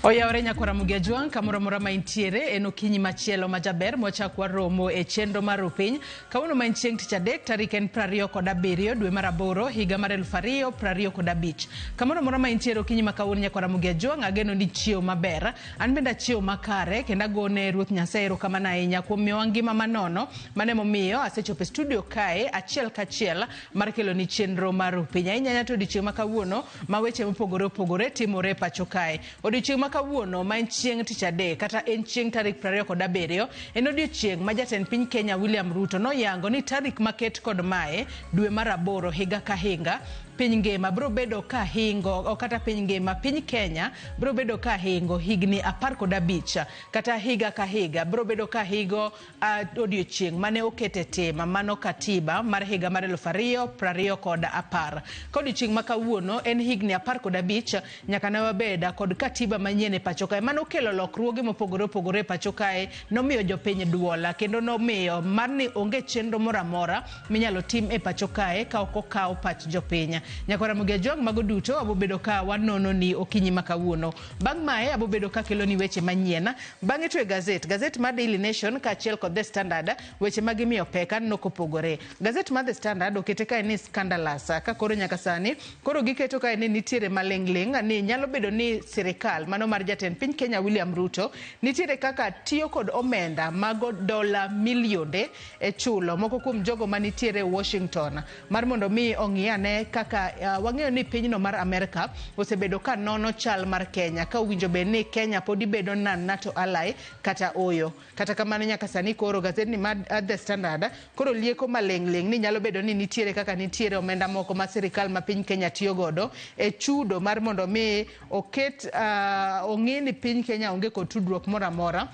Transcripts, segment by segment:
Oyawore nyakwara Mugia Jwang' kamoro amora ma intiere en okinyi machielo ma jaber mwachak waromo e chenro mar Rupiny. Kawuono ma en chieng' tich adek tarik en 27 dwe mar aboro higa mar 2025. Kamoro amora ma intiere okinyi ma kawuono nyakwara Mugia Jwang' ageno ni chiew maber. An bende achiew makare kendo agone Ruoth Nyasaye erokamano ahinya kuom miyowa ngima manono. Mano emomiyo asechopo e studio kae achiel kachiel mar keloni chenro mar Rupiny. Ahinya ahinya to odiochieng' ma kawuono ma weche mopogore opogore timore e pacho kae. Odiochieng' ma kawuono ma en chieng' tich adek kata en chieng' tarik 27 en odiochieng' ma jatend piny Kenya William Ruto noyango ni tarik maket kod mae dwe mar aboro higa ka higa piny ngima biro bedo ka hingo kata piny ngima piny Kenya biro bedo ka hingo higni 15 kata higa ka higa biro bedo ka higo odiochieng' mane okete tim mano katiba mar higa mar 2020 10. Ka odiochieng' ma kawuono en higni 15 nyaka ne wabed kod katiba manyien e pacho kae. Mano okelo lokruoge mopogore opogore e pacho kae, nomiyo jopiny duol kendo nomiyo mar ni onge chenro moro amora minyalo tim e pacho kae ka ok okaw pach jopiny. Nyakwara Ramogi Ajwang' mago duto abobedo ka wanono ni okinyi ma kawuono. Bang' mae abobedo ka keloni weche manyien. Bang'e to e gazet, gazet mar Daily Nation kaachiel kod The Standard, weche ma gimiyo pek aneno kopogore. Gazet mar The Standard okete kae ni scandalous, ka koro nyaka sani koro giketo kae ni nitiere maling'ling' ni nyalo bedo ni sirikal mano mar jatend piny Kenya William Ruto nitiere kaka tiyo kod omenda mago dola milionde e chulo moko kuom jogo manitiere Washington mar mondo mi ong'i ane kaka wang'eyo ni pinyno mar Amerka osebedo ka nono chal mar Kenya ka owinjo bed ni Kenya podi bedo non NATO ally kata oyo. Kata kamano nyaka sani koro gazetni mar The Standard koro lieko maling'ling' ni nyalo bedo ni nitiere kaka nitiere omenda moko ma sirikal ma piny Kenya tiyo godo e chudo mar mondo mi oket ong'i ni piny Kenya onge kod tudruok moro amora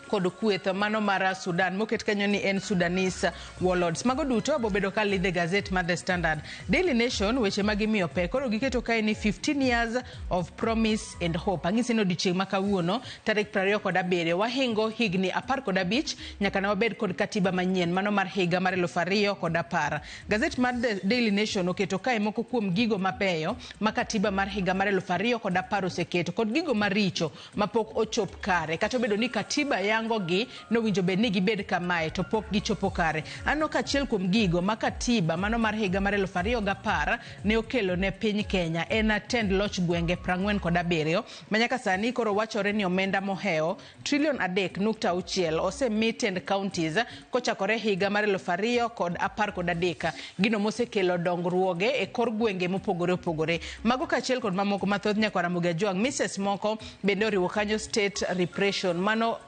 kod kweth mano mar Sudan moket kanyo ni en Sudanese warlords. Mago duto abobedo ka lidhe gazet mar The Standard. Daily Nation weche ma gimiyo pek koro giketo kae ni 15 years of promise and hope. Ang'isi ni odiochieng' ma kawuono tarik 27 wahingo higni 15 nyaka ne wabed kod katiba manyien mano mar higa mar 2010. Gazet mar The Daily Nation oketo kae moko kuom gigo mabeyo ma katiba mar higa mar 2010 oseketo kod gigo maricho mapok ochop kare. Kata obedo ni katiba yango gi nowinjo bed ni gibed kamae to pok gichopo kare. Aneno ka achiel kuom gigo ma katiba mano mar higa mar 2010 ne okelo ne piny Kenya en tend loch gwenge 47 ma nyaka sani koro wachore ni omenda mohewo trilion 3.6 osemi tend counties kochakore higa mar 2013, gino mosekelo dongruoge e kor gwenge mopogore opogore. Mago kaachiel kod mamoko mathoth nyakwar Ramogi Ajwang'. Mises moko bende oriwo kanyo state repression, mano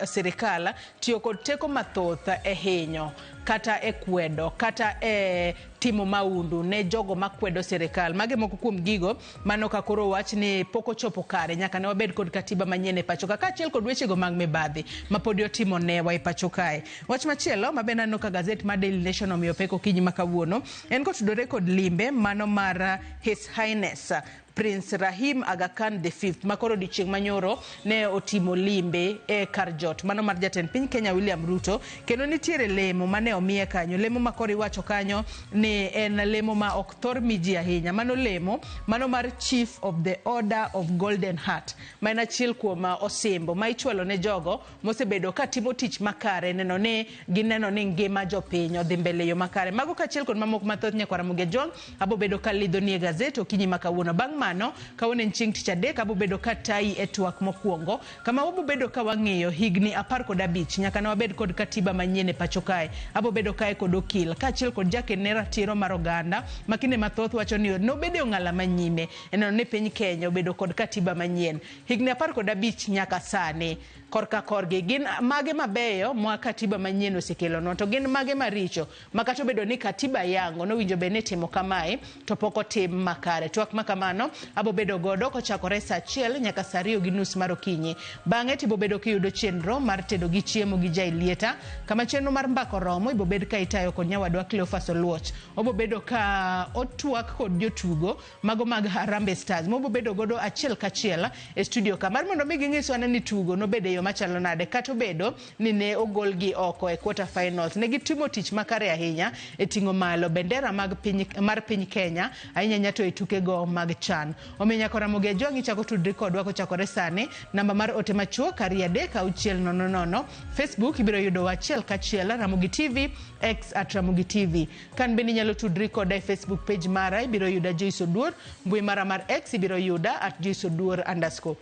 sirikal tiyo kod teko mathoth e hinyo kata e kwedo kata e timo maundu ne jogo makwedo sirikal. Mage moko kuom gigo mano ka koro wach ni pok ochopo kare nyaka ne wabed kod katiba manyien e pacho ka, kaachiel kod wechego mag mibadhi ma podi otimo newa e pacho kae. Wach machielo ma bende aneno ka gazet mar Daily Nation omiyo pek okinyi ma kawuono en kotudore kod limbe mano mar His Highness Prince Rahim Aga Khan the Fifth ma koro odiochieng' manyoro ne otimo limbe e kar jot mano mar jatend piny Kenya William Ruto, kendo nitiere lemo mane omiye kanyo, lemo ma koro iwacho kanyo ni en lemo ma ok thor mi ji ahinya, mano lemo mano mar Chief of the Order of Golden Heart ma en achiel kuom osimbo ma ichwalo ne jogo mosebedo ka timo tich makare neno ni gineno ni ngima jopiny odhi mbele e yo makare. Mago kaachiel kod mamoko mathoth nyakwar Ramogi Ajwang' abo bedo ka lidho nie gazet okinyi ma kawuono. Bang' mano, kawuono en chieng' tich adek, abo bedo ka tayi e twak mokwongo kama wabo bedo ka wang'iyo higni 15 nyaka ne wabed kod katiba manyien e pacho kae. Abo bedo kae kod okil kaachiel kod jaked ne ratiro mar oganda ma kinde mathoth wacho ni nobedo e ong'ala manyime e neno ni piny Kenya obedo kod katiba manyien. Higni 15 nyaka sani korka korgi gin mage mabeyo ma katiba manyien osekelonwa to gin mage maricho ma kata obedo ni katiba yango nowinjo bed ni itimo kamae to pok otim makare. Twak ma kamano abo bedo godo kochakore saa 1 nyaka saa 2:30 mar okinyi. Bang'e to ibo bedo kiyudo chenro mar tedo gi chiemo gi Jailieta kama chenro mar mbako romo ibo bed ka itayo kod nyawadwa Cleophas Oluoch. Obo bedo ka otwak kod jotugo mago mag Harambee Stars mobo bedo godo achiel kachiel e studio ka mar mondo mi ging'iswa ni tugo nobedo e yo machalo nade kata obedo ni ne ogolgi oko e quarter finals. Ne gitimo tich makare ahinya e ting'o malo bendera mag piny, mar piny Kenya ahinya ahinya to e tukego mag CHAN. wan. Omiyo nyaka Ramogi Ajwang' ichako tudri kodwa kochakore sani. Namba mar ote machuok 23600. Facebook ibiro yudowa achiel kachiel Ramogi TV, X at Ramogi TV. Kan bende inyalo tudri koda e Facebook page mara ibiro yuda Joyce Oduor, mbui mara mar X ibiro yuda at Joyce Oduor underscore.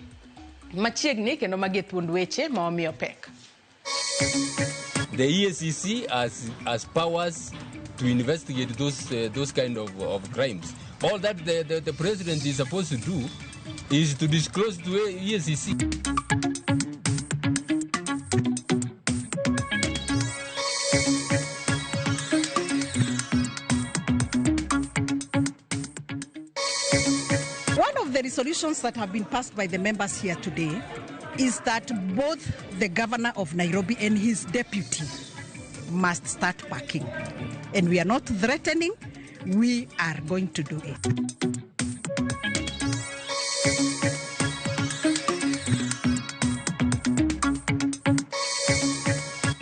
Machiegni kendo magi e thuond weche ma wamiyo pek. The EACC has powers to investigate those kind of crimes. All that the president is supposed to do is to disclose to EACC. One of the resolutions that have been passed by the members here today is that both the governor of Nairobi and his deputy must start working. And we are not threatening, we are going to do it.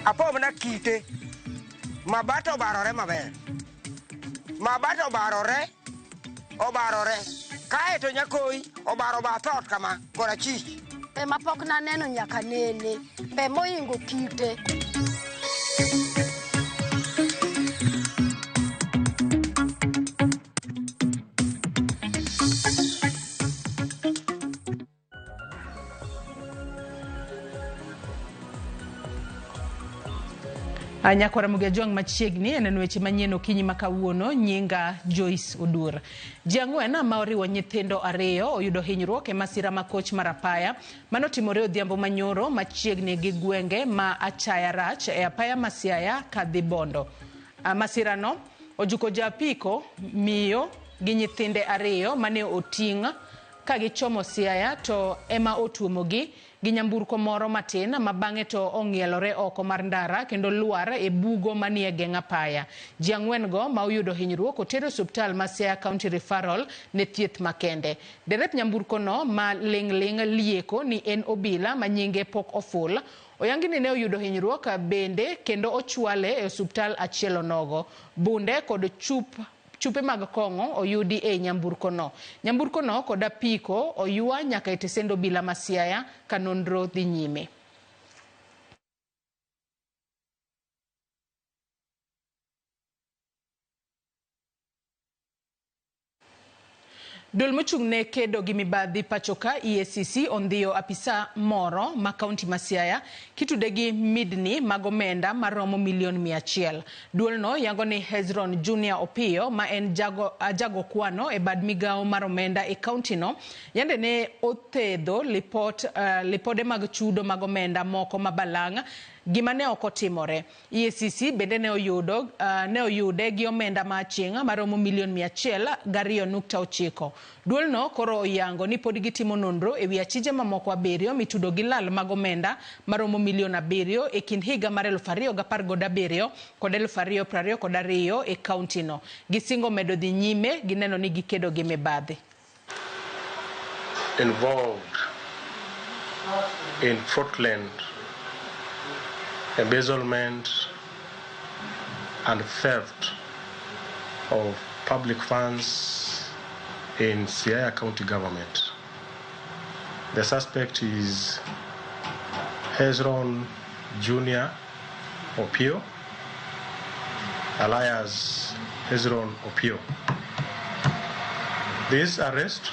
Apo mana kite, mabato obarore maber. Mabato obarore, obarore. Kae to nyakoi obaro bath ot kama korachich. Pe mapok naneno nyaka nene, pe moingo kite. Nyakwara Ramogi Ajwang' machiegni en weche manyien okinyi ma kawuono. Nyinga Joyce Oduor. Ji ang'wen ma oriwo nyithindo ariyo oyudo hinyruok e masira ma koch mar apaya manotimore odhiambo manyoro machiegni gi gwenge ma Achaya Rach e apaya ma Siaya kadhi Bondo. Masirano ojuko japiko, miyo gi nyithinde ariyo mane oting' ka gichomo Siaya to ema otuomogi gi nyamburko moro matin ma bang'e to ong'ielore oko mar ndara kendo lwar e bugo manie geng' apaya. Ji ang'wen go ma oyudo hinyruok oter e osiptal ma Siaya County Referral ne thieth makende. Derep nyamburko no ma ling' ling' lieko ni en obila ma nyinge pok oful. Oyangi ni ne oyudo hinyruok bende kendo ochwale e osiptal achiel onogo. Bunde kod chupe mag kong'o oyudi e nyamburko no. Nyamburko no kod apiko oywa nyaka e tesend obila ma Siaya ka nonro dhi nyime. Duol mochung' ne kedo gi mibadhi pachoka EACC ondhiyo apisa moro ma kaunti ma Siaya kitude gi midni mag omenda maromo milion 100. Duolno yango ni Hezron Junior Opiyo ma en jago kwano e bad migawo mar omenda e kaunti no yande ne othedho lipode mag chudo mag omenda moko ma balang' gima ne ok otimore. EACC bende ne oyude gi omenda ma aching' maromo milion 102.9. Duolno koro oyango ni pod gitimo nonro ewi achije mamoko 7 mitudo gi lal mag omenda maromo milion 7 e kind higa mar 2017 kod 2022 e kaunti no. Gisingo medo dhi nyime gineno ni gikedo gi mibadhi. Involved in fraudulent embezzlement and theft of public funds in Siaya County government. The suspect is Hezron Junior Opio, alias Hezron Opio. This arrest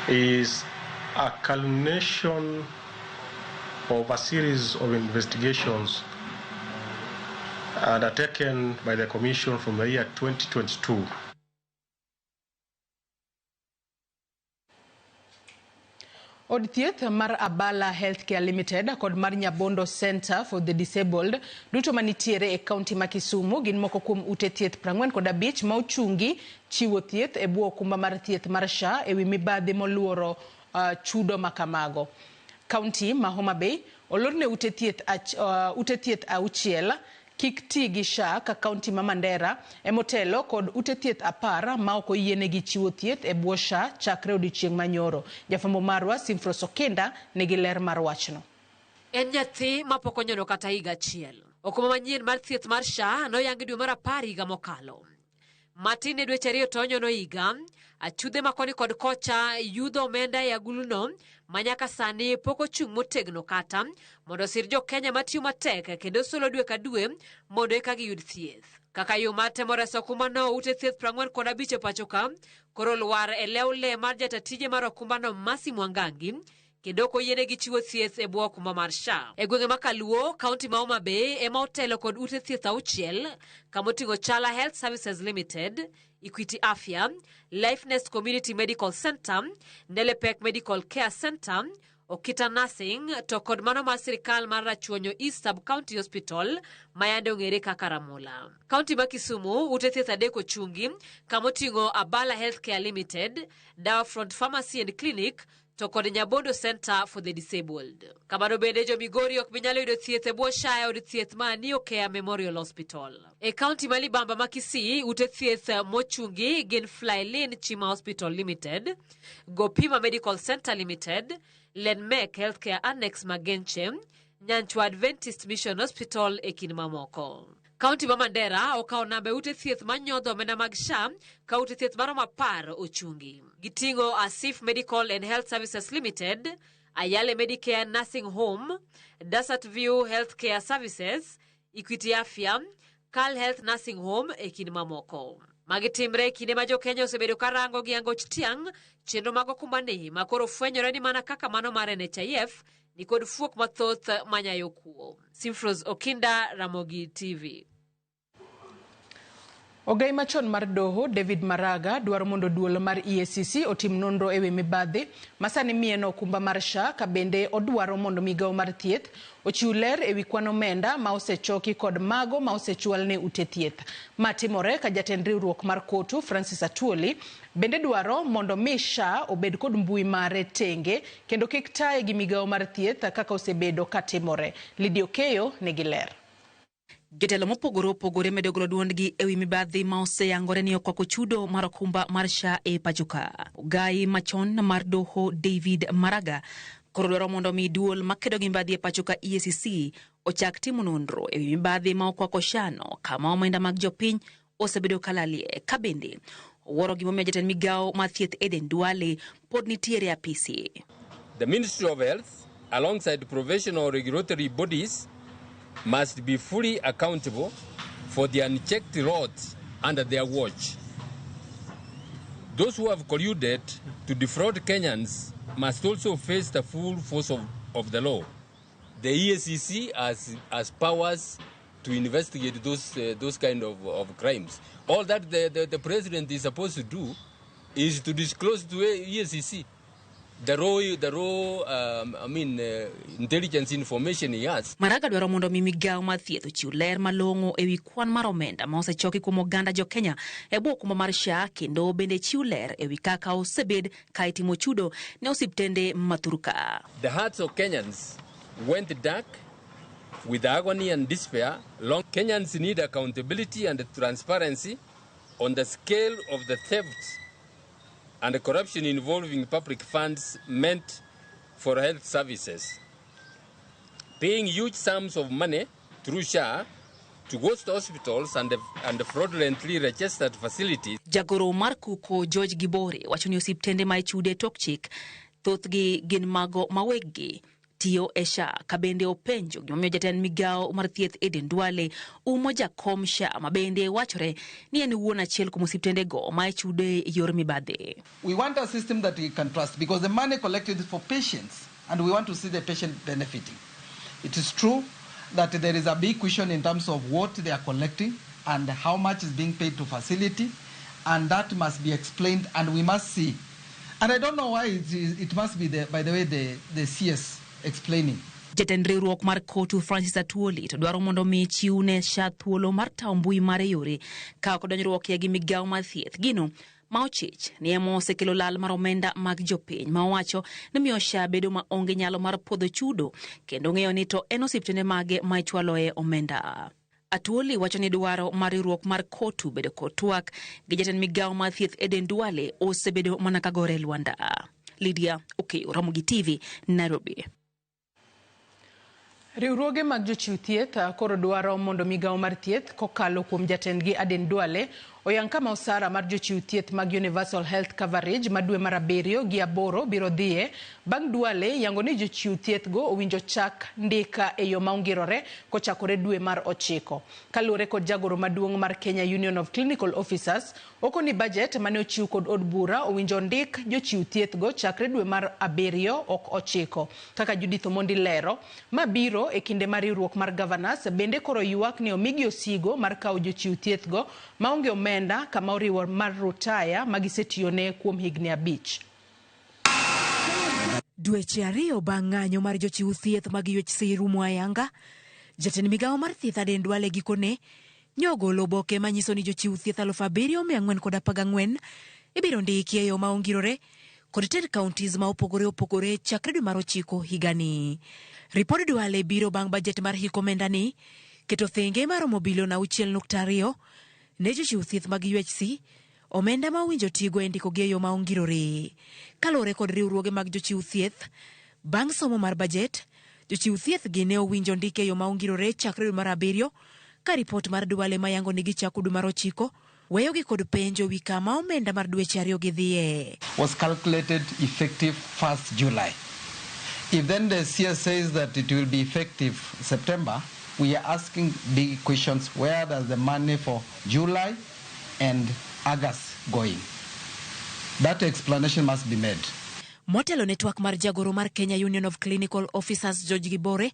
is a culmination of a series of investigations undertaken by the Commission from the year 2022. Od thieth mar Abala Healthcare Limited kod mar Nyabondo Center for the Disabled duto manitiere e kaunti ma Kisumu gin moko kuom ute thieth 45 ma ochungi chiwo thieth e bwo okumba mar thieth mar SHA ewi mibadhi moluoro chudo makamago. Kaunti ma Homa Bay olorne ute thieth 6 kik ti gi SHA ka kaunti ma Mandera emotelo kod ute thieth 10 ma ok oyienegi chiwo thieth e bwo SHA chakre odiechieng' manyoro. Jafwambo marwa Simfros Okinda nigi ler mar wachno. En nyathi mapok onyono kata higa achiel. Okumba manyien mar thieth mar SHA noyangi dwe mar 10 higa mokalo. Matin ne dweche 2 to onyono higa, achudhe ma koni kod kocha yudho omenda e aguluno ma nyaka sani pok ochung' motegno kata mondo osir jo-Kenya matiyo matek kendo solo dwe ka dwe mondo eka giyud thieth. Kaka yo mar temo reso okumbano, ute thieth 45 e pacho ka koro lwar e lew le mar jata tije mar okumbano Mercy Mwangangi kendo ok oyienegi chiwo thieth e bwo okumba mar SHA. E gwenge ma Kaluo, kaunti ma Homa Bay ema otelo kod ute thieth 6 kamoting'o Chala Health Services Limited, Equity Afya, Life Nest Community Medical Center, Nelepek Medical Care Center, Okita Nursing to kod mano mar sirikal mar Rachuonyo East Sub-County Hospital ma yande ong'ere kaka Ramola. Kaunti ma Kisumu, ute thieth 3 ochungi kamoting'o Abala Healthcare Limited, Dawa Front Pharmacy and Clinic to kod Nyabondo Center for the Disabled. Kamano bende jo Migori ok binyalo yudo thieth e bwo SHA e od thieth ma Neo Care Memorial Hospital. E kaunti ma Libamba ma Kisii, ute thieth mochungi gin Flylin Chima Hospital Limited, Gopima Medical Center Limited, Lenmek Healthcare Annex Magenche, Nyanchwa Adventist Mission Hospital e kind mamoko. Kaunti ma Mandera okawo namba e ute thieth manyodho omenda mag SHA ka ute thieth maromo 10 ochungi. Giting'o Asif Medical and Health Services Limited, Ayale Medicare Nursing Home, Desert View Healthcare Services, Equity Afya, Cal Health Nursing Home e kind mamoko. Magi timre e kinde ma jo-Kenya osebedo ka rango gi angoch tiang' chenro mag okumbani ma koro fwenyore ni mana kaka mano mar NHIF ni kod fuok mathoth manyayo kuo. Simfros Okinda, Ramogi TV. Ogai machon mar doho David Maraga dwaro mondo duol mar EACC otim nonro ewi mibadhi ma sani mieno okumba mar SHA ka bende odwaro mondo migawo mar thieth ochiw ler ewi kwan omenda ma osechoki kod mago ma osechwal ne ute thieth. Ma timore ka jatend riwruok mar KOTU Francis Atwoli bende dwaro mondo mi SHA obed kod mbui mare tenge kendo kik taye gi migawo mar thieth kaka osebedo katimore. Lydia Okeyo nigi ler. Jotelo mopogore opogore medo golo duondgi ewi mibadhi ma oseyangore ni okwako chudo mar okumba mar SHA e pacho ka. Ogai machon mar doho David Maraga koro dwaro mondo mi duol makedo gi mibadhi e pacho ka EACC ochak timo nonro ewi mibadhi ma okwako SHA no kama omenda mag jopiny osebedo kalalie. Ka bende owuoro gimomiyo jatend migawo mar thieth Aden Duale pod nitiere e apisi. The Ministry of Health, alongside professional regulatory bodies, must be fully accountable for the unchecked rot under their watch. Those who have colluded to defraud Kenyans must also face the full force of the law. The EACC has powers to investigate those kind of crimes. All that the president is supposed to do is to disclose to EACC the raw intelligence information he has. Maraga dwaro mondo mi migawo mar thieth ochiw ler malong'o ewi kwan mar omenda ma osechoki kuom oganda jo-Kenya e bwo okumba mar SHA kendo bende chiw ler ewi kaka osebed ka itimo chudo ne osiptende ma thurka. The hearts of Kenyans went dark with agony and despair. Long Kenyans need accountability and transparency on the scale of the theft and the corruption involving public funds meant for health services. Paying huge sums of money through SHA to ghost hospitals and fraudulently registered facilities. Jagoro mar Kuko George Gibore wacho ni osiptende ma ichude tok chik thothgi gin mago ma weggi tiyo e SHA ka bende openjo gimomiyo jatend migawo mar thieth Aden Duale umo jakom SHA ma bende wachore ni en wuon achiel kuom osiptendego ma ichude e yor mibadhi. We want a system that we can trust because the money collected is for patients and we want to see the patient benefiting. It is true that there is a big question in terms of what they are collecting and how much is being paid to facility, and that must be explained and we must see. And I don't know why it must be, by the way, the CS explaining. Jatend riwruok mar KOTU Francis Atwoli to dwaro mondo mi chiw ne SHA thuolo mar tawo mbui mare yore ka ok odonjruok gi migawo mar thieth. Gino ma ochich ni ema osekelo lal mar omenda mag jopiny ma owacho ni miyo SHA bedo maonge nyalo mar puodho chudo kendo ng'eyo ni to en osiptende mage ma ichwaloe omenda. Atwoli wacho ni dwaro mar riwruok mar KOTU bedo kod twak gi jatend migawo mar thieth Aden Duale osebedo mana ka gore lwanda. Lydia Okeyo, Ramogi TV, Nairobi. Riwruoge mag jochiw thieth koro dwaro mondo migawo mar thieth kokalo kuom jatendgi Aden Duale Oyang kama osara mar jochiw thieth mag Universal Health Coverage ma dwe mar 7 gi 8 biro dhiye bang' Duale yango ni jochiw thieth go owinjo chak ndika e yo ma ongirore kochakore dwe mar 9. Kaluwore kod jagoro maduong' mar Kenya Union of Clinical Officers, okoni budget mane ochiw kod od bura owinjo ndik jochiw thieth go chakre dwe mar 7 ok 9. Kaka Judith Omondi lero, ma biro e kinde mar riwruok mar governors bende koro ywak ni omigi osigo mar kawo jochiw thieth go maonge omenda kama oriwo mar rutaya magisetiyone kuom higni 5. Dweche 2 bang' ng'anyo mar jochiw thieth mag UHC rumo ayanga, jatend migawo mar thieth Aden Duale gikone nyogolo oboke manyiso ni jochiw thieth 7414 ibiro ndiki e yo ma ongirore kod tend counties ma opogore opogore chakre dwe mar 9 higani. Ripod Duale biro bang' bajet mar hik omenda ni keto thenge maromo bilion 6.2 ne jochiw thieth mag UHC, omenda ma owinjo tigo e ndiko gi e yo ma ongirore. Kaluwore kod riwruoge mag jochiw thieth, bang' somo mar bajet, jochiw thieth gi ne owinjo ndike e yo ma ongirore chakre dwe mar 7 ka ripot mar Duale mayango ni gichako dwe mar 9 weyogi kod penjo wi kama omenda mar dweche 2 gidhiye. Was calculated effective 1st July. If then the CS says that it will be effective September, we are asking big questions. Where does the money for July and August going? That explanation must be made. Motelo ne twak mar jagoro mar Kenya Union of Clinical Officers George Gibore,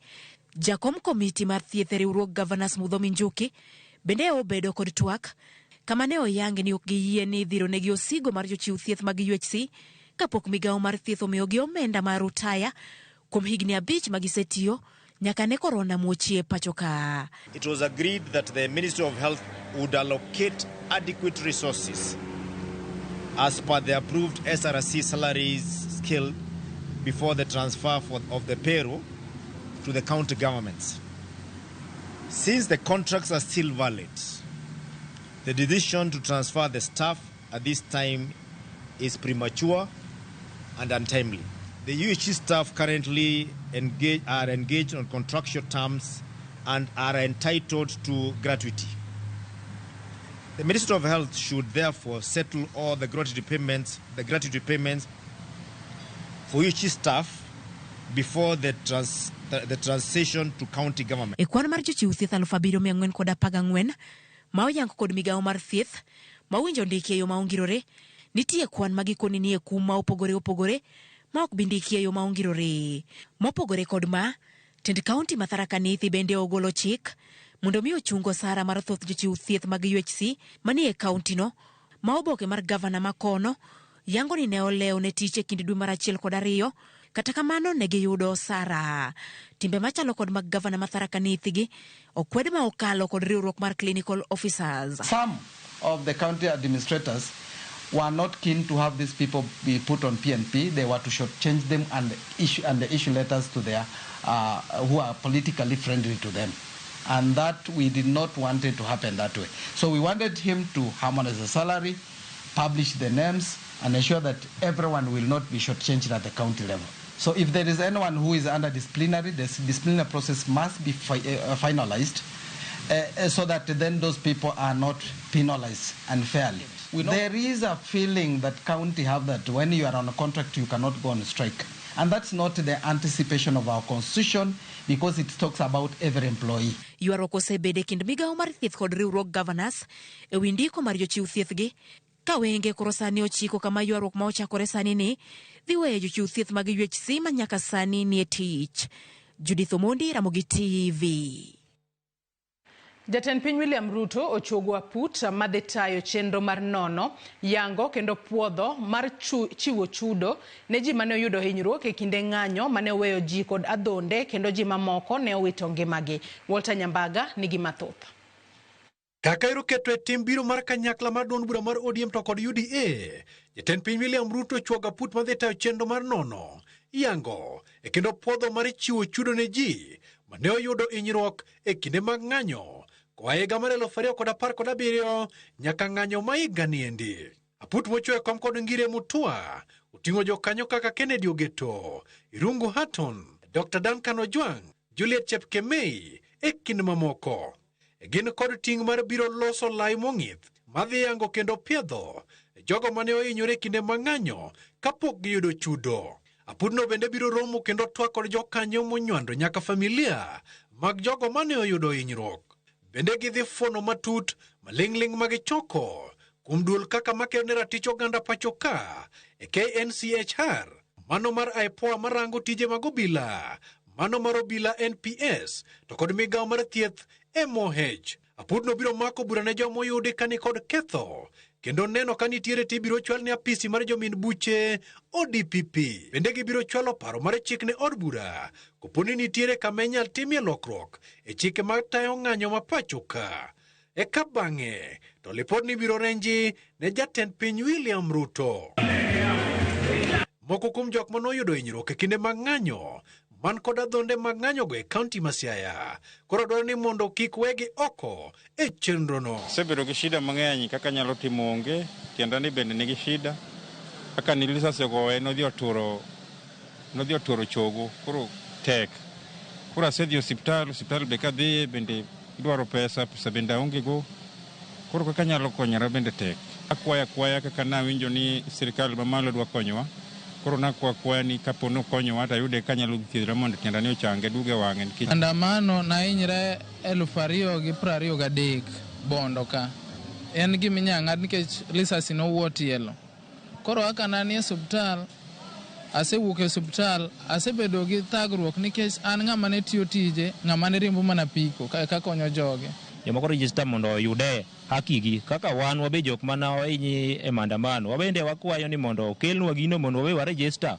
jakom komiti mar thieth e riwruog Governors Muthomi Njuki bende obedo kod twak kama ne oyang ni ok giyie ni idhironegi osigo mar jochiw thieth mag UHC kapok migawo mar thieth omiyogi omenda mar rutaya kuom higni 5 magisetiyo nyaka ne korona muochie pacho ka. It was agreed that the Ministry of Health would allocate adequate resources as per the approved SRC salaries scale before the transfer of the payroll to the county governments. Since the contracts are still valid, the decision to transfer the staff at this time is premature and untimely. The UHC staff currently are engaged on contractual terms and are entitled to gratuity. The Ministry of Health should therefore settle all the gratuity payments for UHC staff before the transition to county government. E kwan mar jochiw thieth 7414 ma oyango kod migawo mar thieth ma owinjo ndiki e yo ma ongirore, nitie kwan ma gikoni ni e kum ma opogore opogore ma ok bi ndiki e yo ma ongirore. Mopogore kod ma, tend kaunti ma Tharaka Nithi bende ogolo chik mondo mi ochung osara mar thoth jochiw thieth mag UHC manie kaunti no, ma oboke mar gavana makono yango ni ne olewo ne tich e kind dwe mar 1 kod 2, kata kamano ne giyudo osara. Timbe machalo kod mag gavana ma Tharaka Nithi gi okwed ma okalo kod riwruok mar clinical officers. Some of the county administrators were not keen to have these people be put on PNP. They were to shortchange them and issue letters to their who are politically friendly to them. And that we did not want it to happen that way. So we wanted him to harmonize the salary, publish the names, and ensure that everyone will not be shortchanged at the county level. So if there is anyone who is under disciplinary, the disciplinary process must be finalized so that then those people are not penalized unfairly. There is a feeling that county have that when you are on a contract, you cannot go on strike. And that's not the anticipation of our constitution, because it talks about every employee. Ywaruok osebede kind migawo mar thieth kod riwruog governors e wi ndiko mar jochiw thieth gi, ka wenge koro sani ochiko kama ywaruok ma ochakore sani ni dhi weyo jochiw thieth mag UHC ma nyaka sani nie tich. Judith Omondi, Ramogi TV. Jatend piny William Ruto ochuogo aput madhi tayo chenro mar nono, yango kendo puodho mar chiwo chudo ne ji mane oyudo hinyruok e kinde ng'anyo mane oweyo ji kod adhonde kendo ji mamoko ne owito ngimagi. Walter Nyambaga nigi mathoth. Kaka iroketo e tim biro mar kanyakla mar duond bura mar ODM to kod UDA, jatend piny William Ruto ochuogo aput madhi tayo chenro mar nono, yango e kendo puodho mar chiwo chudo ne ji mane oyudo hinyruok e kinde mag ng'anyo koa higa mar 2017 nyaka ng'anyo ma higa niendi. Aput mochwe kom kod Ngire Mutua oting'o jokanyo kaka Kennedy Ogeto, Irungu Hatton, Dr. Duncan Ojwang, Juliet Chepkemei e kind mamoko. Gin kod ting' mar biro loso lai mong'ith madhi yango kendo piedho jogo mane ohinyore kinde mang'anyo kapok giyudo chudo. Apudno bende biro romo kendo twak kod jokanyo monywando nyaka familia mag jogo mane oyudo hinyruok. Bende gidhi fuono matut maling'ling' magichoko kuom duol kaka makedo ne ratich oganda pacho ka e KNCHR, mano mar IPOA marango tije mag obila, mano mar obila NPS to kod migawo mar thieth MOH. Apudno biro mako bura ne joma oyudi ka nikod ketho kendo neno ka nitiere tibiro chwal ne apisi mar jomin buche ODPP. Bende gibiro chwalo paro mar chik ne od bura kopo ni nitiere kama inyal timie lokruok e chike mag tayo ng'anyo ma pacho ka. Eka bang'e to lipodni biro renji ne jatend piny William Ruto. Moko kuom jok manoyudo hinyruok e kinde mag ng'anyo man kod adhonde mag ng'anyogo e kaunti ma Siaya koro dwaro ni mondo kik wegi oko e chenrono. Asebedo gi shida mang'eny kaka nyalo timo onge, tienda ni bende nigi shida. Kaka ni lisasi ogoye nodhi oturo chogo, koro tek. Koro asedhi osiptal, osiptal be kadhiye bende idwaro pesa, pesa bende aonge go. Koro kaka nyalo konyora bende tek. Akwaya akwaya kaka nawinjo ni sirikal mamalo dwa konyowa. Koro nakwa akwaya ni kapo nokonyowa to ayude kanyalo thiedhora mondo tienda ni ochange duge wang'e nikech Andamano nahinyre 2023 Bondo ka. En gima inyalo ng'ad nikech lisasi nowuo tielo. Koro kaka nanie osiptal, asewuok e osiptal, asebedo gi thagruok nikech an ng'ama ne tiyo tije, ng'ama ne riembo mana piko ka konyo joge. Jomoko register mondo oyude haki gi kaka wan wabe jok mana ohinyi e maandamano wabende wakwayo ni mondo okelnwa gino mondo wabe waregister.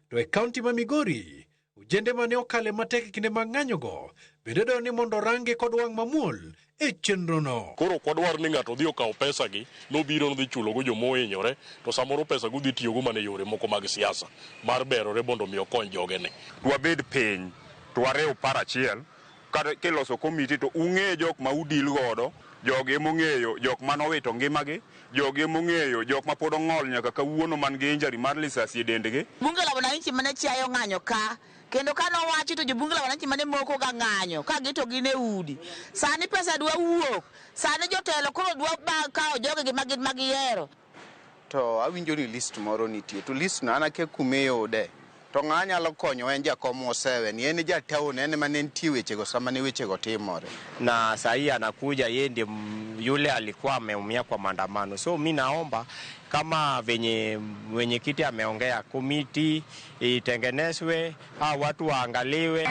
To e kaunti ma Migori, ojende mane okale matek e kinde mag ng'anyogo bende dwaro ni mondo range kod wang' mamuol e chenrono. Koro ok wadwar ni ng'ato odhi okaw pesa gi nobiro nodhi chulogo joma ohinyore to samoro pesa go dhi tiyogo mana e yore moko mag siasa mar berore mondo mi okony jogene. Wabed piny to wariw paro achiel kata kiloso komiti to ung'e jok ma udil godo, jogi emong'eyo jok manowito ngimagi, jogi emong'eyo jok ma pod ong'ol nyaka kawuono man gi injury mar lisasi e dendgi. Bunge la wananchi mane chiayo ng'anyo ka, kendo ka nowachi to jobunge la wananchi mane moko ga ng'anyo ka gito gin e udi. Sani pesa dwa wuok, sani jotelo koro dwa kawo jogegi ma giyiero. To awinjo ni list moro nitie, to list no an akia kuma iyude. To ng'a nyalo konyo en jakom osewe ni en ja town en mane nitie wechego sama ne wechego timore. Na saa anakuja yeye ndiye yule alikuwa ameumia kwa maandamano. So mi naomba kama venye mwenyekiti ameongea, komiti itengenezwe, hao watu waangaliwe.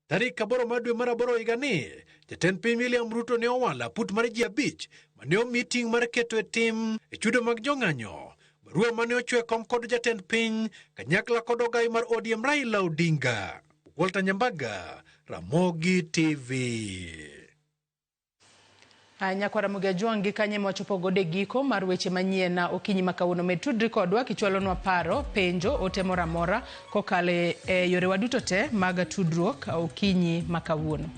Tarik 8 mar dwe mar 8 higani, jatend piny William Ruto ne owalo aput mar ji 5 mane omi ting' mar keto e tim e chudo mag jong'anyo. Barua mane ochwe kom kod jatend piny kanyakla kod ogai mar ODM Raila Odinga. Walter Nyambaga, Ramogi TV. Nyakwara Ramogi Ajwang' gi kanye mwachopo godo e giko mar weche manyien na okinyi ma kawuono. Med tudri kodwa kichwalonwa paro, penjo, ote moro amora kokalo e yorewa duto te mag tudruok okinyi ma kawuono.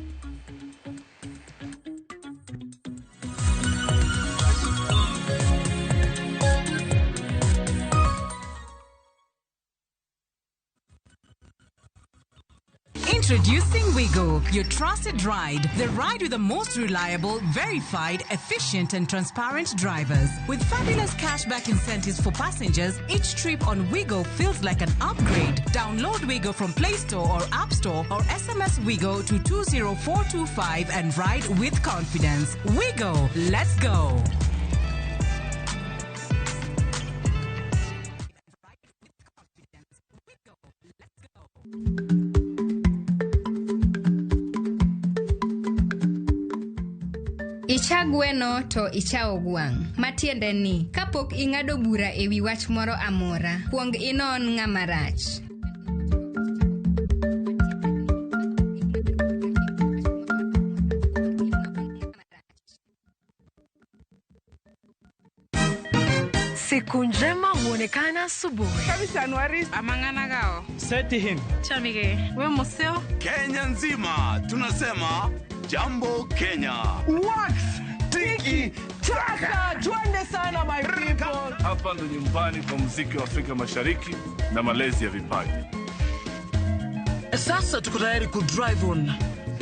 Introducing Wigo, your trusted ride. The ride with the most reliable, verified, efficient and transparent drivers. With fabulous cashback incentives for passengers, each trip on Wigo feels like an upgrade. Download Wigo from Play Store or App Store or SMS Wigo to 20425 and ride with confidence. Wigo, let's go. Icha gweno to ichawo gwang'. Matiende ni, kapok ing'ado bura e wi wach moro amora, kuong inon ng'ama rach. Siku njema huonekana asubuhi. Kenya nzima tunasema Jambo Kenya. Wax tiki taka, twende sana my people. Hapa ndo nyumbani kwa muziki wa Afrika Mashariki na malezi ya vipaji. Sasa tuko tayari ku drive on.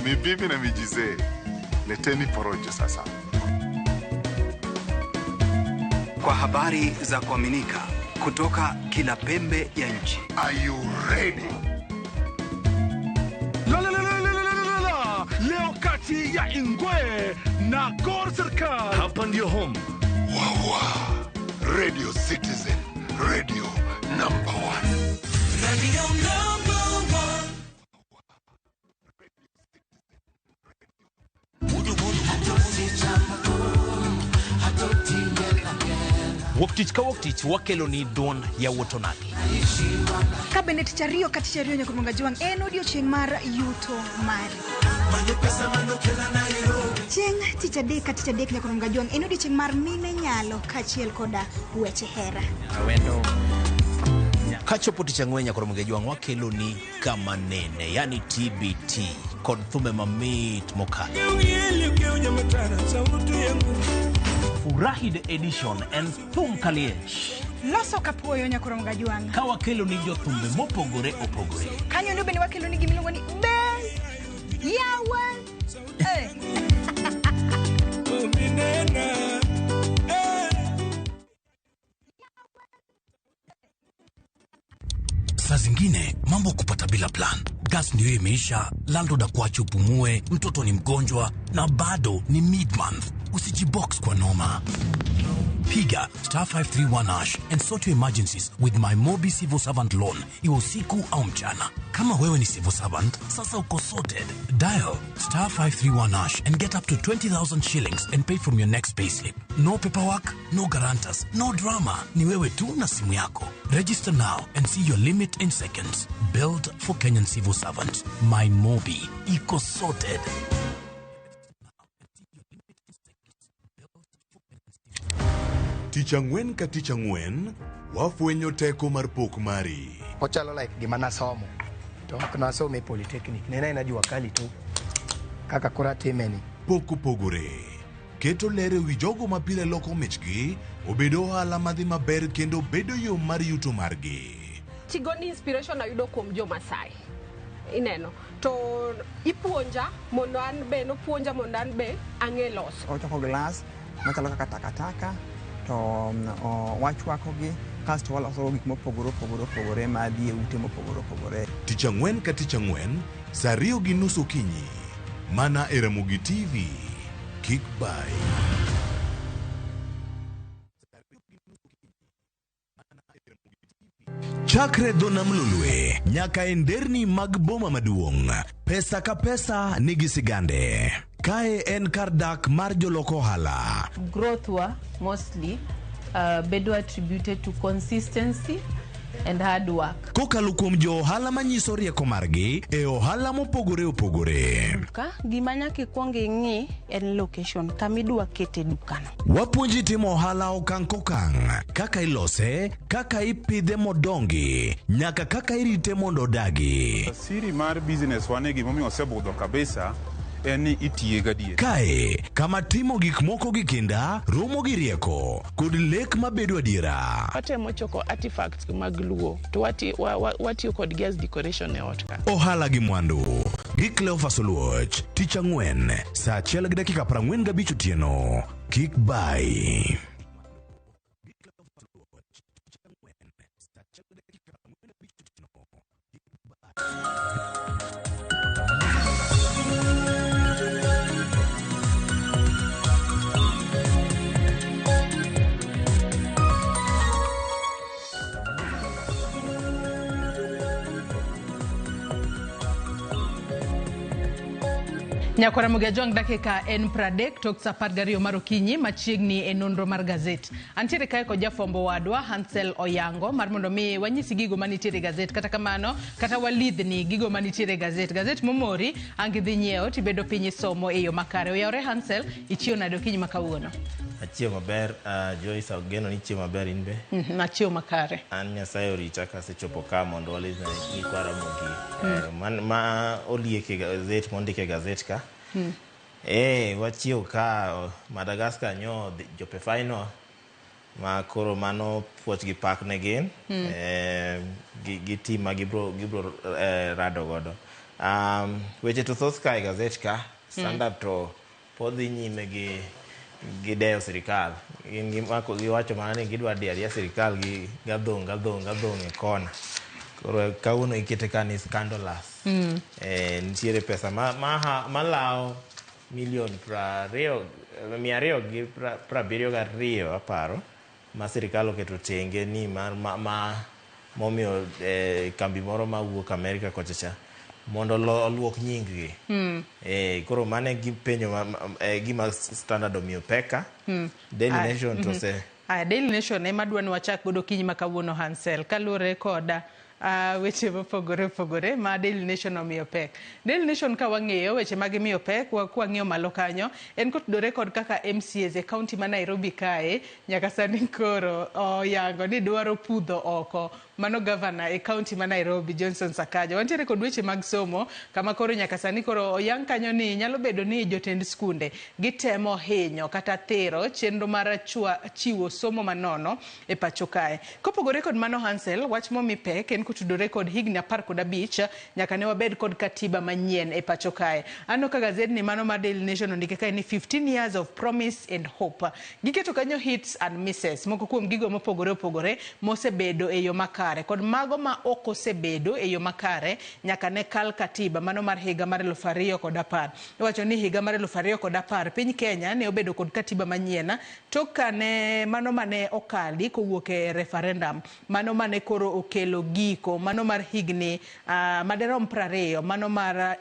Mibibi na mijizee, leteni porojo sasa. Kwa habari za kuaminika kutoka kila pembe ya nchi. Are you ready? La, la, la, la, la, la, la, la. Leo kati ya Ingwe na Gor Serikal. Hapa ndio home. Wawa. Radio Citizen, radio number 1. Radio number 1. Wuok tich ka wuok tich wakelo ni duond yawuot onagi. Ka bende tich ariyo ka tich ariyo nyaka Jwang' en odiochieng' mar yuto mari. Chieng' tich adek ka tich adek nyaka Jwang' en odiochieng' mar mine nyalo kaachiel koda weche hera. Kachopo tich ang'wen nyaka Jwang' wakelo ni kama nene, yani TBT kod thumbe mamit mokalo. Furahi the edition en thum kaliech. Loso kapuoyo nyaka Jwang'. Ka wakelo ni jothumbe mopogore opogore. Kanyo ndio bende wakelo ni gimiluongo ni Bel Yawa. Saa zingine mambo kupata bila plan. Gas ndio imeisha, landlord akuache upumue, mtoto ni mgonjwa na bado ni mid-month. Usijibox kwa noma. Piga star 531 hash and sort your emergencies with my Mobi Civil Servant Loan. Iwe usiku au mchana. Kama wewe ni civil servant, sasa uko sorted. Dial star 531 hash and get up to 20,000 shillings and pay from your next payslip. No paperwork, no guarantors, no drama. Ni wewe tu na simu yako. Register now and see your limit in seconds. Built for Kenyan civil servants. My Mobi. Iko sorted. Tich ang'wen ka tich ang'wen, wafwenyo teko mar pok mari. Ochalo like gima nasomo. To ok nasome polytechnic. Nena ena jua kali tu. Kaka koro atime ni. Pok opogore. Keto ler e wi jogo ma pile loko michgi, obedo ohala madhi maber kendo bedo yo mar yuto margi. Tigoni inspiration ayudo kuom jo Masai. Ineno. To ipuonja mondo an be, nopuonja mondo an be ang'e loso. Ochoko glass machalo kaka takataka. To wachwakogi kasto waloso gik mopogore opogore opogore madhi e ute mopogore opogore. Tich ang'wen ka tich ang'wen, saa 2:30 okinyi, mana e Ramogi TV. Kik bai. Chakre dho nam Lolwe nyaka e nderni mag boma maduong', pesa ka pesa nigi sigande. Kae en kar dak mar jolok ohala. Growth wa mostly bedo attributed to consistency and hard work. Kokalo kuom jo ohala manyiso rieko margi e ohala mopogore opogore. Duka, gima nyaka ikwong ing'i en location kama idwa kete dukano. Wapuonji timo ohala okang' kokang', kaka ilose, kaka ipidhe modongi, nyaka kaka irite mondo odagi. Siri mar business wane gimomiyo osebudho kabisa en ni itiye gadier. Kae, kama timo gik moko gi kinda, romo gi rieko, kod lek mabedo adiera. Watemo choko artifacts mag Luo to watiyo kodgi as decoration e ot ka. Ohala gi mwandu gi Cleophas Oluoch, tich ang'wen, saa 1:45 otieno. Kik bai. Nyakwara Ramogi Ajwang' dakika en 30 tok saa 12 mar okinyi machiegni e nonro mar gazet. Antiere kae kod jafwambo wadwa Hansel Oyango mar mondo mi wanyisi gigo manitiere e gazet. Kata kamano kata walidhni gigo manitiere e gazet. Gazet momori ang' idhi nyiewo tibedo piny isomo e yo makare. Oyawre Hansel, ichiewo nade okinyi ma kawuono? Achiewo maber, Joyce, ageno ni ichiewo maber in be. Achiewo makare. An Nyasaye orita kasechopo ka mondo walidhne nyikwa Ramogi. Ma oliek e gazet mondik e gazet ka. Wachiewo ka Madagascar nyo jope final. Ma koro mano puoch gi pak ne gin gi team ma gibro rado godo. Weche to thoth ka e gazet ka Standard to pod dhi nyime gi deyo sirikal. Gin gimako giwacho mana ni gidwa diyo adiya sirikal gi gadhong' e kona. Koro kawuono ikete ka ni scandalous. Nitiere pesa malawo milion 272 aparo ma sirikal oketo tenge ni mar ma momiyo kambi moro mawuok Amerika kocha cha mondo oluok nying gi. Koro mano e gipenjo gima Standard omiyo peka. Daily Nation to se Daily Nation ema dwa ni wachak godo kiny ma kawuono Hansel kaluwore koda weche mopogore opogore ma Daily Nation omiyo pek. Daily Nation ka wang'iyo weche ma gimiyo pek, kwang'iyo malo kanyo, en kotudore kod kaka MCAs e kaunti ma Nairobi kae nyaka sani koro oyango ni dwaro pudho oko mano gavana e kaunti ma Nairobi Johnson Sakaja. Wantiere kod weche mag somo kama koro nyaka sani koro oyang kanyo ni nyalo bedo ni jotend skunde gitemo hinyo kata thiro chenro mar chiwo somo manono e pacho kae. Kopogore kod mano Hansel, wach momi pek en kotudore kod higni 15 nyaka ne wabed kod katiba manyien e pacho kae. Aneno ka gazet ni mano mar Daily Nation ondike kae ni 15 years of promise and hope. Giketo kanyo hits and misses, moko kuom gigo mopogore opogore mosebedo e yo makare kod mago ma ok osebedo e yo makare nyaka ne kal katiba mano mar higa mar 2010. Iwacho ni higa mar 2010 piny Kenya ne obedo kod katiba manyien tok kane mano mane okali kowuok e referendum mano mane koro okelo giko mano mar higni maderom 20 mano mar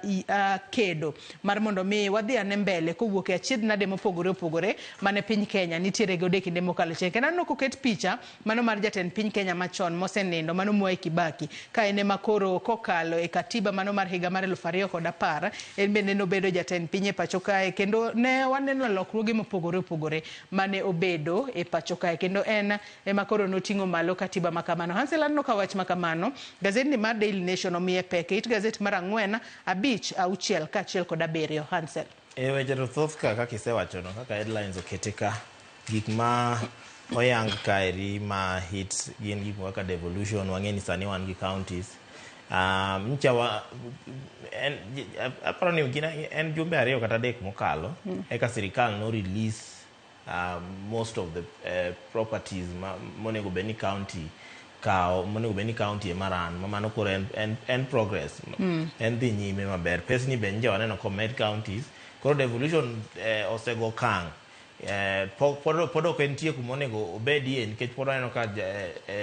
kedo mar mondo mi wadhi ane mbele kowuok e achiedh nade mopogore opogore mane piny Kenya nitiere godo e kinde mokalo chien. Kendo aneno koket picha mano mar jatend piny Kenya machon mosenindo mano Mwai Kibaki ka en ema koro kokalo e katiba mano mar higa mar 2010 en bende nobedo jatend piny e pacho kae kendo ne waneno lokruoge mopogore opogore mane obedo e pacho kae kendo en ema koro noting'o malo katiba makamano. Hansel, aneno ka wach makamano gazetni mar Daily Nation omiye pek e it gazet mar 4, 5, 6 kaachiel kod 7. Hansel. E weche to thoth ka kaka isewachono kaka headlines okete ka gik ma oyang kaeri ma hit gin gik moko kaka devolution. Wang'e ni sani wan gi counties. Ncha aparo ni en jumbe 2 kata 3 mokalo eka sirikal no release most of the properties monego bed ni county kao monego bed ni county ema ran mano koro en progress en dhi nyime maber. Pesni be nje waneno komed counties koro devolution osego okang'. Pod ok entie kuma onego obedie nikech pod waneno ka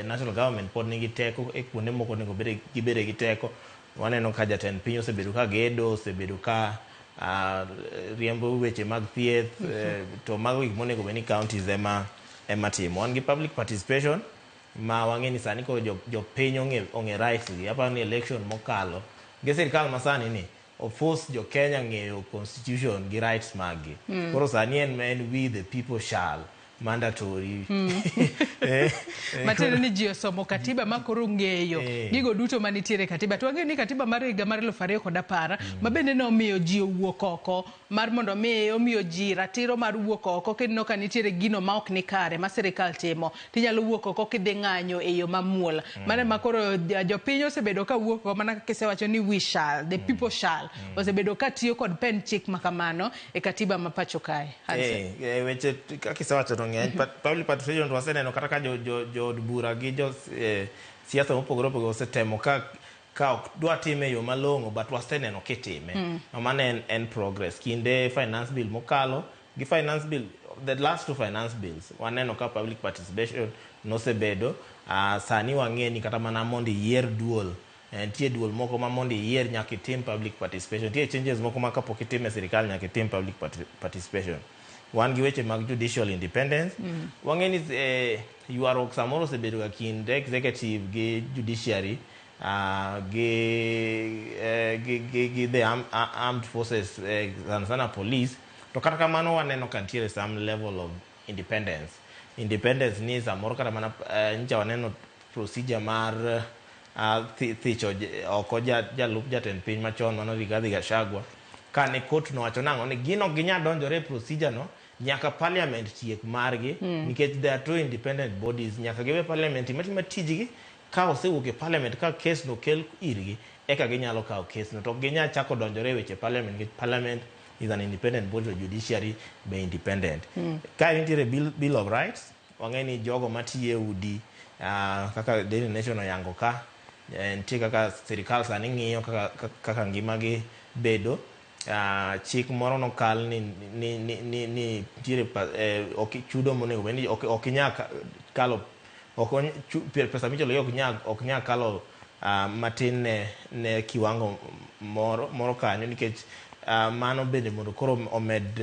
national government pod nigi teko e kuonde moko onego gibede gi teko. Waneno ka jatend piny osebedo ka gedo, osebedo ka riembo weche mag thieth, to mago gik monego bed ni counties ema timo. Wan gi public participation ma wang'e ni sani koro jopiny ong'e rights gi. Aparo ni election mokalo gi sirikal masani ni oforce jo Kenya ng'eyo constitution gi rights maggi. Koro sani en we the people shall mandatory. Matiende ni ji osomo katiba ma koro ng'eyo gigo duto manitiere katiba. To wang'eyo ni katiba mar higa mar 2010 ma bende nomiyo ji owuok oko mar mondo mi omiyo ji ratiro mar wuok oko kineno ka nitiere gino ma ok ni kare ma sirikal timo tinyalo wuok oko kidhi ng'anyo e yo mamuol. Mano ema koro jopiny osebedo ka wuok oko mana kaka isewacho ni we shall, the people shall. Osebedo ka tiyo kod pen chik ma kamano e katiba ma pacho kae. Weche kaka isewacho to ng'eny. Public participation to waseneno kata ka jood bura gi jo siasa mopogore opogore osetemo ka ok dwa time e yo malong'o but waseneno kitime. Mano en progress. Kinde finance bill mokalo gi finance bill, the last 2 finance bills waneno ka public participation nosebedo. Sani wang'e ni kata mana mondo iyier duol, nitie duol moko ma mondo iyier nyaka itim public participation. Nitie changes moko ma kapok itim e sirikal nyaka itim public participation. Wan gi weche mag judicial independence. Wang'e ni ywaruok samoro osebedo ga kind executive gi judiciary gi the armed forces, sana sana police. To kata kamano waneno ka nitiere some level of independence. Independence ni samoro kata mana ncha waneno procedure mar thicho oko jalup jatend piny machon mano Rigathi Gachagua kane court nowacho nang'o ni gin ok ginyal donjore e procedure no Nyaka parliament tiek margi nikech they are two independent bodies. Nyaka giwe parliament imatima tijgi. Ka osewuok e parliament, ka case no kel irgi, eka ginyalo kawo case no. To ok ginyal chako donjore e weche parliament nikech parliament is an independent body to judiciary be independent. Ka nitiere bill of rights, wang'e ni jogo matiyo e udi kaka Daily Nation oyango ka nitie kaka sirikal sani ng'iyo kaka ngimagi bedo. Chik moro nokal ni nitiere ok chudo monego bed ni ok inyal kalo ok pesa michulo ok nyal kalo matin ne kiwango moro kanyo nikech mano bende mondo koro omed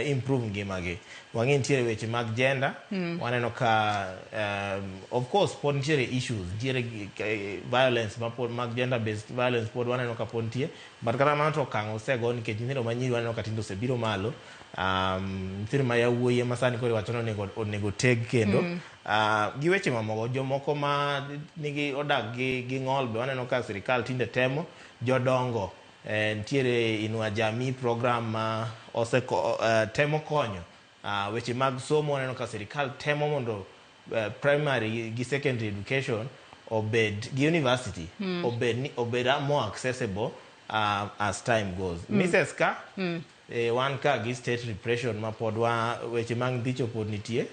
improve ngimagi. Wang'e nitiere weche mag gender. Waneno ka of course pod nitiere issues, nitiere violence ma pod mag gender based violence pod waneno ka pod nitie, but kata kamano to okang' osego nikech nyithindo manyiri waneno ka tinde osebiro malo, nyithindo ma yawuoyi ema sani koro iwacho ni onego teg kendo gi weche mamoko. Jomoko ma nigi odak gi ng'ol be waneno ka sirikal tinde temo jodongo. Nitiere Inua Jamii program ma oseko temo konyo weche mag somo. Waneno ka sirikal temo mondo primary gi secondary education obed gi university obed more accessible as time goes. Mrs. ka wan ka gi state repression ma pod wa weche mag dhicho pod nitie.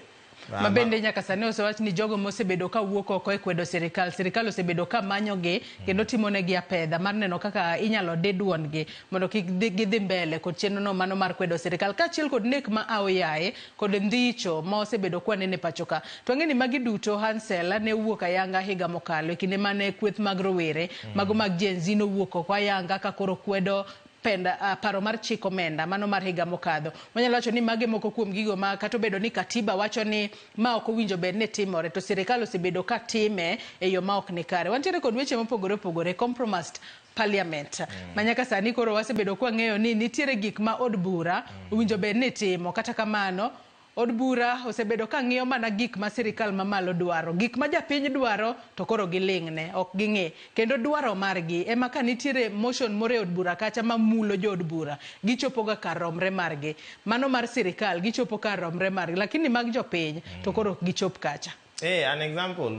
Ma bende nyaka sani osewach ni jogo mosebedo ka wuok oko e kwedo sirikal, sirikal osebedo ka manyogi kendo timonegi apedha mar neno kaka inyalo di duondgi mondo kik gidhi mbele kod chenro no mano mar kwedo sirikal, kaachiel kod nek ma aoyaye kod ndhicho ma osebedo kwanene pacho ka. To ang'e ni magi duto Hansel ne owuok ayanga higa mokalo e kinde mane kweth mag rowere mago mag Gen Z nowuok oko ayanga ka koro kwedo penda paro mar chik omenda mano mar higa mokadho. Wanyalo wacho ni mage moko kuom gigo ma kata obedo ni katiba wacho ni ma ok owinjo bed ni timore, to sirikal osebedo ka time e yo ma ok ni kare. Wantiere kod weche mopogore opogore, compromised parliament ma nyaka sani koro wasebedo kwang'eyo ni nitiere gik ma od bura owinjo bed ni timo, kata kamano od bura osebedo ka ng'iyo mana gik ma sirikal mamalo dwaro, gik ma japiny dwaro to koro giling'ne ok ging'e, kendo dwaro margi ema ka nitiere motion moro e od bura kacha mamulo jood bura gichopo ga kar romre margi, mano mar sirikal gichopo kar romre margi, lakini mag jopiny to koro ok gichop kacha. An example,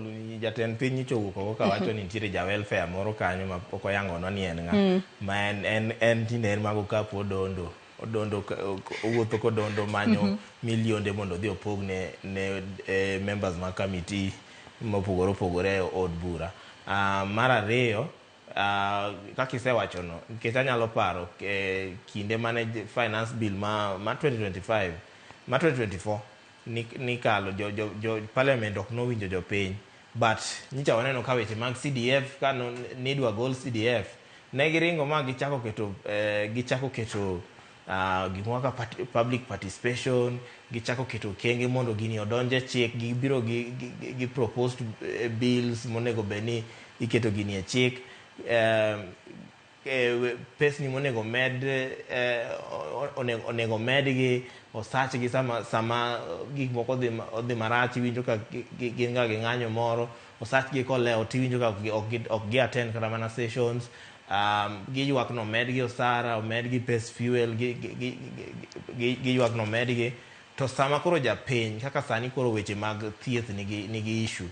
jatend piny nyocha owuok oko kawacho ni nitiere ja welfare moro kanyo ma pok oyangonwa ni en ng'a ma en tinde en mago kapo odondo owuotho kodondo manyo milionde mondo odhi opog ne members mag committee mopogore opogore e od bura. Mar ariyo, kaka isewachono, nikech anyalo paro kinde mane finance bill ma 2025 ma 2024 nikalo jo parliament ok nowinjo jopiny, but nyicha waneno ka weche mag CDF ka nidwa gol CDF ne giringo ma gichako keto gimoro kaka public participation, gichako keto okenge mondo gini odonje chik. Gibiro gi proposed bills monego bed ni iketo gini e chik, pesni monego med onego medgi osachgi sama gik moko odhi marach. Iwinjo ka gin ga gi ng'anyo moro, osachgi kolewo tiwinjo ka ok gi attend kata mana sessions. Giywak nomedgi osara, omedgi pes fuel, giywak nomedgi. To sama koro japiny kaka sani koro weche mag thieth nigi issue,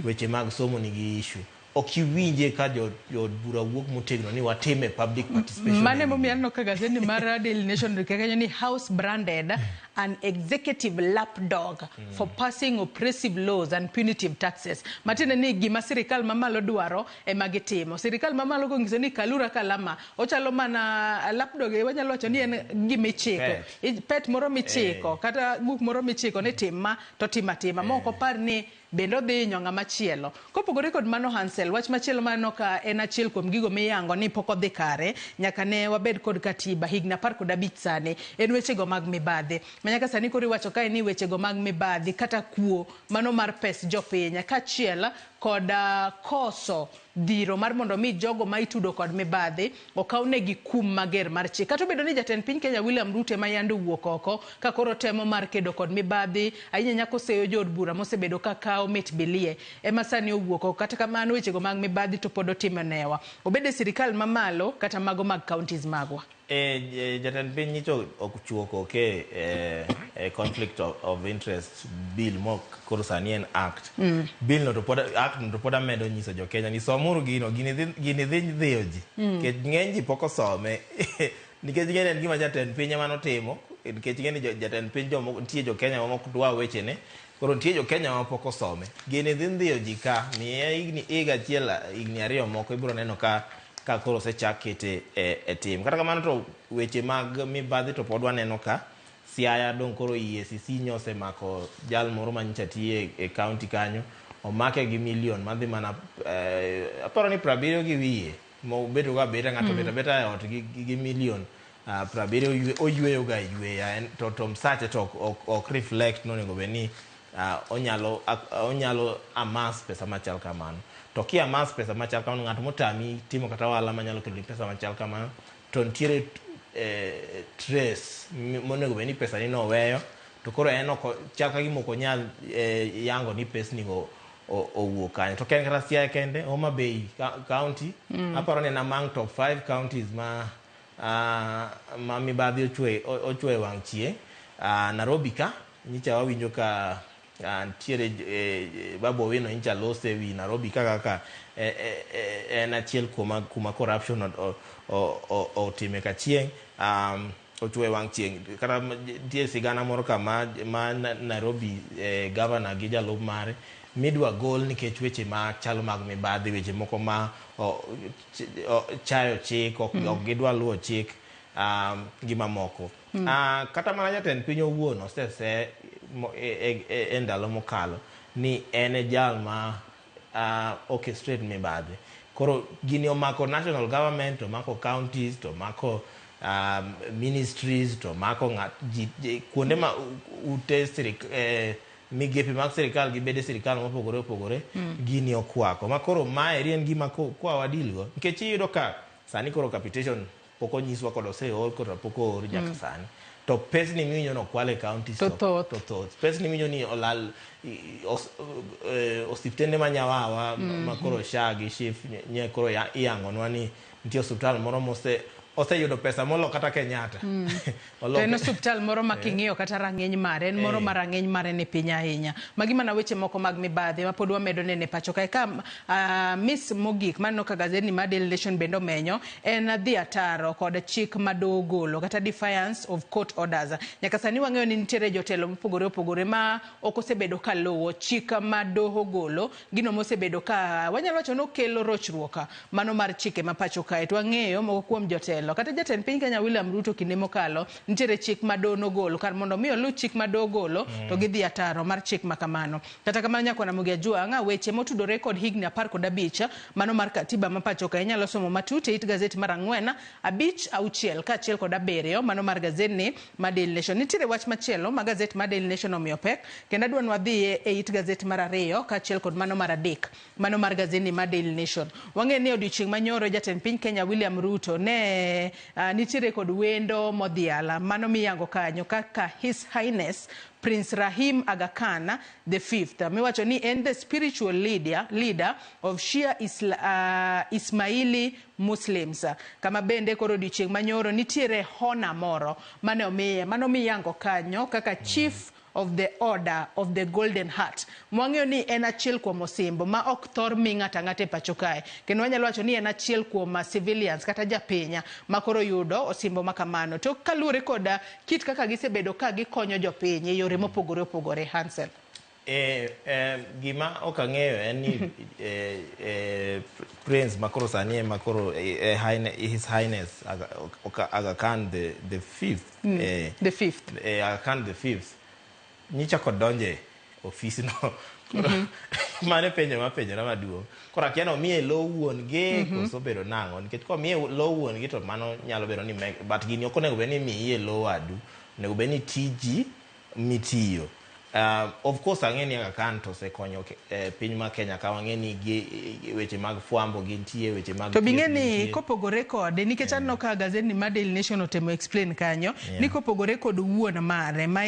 weche mag somo nigi issue, ok iwinje ka jood bura wuok motegno ni watime public participation. Mano emomiyo aneno ka gazeti mar Daily Nation ndiko kanyo ni House branded an executive lapdog for passing oppressive laws and punitive taxes. Matiende ni gima sirikal mamalo dwaro ema gitimo. Sirikal mamalo konyiso ni kalura kalama, ochalo mana lapdog, wanyalo wacho ni en gima ichiko. Pet. Pet moro michiko, kata buk moro michiko ni tim ma to tim atima. Ma ok opar ni bende odhi hinyo ng'ama chielo. Kopogore kod mano Hansel, wach machielo maneno ka en achiel kuom gigo miyango ni pok odhi kare nyaka ne wabed kod katiba higni 15 sani en wechego mag mibadhi. Ma nyaka sani koro iwacho kae ni wechego mag mibadhi kata kuo mano mar pes jopiny kaachiel kod koso dhiro mar mondo mi jogo ma itudo kod mibadhi okawnegi kum mager mar chik. Kata obedo ni jatend piny Kenya William Ruto ema yande owuok oko ka koro temo mar kedo kod mibadhi ahinya nyaka oseyo jood bura mosebedo ka kawo mit bilie ema sani owuok oko. Kata kamano wechego mag mibadhi to pod otimo newa. Obed e sirikal mamalo kata mago mag counties magwa. Jatend piny nyicho ochiwo koke e conflict of interest bill mok koro sani en act. Bill no to pod, act no to pod amedo nyiso jo Kenya ni somuru gino, gini dhi dhiyo ji. Nikech ng'eny ji pok osome. Nikech ng'eny en gima jatend piny ema notimo, nikech ng'eny jatend piny jomoko nitie jo Kenya ma ok dwa wechene. Koro nitie jo Kenya ma pok osome. Gini dhi dhiyo ji ka, miye higni, higa achiel, higni 2 moko ibiro neno ka koro osechak kete e tim. Kata kamano to weche mag mibadhi to pod waneno ka Siaya dong' koro EACC nyosemako jal moro manyicha tiye e county kanyo, omake gi milion madhi mana aparo ni 70 gi wiye mobedo go abeta ng'ato obet abeta e ot gi milion 70 oyweyo ga yweya to msache to ok reflect nonego bed ni onyalo amass pesa machal kamano. To ki amass pesa machal kamano, ng'at motami timo kata ohala manyalo keloni pesa machal kamano, to nitiere trace monego bed ni pesa ni noweyo, to koro en ok chal ka gima ok onyal yango ni pesni go owuok kanye. To ok en kata Siaya kende, Homa Bay county aparo ni en among top 5 counties ma mibadhi ochwe e wang' chieng'. Nairobi ka nyicha wawinjo ka nitiere Babu Owino nyicha lose wi Nairobi ka kaka en achiel kuom kuma corruption otime ka chieng' ochwe e wang' chieng'. Kata nitie sigana moro ka ma Nairobi governor gi jalup mare midwa gol nikech weche ma chalo mag mibadhi, weche moko ma chayo chik, ok gidwa luwo chik, gi mamoko. Kata mana jatend piny owuon osese e ndalo mokalo ni en e jal ma orchestrate mibadhi. Koro gini omako national government, to omako counties, to omako ministries, to omako ji, kuonde ma ute migepe mag sirikal gi bede sirikal mopogore opogore. Gini okwako ma koro maeri en gima kwa wadil go, nikech iyudo ka sani koro capitation pok onyiswa kod oseor kod pok oor nyaka sani, to pesni miwinjo ni okwal e counties To thoth. To thoth pesni miwinjo ni olal osiptende ma Nyawawa ma koro SHA gi SHIF nye koro iyangonwa ni nitie osiptal moro mose oseyudo pesa molo kata Kenyatta. To en osiptal moro ma king'iyo kata rang'iny mare, en moro ma rang'iny mare ni piny ahinya. Magi mana weche moko mag mibadhi ma pod wamedo nene pacho kae. Ka miss mogik maneno ka gazetni mar Daily Nation bende omenyo en dhi ataro kod chik ma doho ogolo kata defiance of court orders. Nyaka sani wang'eyo ni nitiere jotelo mopogore opogore ma ok osebedo ka luwo chik ma doho ogolo, gino mosebedo ka wanyalo wacho ni okelo rochruok mano mar chike ma pacho kae. To wang'eyo moko kuom jotelo, kata jatend piny Kenya William Ruto kinde mokalo nitiere chik ma doho nogolo, kar mondo mi oluw chik ma doho ogolo to gidhi ataro mar chik ma kamano. Kata kamano, nyakwana Mugia Jwang', weche motudore kod higni 15 mano mar katiba ma pacho kae inyalo somo matut e it gazet mar 4, 5, 6 kaachiel kod 7 mano mar gazetni mar Daily Nation. Nitiere wach machielo ma gazet mar Daily Nation omiyo pek, kendo adwa ni wadhiye e it gazet mar 2 kaachiel kod mano mar 3 mano mar gazetni mar Daily Nation. Wang'eyo ni odiochieng' manyoro jatend piny Kenya William Ruto ne nitiere kod wendo modhiala mano miyango kanyo kaka His Highness Prince Rahim Aga Khan the Fifth, miwacho ni en the spiritual leader of Shia Ismaili Muslims, kama bende koro odiochieng' manyoro nitiere hona moro mane omiye mano miyango kanyo kaka Chief of the Order of the Golden Heart. Mwang'eyo ni en achiel kuom osimbo ma ok thor mi ng'ato ang'ata e pacho kae, kendo wanyalo wacho ni en achiel kuom civilians kata japinya ma koro yudo osimbo ma kamano. To kaluwore kod kit kaka gisebedo ka gikonyo jopiny e yore mopogore opogore, Hansel. Gima ok ang'eyo en ni Prince makoro sani ema koro His Highness Aga Khan the Fifth. The Fifth. Aga Khan the Fifth. Nyicha kod donje ofis no. Mano e penjo mapenjora maduong'. Koro akia ni omiye lo wuon gi koso obedo nang'o, nikech komiye lo wuon gi to mano nyalo bedo ni but gini ok onego bed ni miye lo wadu, onego bed ni tiji mitiyo. Of course ang'e ni Aga Khan to osekonyo piny ma Kenya ka, wang'e ni gi weche mag fwambo gintie, weche mag To bing'e thieth ni gintie. Kopogore kode, nikech aneno ka gazetni mar Daily Nation otemo explain kanyo ni kopogore kod wuon mare ma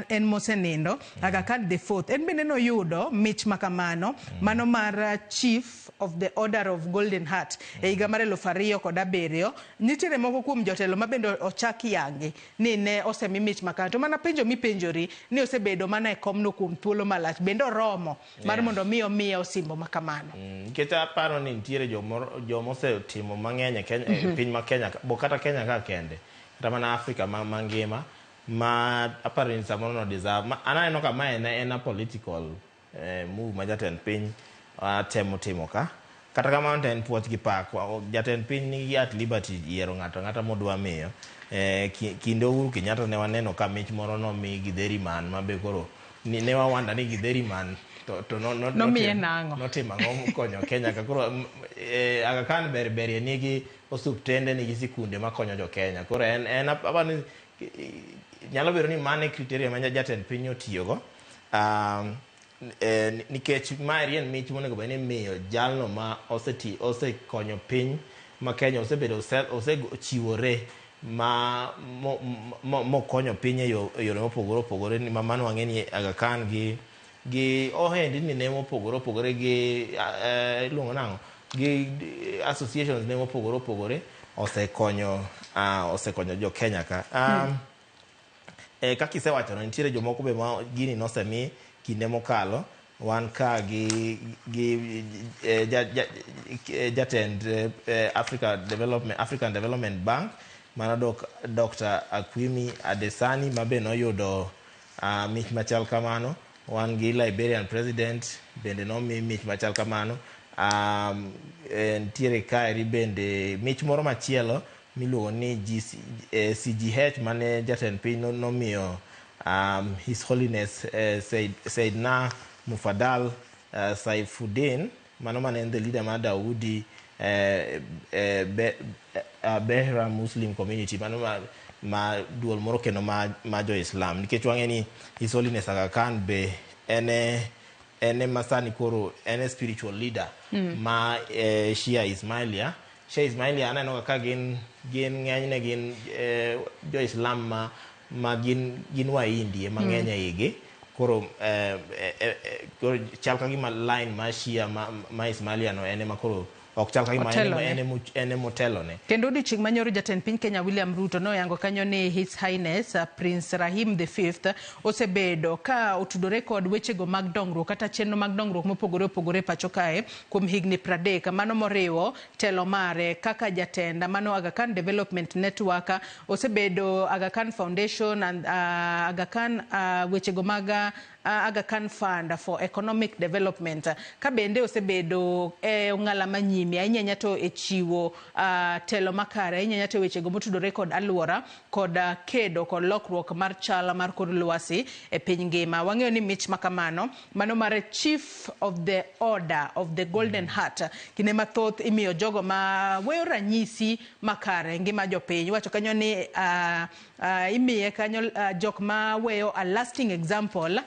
en mosenindo Aga Khan the Fourth, en bende noyudo mich makamano mano mar Chief of the Order of Golden Heart e higa mar 2007. Nitiere moko kuom jotelo ma bende ochak yangi ni ne osemi mich makama. To mana penjo mipenjori ni osebedo mana e komno kuom thuolo malach, bende oromo mar mondo mi omiye osimbo ma kamano? Nikech aparo ni nitiere joma osetimo mang'eny e Kenya, e piny ma Kenya, bo kata Kenya ka kende, kata mana Afrika mangima, ma aparo ni samoro no deserve. An aneno ka mae en a political move ma jatend piny temo timo ka. Kata kamano to en puoch gi pak. Jatend piny nigi at liberty yiero ng'ato ang'ata modwa miyo. Kinde Uhuru Kenyatta ne waneno ka mich moro nomi Githeri Man, ma be koro ne wawanda ni Githeri Man to no, no, Nomiye nang'o? Notimo ang'o konyo Kenya ka koro Aga Khan ber berie nigi osuptende, nigi sikunde makonyo jo Kenya. Koro en aparo ni nyalo bedo ni mano e criteria ma jatend piny otiyogo, nikech maeri en mich monego bed ni imiyo jalno ma osekonyo piny ma Kenya, osebedo osechiwore ma mokonyo piny e yore mopogore opogore, ma mano wang'e ni Aga Khan gi ohendni ne mopogore opogore gi iluongo nang'o, gi associations ne mopogore opogore osekonyo jo Kenya ka. Kaka isewachono, nitiere jomoko be ma gini nosemi kinde mokalo. Wan ka gi jatend African Development Bank, mano Dr. Akwimi Adesani, ma be noyudo mich machal kamano. Wan gi Liberian President bende nomi mich machal kamano. Nitiere kaeri bende mich moro machielo miluongo ni CGH, mane jatend piny nomiyo His Holiness Saidna Mufadal Saifuddin, mano mane en the leader mar Daudi Behra Muslim Community, mano ma duol moro kendo ma jo Islam, nikech wang'e ni His Holiness Aga Khan be en ema sani koro en e spiritual leader ma Shia Ismailia. Shia Ismailia aneno ka gin ng'enyne gin jo Islam ma gin Wahindi ema ng'eny e igi. Koro chal ka gima line ma Shia ma Ismailia no en ema koro ok chal ka gima en ema otelone. Kendo odiochieng' manyoro jatend piny Kenya William Ruto noyango kanyo ni His Highness Prince Rahim the Fifth osebedo ka otudore kod wechego mag dongruok kata chenro mag dongruok mopogore opogore pacho kae kuom higni 30, mano moriwo telo mare kaka jatend mano Aga Khan Development Network, osebedo Aga Khan Foundation and Aga Khan wechego mag Aga Khan Fund for Economic Development, ka bende osebedo e ong'ala manyime ahinya to e chiwo telo makare ahinya to e wechego motudore kod aluora kod kedo kod lokruok mar chal mar kor lwasi e piny ngima. Wang'eyo ni mich makamano mano mar Chief of the Order of the Golden Heart kinde mathoth imiyo jogo ma weyo ranyisi makare ngima jopiny. Iwacho kanyo ni imiye kanyo jok ma weyo a lasting example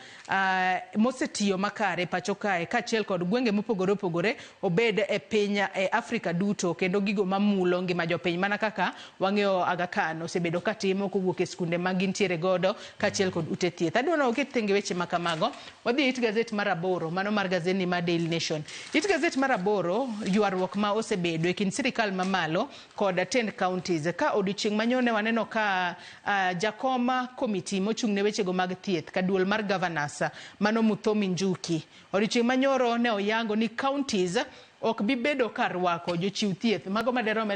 mosetiyo makare pacho kae kaachiel kod gwenge mopogore opogore, obed e piny e Afrika duto, kendo gigo mamulo ngima jopiny, mana kaka wang'eyo Aga Khan osebedo katimo kowuok e skunde ma gintiere godo kaachiel kod ute thieth. Adwa ni waket tenge weche ma kamago, wadhi it gazet mar 8, mano mar gazetni mar Daily Nation. It gazet mar 8, ywaruok ma osebedo e kind sirikal mamalo kod tend counties. Ka odiochieng' manyoro ne waneno ka jakom komiti mochung' ne wechego mag thieth ka duol mar governors, mano Muthomi Njuki, odiochieng' manyoro ne oyango ni counties ok bi bedo ka rwako jochiw thieth mago maderom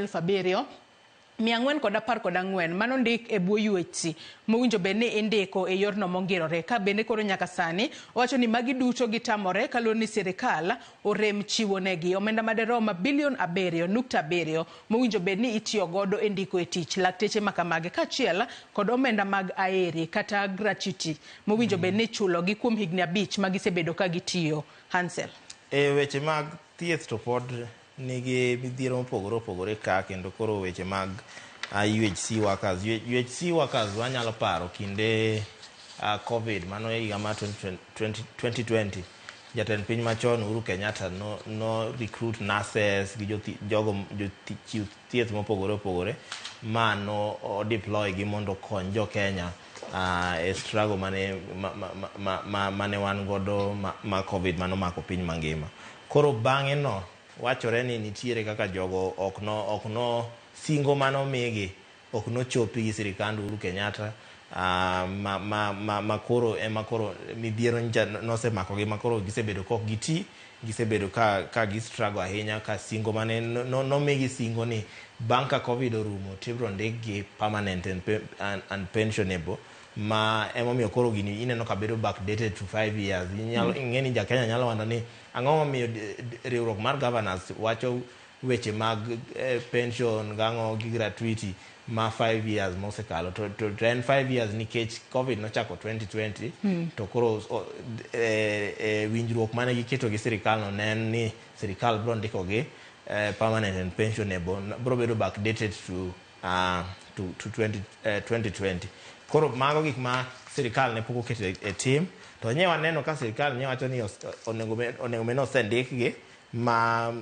7414 mano ndik e bwo UHC mowinjo bed ni indiko e yorno mongirore. Ka bende koro nyaka sani owacho ni magi duto gitamore kaluwore ni sirikal orem chiwo negi omenda maderom bilion 7.7 mowinjo bed ni itiyo godo e ndiko e tich lakteche makamagi, kaachiel kod omenda mag aeri kata gratuity mowinjo bed ni ichulogi kuom higni 5 ma gisebedo ka gitiyo. Hansel. E weche mag thieth to pod nigi midhiero mopogore opogore ka, kendo koro weche mag UHC workers. UHC workers wanyalo paro kinde COVID, mano higa mar 2020, jatend piny machon Uhuru Kenyatta no recruit nurses gi jogo jochiw thieth mopogore opogore ma no deploy gi mondo okony jo Kenya e struggle mane wan godo ma COVID mano mako piny mangima. Koro bang'e no Wachore ni nitiere kaka jogo ok no singo manomigi ok nochopi gi sirikand Uhuru Kenyatta, ma koro ema koro midhiero nyicha nosemakogi, ma koro gisebedo kok giti, gisebedo ka gi struggle ahinya ka singo mane nomigi singo ni bang' ka COVID orumo tibiro ndikgi permanent and pensionable, ma emomiyo koro gini ineno ka bedo backdated to 5 years. Inyalo ing'e ni ja Kenya nyalo wacho ni ang'o momiyo riwruok mar governors wacho weche mag pension gang'o gi gratuity ma 5 years mosekalo, to en 5 years nikech COVID nochako 2020. To koro winjruok mane giketo gi sirikal no ne en ni sirikal biro ndikogi permanent and pensionable, biro bedo backdated to 2020. Koro mago gik ma sirikal ne pok oketo e tim, to nye waneno ka sirikal nye wacho ni onego bed ni osendikgi ma,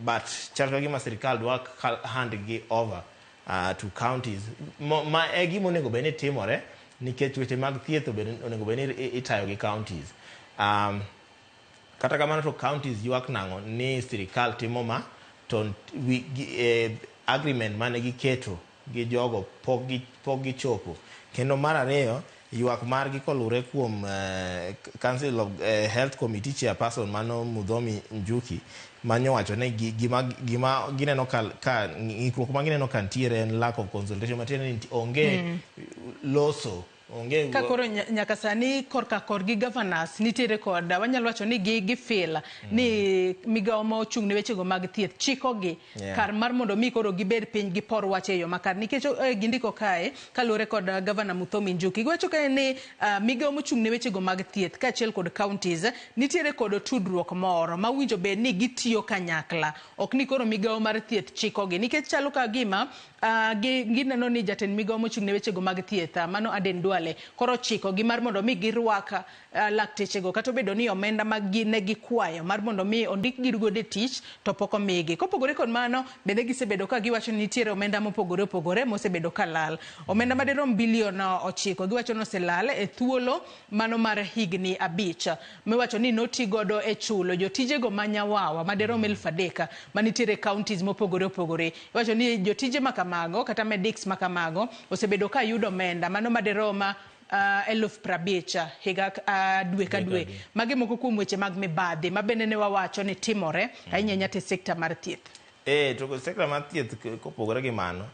but chal ka gima sirikal dwa hand gi over to counties, ma e gima onego bed ni timore, nikech weche mag thieth onego bed ni itayo gi counties. Kata kamano to counties ywak nang'o ni sirikal timo ma to agreement mane giketo gi jogo pok gichopo. Kendo mar ariyo, ywak margi kolure kuom Council of Health Committee chairperson mano Muthomi Njuki, manyowacho ni gima gineno ka ng'ikruok ma gineno ka ntiere en lack of consultation, matiende ni onge loso, onge Ka koro nyaka sani korka korgi governors nitiere kod wanyalo wacho ni gi feel ni migawo ma ochung' ne wechego mag thieth chikogi kar mar mondo mi koro gibed piny gipor wach e yo makare, nikech gindiko kae kaluwore kod Governor Muthomi Njuki, giwacho kae ni migawo mochung' ne wechego mag thieth kaachiel kod counties nitiere kod tudruok moro ma winjo bed ni gitiyo kanyakla, ok ni koro migawo mar thieth chikogi, nikech chalo ka gima gineno ni jatend migawo mochung' ne wechego mag thieth, mano Aden Duale, koro chiko gi mar mondo mi girwak laktechego, kata obedo ni omenda mag gi ne gikwayo mar mondo mi ondik gi godo e tich to pok omigi. Kopogore kod mano, bende gisebedo ka giwacho ni nitiere omenda mopogore opogore mosebedo ka lal. Omenda madirom bilion 9 giwacho ni oselal e thuolo mano mar higni 5, miwacho ni noti godo e chulo jotijego ma nyawawa madirom 3,000 manitiere counties mopogore opogore. Iwacho ni jotije makamago kata medics makamago osebedo ka yudo omenda mano madirom 50,000 higa dwe ka dwe. Magi moko kuom weche mag mibadhi ma bende ne wawacho ni timore ahinya ahinya te sekta mar thieth. To sekta mar thieth, kopogore gi mano,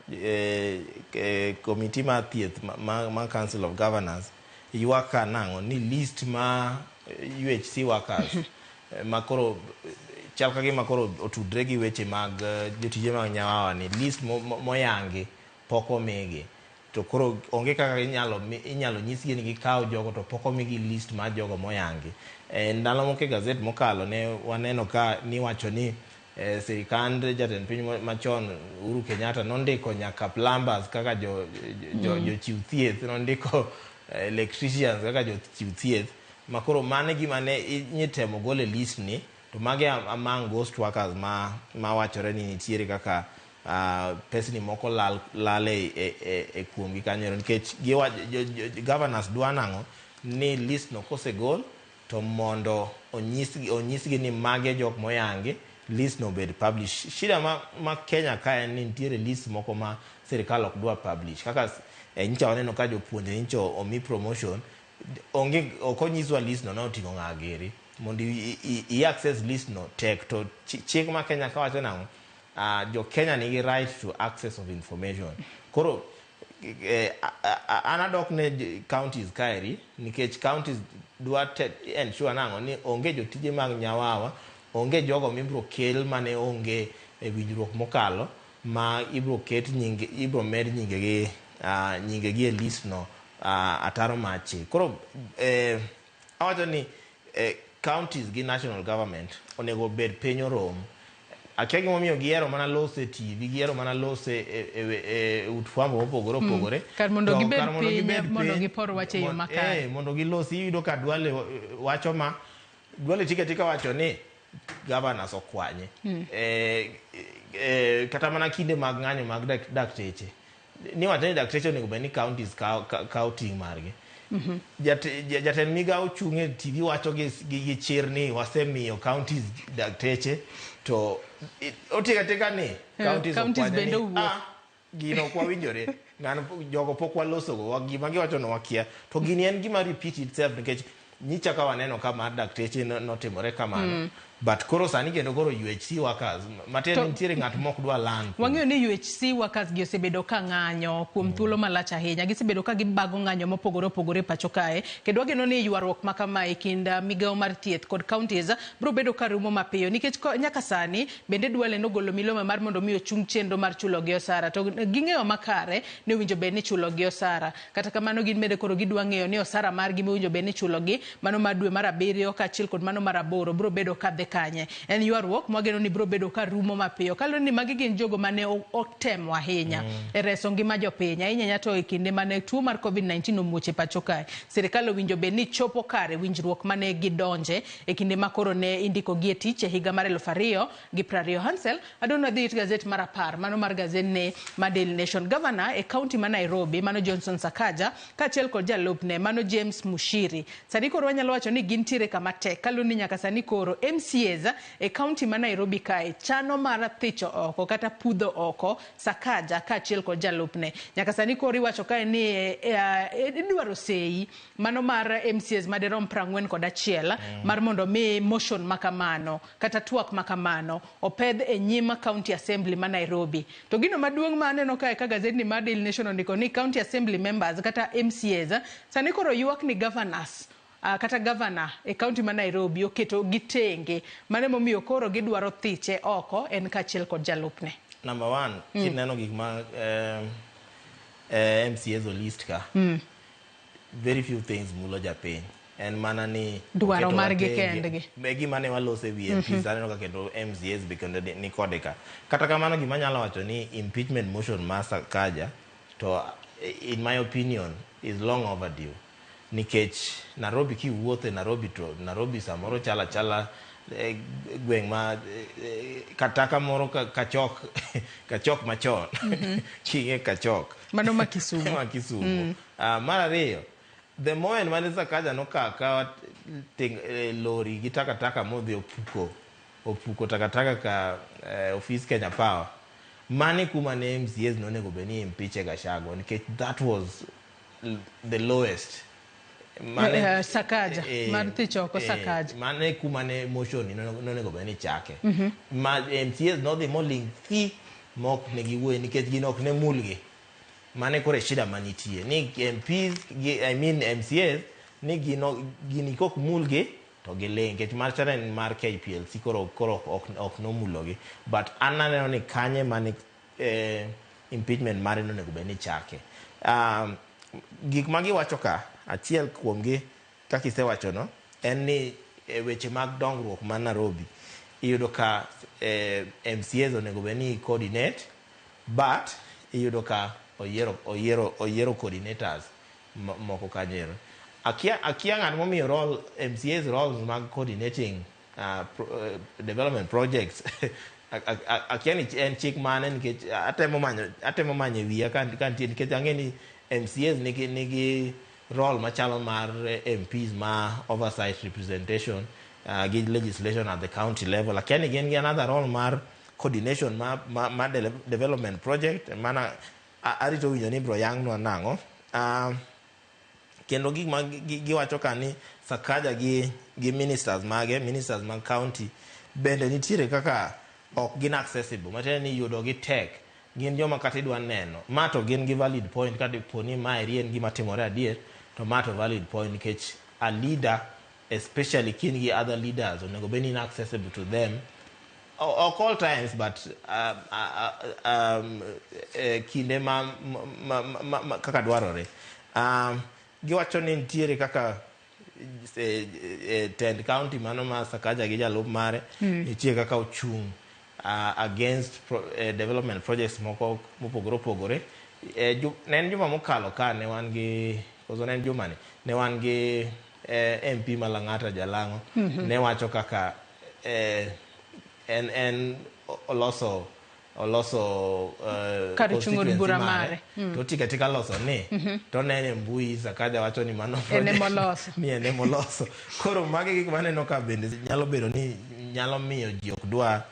komiti mar thieth ma Council of Governors ywak ka nang'o ni list ma UHC workers ma koro chal ka gima koro otudre gi weche mag jotije mag nyawawa ni list moyangi pok omigi. To koro onge kaka inyalo nyisgi ni gikaw jogo to pok omigi list mar jogo moyangi. Ndalo moko e gazet mokalo ne waneno ka niwacho ni sirikand jatend piny machon Uhuru Kenyatta nondiko nyaka plumbers kaka jochiw thieth, nondiko electricians kaka jochiw thieth, ma koro mano e gima ne itemo gol e list ni, to magi among ghost workers ma wachore ni nitiere kaka pesni moko lal e kuomgi kanyo, nikech governors dwa nang'o ni list no kosegol to mondo onyisgi ni mage jok moyangi, list no obed publish. Shida ma Kenya ka en ni nitiere list moko ma sirikal ok dwa publish, kaka nyicha waneno ka jopuonje nyicha omi promotion, onge, ok onyiswa list no noting'o ng'a giri. Mondo i access list no tek, to chik ma Kenya ka wacho nang'o, jo Kenya nigi right to access of information. Koro an adok ne counties kaeri, nikech counties dwa ensure nang'o ni onge jotije mag nyawawa, onge jogo mibiro kel mane onge e winjruok mokalo, ma ibiro ket nyinge, ibiro med nyingegi e list no ataro mar chik. Koro awacho ni counties gi national government onego bed piny orom. Akia gimomiyo gihero mana loso e TV, gihero mana loso e ut fwambo mopogore opogore. Kar mondo gibed piny, mondo gipor wach e yo makare. Mondo gilosi, iyudo ka Duale wacho ma, Duale tika tika wacho ni governors okwanye. Kata mana kinde mag ng'anyo mag dakteche. Ni wacho ni dakteche onego bed ni counties kawo ting' margi. Jatend migao chung' e TV wacho gi chir ni wasemiyo counties dakteche to otieko atieka ni counties counties okwanya bende ni, owuok. "Ah, gino ok wawinjore ng'ano jogo pok walosogo gima giwacho no wakia to gini en gima repeat itself nikech nyicha ka waneno ka mar dakteche notimore kamano but koro sani kendo koro UHC workers matiende nitiere ng'at mok dwa land. Wang'eyo ni UHC workers gi osebedo ka ng'anyo kuom thuolo malach ahinya. Gisebedo ka gibago ng'anyo mopogore opogore e pacho kae. Kendo wageno ni ywaruok ma kama e kind migawo mar thieth kod counties biro bedo ka rumo mapiyo. Nikech nyaka sani bende Duale nogolo milome mar mondo mi ochung chenro mar chulo gi osara. To ging'eyo makare ni owinjo bed ni chulo gi osara. Kata kamano gin bende koro gidwa ng'eyo ni osara margi mowinjo bed ni chulo gi mano mar dwe mar 7 kaachiel kod mano mar 8 biro bedo ka dhi kanye. En ywaruok mwageno ni biro bedo ka rumo mapiyo. Kaluwore ni magi gin jogo mane otemo ahinya e reso ngima jopiny. Ahinya ahinya to e kinde mane tuo mar COVID-19 omuoch e pacho kae. Sirikal owinjo bed ni chopo kare winjruok mane gidonje e kinde ma koro ne indiko gi e tich e higa mar 2020. Hansel, adwaro ni wadhi it gazet mar 10, mano mar gazet ne mar Daily Nation. Governor e county ma Nairobi, mano Johnson Sakaja, kaachiel kod jalupne, mano James Mushiri. Sani koro wanyalo wacho ni gintiere kama tek, kaluwore ni nyaka sani koro MCAs e county ma Nairobi kae chano mar thicho oko kata pudho oko Sakaja kaachiel kod jalupne. Nyaka sani koro iwacho kae ni idwaro sei mano mar MCAs madirom 41 mar mondo mi motion makamano kata twak makamano opedh e nyim County Assembly ma Nairobi. To gino maduong' ma aneno kae ka gazetni mar Daily Nation ondiko ni County Assembly members kata MCAs sani koro ywak ni governors kata governor e county ma Nairobi oketo gi tenge. Mano emomiyo koro gidwaro thiche oko en kaachiel kod jalupne. Number one, kineno gik ma MCAs o list ka, very few things mulo japiny. En mana ni Dwaro oketo margi watenge. kendgi. Be gima ne walose e wi MPs, aneno ka kendo MCAs be kendo ni kode ka. Kata kamano gima anyalo wacho ni impeachment motion mar Sakaja to in my opinion is long overdue. Nikech Nairobi kiwuotho e Nairobi to Nairobi samoro chalo achala gweng' ma kataka moro kachok kachok machon king'e kachok Mano ma Kisumu. Ma Kisumu. Mar ariyo, the moment mane Sakaja nokawo akawa lori gi takataka modhi opuko takataka ka ofis Kenya Power, mane kuma ne MCAs nonego bed ni impeach Gachagua nikech that was the lowest. Sakaja, mar thicho oko Sakaja. Mane kuma ne motion ni nonego bed ni chake. Ma MCAs nodhi moling thi mok ne giwuoye nikech gin ok ne mulgi. Mane koro e shida manitie ni MPs gi, I mean MCAs ni gino gini kok mulgi to giling nikech mar chana en mar KPLC koro ok nomulogi, but an aneno ni kanye mane impeachment mare nonego bed ni chake. Gik ma giwacho ka achiel kuomgi kaka isewacho no en ni e weche mag dongruok ma Nairobi iyudo ka MCAs onego bed ni coordinate, but iyudo ka oyiero coordinators moko kanyo ero. Akia ng'at momiyo role MCAs roles mag coordinating development projects. Akia ni en chik mane nikech atemo manyo e wiya ka nitie nikech ang'e ni MCAs nigi role machalo mar MPs ma oversight representation gi legislation at the county level. Akia ni gin gi another role mar coordination ma development project mana arito winjo ni bro yangnwa nang'o. Kendo gik ma giwacho ka ni Sakaja gi ministers mage, ministers mag county bende nitiere kaka ok gin accessible, matiende ni yudo gi tek. Gin joma kata idwa neno ma to gin gi valid point ka dipo ni maeri en gima timore adier, to ma to valid point nikech a leader, especially kin gi other leaders, onego bed ni in accessible to them ok all times, but kinde ma kaka dwarore. Giwacho ni nitiere kaka tend county mano ma Sakaja gi jalup mare nitie kaka ochung' against development projects moko mopogore opogore. Ne en juma mokalo ka ne wan gi koso ne en juma ni ne wan gi MP ma Lang'ata Jalang'o ne wacho kaka en oloso oloso Kar chung' od bura constituency mare. To otieko atika loso ni to onene e mbui Sakaja wacho ni mano En project emoloso. ni en emoloso. Koro magi gik maneno ka bende nyalo bedo ni nyalo miyo ji ok dwa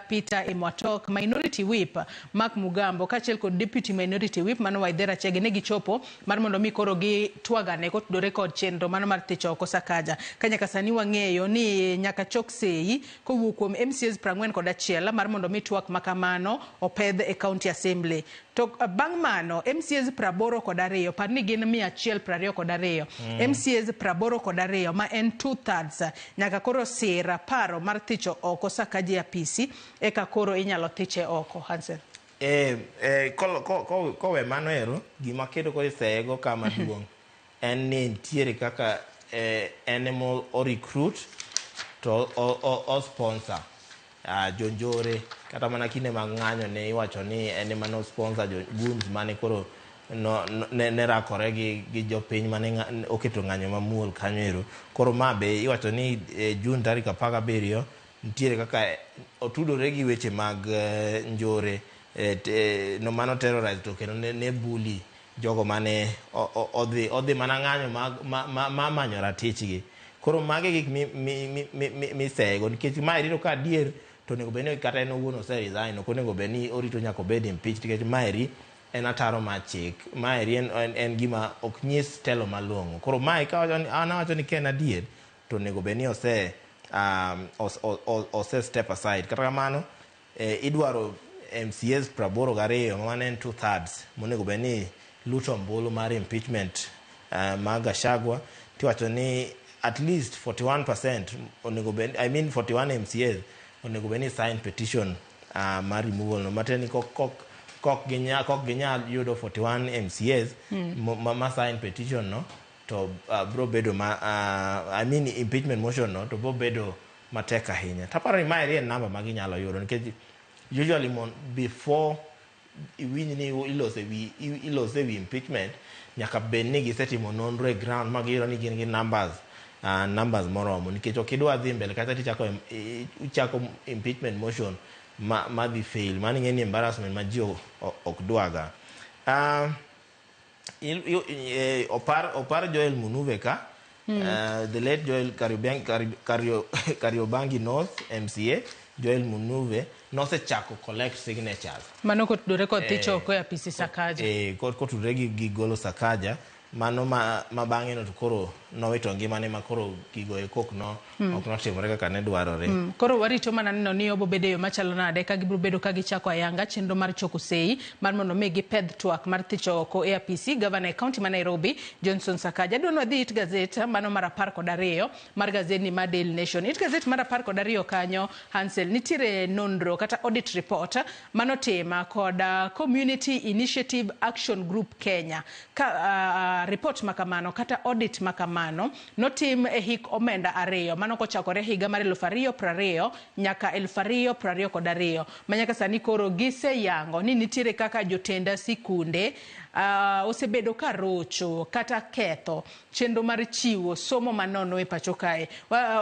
Peter Imwatok, Minority Whip Mark Mugambo kaachiel kod Deputy Minority Whip mano Waithera Chege ne gichopo mar mondo mi koro gitwagane kotudore kod chenro mano mar thicho oko Sakaja. Ka nyaka sani wang'eyo ni nyaka chok seyi kowuok kuom MCAs 41 mar mondo mi twak makamano opedh e County Assembly. To bang' mano MCAs 82, par ni gin 122. MCAs 82 ma en 2/3 nyaka koro sir paro mar thicho oko Sakaja e apisi eka koro inyalo thiche oko. Hansen. Kowe mano ero, gima keto koro iseye go kama duong' en ni nitiere kaka en emo o recruit to o sponsor jonjore kata mana kinde mag ng'anyo ne iwacho ni en ema no sponsor jo goons mane koro no, no, ne rakore gi jopiny mane oketo ng'anyo mamuol kanyo ero. Koro ma be iwacho ni June tarik 17 nitiere kaka otudore gi weche mag njore no mano terrorize to kendo ne bully jogo mane odhi mana ng'anyo ma manyo ratichgi. Koro magi gik miseyego nikech ma irito ka adier to onego bed ni kata en owuon ose resign, ok onego bed ni orito nyaka obed impeached nikech maeri en ataro mar chik. Maeri en gima ok nyis telo malong'o. Koro mae kawacho ni an awacho ni ka en adier to onego bed ni ose step aside. Kata kamano idwaro MCAs 82 mano en 2/3 monego bed ni luto ombulu mar impeachment mar Gachagua. Tiwacho ni at least 41% onego bed, I mean 41 MCAs onego bed ni sign petition mar removal no. Matiende ni kok ginyal yudo 41 MCAs ma sign petition no to bro bedo ma I mean impeachment motion no to bro bedo matek ahinya. Taparo ni maeri en namba ma ginyalo yudo nikech usually before iwinj ni ilose wi impeachment nyaka bed ni gisetimo nonro e ground ma giyudo ni gin gi numbers moromo nikech ok idwa dhi mbele kata tichako ichako impeachment motion ma dhi fail. Mano ing'e ni embarrassment ma ji ok dwaga. Opar Joel Munuve ka the late Joel Kariobangi North MCA Joel Munuve nosechako collect signatures. Mano kotudore kod thicho oko e apisi Sakaja. Kotudore gi golo Sakaja mano ma bang'e no to koro nowito ngimane ma koro gigo eko ok no ok notimore kaka ne dwarore. Koro warito mana neno ni obo bedo e yo machalo nade ka gibiro bedo ka gichako ayanga chenro mar choko sei mar mondo mi gipedh twak mar thicho oko e apisi gavana e kaunti ma Nairobi Johnson Sakaja. Adwa ni wadhi it gazet mano mar 12 mar gazetni mar Daily Nation. It gazet mar 12 kanyo Hansel nitiere nonro kata audit report manotima kod Community Initiative Action Group Kenya. Ka report makamano kata audit makamano notim e hik omenda 2 mano kochakore higa mar 2020 nyaka 2022 ma nyaka sani koro giseyango ni nitiere kaka jotend sikunde osebedo ka rocho kata ketho chenro mar chiwo somo manono e pacho kae.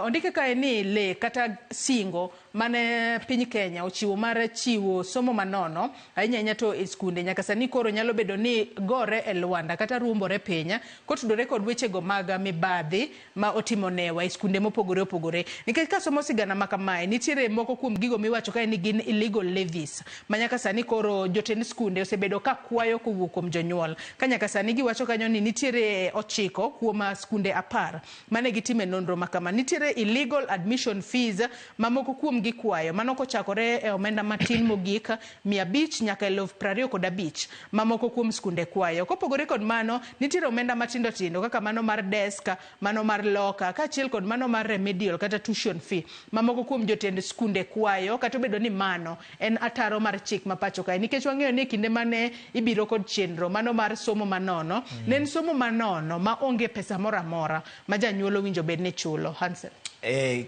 Ondike kae ni le kata singo mane piny Kenya ochiwo mar chiwo somo manono ahinya ahinya to e skunde nyaka sani koro nyalo bedo ni gore e lwanda kata ruombore piny kotudore kod wechego mag mibadhi ma otimo newa e skunde mopogore opogore. Nikech ka somo sigana ma kamae nitiere moko kuom gigo miwacho kae ni gin illegal levies ma nyaka sani koro jotend skunde osebedo ka kwayo kowuok kuom jonyuol. Ka nyaka sani giwacho kanyo ni nitiere 9 kuom skunde 10 mane gitime nonro ma kama. Nitiere illegal admission fees ma moko kuom gikwayo mano kochakore e omenda matin mogik 500 nyaka 25,000 ma moko kuom skunde kwayo. Kopogore kod mano nitiere omenda matindo tindo kaka mano mar desk, mano mar loka kaachiel kod mano mar remedial kata tuition fee ma moko kuom jotend skunde kwayo kata obedo ni mano en ataro mar chik ma pacho kae. Nikech wang'eyo ni kinde mane ibiro kod chenro mano mar somo manono ne en somo manono ma onge pesa moro amora ma janyuol owinjo bed ni chulo. Hansel.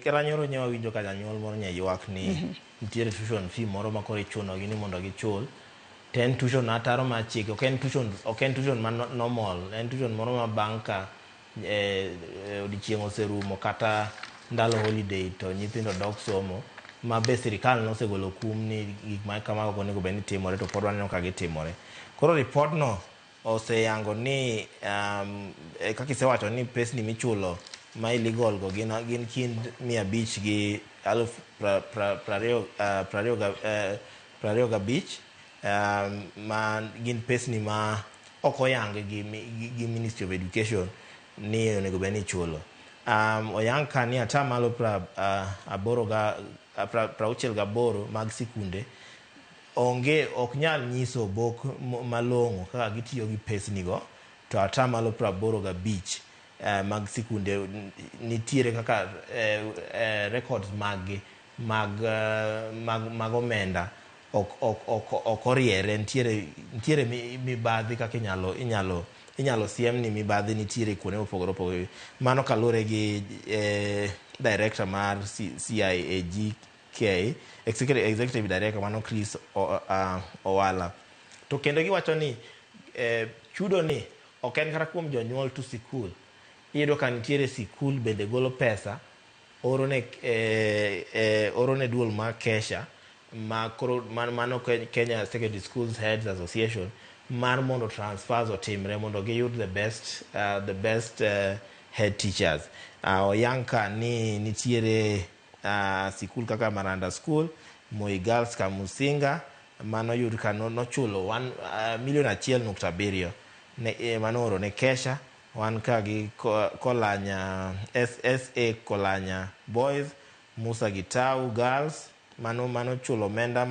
Kata nyoro ne wawinjo ka janyuol moro ne ywak ni nitiere tuition fee moro ma koro ichuno gi ni mondo gichul. To en tuition ataro mar chik, ok en tuition ma normal, en tuition moro ma bang' ka odiochieng' oserumo kata ndalo holiday to nyithindo dok somo Ma be sirikal nosegolo kum ni gik ma kamago ok onego bed ni timore, to pod waneno ka gitimore. Koro report no oseyango ni kaka isewacho ni pesni michulo ma illegal go gin kind 500 gi 20,025, ma gin pesni ma ok oyang gi Ministry of Education ni onego bed ni ichulo. Oyang ka ni atamalo 68 mag sikunde onge, ok nyal nyiso obok malong'o kaka gitiyo gi pesni go, to atamalo 85 mag sikunde nitiere kaka records mag mag omenda ok oriere. Nitiere mibadhi kaka inyalo siem ni mibadhi nitiere kuonde mopogore opogore. Mano kaluwore gi director mar CIAGK, executive director, mano Chris Owala. To kendo giwacho ni chudo ni ok en kata kuom jonyuol to sikul. Iyudo ka nitiere sikul bende golo pesa oro ne duol mar KESHA, ma koro mano Kenya Secondary Schools Heads Association, mar mondo transfers otimre mondo giyud the best head teachers. Oyang ka ni nitiere sikul kaka Maranda School, Moi Girls Kamusinga, mano yud ka nochulo 1.7 million ne mano oro ne KESHA. Wan ka gi Kolanya SA Kolanya Boys, Musa Gitau Girls, mano chulo omenda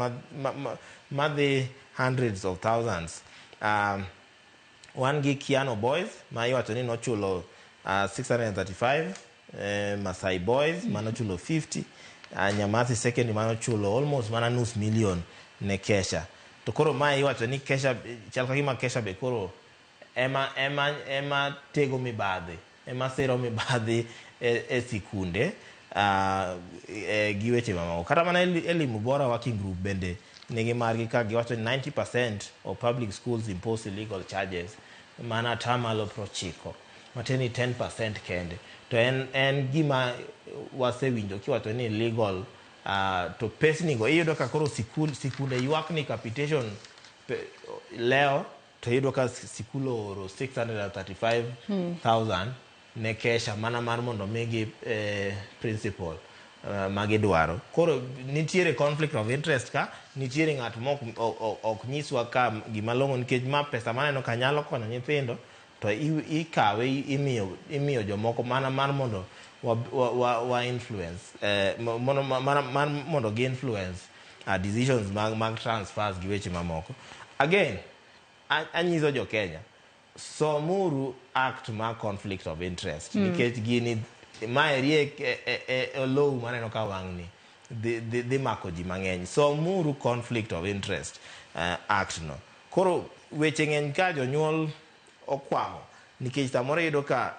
madhi hundreds of thousands. Wan gi Kiano Boys ma iwacho ni nochulo 635, Masai Boys manochulo 50, Nyamasi Secondary manochulo almost mana nus million ne KESHA. To koro mae iwacho ni KESHA chal ka gima KESHA be koro ema tego mibadhi, ema siro mibadhi e sikunde gi weche mamoko. Kata mana Elimu Bora Working Group bende nigi margi ka giwacho ni 90% of public schools impose illegal charges, mana 90%, matiende ni 10% kende. To en gima wasewinjo kiwacho ni illegal, to pesni go iyudo ka koro sikunde ywak ni capitation leo, to iyudo ka sikul ooro 635,000 ne KESHA mana mar mondo migi principal magidwaro. Koro nitiere conflict of interest ka nitiere ng'at mok ok nyiswa ka gima long'o, nikech ma pesa maneno ka nyalo konyo nyithindo, to ikawe imiyo jomoko mana mar mondo wa influence mondo mana mar mondo gi influence decisions mag transfers gi weche mamoko. Again, anyiso jo Kenya, somuru act mar conflict of interest, nikech gini maeri e low maneno ka wang'ni dhi mako ji mang'eny. Somuru conflict of interest act no. Koro weche ng'eny ka jonyuol okwamo, nikech samoro iyudo ka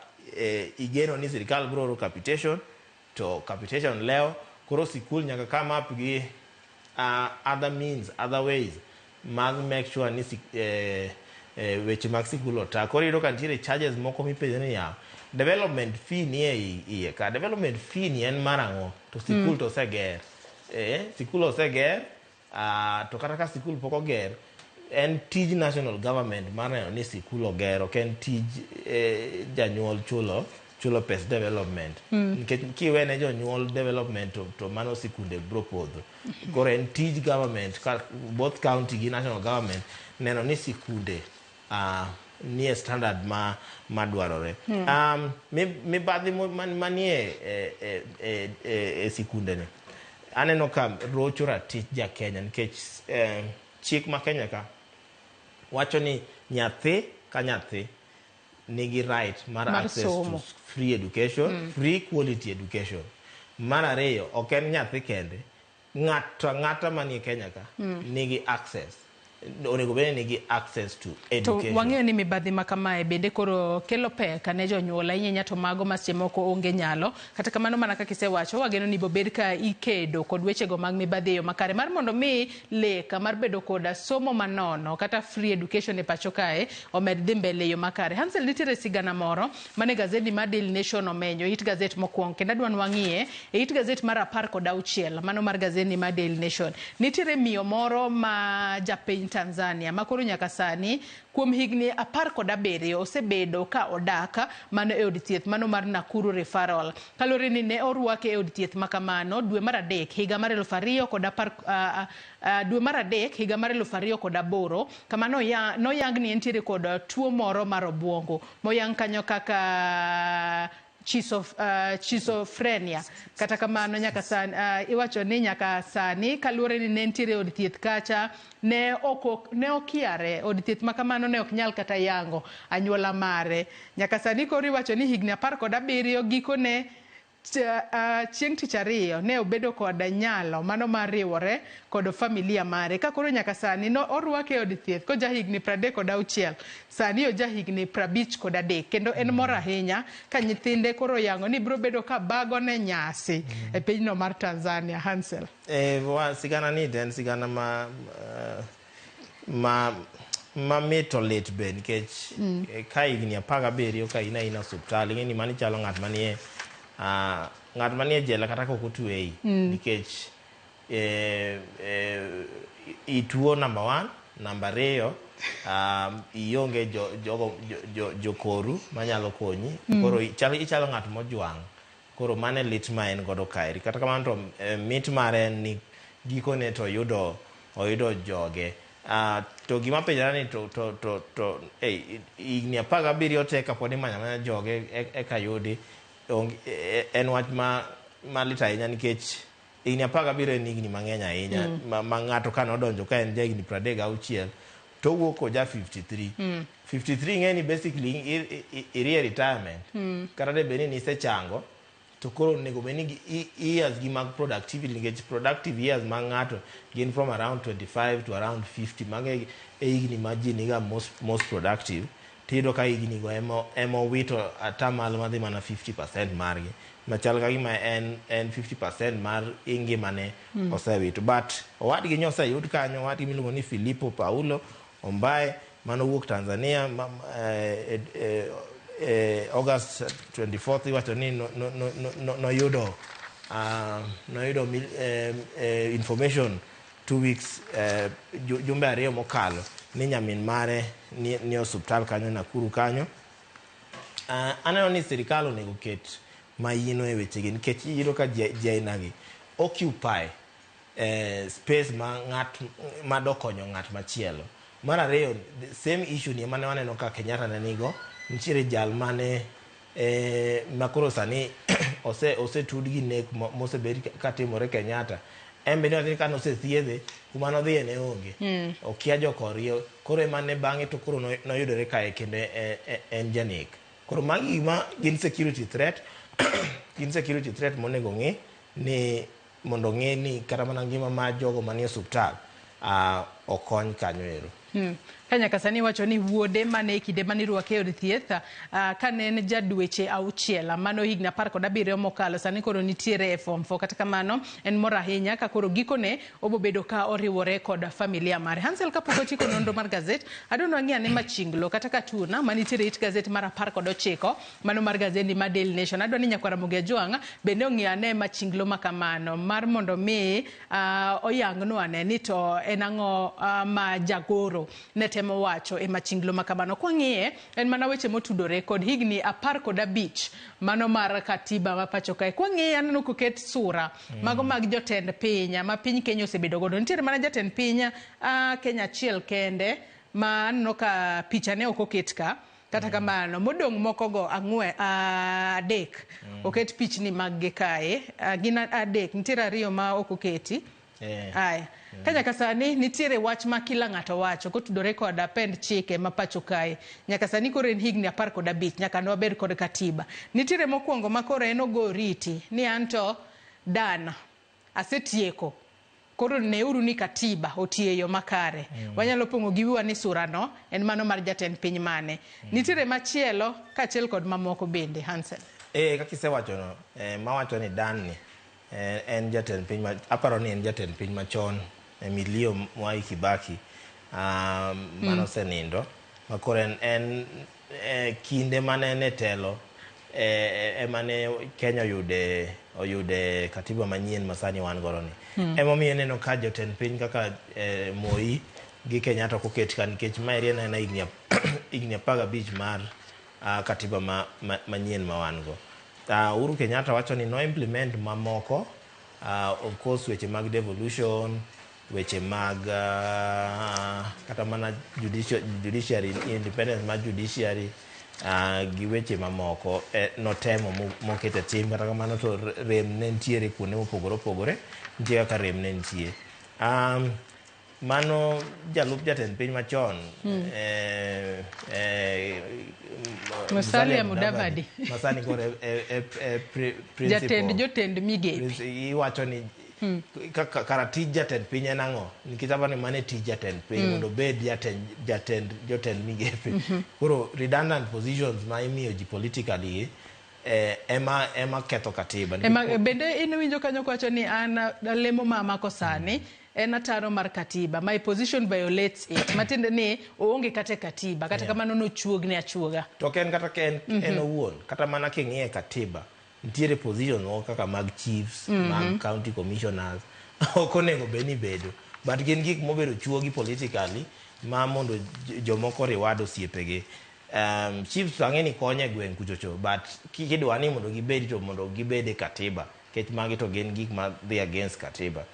igeno ni sirikal biro oro capitation, to capitation leo. Koro sikul nyaka come up gi other means, other ways mag make sure ni weche mag sikul ota. Koro iyudo ka nitiere charges moko mipenjo ni yaw development fee ni e iye ka, development fee ni en mar ang'o, to sikul to oseger, sikul oseger, to kata ka sikul pok oger, en tij national government mar neno ni sikul oger, ok en tij janyuol chulo pes development, nikech kiwene jonyuol development to mano sikunde bro podho. Koro en tij government ka, both county gi national government, neno ni sikunde nie standard ma madwarore. Mibadhi manie e sikunde ni aneno ka rocho ratich ja Kenya, nikech chik ma Kenya ka wacho ni nyathi ka nyathi nigi right mar access somo. To free education, free quality education. Mar ariyo, ok en nyathi kende, ng'ato ang'ata manie Kenya ka nigi access Onego bed ni nigi access to To education. wang'eyo ni mibadhi ma kamae bende koro kelo pek ne jonyuol ahinya to mago ma seche moko onge nyalo. Kata kamano mana kaka isewacho, wageno ni bobed ka ikedo kod wechego mag mibadhi e yo makare mar mondo mi lek mar bedo koda somo manono kata free education e pacho kae omed dhi mbele e yo makare. Hansel, nitiere sigana moro mane gazedi mar Daily Nation omenyo it gazet mokwongo kendo adwa ni wang'iye e it gazet mar 16 mano mar gazedni mar Daily Nation. Nitiere miyo moro ma japiny Tanzania ma koro nyaka sani kuom higni 17 osebedo ka odak mano e od thieth mano mar Nakuru Referral. Kaluwore ni ne orwake e od thieth ma kamano dwe mar adek higa mar 2010 dwe mar adek higa mar 2008 kama noyang ni entiere kod tuo moro mar obuongo moyang kanyo kaka schizophrenia. Kata kamano nyaka sani iwacho ni nyaka sani kaluwore ni ne nitiere od thieth kacha ne ok ne okiare od thieth ma kamano ne ok nyal kata yango anyuola mare. Nyaka sani koro iwacho ni higni 17 gikone chieng' tich ariyo ne obedo kod nyalo mano mar riwore kod familia mare. Ka koro nyaka sani no orwake e od thieth koja higni 36, sani oja higni 53, kendo en mor ahinya ka nyithinde koro oyango ni biro bedo ka bagone nyasi e pinyno mar Tanzania. Hansel. Sigana ni to en sigana ma mit to lit be nikech ka higni 17 ka in aina osuptal ing'e ni mano ichalo ng'at manie ng'at manie jela kata kok otweyi nikech ituo number 1, number 2 ionge jogo jokoru manyalo konyi. Koro ichalo ng'at mojwang'. Koro mano e lit ma en godo kaeri. Kata kamano to mit mare en ni gikone to oyudo joge. To gima penjora ni to higni 17 te kapod imanyo amanya joge eka yudi, en wach ma lit ahinya nikech higni 17 en higni mang'eny ahinya ma ng'ato ka nodonjo ka en ja higni 36 to owuok oja 53. 53 ing'e ni basically irie retirement. Kata de bed ni nisechango to koro onego bed ni years gi mag productivity nikech productive years mag ng'ato gin from around 25 to around 50. Mago e higni ma ji niga most productive. Tiyudo ka higni go ema owito atamalo madhi mana 50% margi. Machal ka gima en 50% mar ngimane osewito. But owadgi nyo oseyud kanyo, owadgi miluongo ni Filippo Paulo Ombae manowuok Tanzania August 24th iwacho ni noyudo information 2 weeks jumbe 2 mokalo ni nyamin mare ni osuptal kanyo Nakuru kanyo. Aneno ni sirikal onego ket mayino e wechegi nikech iyudo ka ji ainagi occupy space ma ng'at madokonyo ng'at machielo. Mar ariyo, same issue ni mane waneno ka Kenyatta ne nigo, nitiere jal mane ma koro sani osetud gi nek mosebed katimore Kenyatta. En bende wacho ni kane osethiedhe, kuma nodhiye ne onge. Okia jokorgi, koro ema ne bang'e to koro noyudore kae kendo en janek. Koro magi gima gin security threat, gin security threat monego ng'i ni mondo ng'e ni kata mana ngima mar jogo manie osuptal okony kanyo ero. Ka nyaka sani iwacho ni wuode mane e kinde mane irwake e od thieth kane en ja dweche 6 mano higni 17 mokalo, sani koro nitiere e form 4. Kata kamano en mor ahinya ka koro gikone obobedo ka oriwore kod familia mare. Hansel, kapok ochiko nonro mar gazet, adwa ni wang'i ane machinglo kata katuna manitiere it gazet mar 19 mano mar gazeti mar Daily Nation. Adwa ni nyakwar Ramogi Ajwang' bende ong'i ane machinglo makamano mar mondo mi oyangnwa ane ni to en ang'o ma jagoro ne temo wacho e machinglo makamano. Kwang'iye en mana weche motudore kod higni 15 mano mar katiba ma pacho kae. Kwang'iye aneno koket sura mago mag jotend piny ma piny Kenya osebedo godo. Nitiere mana jatend piny Kenya achiel kende ma aneno ka picha ne ok oket ka. Kata kamano modong' moko go 3 oket pichni mag gi kae. Gin 3, nitiere 2 ma ok oketi. Aya. Ka nyaka sani nitiere wach ma kila ng'ato wacho kotudore kod pend chike ma pacho kae. Nyaka sani koro en higni 15 nyaka ne wabed kod katiba. Nitiere mokwongo ma koro en ogo oriti ni anto dana asetieko Koro neuru ni katiba otiyo e yo makare. Wanyalo pong'o gi wiwa ni surano en mano mar jatend piny mane. Nitiere machielo kaachiel kod mamoko bende, Hansel. Kaka isewachono, mawacho ni Dan ni en jatend piny ma, aparo ni en jatend piny machon, Emilio Mwai Kibaki, mano osenindo. Ma koro en kinde mane en e telo ema ne Kenya oyude katiba manyien ma sani wan godo ni. Emomiyo ineno ka jotend piny kaka Moi gi Kenyatta ok oket ka nikech maeri en aena higni 15 mar katiba manyien ma wan go. Uhuru Kenyatta wacho ni no implement mamoko, of course weche mag devolution, weche mag kata mana judiciary, independence mar judiciary, gi weche mamoko notemo mokete tim. Kata kamano to rem ne nitiere kuonde mopogore opogore, nitie kaka rem ne nitie. Mano jalup jatend piny machon, Musalia Mudavadi, masani koro e principal. Jatend jotend migepe. Iwacho ni kara tij jatend piny en ang'o? Nikech aparo ni mano e tij jatend piny, mondo obed jatend jotend migepe. Koro redundant positions ma imiyo ji politically ema ketho katiba. Ema, bende in winjo kanyo kwacho ni an lemo ma amako sani en ataro mar katiba. My position violates it. Matiende ni oonge kata e katiba. Kata kamano nochuogne achuoga. To ok en kata ka en, en owuon, kata mana king'iye katiba, nitiere position moko kaka mag chiefs, mag county commissioners, ok onego bed ni bedo. But gin gik mobedo chuogi politically ma mondo jomoko reward osiepegi. Chiefs ang'e ni konyo e gweng' kuchocho, but kidwa ni mondo gibed to mondo gibed e katiba, nikech magi to gin gik ma dhi against katiba.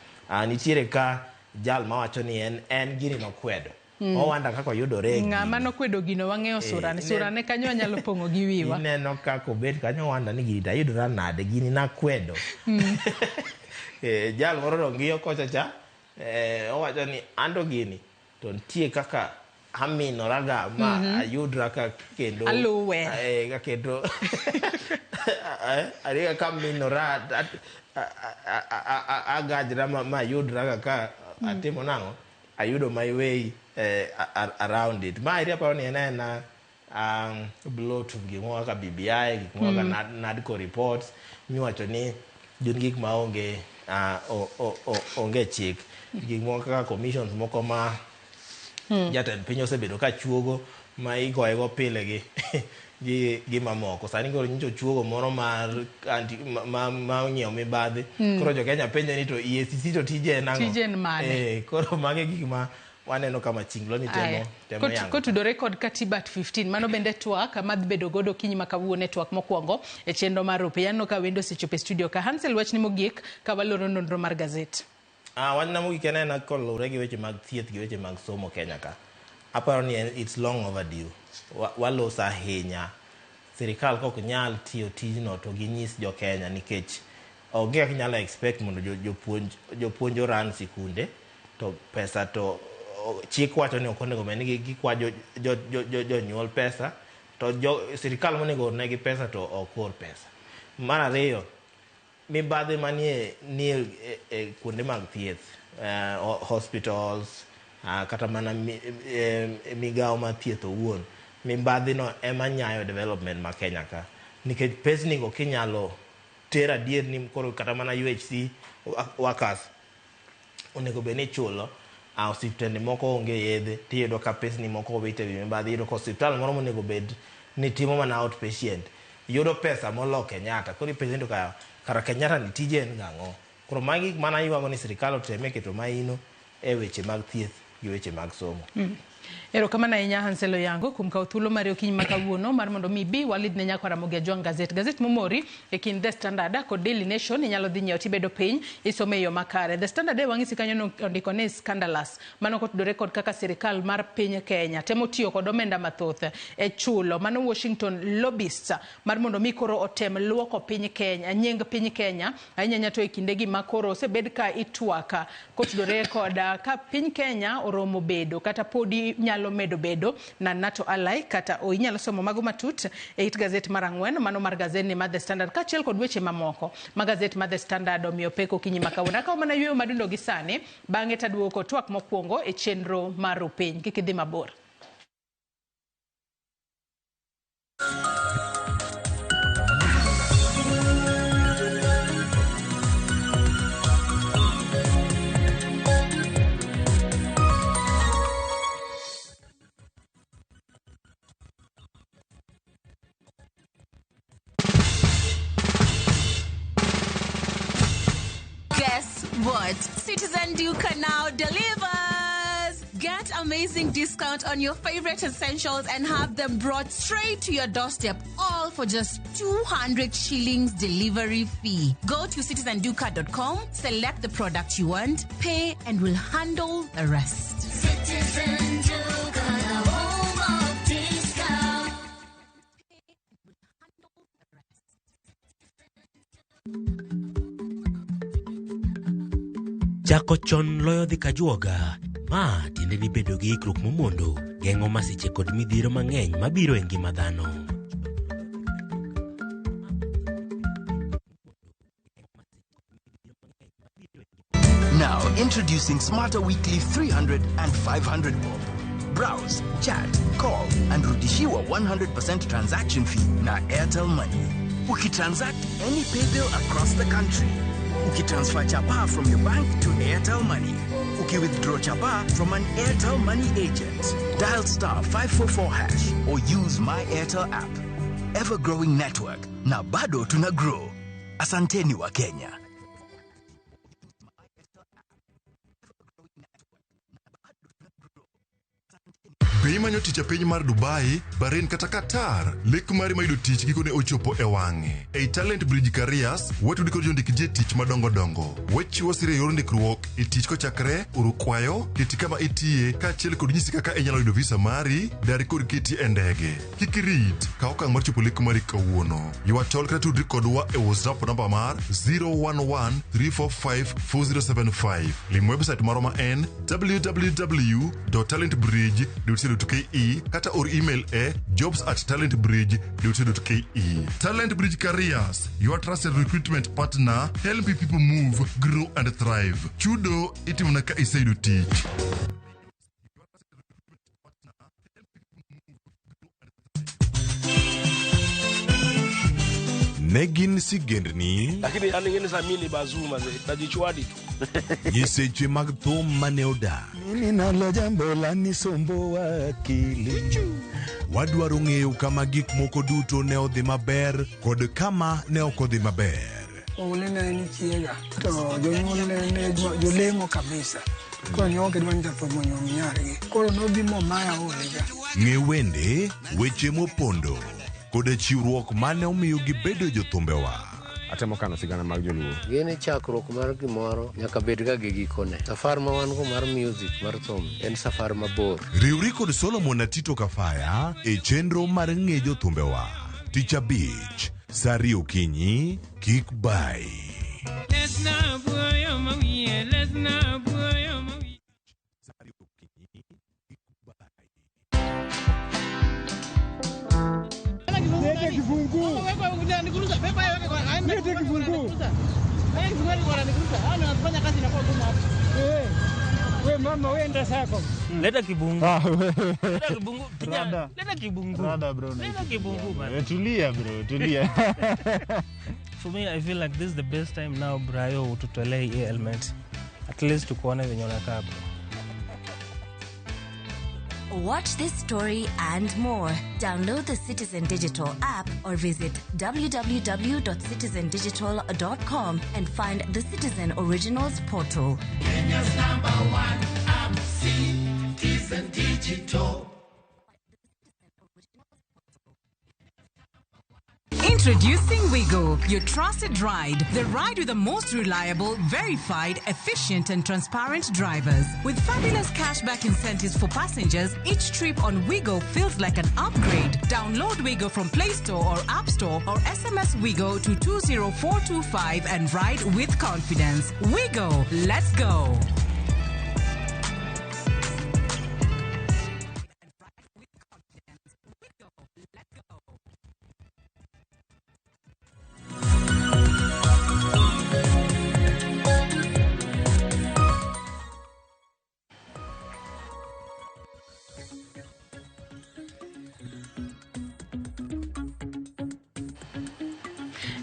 Nitiere ka jal mawacho ni en gini nokwedo. Owanda kaka oyudore e Ng'ama gini. nokwedo gino wang'eyo surane. Surane kanyo wanyalo pong'o gi wiwa. Ineno kaka obet kanyo owanda ni gini tayudora nade, gini nakwedo. Jal moro to ng'iyo kocha cha, owacho ni anto gini to nitie kaka aminoraga ma ayudra ka kendo Aluwe. Ka kendo ariga ka minora agajra ma ayudra ka atimo nang'o, ayudo my way around it. Ma eri aparo ni en aena blow to gik moko kaka BBI, gik moko kaka NADCO reports miwacho ni gin gik ma onge chik. Gik moko kaka commissions moko ma jatend piny osebedo ka chuogo ma igoye go pile gi mamoko. Sani koro nyocha ochuogo moro mar anti, ma ong'iewo mibadhi. Koro jo Kenya penjo ni to EACC to tije en ang'o? Tije en mane? Koro magi e gik ma waneno ka Machinglo ni temo yango. Kotudore kod Katiba Act 15, mano bende twak madhi bedo godo okinyi ma kawuono e twak mokwongo e chenro mar Rupe. Aneno ka wendo osechopo e studio ka. Hansel, wachni mogik ka waloro nonro mar gazet. Wachna mogik en aena koluwore gi weche mag thieth gi weche mag somo Kenya ka. Aparo ni it's long overdue. Waloso ahinya. Sirikal kok nyal tiyo tijno to ginyis jo Kenya nikech onge kaka inyalo expect mondo jopuonj oran sikunde to pesa to chik wacho ni ok onego bed ni gikwa jonyuol pesa to sirikal monego ornegi pesa to ok or pesa. Mar ariyo, mibadhi manie nie e kuonde mag thieth, hospitals, kata mana migawo mar thieth owuon, mibadhi no ema nyayo development ma Kenya ka. Nikech pesni go kinyalo ter adier ni koro kata mana UHC workers onego bed ni ichulo, osiptende moko onge yedhe, tiyudo ka pesni moko owit e wi mibadhi, iyudo ka osiptal moro monego bed ni timo mana outpatient yudo pesa molo Kenyatta. Koro ipenjo ni to kara Kenyatta ni tije en gang'o? Koro magi gik mana ywago ni sirikal oteme keto maino e weche mag thieth gi weche mag somo. Erokamano ahinya Hansel Oyango kuom kawo thuolo mari okinyi ma kawuono mar mondo mi ibi walid ne nyakwa Ramogi Ajwang' gazet. Gazet momori e kind The Standard kod Daily Nation inyalo dhi nyiewo tibedo piny isome e yo makare. The Standard e wang'isi kanyo ondiko ni scandalous. Mano kotudore kod kaka sirikal mar piny Kenya temo tiyo kod omenda mathoth e chulo mano Washington lobbyists mar mondo mi koro otem luoko piny Kenya, nying piny Kenya ahinya ahinya to e kindegi ma koro osebed ka itwak kotudore kod ka piny Kenya oromo bedo kata podi ginyalo medo bedo na NATO ally kata o inyalo somo mago matut e it gazet mar 4 mano mar gazet ni mar The Standard kaachiel kod weche mamoko ma gazet mar The Standard omiyo pek okinyi ma kawuono. Akawo mana yueyo madundo gi sani, bang'e taduogo kod twak mokwongo e chenro mar Rupiny. Kik idhi mabor. Guess what? Citizen Duka now delivers! Get amazing discount on your favorite essentials and have them brought straight to your doorstep, all for just 200 shillings delivery fee. Go to citizenduka.com, select the product you want, pay, and we'll handle the rest. Citizen Duka, the home of discount. Chako chon loyo dhi kajuoga. Ma tiende ni bedo gi ikruok momondo geng'o masiche kod midhiero mang'eny mabiro e ngima dhano. Now, introducing Smarter Weekly 300 and 500 bob. Browse, chat, call, and rudishiwa 100% transaction fee na Airtel Money. Ukitransact any pay bill across the country. Ukitransfer chapa from your bank to Airtel Money. Ukiwithdraw chapa from an Airtel Money agent. Dial star 544 hash or use My Airtel app. Ever-growing network. Na bado tuna grow. Asanteni wa Kenya. Be imanyo tich e piny mar Dubai, Bahrain kata Qatar? Lek mari mar yudo tich gikone ochopo e wang'e. Ei Talent Bridge Careers, watudi kod jondik ji e tich madongo dongo. Wachiwo sir e yor ndikruok e tich kochakre oro kwayo, keti kama itiye, kaachiel kod nyisi kaka inyalo yudo visa mari, dar kod keti e ndege. Kik irit, kaw okang' mar chopo lek mari kawuono. Ywa tol kata tudri kodwa e WhatsApp namba mar 011 345 4075. Lim website marwa ma en www.talentbridge.co.ke kata or email e jobs@talentbridge.co.ke. Talent Bridge Careers, your trusted recruitment partner, helping people move, grow and thrive. Chudo itimona ka iseyudo tich. Ne gin sigendni, Lakini yani ngine za mimi ni bazuu mazee, najichwadi tu. nyiseche mag thum mane odak. Mimi nalo jambo la nisumbua akili. Wadwaro ng'eyo kama gik moko duto ne odhi maber kod kama ne ok odhi maber. Oule ne en chiega to jonyuol ne ne jolemo kabisa. Koro ne ok gidwa ni jathum onyuom nyargi. Koro nobi momaya olega. Ng'e wende, weche mopondo kod chiwruok mane omiyo gibedo jothumbewa. Atemo kano sigana mag joluo. Gini chakruok mar gimoro nyaka bed ga gi gikone. Safar ma wan go mar music mar thum en safar mabor. Riwri kod Solomon na Tito Kafaya e chenro mar ng'e jothumbewa. Tich abich, saa ariyo okinyi, kik bai. Lete kifunguu. Lete kifunguu. We mama we enda sako. Leta kibungu. Leta kibungu. Kijana, leta kibungu. Rada bro. Leta kibungu bana. Tulia bro, tulia. For me I feel like this is the best time now Brayo ututolee hii element. At least tukuone venye unakaa bro. Watch this story and more. Download the Citizen Digital app or visit www.citizendigital.com and find the Citizen Originals portal. Kenya's number one app, Citizen Digital. Introducing Wigo, your trusted ride. The ride with the most reliable, verified, efficient, and transparent drivers. With fabulous cashback incentives for passengers, each trip on Wigo feels like an upgrade. Download Wigo from Play Store or App Store or SMS Wigo to 20425 and ride with confidence. Wigo, let's go.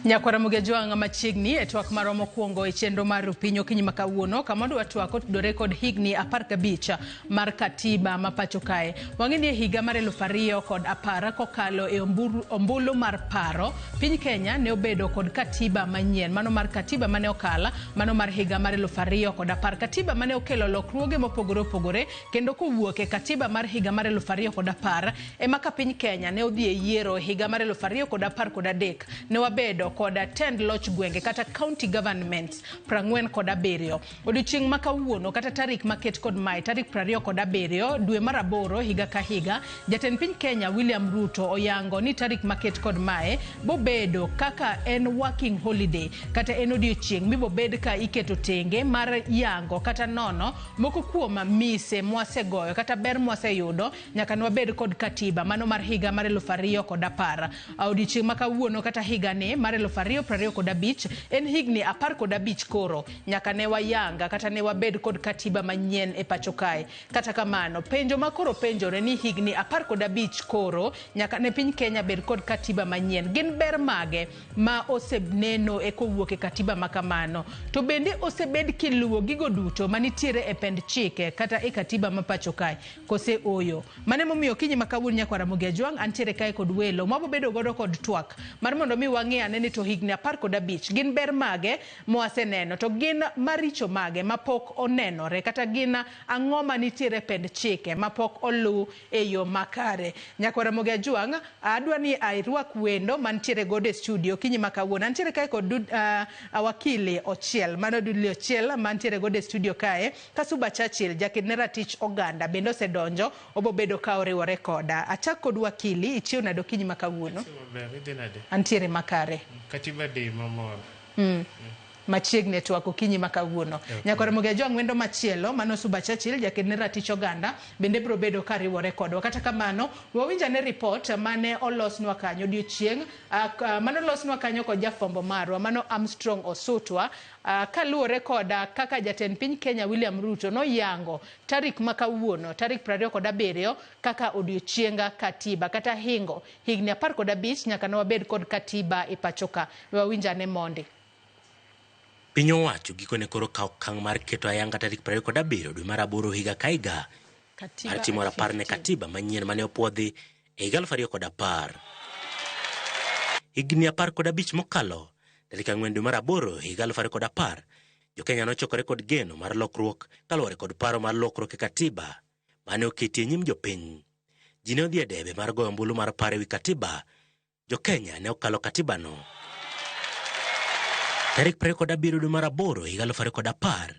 Nyakwara Mugejwang' machiegni e twak marwa mokwongo e chenro mar Rupiny okinyi ma kawuono kama wadwa twak otudore kod higni 15 mar katiba ma pacho kae. Wang'e ni e higa mar 2010 kokalo e ombulu mar paro, piny Kenya ne obedo kod katiba manyien, mano mar katiba mane okal, mano mar higa mar 2010. Katiba mane okelo lokruoge mopogore opogore kendo kowuok e katiba mar higa mar 2010 ema ka piny Kenya ne odhi e yiero e higa mar 2013 ne wabedo kod tend loch gwenge kata county governments 47. Odiochieng' ma kawuono kata tarik maket kod mae tarik 27 dwe mar aboro higa ka higa, jatend piny Kenya William Ruto oyango ni tarik maket kod mae bobedo kaka en working holiday kata en odiochieng' mibobed ka iketo tenge mar yango kata nono moko kuom mise mwasegoyo kata ber mwaseyudo nyaka nwabed kod katiba mano mar higa mar 2010. Odiochieng' ma kawuono kata higani mar 2025 en higni 15 koro nyaka ne wayanga kata ne wabed kod katiba manyien e pacho kae. Kata kamano, penjo ma koro penjore ni higni 15 koro nyaka ne piny Kenya bed kod katiba manyien. Gin ber mage ma oseneno e kowuok e katiba ma kamano? To bende osebed kiluwo gigo duto manitiere e pend chike kata e katiba ma pacho kae kose oyo? Mano emomiyo okinyi ma kawuono nyakwara Ramogi Ajwang' antiere kae kod welo mabobedo godo kod twak mar mondo mi wang'e ane ni to higni 15 gin ber mage mwaseneno to gin maricho mage mapok onenore kata gin ang'o manitiere e pend chike mapok oluw e yo makare. Nyakwara Ramogi Ajwang' adwa ni irwak wendo mantiere godo e studio okinyi ma kawuono. Antiere kae kod wakili Ochiel, mano Dudley Ochiel mantiere godo e studio kae. Kasuba Churchill jaked ne ratich oganda bende osedonjo obobedo ka oriwore koda. Achak kod wakili, ichiew nade okinyi ma kawuono? Maber, idhi nade? Antiere makare. Katiba Day mamor. Machiegni e twak okinyi ma kawuono. Okay. Nyakwara Ramogi Ajwang' wendo machielo mano Suba Churchill jaked ne ratich oganda bende biro bedo ka riwore kodwa. Kata kamano, wawinj ane report mane olosnwa kanyo odiochieng' mane olosnwa kanyo kod jafwambo marwa mano Armstrong Osutwa kaluwore kod kaka jatend piny Kenya William Ruto noyango tarik ma kawuono tarik 27 kaka odiochieng katiba kata hingo higni 15 nyaka ne wabed kod katiba e pacho ka. Wawinj ane mondi. Piny owacho gikone koro kawo okang' mar keto ayanga tarik 27 dwe mar aboro higa ka higa mar timo rapar ne katiba manyien mane opuodhi e higa 2010. Higni 15 mokalo, tarik 4 dwe mar aboro higa 2010, Jo-Kenya nochokore kod geno mar lokruok kaluwore kod paro mar lokruok e katiba mane oketi e nyim jopiny. Ji ne odhi e debe mar goyo ombulu mar paro ewi katiba. Jo-Kenya ne okalo katibano. Tarik 27 dwe mar aboro higa 2010,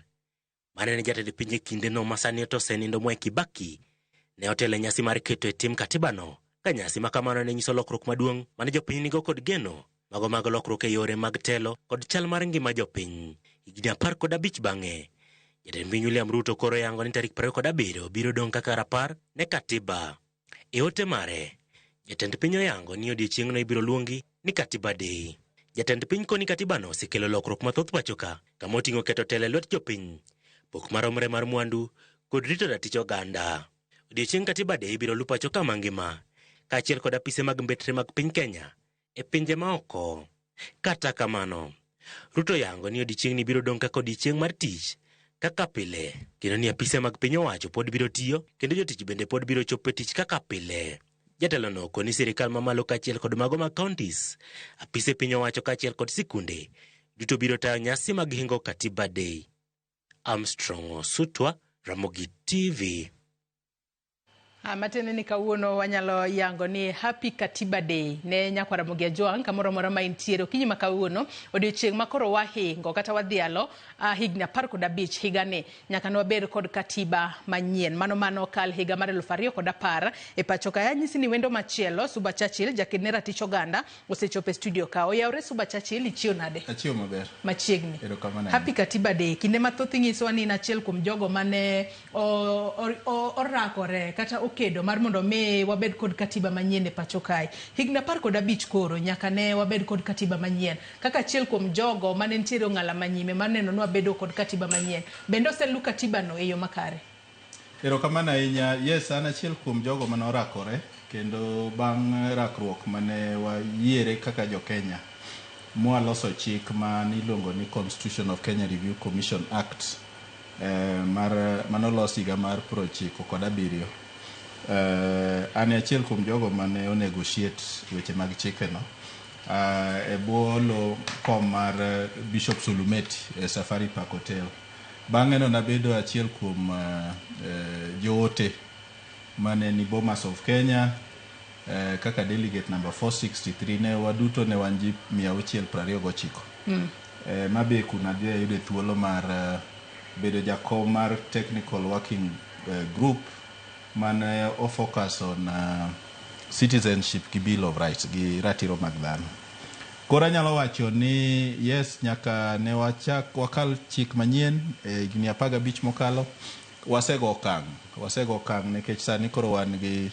mane en jatend piny e kindeno ma sani to osenindo Mwai Kibaki, ne otelo e nyasi mar keto e tim katibano, ka nyasi ma kamano ne nyiso lokruok maduong' mane jopiny nigo kod geno mago mag lokruok e yore mag telo kod chal mar ngima jopiny. Higni 15 bang'e, jatend piny William Ruto koro yango ni tarik 27 biro dong' kaka rapar ne katiba. E ote mare, jatend piny oyango ni odiechieng'no ibiro luongi ni Katiba Day. Jatend piny koni katibano osekelo lokruok mathoth pacho ka, kama oting'o keto telo e lwet jopiny, pok maromre mar mwandu kod rito ratich oganda. Odiechieng' Katiba Day ibiro lu pacho ka mangima, kaachiel kod apise mag mbetre mag piny Kenya e pinje maoko. Kata kamano, Ruto yango ni odiechieng'ni biro dong' kaka odiechieng' mar tich kaka pile, kendo ni apise mag piny owacho pod biro tiyo kendo jotich bende pod biro chopo e tich kaka pile. Jatelono okoni sirikal mamalo kaachiel kod mago mag counties, apise piny owacho kaachiel kod sikunde duto biro tayo nyasi mag hingo Katiba Day. Armstrong Osutwa, Ramogi TV. Matiende ni kawuono wanyalo yango ni Happy Katiba Day ne nyakwara Ramogi Ajwang' kamoro amora ma intiere. Okinyi ma kawuono, odiochieng' ma koro wahingo kata wadhialo higni 15 higani nyaka ne wabed kod katiba manyien. Mano mano kal higa mar 2010 e pacho ka. Anyisi ni wendo machielo Suba Churchill jaked ne ratich oganda osechopo e studio ka. Oyawre Suba Churchill, ichiew nade? Achiew maber. Machiegni. Erokamano. Happy Katiba Day. Kinde mathoth inyisowa ni in achiel kuom jogo mane orakore kata okedo mar mondo mi wabed kod katiba manyien e pacho kae. Higni 15 koro nyaka ne wabed kod katiba manyien. Kaka achiel kuom jogo mane nitiere ong'ala manyime mar neno ni wabedo kod katiba manyien. Bende oselu katiba no e yo makare? Erokamano ahinya. Yes, an achiel kuom jogo mane orakore kendo bang' rakruok mane wayiere kaka jo Kenya mwaloso chik ma niluongo ni Constitution of Kenya Review Commission Act mar manolos higa mar 97. An e achiel kuom jogo mane o negotiate weche mag chike no e bwo lo kom mar Bishop Sulumeti e Safari Park Hotel. Bang'e no nabedo achiel kuom joote mane ni Bomas of Kenya kaka delegate number 463. Ne waduto ne wan ji 629. Mabe kuna dhi ayude thuolo mar bedo jakom mar technical working group mane o focus on citizenship gi Bill of Rights gi ratiro mag dhano. Koro anyalo wacho ni yes, nyaka ne wachak wakal chik manyien e higni 15 mokalo, wasego okang', wasego okang' nikech sani koro wan gi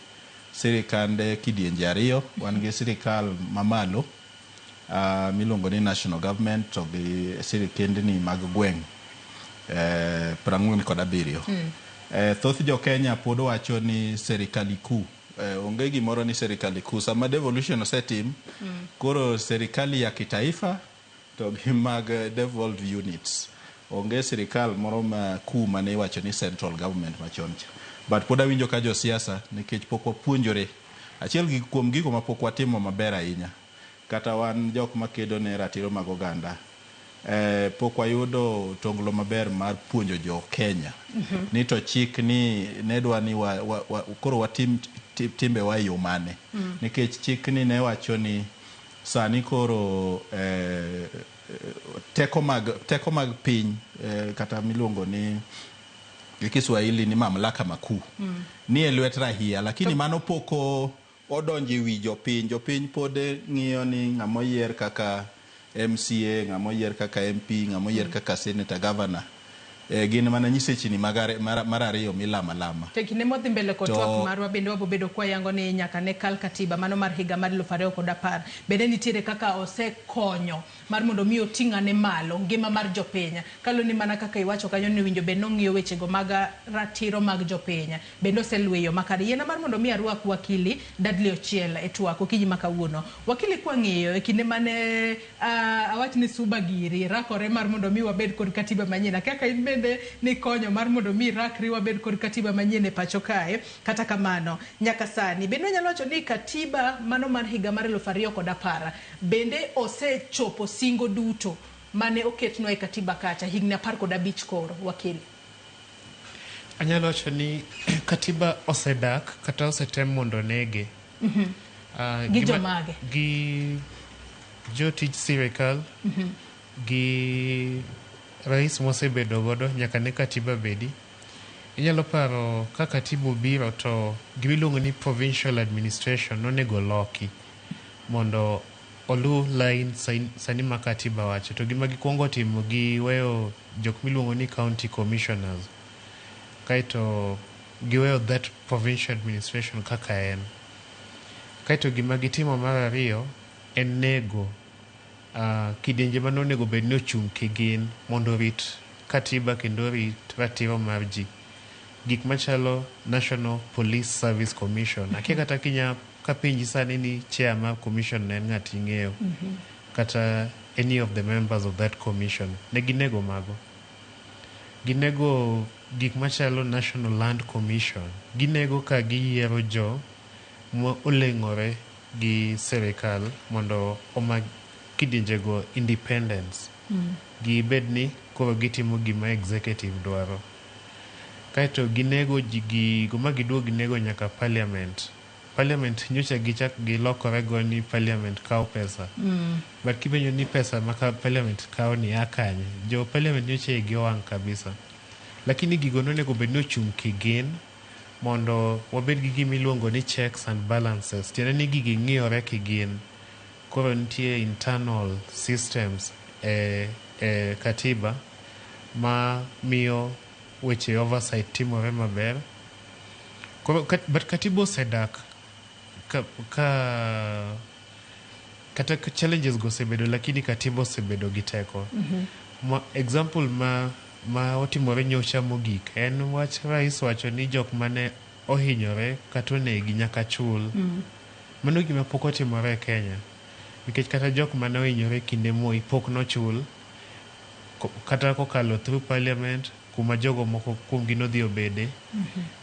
sirikande kidienje ariyo. Wan gi sirikal mamalo miluongo ni national government to gi sirikendni mag gweng' 47. Thoth jo Kenya pod wacho ni serikali kuu. Onge gimoro ni serikali kuu. Sama devolution osetim, koro serikali ya kitaifa to gi mag devolved units. Onge sirikal moro ma kuu mane iwacho ni central government machon cha. But pod awinjo ka josiasa, nikech pok wapuonjore. Achiel gi kuom gigo ma pok watimo maber ahinya, kata wan jok makedo ne ratiro mag oganda, pok wayudo tonglo maber mar puonjo jo Kenya ni to chik ni ne dwa ni wa koro watim timbewa e yo mane. Nikech chik ni ne wacho ni sani koro teko mag piny, kata miluongo ni gi Kiswahili ni mamlaka makuu, ni e lwet raia, lakini mano pok odonjo e wi jopiny. Jopiny pod ng'iyo ni ng'ama oyier kaka MCA, ng'ama oyier kaka MP, ng'ama oyier kaka senator, governor, gin mana nyisechini mar ariyo milamo alama. To e kinde modhi mbele kod twak marwa bende wabobedo kwayango ni nyaka ne kal katiba mano mar higa mar 2010, bende nitiere kaka osekonyo mar mondo mi oting'ane malo ngima mar jopiny, kaluwore ni mana kaka iwacho kanyo ni winjo bed nong'iyo wechego mag ratiro mag jopiny, bende oselweyo makare. Yiena mar mondo mi arwak wakili Dudley Ochiel e twak okinyi ma kawuono. Wakili, kwang'iyo e kinde mane awach ni Suba giri rakore mar mondo mi wabed kod katiba manyien, kaka in bende nikonyo mar mondo mi rakri wabed kod katiba manyien e pacho kae, kata kamano nyaka sani bende wanyalo wacho ni katiba mano mar higa mar 2010 bende osechopo singo duto mane oketnwa e katiba kacha higni 15 koro, wakili? Anyalo wacho ni katiba osedak kata osetem mondo nege. Gi jomage? Gi jotij sirikal, gi rais mosebedo godo nyaka ne katiba bedi. Inyalo paro ka katiba obiro to gimiluongo ni provincial administration nonego loki mondo olu line sani ma katiba wacho. To gima gikwongo timo, giweyo jok miluongo ni county commissioners, kaeto giweyo that provincial administration kaka en. Kaeto gima gitimo mar ariyo en nego kidienje mane onego bed ni ochung' kigin mondo orit katiba kendo orit ratiro mar ji, gik machalo National Police Service Commission. Akia kata kinya kapenji sani ni chair mar commission ne en ng'at ing'eyo, kata any of the members of that commission. Ne ginego mago. Ginego gik machalo National Land Commission. Ginego ka giyiero jo ma oleng'ore gi sirikal mondo omak kidienjego independence, gibed ni koro gitimo gima executive dwaro. Kaeto ginego ji gigo ma giduogo ginego nyaka parliament. Parliament nyocha gichak gilokore go ni parliament kawo pesa, but kipenjo ni pesa ma ka parliament kawo ni a kanye, jo parliament nyocha igi owang' kabisa. Lakini gigo nonego bed ni ochung' kigin mondo wabed gi gima iluongo ni checks and balances, tiende ni gigi ng'iyore kigin. Koro nitie internal systems e katiba ma miyo weche oversight timore maber. Koro, but katiba osedak ka kata ka challenges go osebedo, lakini katiba osebedo gi teko. Example ma otimore nyocha mogik en wach rais wacho ni jok mane ohinyore kata onegi nyaka chul. Mano gima pok otimore e Kenya. Nikech kata jok mane ohinyore e kinde Moi pok nochul kata kokalo through parliament kuma jogo moko kuomgi nodhi obede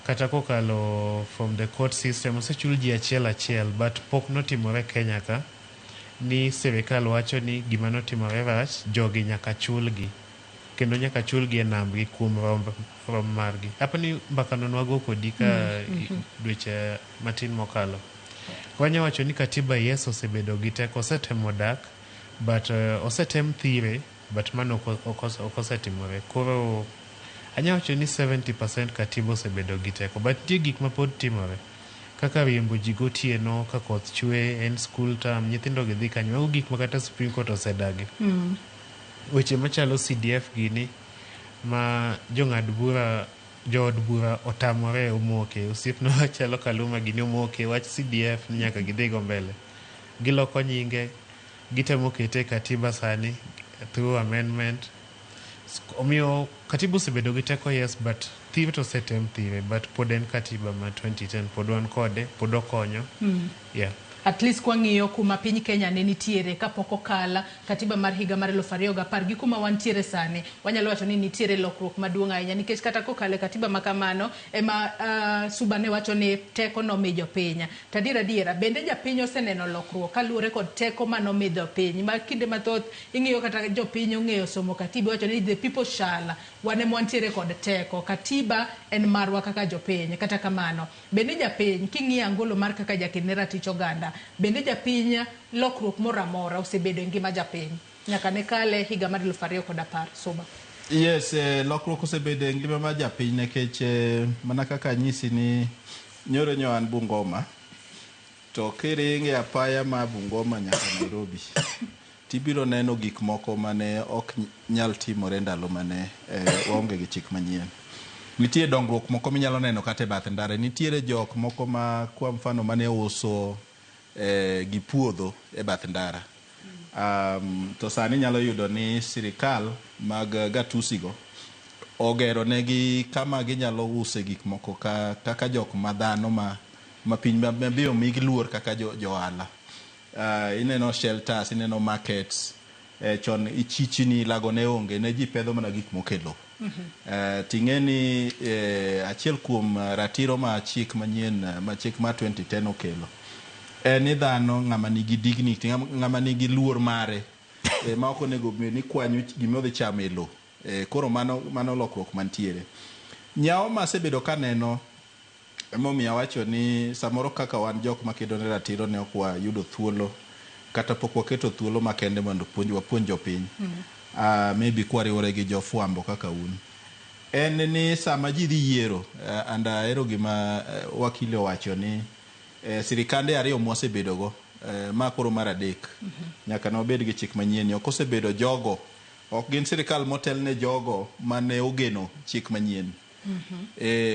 kata kokalo from the court system osechul ji achiel achiel but pok notimore Kenya ka ni sirikal wacho ni gima notimore rach jogi nyaka chulgi kendo nyaka chulgi e nambgi kuom romb, rom margi. Apani mbakano nwago kodi ka dweche matin mokalo. Wanya wacho ni katiba yes osebedo gi teko osetemo dak but osetem thire but mano ok osetimore. Koro anya wacho ni 70% katiba osebedo gi teko but nitie gik ma pod timore kaka riembo ji gotieno ka koth chwe en school term nyithindo gi dhi kanye mago gik ma kata Supreme Court osedagi. Weche machalo CDF gini ma jong'ad bura jood bura otamore omoke osiepna machalo Kaluma gini omoke wach CDF ni nyaka gidhigo mbele giloko nyinge gitemo kete e katiba sani through amendment omiyo katiba osebedo gi teko yes but thir to osetem thire but pod en katiba ma 2010 pod wan kode pod okonyo. Yeah. At least kwang'iyo kuma piny Kenya ne nitiere kapok okal katiba mar higa mar 2010 gi kuma wantiere sani, wanyalo wacho ni nitiere lokruok maduong' ahinya nikech kata kokalo e katiba ma kamano ema Suba ne wacho ni teko nomi jopiny. To adier adiera, bende japiny oseneno lokruok kaluwore kod teko manomi jopiny ma kinde mathoth ing'iyo kata jopiny ong'eyo somo katiba iwacho ni the people shall, wan ema wantiere kod teko, katiba en marwa kaka jopiny. Kata kamano, bende japiny king'iyo angolo mar kaka jaked ne ratich oganda, bende japiny lokruok moro amora osebedo e ngima japiny nyaka ne kale higa mar 2010 Suba? Yes, lokruok osebedo e ngima mar japiny nikech mana kaka anyisi ni nyoro nyo an Bungoma to kiringe apaya ma Bungoma nyaka Nairobi tibiro neno gik moko mane ok nyal timore ndalo mane waonge gi chik manyien. Nitie dongruok moko minyalo neno kata e bath ndara. Nitiere jok moko ma kwa mfano mane uso gi puodho e bath ndara. To sani nyalo yudo ni sirikal mag gatusi go ogero negi kama ginyalo use gik moko kaka jok ma dhano ma piny ma be omigi luor kaka jo ohala. Ineno shelters, ineno markets, chon ichichni lago ne onge, ne ji pedho mana gik moko e lowo. Ting'e ni achiel kuom ratiro ma chik manyien ma chik mar 2010 okelo en ni dhano ng'ama nigi dignity, ng'ama nigi luor mare ma ok onego bed ni kwanyo gima odhi chamo e lowo. Koro mano lokruok mantiere. Nyawo masebedo kaneno emomiyo awacho ni samoro kaka wan jok makedo ne ratiro ne ok wayudo thuolo kata pok waketo thuolo makende mondo wapuonj jopiny. Maybe kwariwore gi jofwambo kaka un. En ni sama ji dhi yiero, and ahero gima wakili owacho ni sirikande ariyo mwasebedo go, ma koro mar adek, nyaka ne wabed gi chik manyien ni ok osebedo jogo, ok gin sirikal motelne jogo mane ogeno chik manyien.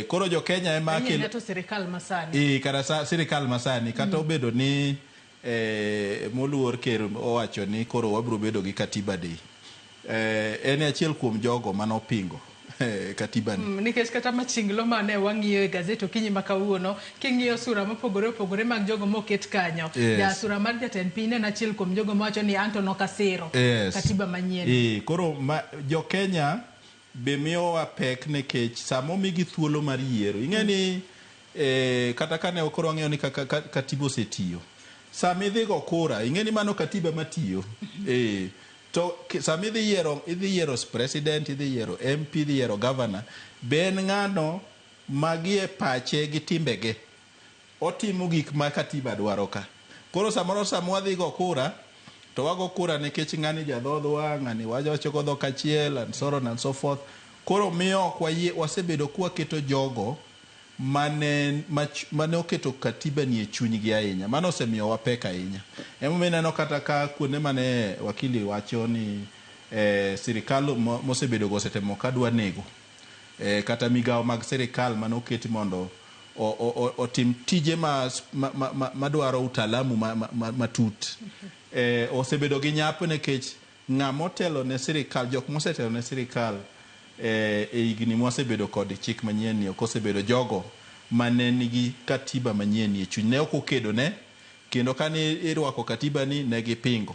Koro jo Kenya ema kelo to sirikal masani. Kata sirikal masani kata obedo ni moluor ker owacho ni koro wabiro bedo gi katiba day. En achiel kuom jogo manopingo katiba ni. Nikech kata machinglo mane wang'iyo e gazet okinyi ma kawuono, king'iyo sura mopogore opogore mag jogo moket kanyo. Yes. Ja sura mar jatend piny en achiel kuom jogo mawacho ni anto nokasiro katiba manyien. Koro jo Kenya be miyowa pek nikech sama omigi thuolo mar yiero. Ing'e ni kata kane koro wang'eyo ni kaka katiba osetiyo. Sama idhi go kura, ing'e ni mano katiba matiyo. To sama idhi yiero president, idhi yiero MP, idhi yiero governor, be en ng'ano magie pache gi timbege otimo gik ma katiba dwaro ka. Koro samoro sama wadhi go kura, to wago kura nikech ng'ani jadhodhwa, ng'ani wawacho go dhok achiel, and so on and so forth. Koro miyo ok wasebedo kwaketo jogo mane oketo katiba ni e chunygi ahinya. Mano osemiyowa pek ahinya. Emomiyo ineno kata ka kuonde mane wakili wacho ni sirikal mosebedo go osetemo ka dwa nego kata migawo mag sirikal mane oketi mondo otim tije madwaro utaalamu matut. Osebedo gi nyap nikech ng'ama otelo ne sirikal, jok mosetelo ne sirikal e higni mwasebedo kod chik manyien ni ok osebedo jogo mane nigi katiba manyien ni e chuny. Ne ok okedo ne Kendo kane irwako katiba ni ne gipingo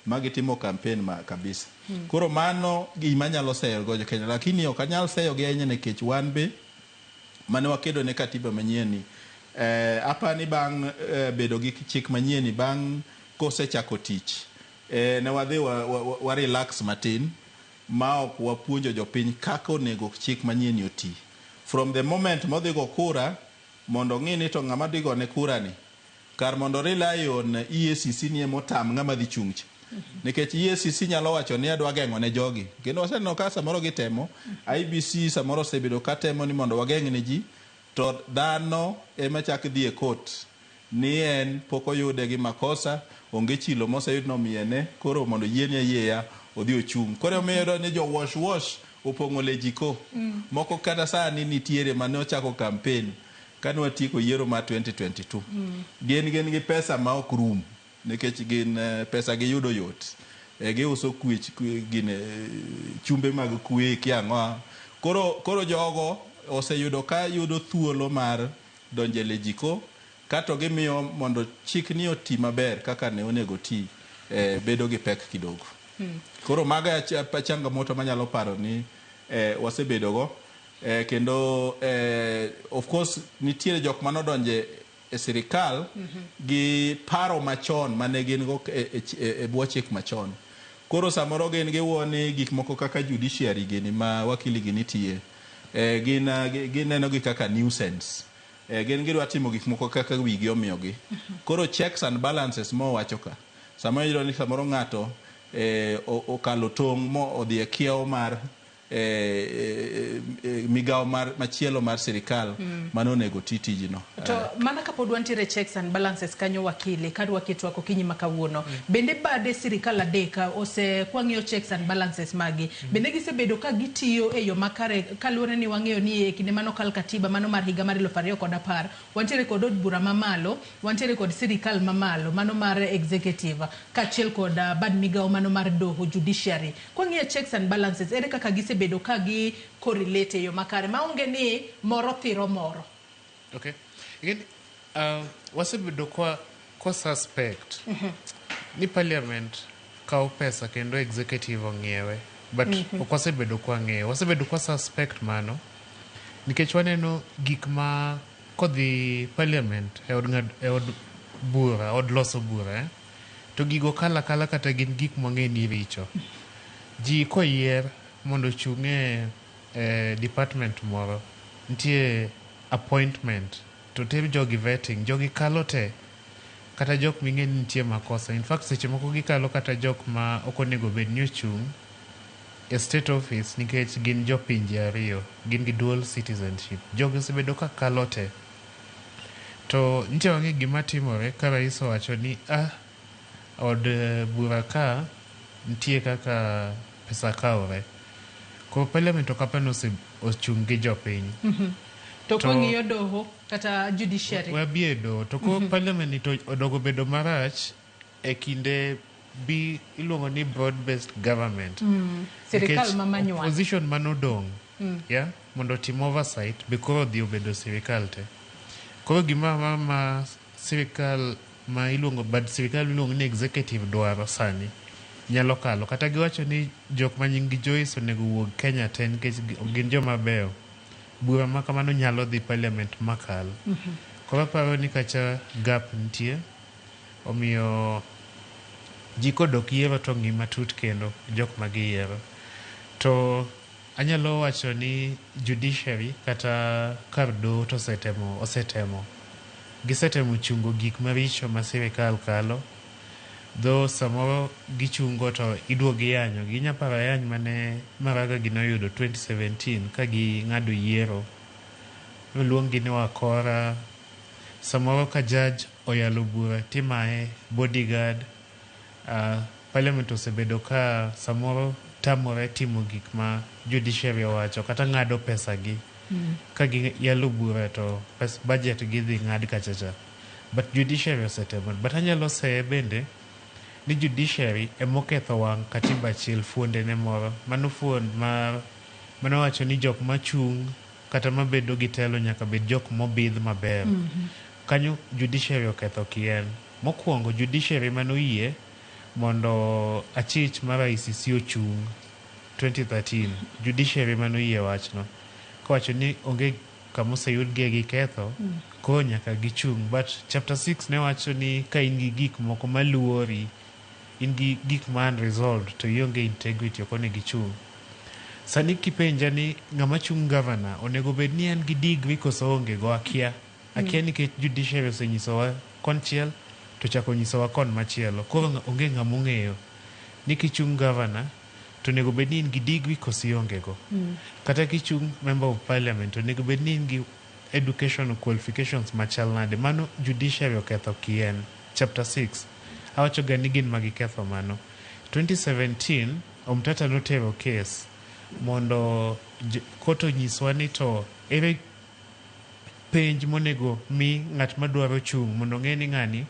ma gitimo campaign ma kabisa. Koro mano gima anyalo seyo go jo Kenya, lakini ok anyal seyo gi ahinya nikech wan be mane wakedo ne katiba manyien ni apani bang' bedo gi chik manyien ni bang' kosechako tich ne wadhi wa relax matin ma ok wapuonjo jopiny kaka onego chik manyien ni oti. From the moment modhi go kura mondo ong'i ni to ng'ama dhi gone kura ni kar mondo rely on EACC ni emotam ng'ama dhi chung' cha. Nikech EACC nyalo wacho ni adwa geng'o ne jogi. Kendo waseneno ka samoro gitemo, IEBC samoro osebedo ka temo ni mondo wageng' ne ji, to dhano ema chak dhi e court ni en pok oyude gi makosa, onge chilo moseyud nomiyene, koro mondo yiene ayieya odhi ochung'. Koro omiyo iyudo ni jo wash wash opong'o lejiko. Moko kata sani nitiere mane ochako campaign kane watieko yiero mar 2022. Gin gi pesa ma ok rum nikech gin pesa giyudo yot. Giuso kwech gine chumbe mag kwe kia ang'o. Koro jogo oseyudo ka yudo thuolo mar donjo e lejiko kato gimiyo mondo chik ni oti maber kaka ne onego ti bedo gi pek kidogo. Koro mago e changamoto manyalo paro ni wasebedo go kendo of course nitiere jok manodonje e sirikal gi paro machon mane gin go e bwo chik machon. Koro samoro gin giwuo ni gik moko kaka judiciary gini ma wakili gi nitie gin gineno gi kaka nuisance. Gin gidwa timo gik moko kaka wigi omiyogi. Koro checks and balances mowacho ka. Sama iyudo ni samoro ng'ato okalo tong' mo odhi e kiewo mar migawo mar machielo mar sirikal mano onego ti tijno. To mana kapod wantiere checks and balances kanyo wakili kadwa kitwako okinyi ma kawuono. Bende bade sirikal adek ose kwang'iyo checks and balances magi. Bende gisebedo ka gitiyo e yo makare kaluwore ni wang'eyo ni e kinde mano kal katiba mano mar higa mar 2010 wantiere kod od bura mamalo, wantiere kod sirikal mamalo mano mar executive kaachiel kod bad migawo mano mar doho judiciary. Kwang'iyo checks and balances ere kaka gisebedo ka gi correlate e yo makare maonge ni moro thiro moro. Okay. Again, wasebedo kwa suspect ni parliament kawo pesa kendo executive ong'iewe but ok wasebedo kwa ng'eyo, wasebedo kwa suspect mano nikech waneno gik ma kodhi parliament e od e od bura, od loso bura to gigo kala kala kata gin gik mwang'e ni richo. Ji koyier mondo ochung' e department moro, nitie appointment to ter jogi vetting, jogi kalo te kata jok ming'e ni nitie makosa. In fact seche moko gikalo kata jok ma ok onego bed ni ochung' e state office nikech gin jopinje ariyo, gin gi dual citizenship. Jogi osebedo ka kalo te. To nitie wang'e gima timore ka rais owacho ni od bura ka nitie kaka pesa kawre. Koro parliament ok apani ochung' gi jopiny. To kwang'iyo doho kata judiciary. Wabie doho. To koro parliament ni to odogo bedo marach e kinde bi iluongo ni broad based government. Sirikal ma manual. Opposition manodong' yeah, mondo otim oversight be koro odhi obedo sirikal te. Koro gima ma sirikal ma iluongo bad sirikal miluongo ni executive dwaro sani nyalo kalo. Kata giwacho ni jok ma nying gi Joyce onego wuog Kenya te nikech gin joma beyo. Bura ma kamano nyalo dhi parliament makal. Koro aparo ni kacha gap nitie. Omiyo ji kodok yiero to ng'i matut kendo jok ma giyiero. To anyalo wacho ni judiciary kata kar doho to osetemo. Gisetemo chungo gik maricho ma sirikal kalo. Though samoro gichungo to iduogo iyanyo. Ginya paro ayany mane Maraga gi noyudo 2017 ka ging'ado yiero. Noluong gi ni wakora. Samoro ka judge oyalo bura timaye bodyguard. Parliament osebedo ka samoro tamore timo gik ma judiciary owacho kata ng'ado pesa gi. Ka giyalo bura to budget gi dhi ng'ad kachacha. But judiciary osetemo. But anyalo seye bende ni judiciary emoketho wang' katiba achiel fuonde ne moro. Mano fuond mar mano wacho ni jok machung' kata mabedo gi telo nyaka bed jok mobidh maber. Kanyo judiciary oketho kien. Mokwongo judiciary manoyie mondo achich mar ICC ochung 2013, judiciary manoyie wachno kowacho ni onge kama oseyudgie gi ketho koro nyaka gichung. But chapter 6 ne wacho ni ka in gi gik moko maluori, in gi gik ma unresolved to ionge integrity ok onego ichung. Sani kipenja ni ng'ama chung governor onego bed ni en gi degree koso onge go akia. Akia nikech judiciary osenyisowa konchiel to chako nyisowa kon machielo. Koro onge ng'ama ong'eyo ni kichung governor to onego bed ni in gi degree koso ionge go. Kata kichung member of parliament onego bed ni in gi education qualifications machal nade. Mano judiciary oketho kien. Chapter 6. Awacho ga ni gin magiketho mano. 2017 Omtata notero case mondo court onyiswa ni to ere penj monego mi ng'at madwaro chung' mondo ong'e ni ng'ani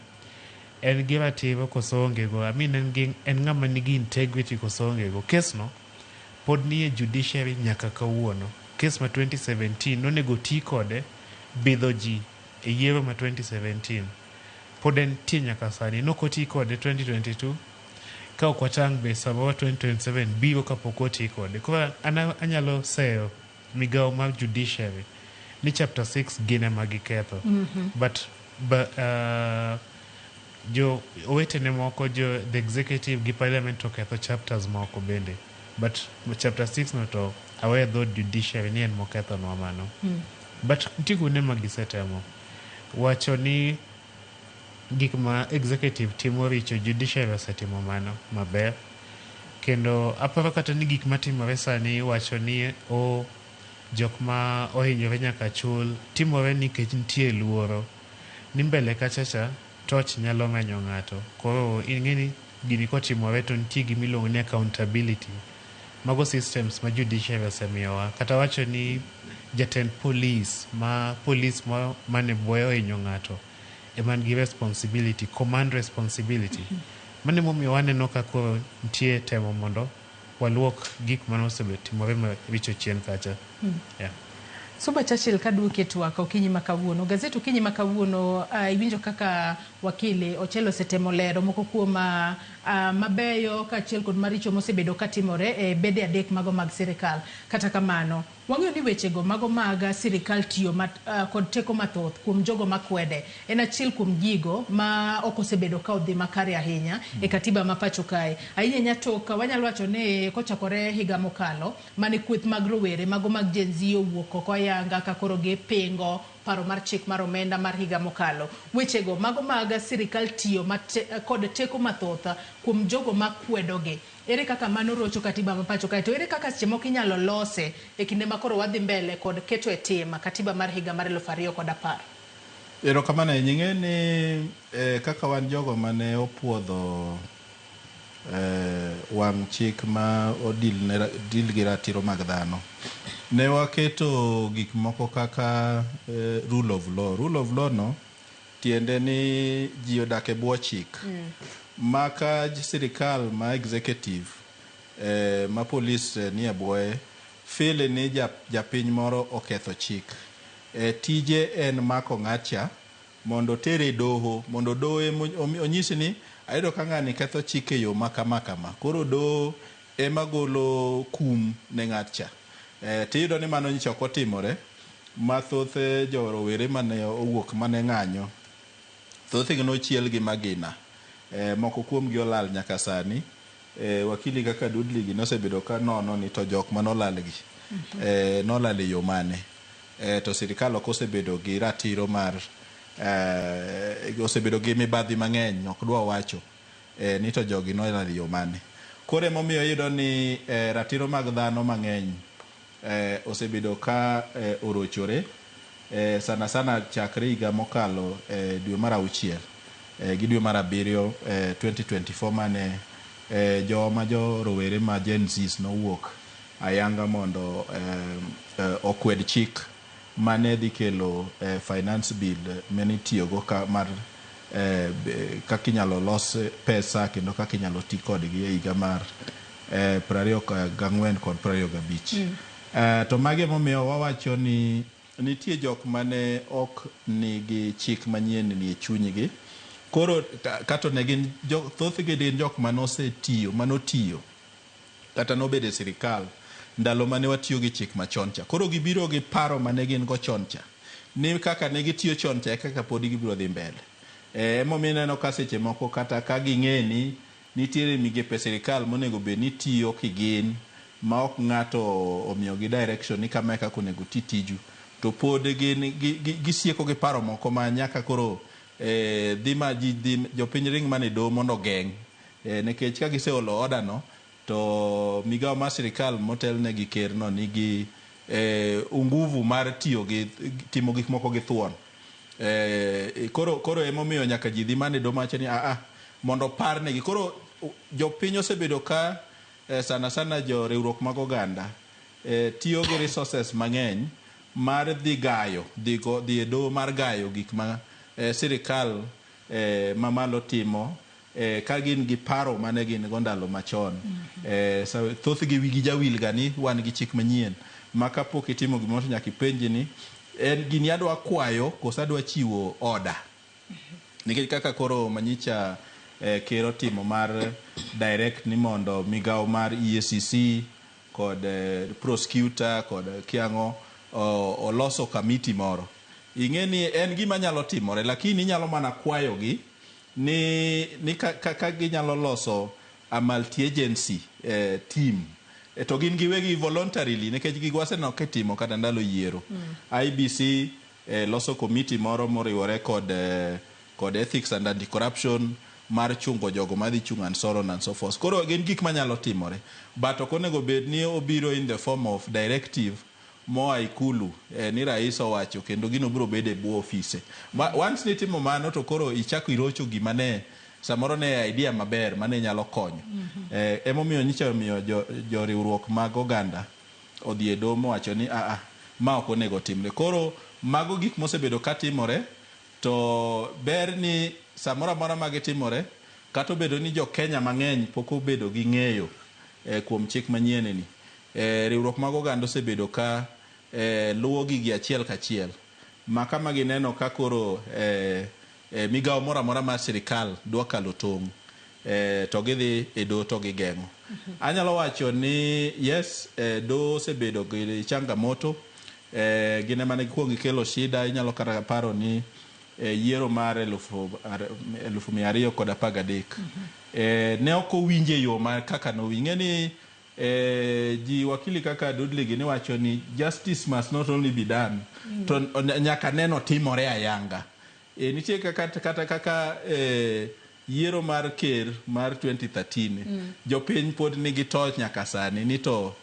en gi ratiro koso onge go. I mean en ng'ama nigi integrity koso onge go. Case no pod nie judiciary nyaka kawuono. Case ma 2017 nonego ti kode bidho ji e yiero ma 2017. Pod entie nyaka sani. Nokoti kode 2022 ka ok watang' be samoro 2027 biro kapok oti kode. Koro an anyalo seyo migawo mar judiciary ni chapter 6 gin ema giketho. But jo owetene moko jo the executive gi parliament oketho chapters moko bende. But chapter 6 no to aweyo dhood judiciary ni en mokethonwa mano. But nitie kuonde ma gisetemo wacho ni gik ma executive timo richo, judiciary osetimo mano maber. Kendo aparo kata ni gik matimore sani wacho ni o jok ma ohinyore nyaka chul timore nikech nitie luoro ni mbele kacha cha toch nyalo menyo ng'ato. Koro ing'e ni gini kotimore to nitie gima iluongo ni accountability. Mago systems ma judiciary osemiyowa. Kata wacho ni jatend police ma police mane bwoye ohinyo ng'ato ema nigi responsibility, command responsibility. Mano emomiyo waneno ka koro nitie temo mondo waluok gik mane osetimore maricho chien kacha. Yeah. Suba Churchill kaduoki e twak okinyi ma kawuono. Gazet okinyi ma kawuono iwinjo kaka wakili Ochiel osetemo lero moko kuom mabeyo kaachiel kod maricho mosebedo katimore e bede adek mago mag sirikal. Kata kamano, wang'eyo ni wechego mago mag sirikal tiyo kod teko mathoth kuom jogo makwede en achiel kuom gigo ma ok osebedo ka odhi makare ahinya e katiba ma pacho kae. Ahinya ahinya tok wanyalo wacho ni kochakore higa mokalo mane kweth mag rowere mago mag Gen Z owuok oko ayanga ka koro gipingo paro mar chik mar omenda mar higa mokalo. Wechego mago mag sirikal tiyo kod teko mathoth kuom jogo makwedogi. Ere kaka mano rocho katiba ma pacho kae? To ere kaka seche moko inyalo lose e kinde ma koro wadhi mbele kod keto e tim katiba mar higa mar 2010? Erokamano ahinya. Ing'e ni kaka wan jogo mane opuodho wang' chik ma odil gi ratiro mag dhano, ne waketo gik moko kaka rule of law. Rule of law no tiende ni ji odak e bwo chik. Ma ka sirikal ma executive ma polis nie bwoye feel ni japiny moro oketho chik. Tije en mako ng'atcha mondo otere e doho, mondo doho onyisi ni ayudo ka ng'ani ketho chik e yo ma kama kama. Koro doho ema golo kum ne ng'atcha. Tiyudo ni mano nyocha ok otimore ma thoth jo rowere mane owuok mane ng'anyo thothgi nochiel gi magina. Moko kuomgi olal nyaka sani. Wakili kaka Dudley gi nosebedo ka nono ni to jok manolal gi nolal e yo mane. To sirikal ok osebedo gi ratiro mar osebedo gi mibadhi mang'eny ok dwa wacho ni to jogi nolal e yo mane. Koro emomiyo iyudo ni ratiro mag dhano mang'eny osebedo ka orochore sana sana chakre higa mokalo dwe mar auchiel gi dwe mar abiriyo 2024 mane joma jo rowere ma Gen Zs nowuok ayanga mondo okwed chik mane dhi kelo finance bill mane itiyogo ka mar kaka inyalo los pesa kendo kaka inyalo ti kodgi e higa mar 24 kod 25. To magi emomiyo wawacho ni nitie jok mane ok nigi chik manyien ni e chunygi. Koro kato ne gin thothgi gin jok manosetiyo, manotiyo kata nobedo e sirikal ndalo mane watiyo gi chik machon cha. Koro gibiro gi paro mane gin go chon cha. Ni kaka ne gitiyo chon cha e kaka pod gibiro dhi mbele. Emomiyo ineno ka seche moko kata ka ging'e ni nitiere migepe sirikal monego bed ni tiyo kigin ma ok ng'ato omiyogi direction ni kama e kaka onego ti tiju, to pod gin gisieko gi paro moko ma nyaka koro dhi ma ji dhi jopiny ring mana e doho mondo ogeng', nikech ka giseolo order no to migawo mar sirikal motelne gi ker no nigi nguvu mar tiyo gi timo gik moko gi thuon. Koro emomiyo nyaka ji dhi mana e doho mawacho ni aa mondo oparnegi. Koro jopiny osebedo ka sana sana jo riwruok mag oganda tiyo gi resources mang'eny mar dhi gayo dhi e doho mar gayo gik ma sirikal mamalo timo, ka gin gi paro mane gin go ndalo machon. Thothgi wigi jawil ga ni wan gi chik manyien ma kapok itimo gimoro to nyaka ipenji ni en gini adwa kwayo koso adwa chiwo order. Nikech kaka koro manyicha ker otimo mar direct ni mondo migawo mar EACC kod prosecutor kod kiang'o oloso kamiti moro. Ing'e ni en gima nyalo timore, lakini inyalo mana kwayogi ni ka ginyalo loso a multi-agency team, to gin giwegi voluntarily, nikech gigo waseneno kitimo kata ndalo yiero. IBC loso komiti moro moriwore kod ethics and anti-corruption mar chungo jogo madhi chung' and so on and so forth. Koro gin gik manyalo timore, but ok onego bed ni obiro in the form of directive moa ikulu, ni rais owacho kendo gino biro bedo e bwo ofise. Once nitimo mano to koro ichako irocho gima ne samoro ne idea maber mane nyalo konyo. Emomiyo nyicha omiyo jo riwruok mag oganda odhi e doho mowacho ni aa ma ok onego timre. Koro mago gik mosebedo katimore, to ber ni samoro amora ma gitimore, kata obedo ni jo Kenya mang'eny pok obedo gi ng'eyo kuom chik manyien ni, riwruok mag oganda osebedo ka luwo gigi achiel kachiel ma kama gineno ka koro migawo moro amora mar sirikal dwa kalo tong', to gidhi e doho to gigeng'o. Anyalo wacho ni yes, doho osebedo gi changamoto, gin ema ne gikuongo gikelo shida. Inyalo kata paro ni yiero mar 2013 ne ok owinje e yo ma kaka nowinj. Ing'e ni ji wakili kaka Dudley gini wacho ni justice must not only be done, to nyaka neno timore ayanga. Nitie kaka kata kaka yiero mar ker mar 2013, jopiny pod nigi toch nyaka sani ni to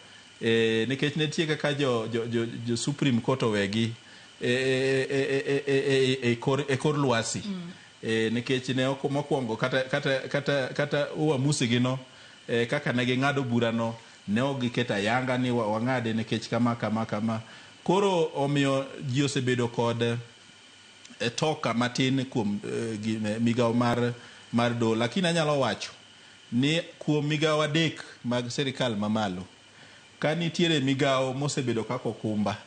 nikech nitie kaka jo Supreme Court owegi e kor lwasi, nikech ne ok mokwongo kata uamuzi gi no, kaka ne ging'ado burano ne ok giketo ayanga ni wang'ade nikech kama kama kama. Koro omiyo ji osebedo kod toka matin kuom migawo mar doho. Lakini anyalo wacho ni kuom migawo adek mag sirikal mamalo, ka nitiere migawo mosebedo kaka okumba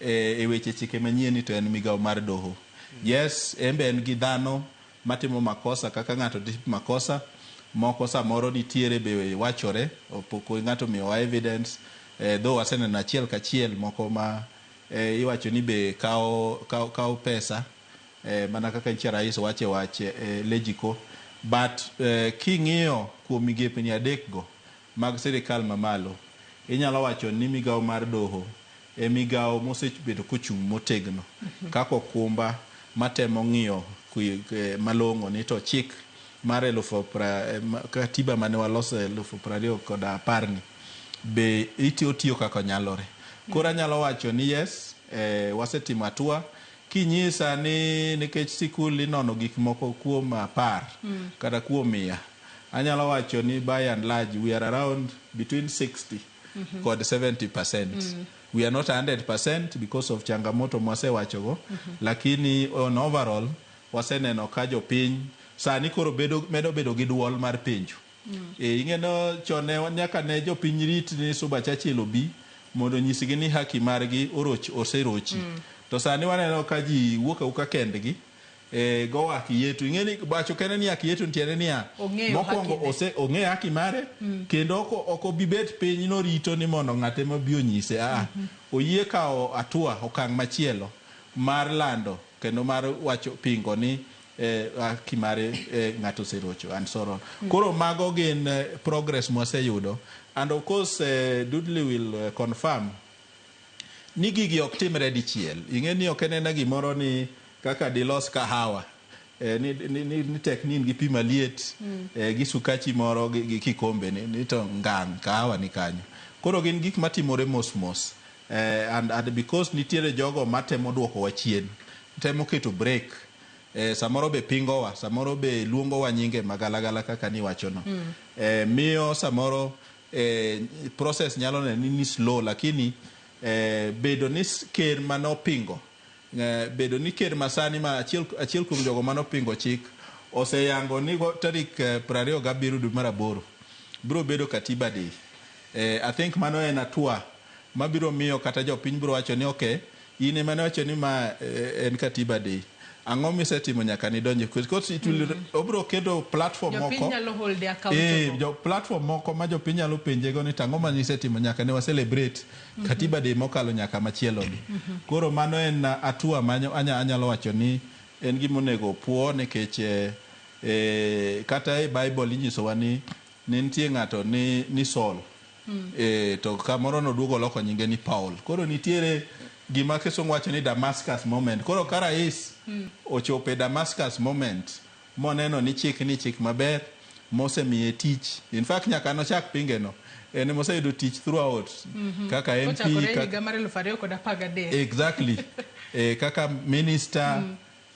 e weche chike manyien, to en migawo mar doho. Yes, en be en gi dhano matimo makosa kaka ng'ato timo makosa moko samoro nitiere be wachore pok ng'ato miyowa evidence, though waseneno achiel kachiel moko ma iwacho ni be kawo pesa, mana kaka nyicha rais wache wach Legico. But king'iyo kuom migepni adek go mag sirikal mamalo, inyalo wacho ni migawo mar doho e migawo mosebedo kochung' motegno kaka okumba matemo ng'iyo malong'o ni to chik mar katiba mane waloso 2010 ni be itiyo tiyo kaka nyalore. Koro anyalo wacho ni yes, wasetimo hatua. Kinyisa ni nikech sikul inono gik moko kuom 10 kata kuom 100, anyalo wacho ni by and large we are around between 60 kod 70%. We are not 100% because of changamoto mwasewachogo, lakini on overall waseneno ka jopiny sani koro medo bedo gi duol mar penjo. Ing'eno chon ne nyaka ne jopiny rit ni Suba Churchill obi mondo onyisgi ni haki margi oserochi. To sani waneno ka ji wuok awuoka kendgi. go haki yetu. Ing'e ni wacho kende ni haki yetu tiende niya, Ong'eyo mokwongo hakine. ose ong'eyo haki mare kendo ok obi bet piny norito ni mondo ng'ate mabi onyise. Oyie kawo hatua okang' machielo mar lando kendo mar wacho pingo ni haki mare ng'ato oserocho and so on. Koro mago gin progress mwaseyudo and of course Dudley will confirm ni gigi ok timre dichiel. Ing'e ni ok enena gimoro ni kaka dilos kahawa ni tek ni in gi pi maliet gi sukachi moro gi kikombe ni to ngang' kahawa ni kanyo. Koro gin gik matimore mos mos and because nitiere jogo matemo duokowa chien, temo keto break, samoro be pingowa, samoro be luongowa nyinge magalagala kaka niwachono. Miyo samoro process nyalo neno ni slow, lakini bedo ni ker manopingo bedo ni ker masani ma achiel kuom jogo manopingo chik oseyango ni tarik 27 dwe mar aboro biro bedo Katiba Day. I think mano en hatua mabiro miyo kata jopiny biro wacho ni okay, in ema ne wacho ni ma en Katiba Day. Ang'o misetimo nyaka nidonje? Because it will obiro keto platform Jopiny moko nyalo hold accountable. Jo platform moko ma jopiny nyalo penjego ni tang'o ma nisetimo nyaka ne wa celebrate Katiba Day mokalo nyaka machielo ni. Koro mano en hatua ma anyalo wacho ni en gima onego opuo nikech kata e Bible inyisowa ni ne nitie ng'ato ni Saul. To kamoro noduogo oloko nyinge ni Paul. Koro nitiere gima kisungu wacho ni Damascus moment. Koro ka rais ochopo e Damascus moment moneno ni chik ni chik maber mosemiye tich. In fact nyaka nochak pinge no. En moseyudo tich throughout kaka MP Kochakore higa mar 2013. Exactly. Kaka minister,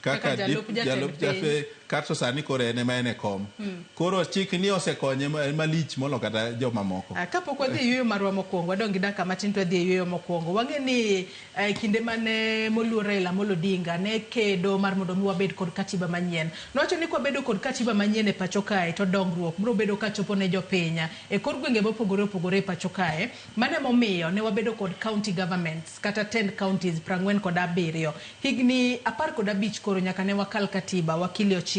kaka Kaka jalup jatend jalup piny. Kato sani koro en ema en e kom. Koro chik ni osekonye malich molo kata jomamoko. Kapok wadhi e yueyo marwa mokwongo, wadong' gi dakika matin to wadhi e yueyo mokwongo. Wang'e ni kinde mane moluor Raila Amolo Odinga ne kedo mar mondo mi wabed kod katiba manyien. Nowacho ni kwabedo kod katiba manyien e pacho kae to dongruok biro bedo ka chopo ne jopiny e kor gwenge mopogore opogore e pacho kae. Mano emomiyo ne wabedo kod county governments kata 10 counties 47. Higni 15 koro nyaka ne wakal katiba wakili Ochiel.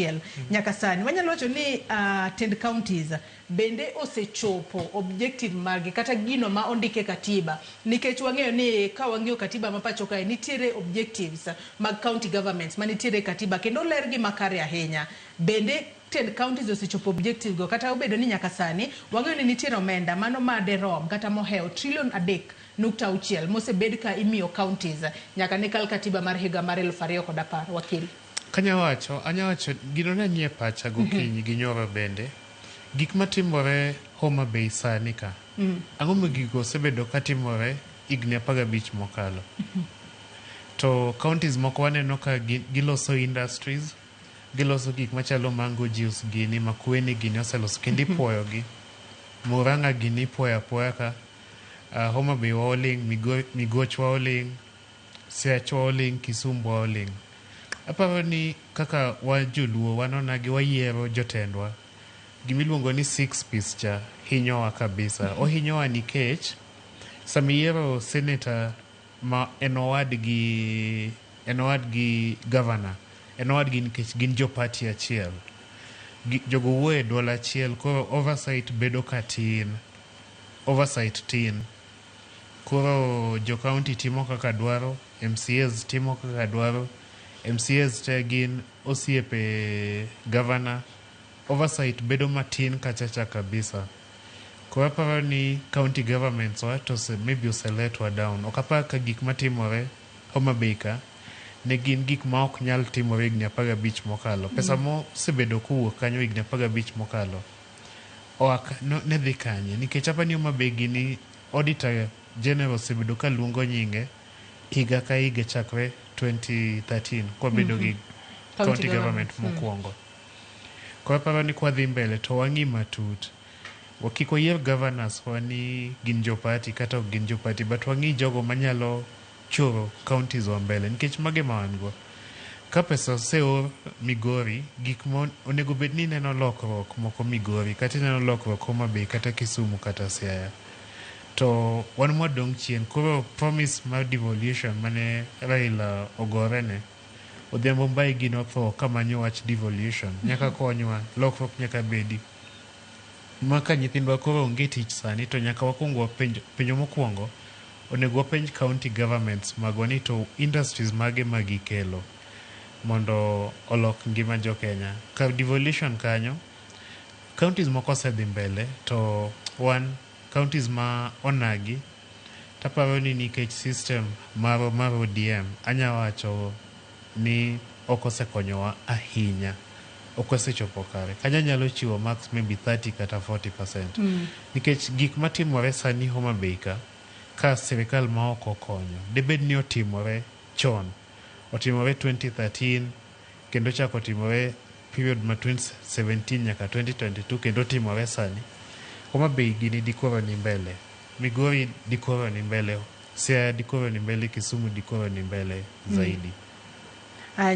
Nyaka sani wanyalo wacho ni 10 counties bende osechopo objective margi kata gino ma ondike katiba, nikech wang'eyo ni ka wang'iyo katiba ma pacho kae nitiere objectives mag county governments manitiere e katiba kendo lergi makare ahinya. Bende 10 counties osechopo objective go kata obedo ni nyaka sani wang'eyo ni nitiere omenda mano ma derom kata mohewo trilion 3.6 mosebed ka imiyo counties nyaka ne kal katiba mar higa mar 2010. Wakili. Kanya wacho, anya wacho gino ne nie pacha gokinyi gi nyoro bende. Gik matimore Homa Bay sani ka. Ang'o ma gigo osebedo katimore higni 15 mokalo. To counties moko waneno ka giloso industries, giloso gik machalo mango juice gini, Makueni gini oseloso kendo ipuoyogi. Murang'a gini ipuoyo apuoya ka. Homa Bay wa oling', Migoch wa oling', Siach wa oling', Kisumu wa oling'. Aparo ni kaka wa joluo wanonagi wayiero jotendwa. Gimiluongo ni six piece cha hinyowa kabisa. Ohinyowa nikech sama iyiero senator ma en owadgi governor, en owadgi nikech gin jo party achiel. Jogo wuoyo e duol achiel, koro oversight bedo ka tin. Oversight tin. Koro jo county timo kaka dwaro, MCAs timo kaka dwaro, MCAs te gin osiepe governor. Oversight bedo matin kachacha kabisa. Koro aparo ni county governments wa to maybe oseletwa down. Ok apar ka gik matimore Homa Bay ka ne gin gik ma ok nyal timore higni 15 mokalo. Pesa mosebedo kowuok kanyo higni 15 mokalo oa ne dhi kanye? Nikech aparo ni Homa Bay gini Auditor General osebedo ka luongo nyinge higa ka higa chakre 2013 kwabedo gi county government mokwongo. Koro aparo ni kwadhi mbele to wang'i matut. Kik wayier governors wa ni gin jo party kata ok gin jo party, but wang'i jogo manyalo choro counties wa mbele nikech mage ma wan go. Ka pesa oseor Migori, gik ma onego bed ni ineno lokruok moko Migori, kata ineno lokruok Homa Bay, kata Kisumu, kata Siaya. To wan mwadong' chien, koro promise mar devolution mane Raila ogorene Odhiambo Mbai gi notho kamanyo wach devolution. Nyaka konywa, lokruok nyaka bedi. Ma ka nyithindwa koro onge tich sani to nyaka wakwong wapenj penjo mokwongo onego wapenj county governments magwa ni to industries mage ma gikelo mondo olok ngima jo Kenya. Kar devolution kanyo, counties moko osedhi mbele to wan counties ma onagi taparo ni nikech system marwa mar ODM anya wacho ni ok osekonyowa ahinya ok osechopo kare kanyo nyalo chiwo max maybe 30 kata 40% nikech gik matimore sani Homa Bay ka ka sirikal ma ok okonyo debed ni otimore chon otimore 2013 kendo chako timore period ma 2017 nyaka 2022 kendo timore sani Homa Bay gini dikoro ni mbele Migori dikoro ni mbele Siaya dikoro ni mbele Kisumu dikoro ni mbele zaidi.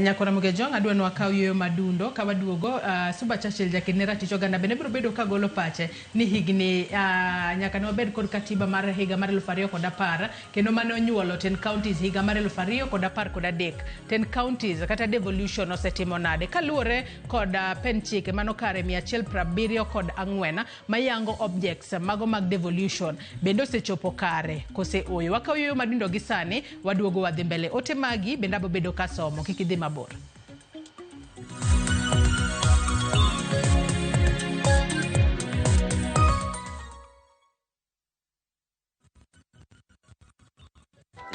Nyakora Mugejong adwa ni wakaw yueyo madundo ka waduogo Suba Churchill jaked ne ratich oganda bende biro bedo ka golo pache ni higni nyaka ne wabed kod katiba mar higa mar 2010 kendo mane onyuolo 10 counties higa mar 2013 10 counties kata devolution osetimo nade kaluwore kod pen chike mano kare 174 mayango objects mago mag devolution bende osechopo kare kose oyo wakaw yueyo madundo gi sani waduogo wadhi mbele ote magi bende abo bedo kasomo kik idhi mabor.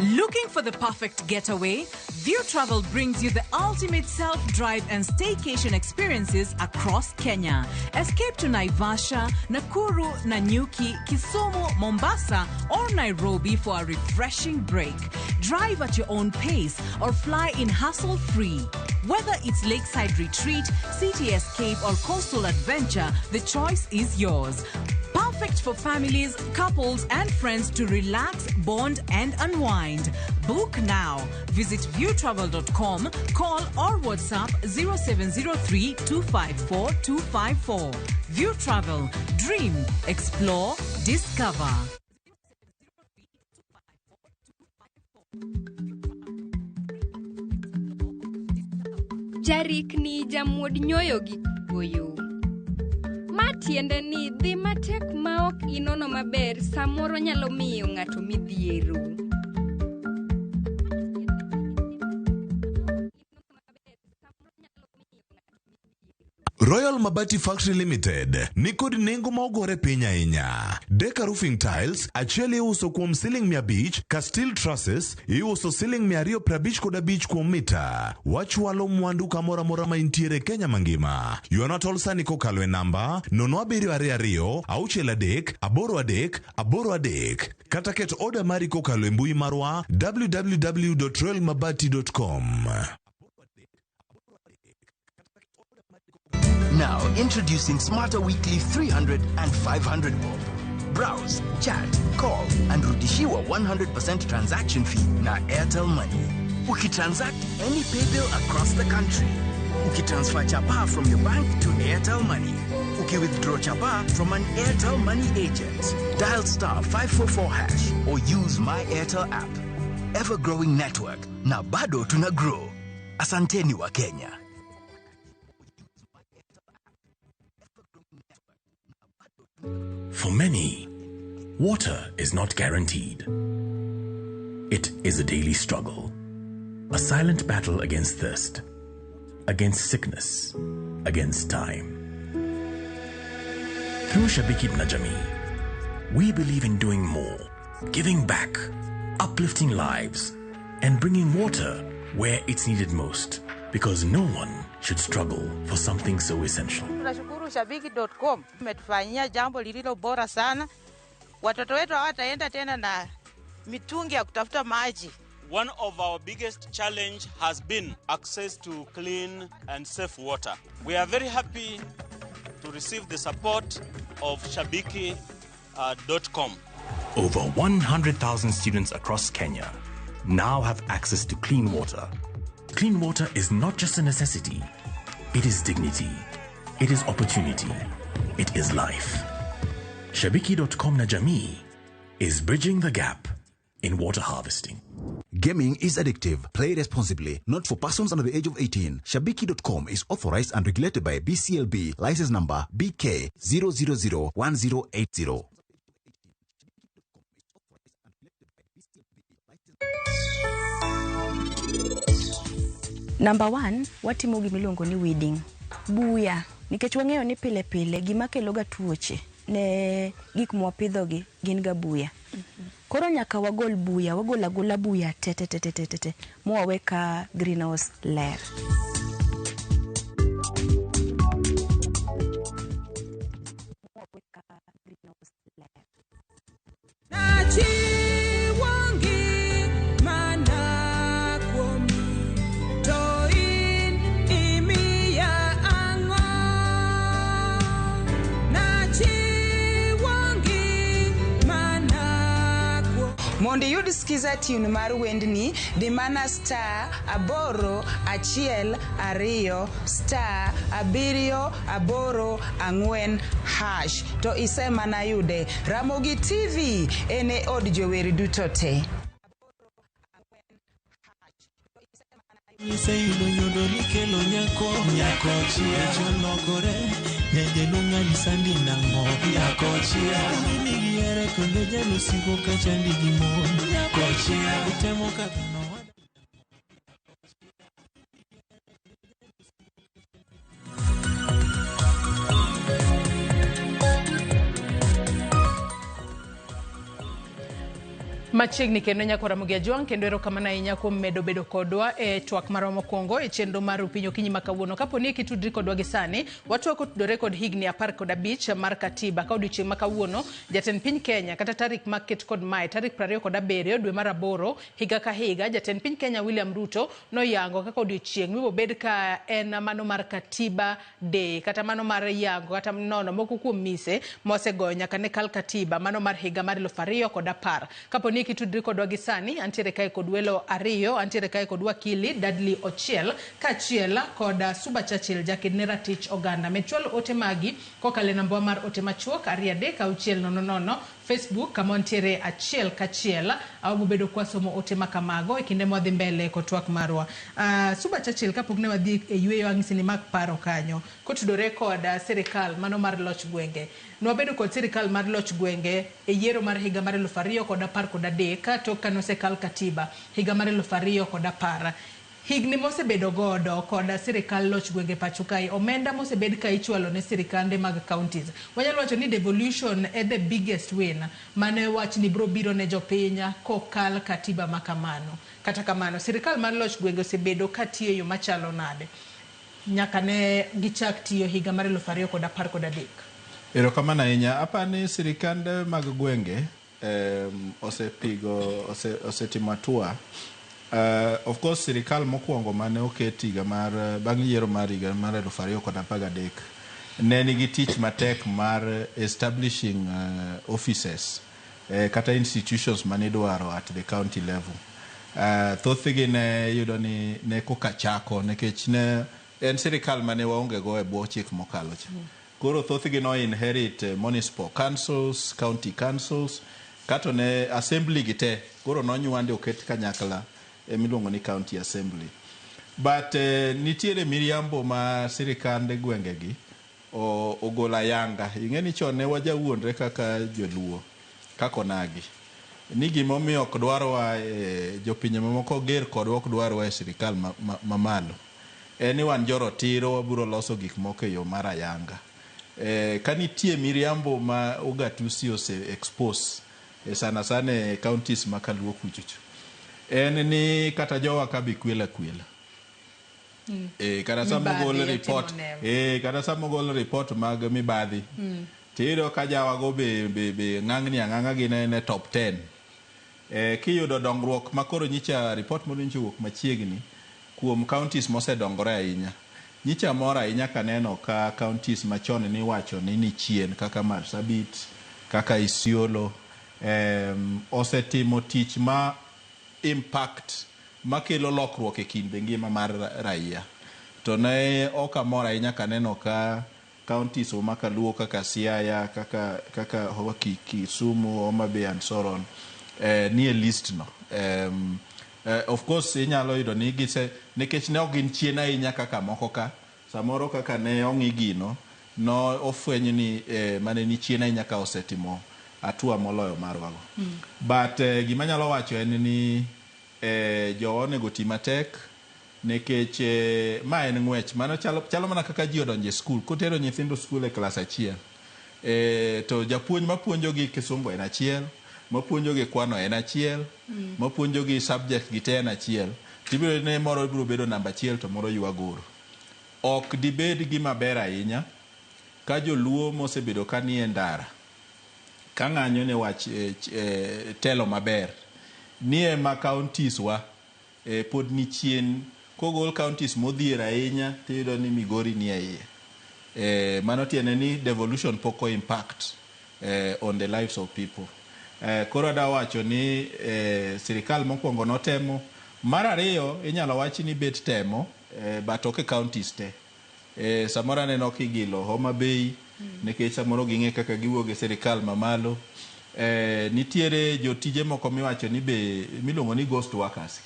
Looking for the perfect getaway? View Travel brings you the ultimate self-drive and staycation experiences across Kenya. Escape to Naivasha, Nakuru, Nanyuki, Kisumu, Mombasa, or Nairobi for a refreshing break. Drive at your own pace or fly in hassle-free. Whether it's lakeside retreat, city escape, or coastal adventure, the choice is yours. Perfect for families, couples, and friends to relax, bond, and unwind. Book now. Visit viewtravel.com, call or WhatsApp 0703 254 254. View Travel. Dream, explore, discover. Jarikni jamuod nyoyo gi goyo. Ma tiende ni dhi matek ma ok inono maber samoro nyalo miyo ng'ato midhiero. Royal Mabati Factory Limited ni kod nengo ma ogore piny ahinya. Deka Roofing Tiles achiel iuso kuom siling 500 ka steel trusses iuso siling 255 kuom mita. Wachwalo mwandu kamoro amora ma intiere Kenya mangima. Ywana tol sani kokalo e namba 0722 63 83 83 kata ket oda mari kokalo e mbui marwa www.royalmabati.com. Now, introducing Smarter Weekly 300 and 500 bob. Browse, chat, call, and rudishiwa 100% transaction fee na Airtel Money. Ukitransact any pay bill across the country. Ukitransfer chapa from your bank to Airtel Money. Ukiwithdraw chapa from an Airtel Money agent. Dial star 544 hash or use My Airtel app. Ever-growing network. Na bado tuna grow. Asanteni wa Kenya. For many, water is not guaranteed. It is a daily struggle, a silent battle against thirst, against sickness, against time. Through Shabiki na Jamii, we believe in doing more, giving back, uplifting lives, and bringing water where it's needed most, because no one should struggle for something so essential. Tunashukuru Shabiki.com umetufanyia jambo lililo bora sana. Watoto wetu hawataenda tena na mitungi ya kutafuta maji. One of our biggest challenge has been access to clean and safe water. We are very happy to receive the support of Shabiki.com. Over 100,000 students across Kenya now have access to clean water. Clean water is not just a necessity, it is dignity, it is opportunity, it is life. Shabiki.com na Jamii is bridging the gap in water harvesting. Gaming is addictive. Play responsibly. Not for persons under the age of 18. Shabiki.com is authorized and regulated by BCLB. License number BK 0001080. Number one, watimo gimiluongo ni weeding. Buya, nikech wang'eyo ni pile pile gima kelo ga tuoche ne gik mwapidhogi gin ga buya. Koro nyaka wagol buya, wagol agola buya te te te te te te te mwawe ka greenhouse ler. Nachiwangi mana kuomi, to in imiya ang'o? Nachiwangi mana kuomi. Mondo iyud skiza tune mar wendni, di mana star 8 1 2 star 7 8 4 hash to isemana yude. Ramogi TV en e od jower duto te. Iseyudo nyodo nikelo nyako nyako chia cholokore nyajelo ng'ani sandi nang'o nyako chia nigi here kendo jalosiko ka chandi gi mon nyako chia utemo kadho Machiegni kendo nyako Ramogi Ajwang' kendo erokamano ahinya kuom medo bedo kodwa e twak marwa mokwongo e chenro mar Upiny Okinyi ma kawuono. Kapo ni kitudri kodwa gi sani, watwak otudore kod higni 15 mar katiba. Ka odiochieng' ma kawuono, jatend piny Kenya kata tarik ma ket kod mae, tarik 27 dwe mar 8 higa ka higa, jatend piny Kenya William Ruto noyango kaka odiochieng' mibobed ka en mano mar Katiba Day, kata mano mar yango kata nono moko kuom mise mosegoyo nyaka ne kal katiba mano mar higa mar 2010. Kapo ni kitudri kodwa gi sani, antiere kae kod welo ariyo, antiere kae kod wakili Dudley Ochiel kaachiel kod Suba Churchill jaked ne ratich oganda. Med chwalo ote magi kokalo e namba mar ote machuok 2 3 6 0 0 Facebook kama wantiere achiel kachiel wabobedo kwasomo ote makamago e kinde mwadhi mbele kod twak marwa. Suba Churchill, kapok ne wadhi e yweyo ang'isi ni mak paro kanyo kotudore kod sirikal mano mar loch gwenge. Nwabedo kod sirikal mar loch gwenge e yiero mar higa mar 2013 tok kane osekal katiba higa mar 2010. Higni mosebedo godo kod sirikal loch gwenge pacho kae, omenda mosebed ka ichwalo ne sirikande mag counties. Wanyalo wacho ni devolution e the biggest win mane wach ni bro biro ne jopiny kokal katiba makamano. Kata kamano, sirikal mar loch gwenge osebedo katiyo e yo machalo nade nyaka ne gichak tiyo higa mar 2013? Erokamano ahinya. Apani sirikande mag gwenge osepigo osetimo hatua. Of course sirikal mokwongo mane oket higa mar bang' yiero mar higa mar 2013 ne nigi tich matek mar establishing offices kata institutions manidwaro at the county level. Thothgi ne yudo ni ne koka chako nikech ne en sirikal mane waonge go e bwo chik mokalo cha. Koro thothgi no inherit municipal councils, county councils, kato ne assembly gi te koro nonywande oket kanyakla emiluongo ni county assembly. But nitiere miriambo ma sirikande gwengegi ogolo ayanga. Ing'e ni chon ne wajawuondre kaka joluo, kaka onagi. Ni gimomiyo ok dwarwa jopinje mamoko ger kodwa ok dwarwa e sirikal mamalo. En ni wan jorotiro wabiro loso gik moko e yo mar ayanga. Ka nitie miriambo ma ugatusi ose expose sana sana e counties ma kaluo kuchocho, en ni kata jowa ka be kwela kwela. Kata sama ogol report, kata sama ogol report mag mibadhi, tiyudo ka jawago be ng'ang'ni ang'ang'a gin e top 10. Kiyudo dongruok ma koro nyicha report moro nyicha owuok machiegni kuom counties mosedongore ahinya. Nyicha mor ahinya kaneno ka counties machon niwacho ni ni chien kaka Marsabit, kaka Isiolo, osetimo tich ma impact makelo lokruok e kind ngima mar raia. To ne ok amor ahinya kaneno ka counties ma kaluo kaka Siaya, kaka Kisumu, Homa Bay and so on, nie list no. Of course inyalo yudo ni gise nikech ne ok gin chien ahinya kaka moko ka samoro kaka ne ong'i gino no ofweny ni mane ni chien ahinya ka osetimo hatua moloyo marwago. But gima anyalo wacho en ni jowa onego ti matek nikech ma en ng'wech mano chalo, chalo mana kaka ji odonjo e skul kotero nyithindo skul e klas achiel to japuonj mapuonjogi kisungu en achiel mapuonjogi kwano en achiel mapuonjogi subject gi te en achiel tibiro yudo ni moro biro bedo namba achiel to moro ywa goro ok dibed gima ber ahinya ka joluo mosebedo ka nie ndara ka ng'anyo ne wach telo maber ni ema counties wa pod ni chien kogol counties modhier ahinya tiyudo ni Migori ni e iye mano tiende ni devolution pok o impact on the lives of people koro adwa wacho ni sirikal mokwongo notemo mar ariyo inyalo wach ni bet temo but ok e counties te samoro aneno kigilo Homa Bay nikech samoro ging'e kaka giwuok gi sirikal mamalo nitiere jotije moko miwacho ni be miluongo ni ghost workers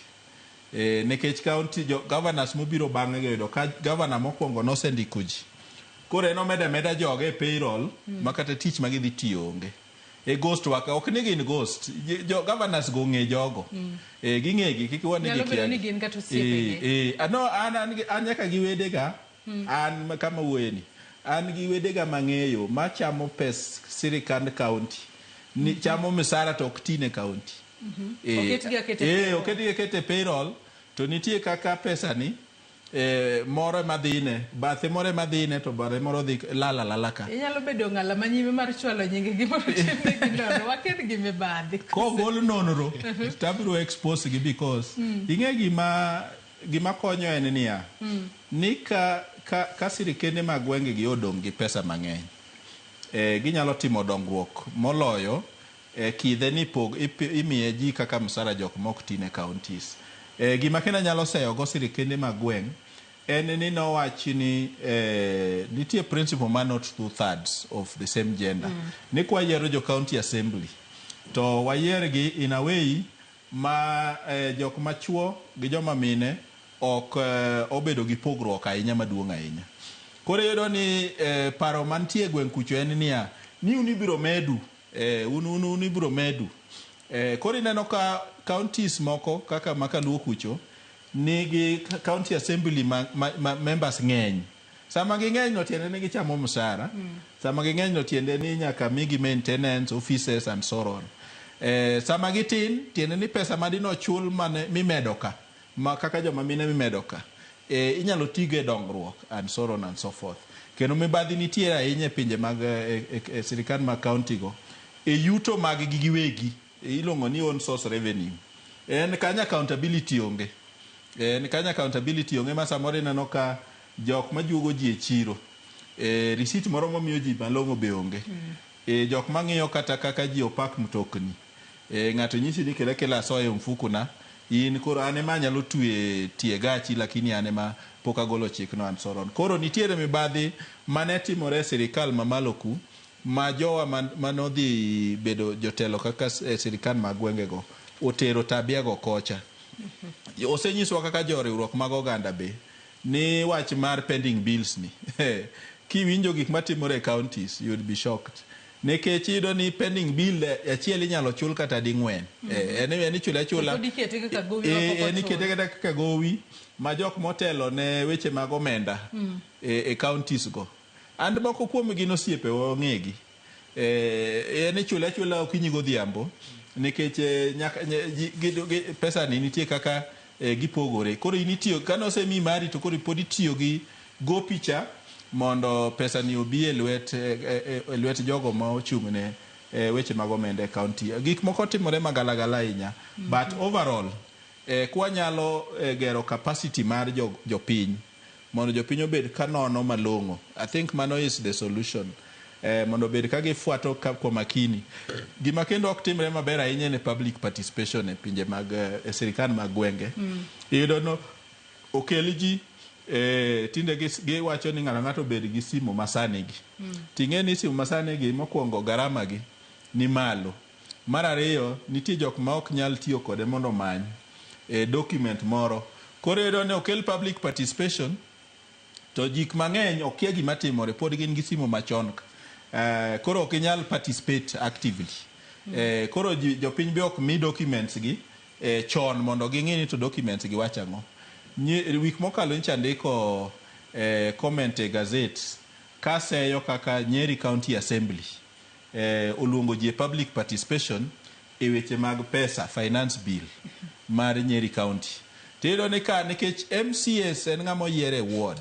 nikech county jo governors mobiro bang'e gi oyudo ka governor mokwongo nosendiko ji koro en omedo ameda joge e payroll ma kata tich ma gidhi tiyo onge e ghost worker ok ni gin ghost jo governors go ong'e jogo ging'egi kik iwa ni Nyalo bedo gikia ni gin kata osiepegi. No an nyaka gi wedega an kama wuoyeni an gi wedega mang'eyo machamo pes sirikand county ni chamo misara to ok tine county Oketgi aketa e payroll. Oketgi aketa e payroll to nitie kaka pesa ni moro ema dhine bathe moro ema dhine to bathe moro dhi lal alala ka Inyalo bedo ng'ala ma nyime mar chwalo nying gi mondo timnegi nonro. Waked gi mibadhi. Kogol nonro to abiro expose gi because ing'e gima konyo en niya ni ka sirikende mag gwenge gi odong' gi pesa mang'eny ginyalo timo dongruok moloyo kidhe ni pog imiye ji kaka msara jok mok tine counties gima kendo anyalo seyo go sirikende mag gweng' en ni nowach ni nitie principle mar not 2/3 of the same gender ni kwayiero jo county assembly to wayiergi in a way ma jok machuo gi joma mine ok obedo gi pogruok ahinya maduong' ahinya. Koro iyudo ni paro mantie e gweng' kucho en niya ni un ibiro medu un ibiro medu koro ineno ka counties moko kaka makaluo kucho nigi county assembly ma members ng'eny sama ging'eny no tiende ni gichamo msara sama ging'eny no tiende ni nyaka migi maintenance offices and so on sama gitin tiende ni pesa madino chul mane mimedo ka ma kaka joma mine mimedo ka inyalo tigo e dongruok and so on and so forth kendo mibadhi nitie ahinya e pinje mag e sirikal mag county go e yuto mag gi giwegi iluongo ni own source revenue en kanyo accountability onge en kanyo accountability onge ma samoro ineno ka jok majuogo ji e chiro receipt moro mamiyo ji malong'o be onge jok mang'iyo kata kaka ji opak mtokni ng'ato nyisi ni kela kela asoya e mfuko na in koro an ema anyalo twe tie gachi lakini an ema pok agolo chikno and so on koro nitiere mibadhi mane timore e sirikal mamalo ku ma jowa manodhi bedo jotelo kaka sirikal mag gwengego otero tabia go kocha osenyiswa kaka joriwruok mag oganda be ni wach mar pending bills ni kiwinjo gik matimore e counties you would be shocked nikech iyudo ni pending bill achiel inyalo chul kata ding'wen en ichule achula Pod ikete kaka gowi ma pok en ikete ochul. kata kaka gowi ma jok motelo ne weche mag omenda e counties go and moko kuom gin osiepe ong'egi en ichule achula okinyi godhiambo nikech nyaka pesa ni nitie kaka gipogore koro in itiyo kane osemiyi mari to koro pod itiyo gi gopi cha mondo pesa ni obi e lwet e lwet jogo ma ochung' ne weche mag omenda e county gik moko timore magalagala ahinya but overall kwanyalo gero capacity mar jopiny mondo jopiny obed ka nono malong'o I think mano is the solution mondo obed ka gifuato kwa makini gima kendo ok timre maber ahinya en public participation e pinje mag e sirikal mag gwenge iyudo no okel ji tinde giwacho ni ng'ato ng'ato obed gi simu masani gi ting'e ni simu masani gi mokwongo garama gi ni malo mar ariyo nitie jok ma ok nyal tiyo kode mondo omany document moro. Koro iyudo ni okel public participation to gik mang'eny okia gima timore, pod gin gi simu machon ka. Koro ok inyal participate actively. Koro jopiny be ok mi documents gi chon mondo ging'e ni to documents gi wacho ang'o. Wik mokalo nyocha andiko comment e gazette kaseyo kaka Nyeri County Assembly oluongo ji e public participation e weche mag pesa, finance bill mar Nyeri County. Tiyudo ni ka nikech MCAs en ng'ama oyier e ward,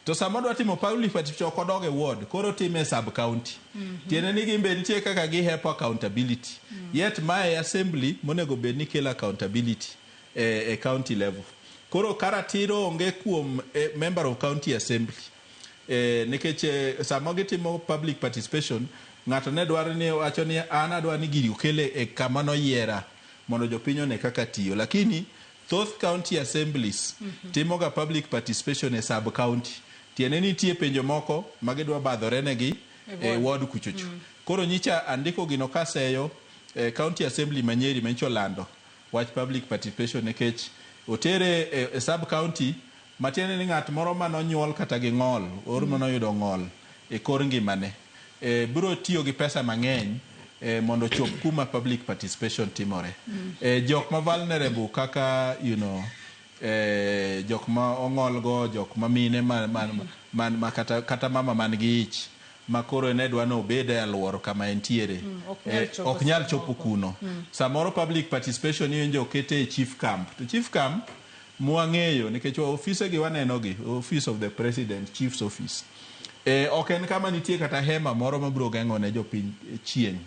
to sama odwa timo public participation ok odog e ward, koro otime e sub county. Tiende ni gin be nitie kaka gi help accountability. Yet mae assembly monego bed ni kelo accountability e county level. Koro ka ratiro onge kuom member of county assembly, nikech sama gitimo public participation, ng'ato ne dwaro ni wacho ni an adwa ni gini okele e kama noyiera mondo jopiny one kaka tiyo. Lakini thoth county assemblies timoga public participation e sub county. Tiende ni nitie penjo moko ma gidwa badhore negi e ward kuchocho. Koro nyicha andiko gino kaseyo county assembly ma Nyeri ma nyicha olando wach public participation nikech otere e sub county, matiende ni ng'at moro manonyuol kata gi ng'ol or manoyudo ng'ol e kor ngimane biro tiyo gi pesa mang'eny mondo ochop kuma public participation timore. Jok ma vulnerable kaka jok ma ong'ol go, jok ma mine ma kata mama man gi ich ma koro ne dwa ni obed e alwor kama entiere, Ok nyal chopo ok nyal seche chopo moko. kuno. Samoro public participation iwinjo okete e chief camp, to chief camp mwang'eyo nikech ofise gi waneno gi office of the president, chief's office, ok en kama nitie kata hema moro mabiro geng'o ne jopiny chieng'.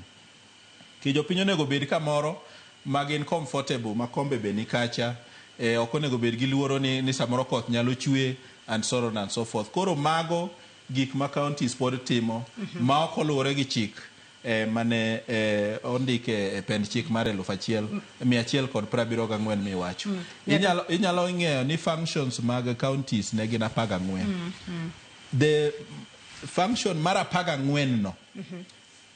Ki jopiny onego bed kamoro ma gin comfortable, ma kombe be ni kacha, ok onego bed gi luoro ni samoro koth nyalo chwe and so on and so forth. Koro mago gik ma counties pod timo ma ok oluwore gi chik mane ondike e pend chik mar 1174 miwacho. Inyalo ng'eyo ni functions mag counties ne gin 14. The function mar 14 no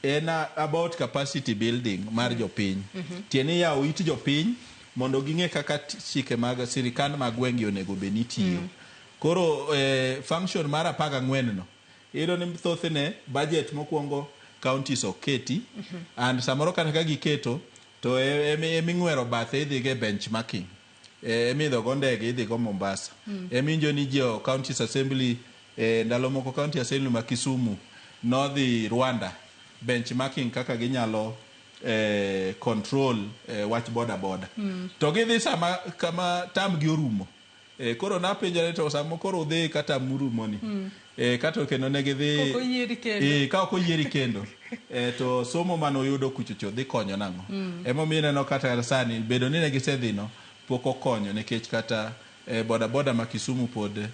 en about capacity building mar jopiny. Tiende ni yawo it jopiny mondo ging'e kaka chike mag sirikal mag gwenge onego bed ni tiyo. Koro function mar 14 no iyudo ni thothne budget mokwongo counties ok keti, and samoro kata ka giketo to eming'wero bathe idhi go e benchmarking, emidho go ndege idhi go Mombasa. Emiwinjo ni jo counties assembly, ndalo moko county assembly ma Kisumu nodhi Rwanda benchmarking kaka ginyalo control wach boda boda. To gidhi sama kama tam gi orumo. Koro napenjore to sama koro udhi ka tam urumo ni, kato kendo ne gidhi Ok oyieri kendo. Ka ok oyieri kendo, to somo manoyudo kuchocho dhi konyo nang'o? Emomiyo ineno kata sani bedo ni ne gisedhi no pok okonyo nikech kata boda boda ma Kisumu pod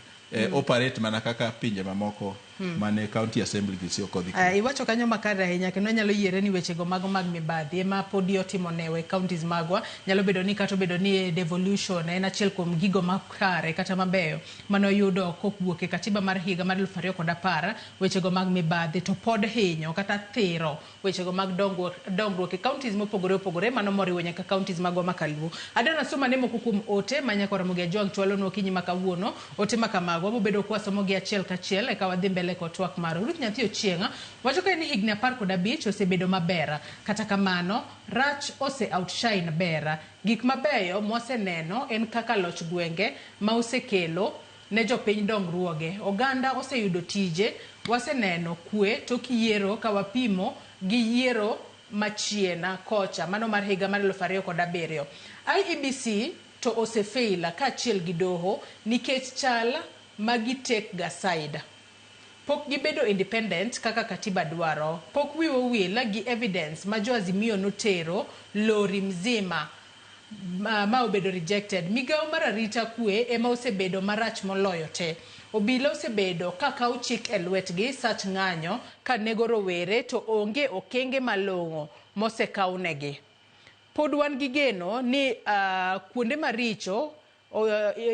operate mana kaka pinje mamoko mane county assembly gi ok odhi. Iwacho kanyo makare ahinya kendo anyalo yiere ni wechego mago mag mibadhi ema podi otimo newe counties magwa. Nyalo bedo ni kata obedo ni devolution en achiel kuom gigo makare kata mabeyo manoyudo kowuok e katiba mar higa mar 2010, wechego mag mibadhi to pod hinyo kata thiro wechego mag dongruok e counties mopogore opogore, mano moriwo nyaka counties magwa makaluo. Adana soma ne moko kuom ote ma nyaka Ramogi Ajwang' chwalonwa okinyi ma kawuono. Ote ma kamago wabobedo kwasomogi achiel kachiel eka wadhi mbele kod twak marwa. Ruth Nyathi Ochieng' wacho ka ni higni 15 osebedo maber, kata kamano rach ose outshine ber. Gik mabeyo mwaseneno en kaka loch gwenge ma osekelo ne jopiny dongruoge, oganda oseyudo tije, waseneno kwe tok yiero ka wapimo gi yiero machien kocha mano mar higa mar 2007. IEBC to osefail kaachiel gi doho nikech chal ma gi take ga side. Pok gibedo independent kaka katiba dwaro. Pok wiwa owil gi evidence ma jo Azimio notero lori mzima ma obedo rejected. Migawo mar arita kwe ema osebedo marach moloyo te. Obila osebedo ka kawo chik e lwetgi sach ng'anyo ka nego rowere to onge okenge malong'o mosekawnegi. Pod wan gi geno ni kuonde maricho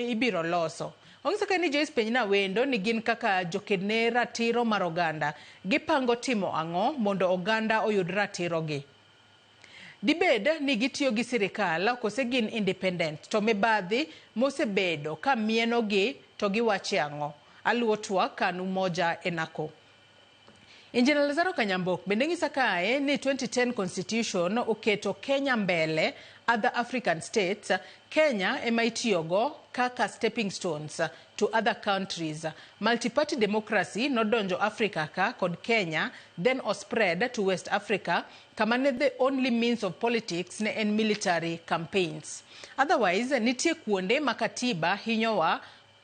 ibiro loso. Onyiso ka ni Joyce Penjna wendo ni gin kaka joked ne ratiro mar oganda. Gipango timo ang'o mondo oganda oyud ratirogi? Dibed ni gitiyo gi sirikal kose gin independent to mibadhi mosebedo ka mienogi to giwache ang'o? Aluwo twak kanu moja enako. Engineer Lazaro Kanyambok bende ng'isa kae ni 2010 constitution oketo Kenya mbele other African states. Kenya ema itiyogo kaka stepping stones to other countries. Multi-party democracy nodonjo Africa ka kod Kenya then o spread to West Africa kama ne the only means of politics ne en military campaigns. Otherwise nitie kuonde ma katiba hinyowa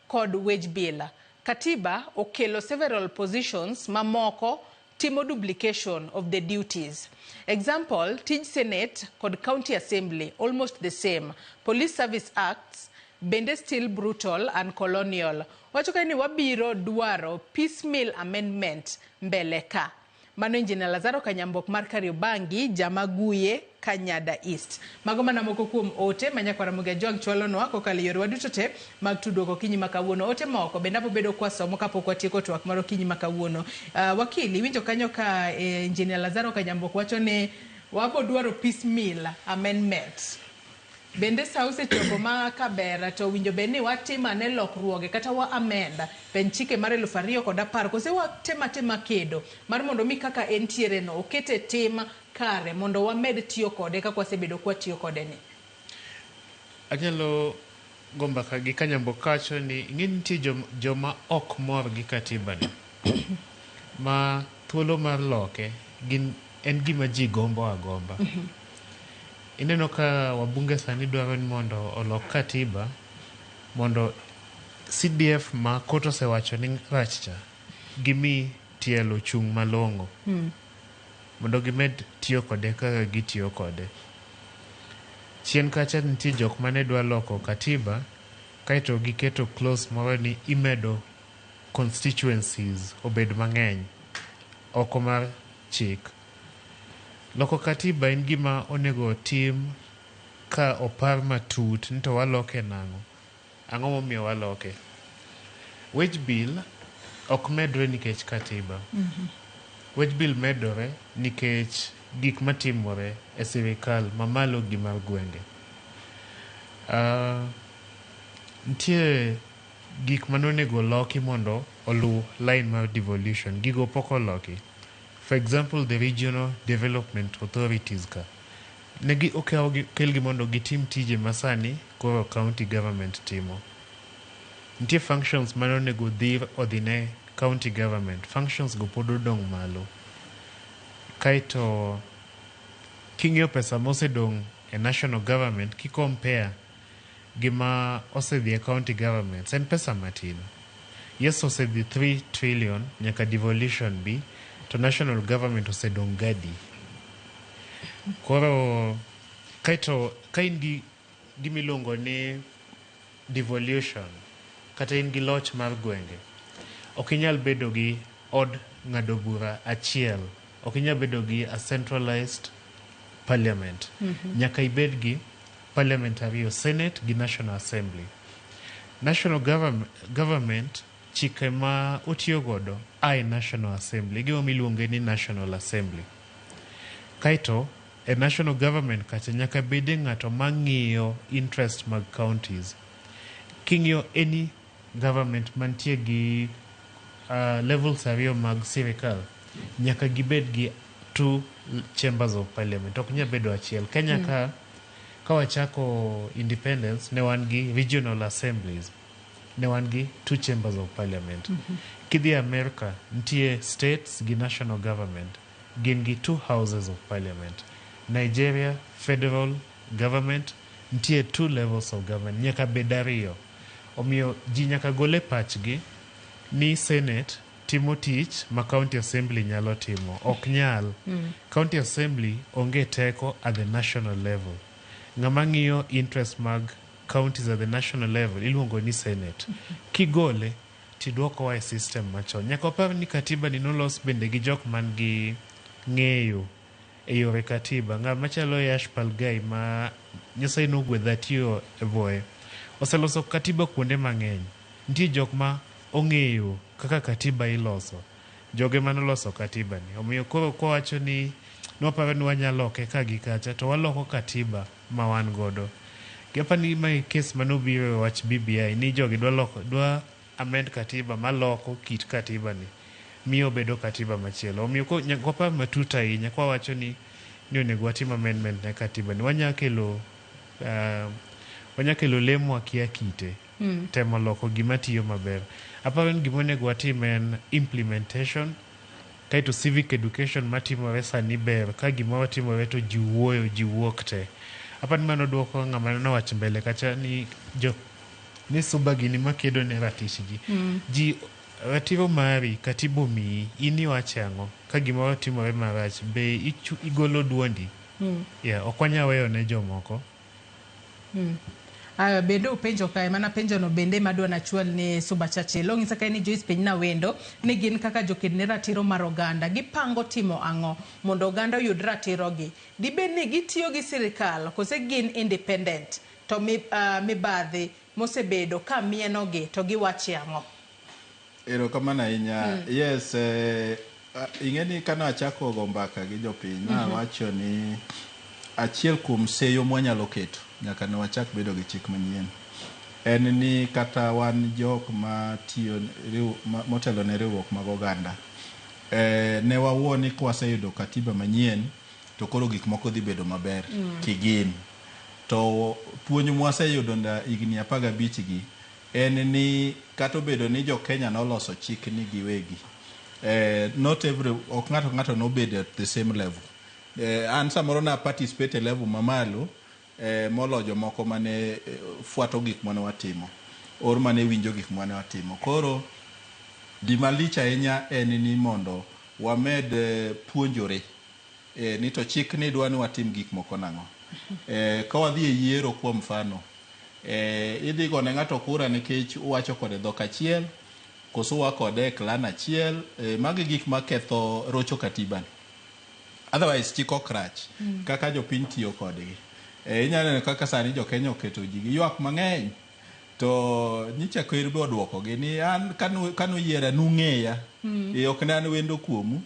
kod wage bill. Katiba okelo several positions mamoko timo duplication of the duties. Example, tij Senate kod County Assembly almost the same. Police Service Acts bende still brutal and colonial. Wacho ka ni wabiro dwaro piecemeal amendment mbele ka. Mano Engineer Lazaro Kanyambok mar Kariobangi, Jamaguye, Kanyada East. Mago mana moko kuom ote ma nyakwara Ramogi Ajwang' chwalonwa kokalo e yorewa duto te mag tudruok okinyi ma kawuono. Ote moko bende abo bedo kwasomo kapok watieko twak mar okinyi ma kawuono. Wakili, iwinjo kanyo ka Engineer Lazaro Kanyambok wacho ni wabo dwaro piecemeal amendment. Bende sa osechopo ma kaber to winjo bed ni watim ane lokruoge kata wa amend pen chike mar 2010 kose watem atema kedo mar mondo mi kaka entiere no okete tim kare mondo wamed tiyo kode kaka wasebedo kwatiyo kode ni. Anyalo go mbaka gi Kanyambok kawacho ni ing'e nitie joma ok mor gi katiba ni ma thuolo mar loke gin en gima ji gombo agomba. Ineno ka wabunge sani dwaro ni mondo olok katiba mondo CDF ma court osewacho ni rach cha gimi tielo chung' malong'o mondo gimed tiyo kode kaka gitiyo kode. Chien kacha nitie jok mane dwa loko katiba kaeto giketo clause moro ni imedo constituencies obed mang'eny oko mar chik. Loko katiba en gima onego otim ka opar matut ni to waloke nang'o. Ang'o momiyo waloke? Wage bill ok medre nikech katiba. Wage bill medore nikech gik matimore e sirikal mamalo gi mar gwenge. Nitie gik manonego loki mondo oluw line mar devolution. Gigo pok oloki. For example, the regional development authorities ka. Negi okelgi mondo gitim tije masani koro county government timo. Nitie functions mane onego dhir odhi ne county government. Functions go pod odong' malo. Kaeto king'iyo pesa mosedong' e national government ki compare gi ma osedhi e county governments en pesa matin. Yes, osedhi 3 trillion nyaka devolution bi to national government osedong' gadi. Koro kaeto ka in gi gimiluongo ni devolution kata in gi loch mar gwenge, ok inyal bedo gi od ng'ado bura achiel. Ok inyal bedo gi a centralized parliament. Nyaka ibed gi parliament ariyo, Senate gi National Assembly. National government chike ma otiyo godo a e National Assembly, gima iluonge ni National Assembly. Kaeto e national government kacha nyaka bede ng'ato mang'iyo interest mag counties. King'iyo any government mantie gi levels ariyo mag sirikal, nyaka gibed gi two chambers of parliament. Ok nyal bedo achiel. Kenya ka wachako independence ne wan gi regional assemblies. Ne wan gi two chambers of parliament. Kidhi America, nitie states gi national government. Gin gi two houses of parliament. Nigeria, federal government, nitie two levels of government. Nyaka bed ariyo. Omiyo ji nyaka gol e pachgi ni Senate timo tich ma county assembly nyalo timo. Ok nyal. County assembly onge teko at the national level. Ng'ama ng'iyo interest mag counties at the national level iluongo ni Senate. Kigole tidwokowa e system machon. Nyaka wapar ni katiba ni nolos bende gi jok man gi ng'eyo e yore katiba. Ng'ama chalo Yashpal Ghai ma Nyasaye nogwedha tiyo e bwoye. Oseloso katiba kuonde mang'eny. Nitie jok ma ong'eyo kaka katiba iloso. Joge manoloso katiba ni. Omiyo koro kowacho ni Nwaparo ni wanyalo loke ka gi kacha to waloko katiba ma wan godo. Gi ni mae kes manobiro e wach BBI ni jogi dwa loko dwa amend katiba maloko kit katiba ni miyo bedo katiba machielo. Omiyo ko nyaka wapar matut ahinya kwa wacho ni ni onego watim amendment ne katiba ni wanya kelo wanya kelo le mwakia kite temo loko gima tiyo maber. Aparo ni gima onego watim en implementation kaeto civic education matimore sani ber ka gimoro timore to ji wuoyo ji wuok te. Aparo ni mano duoko ng'ama nowacho mbele kacha ni jo ni suba gini makedo ne ratich ji. Ji ratiro mari katiba omiyi in iwache ang'o ka gimoro timore marach be igolo duondi yeah, ok wanyal weyo ne jomoko. Bende upenjo kae mana penjo no bende madwa nachwal ne Suba Churchill. Ong'isa kae ni Joyce Piny Wendo ni gin kaka joked ne ratiro mar oganda gipango timo ang'o mondo oganda oyud ratirogi. Dibed ni gitiyo gi sirikal kose gin independent to mibadhi mosebedo ka mienogi to giwache ang'o? Erokamano ahinya. Yes, ing'e ni kane achako go mbaka gi jopiny, nawacho ni achiel kuom seyo mwanyalo keto nyaka ne wachak bedo gi chik manyien en ni kata wan jok matiyo motelo ne riwruok mag oganda ne wawuo ni kwaseyudo katiba manyien to koro gik moko dhi bedo maber kigin. To puonj mwaseyudo higni 15 gi en ni kata obedo ni jo Kenya noloso chik ni giwegi, not every ok ng'ato ng'ato nobedo at the same level. An samoro na participate e level mamalo molo jomoko mane fuato gik mane watimo or mane winjo gik mane watimo. Koro gima lich ahinya en ni mondo wamed puonjore ni to chik ni dwa ni watim gik moko nang'o. Ka wadhi e yiero kuom mfano, idhi gone ng'ato kura nikech uwacho kode dhok achiel koso ua kode e clan achiel. Magi gik maketho rocho katiba ni. Otherwise chik ok rach kaka jopiny tiyo kodgi. Inyalo neno kaka sani jo Kenya oketo ji gi ywak mang'eny to nyicha ker be oduokogi ni an kanuyiera nung'eya. Ok ne an wendo kuomu.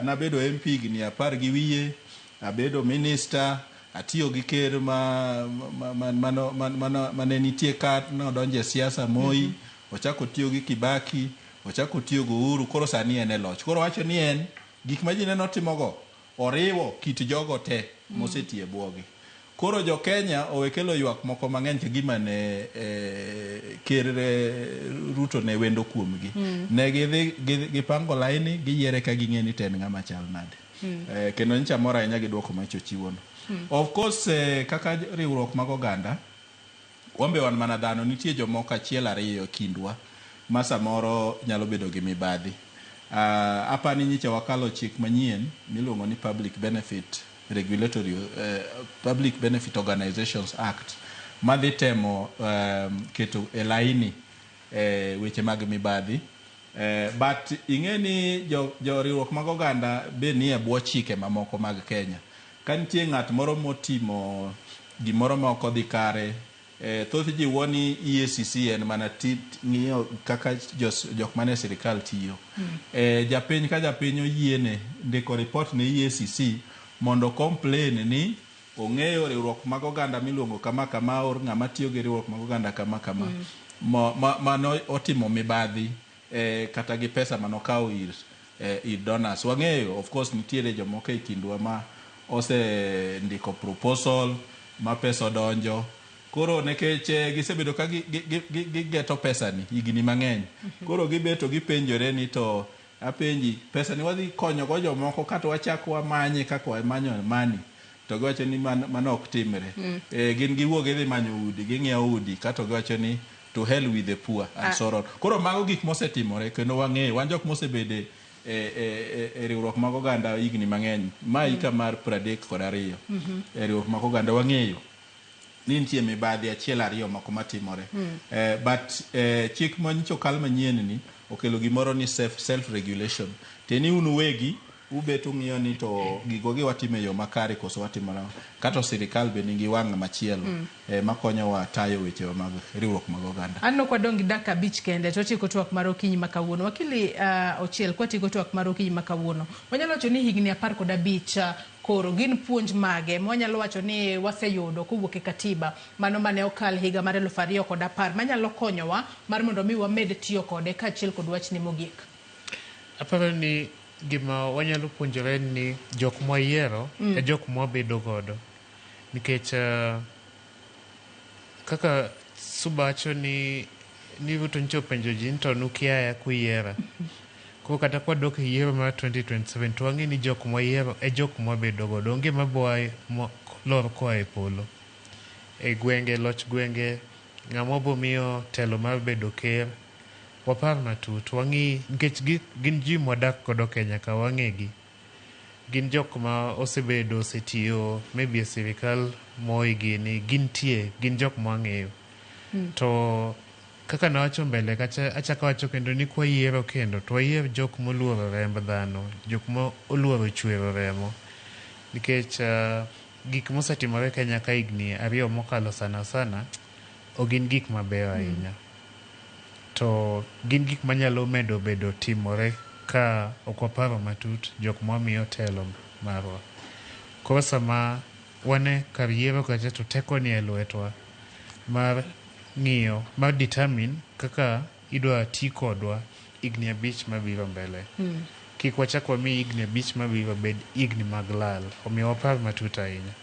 Nabedo MP higni 10 gi wiye, abedo minister, atiyo gi ker mane nitie ka nodonjo e siasa Moi, ochako tiyo gi Kibaki, ochako tiyo gi Uhuru, koro sani en e loch. Koro wacho ni en gik ma ji neno timogo oriwo kit jogo te mosetiyo e bwogi. Koro jo Kenya owe kelo ywak moko mang'eny ka gima ne ker Ruto ne wendo kuomgi. Ne gidhi gipango laini giyiere ka ging'e ni to en ng'ama chal nade. Kendo nyicha mor ahinya gi duoko ma ochiwono. Of course kaka riwruok mag oganda, wan be wan mana dhano, nitie jomoko achiel ariyo e kindwa ma samoro nyalo bedo gi mibadhi. Apani nyicha wakalo chik manyien miluongo ni Public Benefit Regulatory Public Benefit Organizations Act madhi temo keto e laini weche mag mibadhi. But ing'e ni jo riwruok mag oganda be nie bwo chike mamoko mag Kenya. Ka nitie ng'at moro motimo gimoro ma ok odhi kare, thoth ji wuo ni EACC en mana ng'iyo kaka jok mane sirikal tiyo. Japiny ka japiny oyiene ndiko report ne EACC mondo complain ni ong'eyo riwruok mag oganda miluongo kama kama or ng'ama tiyo gi riwruok mag oganda kama kama mano otimo mibadhi kata gi pesa manokawo ir donors. Wang'eyo of course nitiere jomoko e kindwa ma osendiko proposal ma pesa odonjo. Koro nikech gisebedo ka gigeto pesa ni higni mang'eny. Koro gibeto gipenjore ni to apenji pesa ni wadhi konyo go jomoko kata wachak wamanye kaka wamanyo mani to giwacho ni mano ok timre. Gin giwuok gidhi manyo udi, ging'iewo udi kato giwacho ni to hell with the poor and so on. Koro mago gik mosetimore kendo wang'eyo wan jok mosebede e riwruok mag oganda higni mang'eny. Ma hika mar 32 e riwruok mag oganda wang'eyo ni nitie mibadhi achiel ariyo moko matimore. But chik manyicho okal manyien ni okelo gimoro ni self regulation. Tiende ni un uwegi Ubet ung'iyo ni to gigo gi watimo e yo makare koso watimo nang'o. Kato sirikal be nigi wang' machielo makonyowa tayo weche mag riwruok mag oganda. Aneno kwadong' gi dakika 5 kende to watieko twak mar okinyi ma kawuono. Wakili Ochiel, kwatieko twak mar okinyi ma kawuono, wanyalo wacho ni higni 15 koro gin puonj mage mwanyalo wacho ni waseyudo kowuok e katiba mano mane okal higa mar 2010 manyalo konyowa mar mondo mi wamed tiyo kode kaachiel kod wachni mogik? Aparo ni gima wanyalo puonjore en ni jok mwayiero e jok mwabedo godo. Nikech kaka Suba wacho ni Ruto nyocha openjo ji ni to nukiaya kuyiera. Koro kata kwadok e yiero mar 2027 to wang'e ni jok mwayiero e jok mwabedo godo. Onge mabo lor koa e polo. E gwenge, loch gwenge, ng'ama bomiyo telo mar bedo ker, wapar matut, wang'i nikech gin ji mwadak godo Kenya ka wang'egi. Gin jok ma osebedo, osetiyo maybe e sirikal Moi gini, gintie, gin jok mwang'eyo. To kaka nawacho mbele kacha, achako awacho kendo ni kwayiero kendo, to wayier jok moluoro remb dhano, jok ma oluoro chwero remo. Nikech gik mosetimore Kenya ka higni 2 mokalo sana sana, ok gin gik mabeyo ahinya. To gin gik manyalo medo bedo timore ka ok waparo matut jok mwamiyo telo marwa. Koro sama wane kar yiero kacha to teko ni e lwetwa mar ng'iyo, mar determine kaka idwa ti kodwa higni 5 mabiro mbele. Kik wachak wami higni 5 mabiro bed higni mag lal. Omiyo wapar matut ahinya.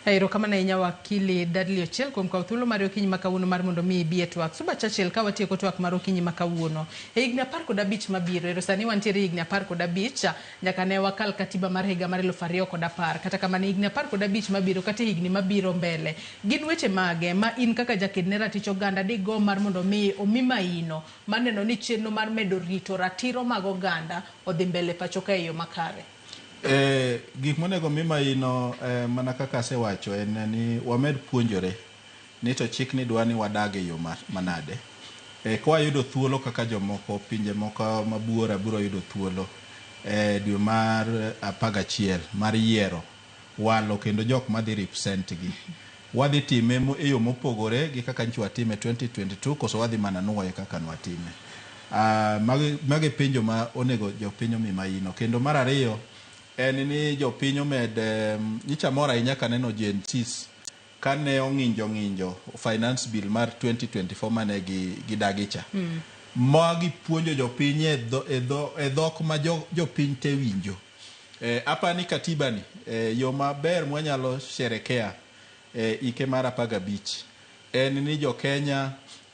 Erokamano ahinya Wakili Dudley Ochiel kuom kawo thuolo mar okinyi ma kawuono mar mondo mi ibi e twak. Suba Churchill, ka watieko twak mar okinyi ma kawuono. E higni 15 mabiro, ero sani wantiere higni 15 nyaka ne wakal katiba mar higa mar 2010. Kata kamano higni 15 mabiro kata higni mabiro mbele, gin weche mage ma in kaka jaked ne ratich oganda digo mar mondo mi omi maino mar neno ni chenro mar medo rito ratiro mag oganda odhi mbele pacho ka e yo makare? Gik monego mi maino mana kaka asewacho en ni wamed puonjore ni to chik ni dwa ni wadag e yo manade. Kwayudo thuolo kaka jomoko pinje moko mabuora biro yudo thuolo dwe mar 11 mar yiero walo kendo jok madhi represent gi. Wadhi time e yo mopogore gi kaka nyocha watime 2022 koso wadhi mana nuoye kaka nwatime. Magi penjo ma onego jopiny omi maino. Kendo mar ariyo en ni jopiny omed nyicha mor ahinya kaneno Gen Zs kane ong'injo finance bill mar 2024 mane gidagi cha. Ma gipuonjo jopiny e dhok ma jopiny te winjo. Apani katiba ni yo maber mwanyalo sherekea ike mar 15 en ni jo Kenya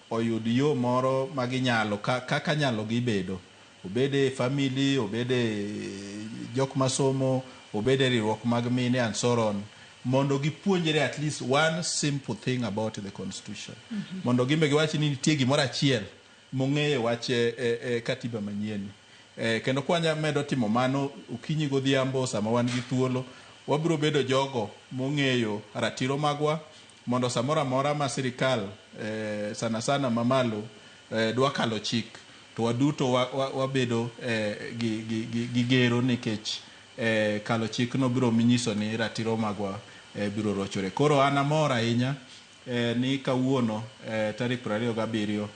oyud yo moro ma ginyalo kaka nyalo gibedo. Obede family, obede jok masomo, obede riwruok mag mine and so on, mondo gipuonjre at least one simple thing about the constitution. Mondo gimbe giwach ni nitie gimoro achiel mong'eyo wach katiba manyien. Kendo kwanya medo timo mano okinyi godhiambo sama wan gi thuolo, wabiro bedo jogo mong'eyo ratiro magwa, mondo samoro amora ma sirikal sana sana mamalo dwa kalo chik, to waduto wabedo gi gero nikech kalo chik no biro nyiso ni ratiro magwa biro rochore. Koro an amor ahinya ni kawuono tarik 27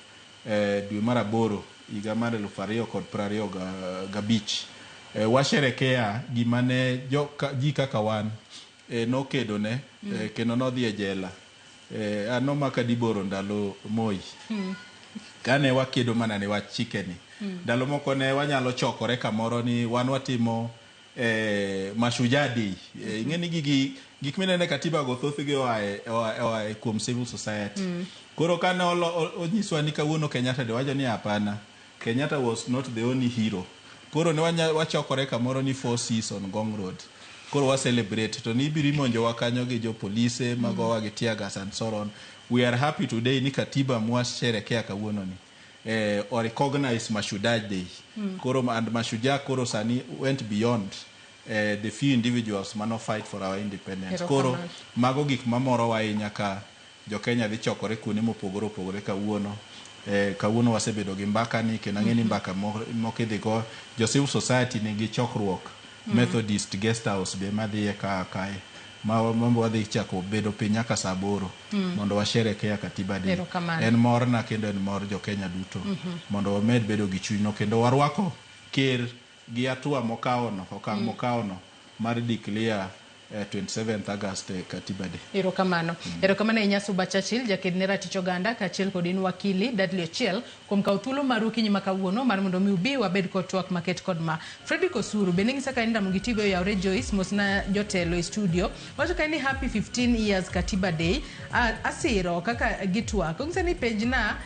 dwe mar 8 higa mar 2025 washerekea gima ne ji kaka wan nokedo ne kendo nodhi e jela. An nomaka diboro ndalo Moi. Kane wakedo mana ne wach chikeni. Ndalo moko ne wanyalo chokore kamoro ni wan watimo Mashujaa Day. Ing'e ni gik minene katiba go thothgi oa kuom civil society. Koro kane onyiswa ni kawuono Kenyatta Day, wacho ni hapana, Kenyatta was not the only hero. Koro ne wachokore kamoro ni 4 Cs on Ngong Road. Koro wa celebrate to ni ibiro imonjowa kanyo gi jopolise magowa gi tear gas and so on. We are happy today ni katiba mwasherekea kawuono ni or recognize Mashujaa Day. Koro and Mashujaa koro sani went beyond the few individuals mano fight for our independence. Koro mago gik mamorowa ahinya ka jo Kenya dhi chokore kuonde mopogore opogore kawuono Kawuono wasebedo gi mbaka ni kendo ang'e ni mbaka moko idhi go. Jo civil society nigi chokruok Methodist Guest House be madhiye ka kae ma wadhi chako bedo piny nyaka saa 8 mondo washerekea Katiba Day. En morna kendo en mor jo Kenya duto mondo wamed bedo gi chunyno kendo warwako ker gi hatua mokawono, okang' mokawono mar declare 27th August Katiba Day. Erokamano. Erokamano ahinya Suba Churchill, jaked ne ratich oganda, kaachiel kod in wakili Dudley Ochiel kuom kawo thuolo maru okinyi ma kawuono mar mondo mi ubi wabed kod twak maket kod ma. Fredrick Osuru bende ng'isa ka in Ramogi TV oyawre Joyce mosna jotelo e studio. Wacho ka ni happy 15 years Katiba Day. Asiro kaka gitwak. Ong'isa ni penjna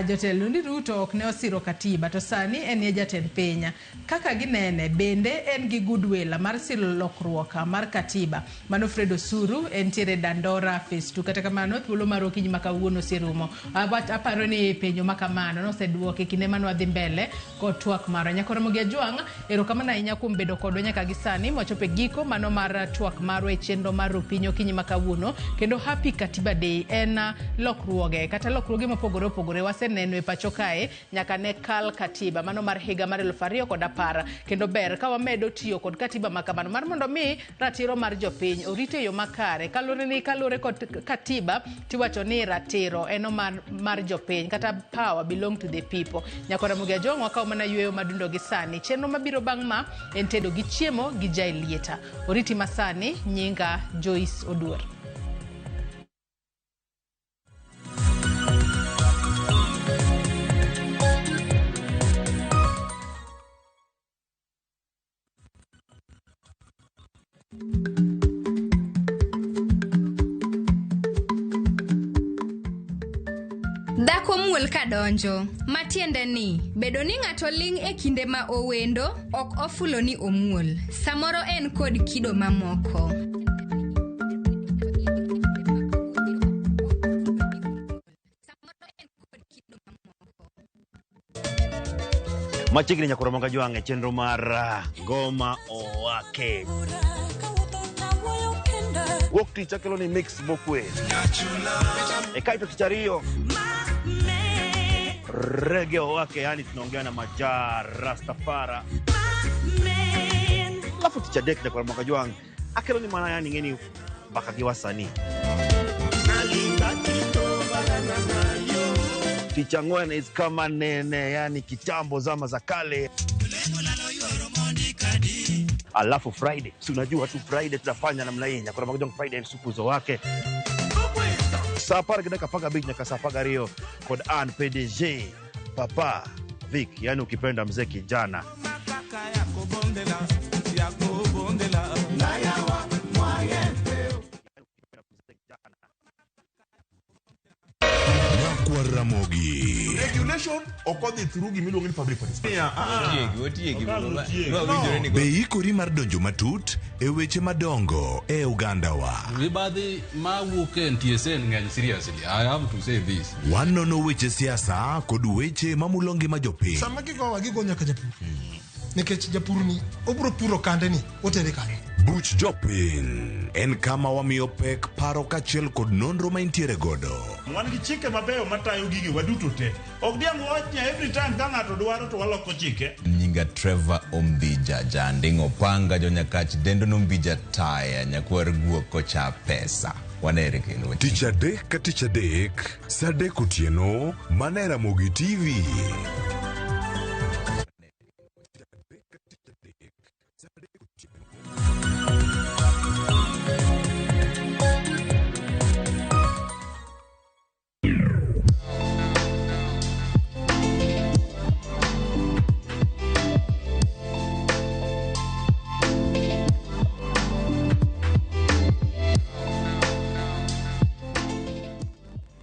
jotelo ni Ruto ok ne osiro katiba to sani en e jatend piny. Kaka ginene bende en gi goodwill mar siro lokruok mar katiba. Mano Fred Osuru entiere Dandora Phase 2. Kata kamano thuolo mar okinyi ma kawuono oserumo. Aparo ni penjo ma kamano noseduoki kinde mane wadhi mbele kod twak marwa. Nyakoromogi Ajwang', erokamano ahinya kuom bedo kodwa nyaka gi sani mwachopo e giko mano mar twak marwa e chenro mar Rupiny okinyi ma kawuono. Kendo Happy Katiba Day en lokruoge kata lokruoge mopogore opogore waseneno e pacho kae nyaka ne kal katiba mano mar higa mar 2010. Kendo ber ka wamedo tiyo kod katiba ma kamano mar mondo mi ratiro mar jopiny orit e yo makare. Kaluwore kod katiba tiwacho ni ratiro en mar jopiny kata power belong to the people. Nyakoromogi Ajwang' wakawo mana yueyo madundo gi sani. Chenro mabiro bang' ma en tedo gi chiemo gi Jaelieta. Oriti masani nyinga Joyce Oduor. Dhako muol kadonjo, matiende ni bedo ni ng'ato ling' e kinde ma owendo ok ofulo ni omuol. Samoro en kod kido mamoko. Machiegni Nyakoromogi Ajwang' e chenro mar Ngoma Owake. Wuok tich akelo ni mix mokwe. E kaito tich ariyo Reggae Owake, yani tunaongea na Maja Rastafara. Alafu tich adek Nyakoromogi Ajwang' akelo ni mana yani ngeni mbaka gi wasanii. Tich ang'wen is kama nene, yani kitambo zama za kale. Alafu Friday, si unajua tu Friday tutafanya namna hii. Nyakoromogi Ajwang' Friday supuzo wake. Saa 10:15 nyaka saa 12 kod Ann PDG Papa Vic, yani ukipenda mzee kijana. Ramogi. Regulation okodhi through gimiluongo ni public participation. Be ikori mar donjo matut e weche madongo e Uganda wa. Mibadhi mawuok e NTSA ng'eny seriously. I have to say this. Wanono weche siasa kod weche mamulo ngima jopiny. Sama gigowa gigo nyaka japur. Nikech japur ni obro puro kande ni otere kanye. Buch jopiny en kama wamiyo pek paro kaachiel kod nonro ma intiere godo. Wan gi chike mabeyo matayo gigi waduto te. Ok diang' wach ni every time ka ng'ato dwaro to waloko chike. Nyinga Trevor Ombija Janding'o Panga Jonyakach Dendo Nombija Taya Nyakwar Guok Kocha Pesa. Wanere kendo. Tich adek ka tich adek, saa 3 otieno, mana e Ramogi TV.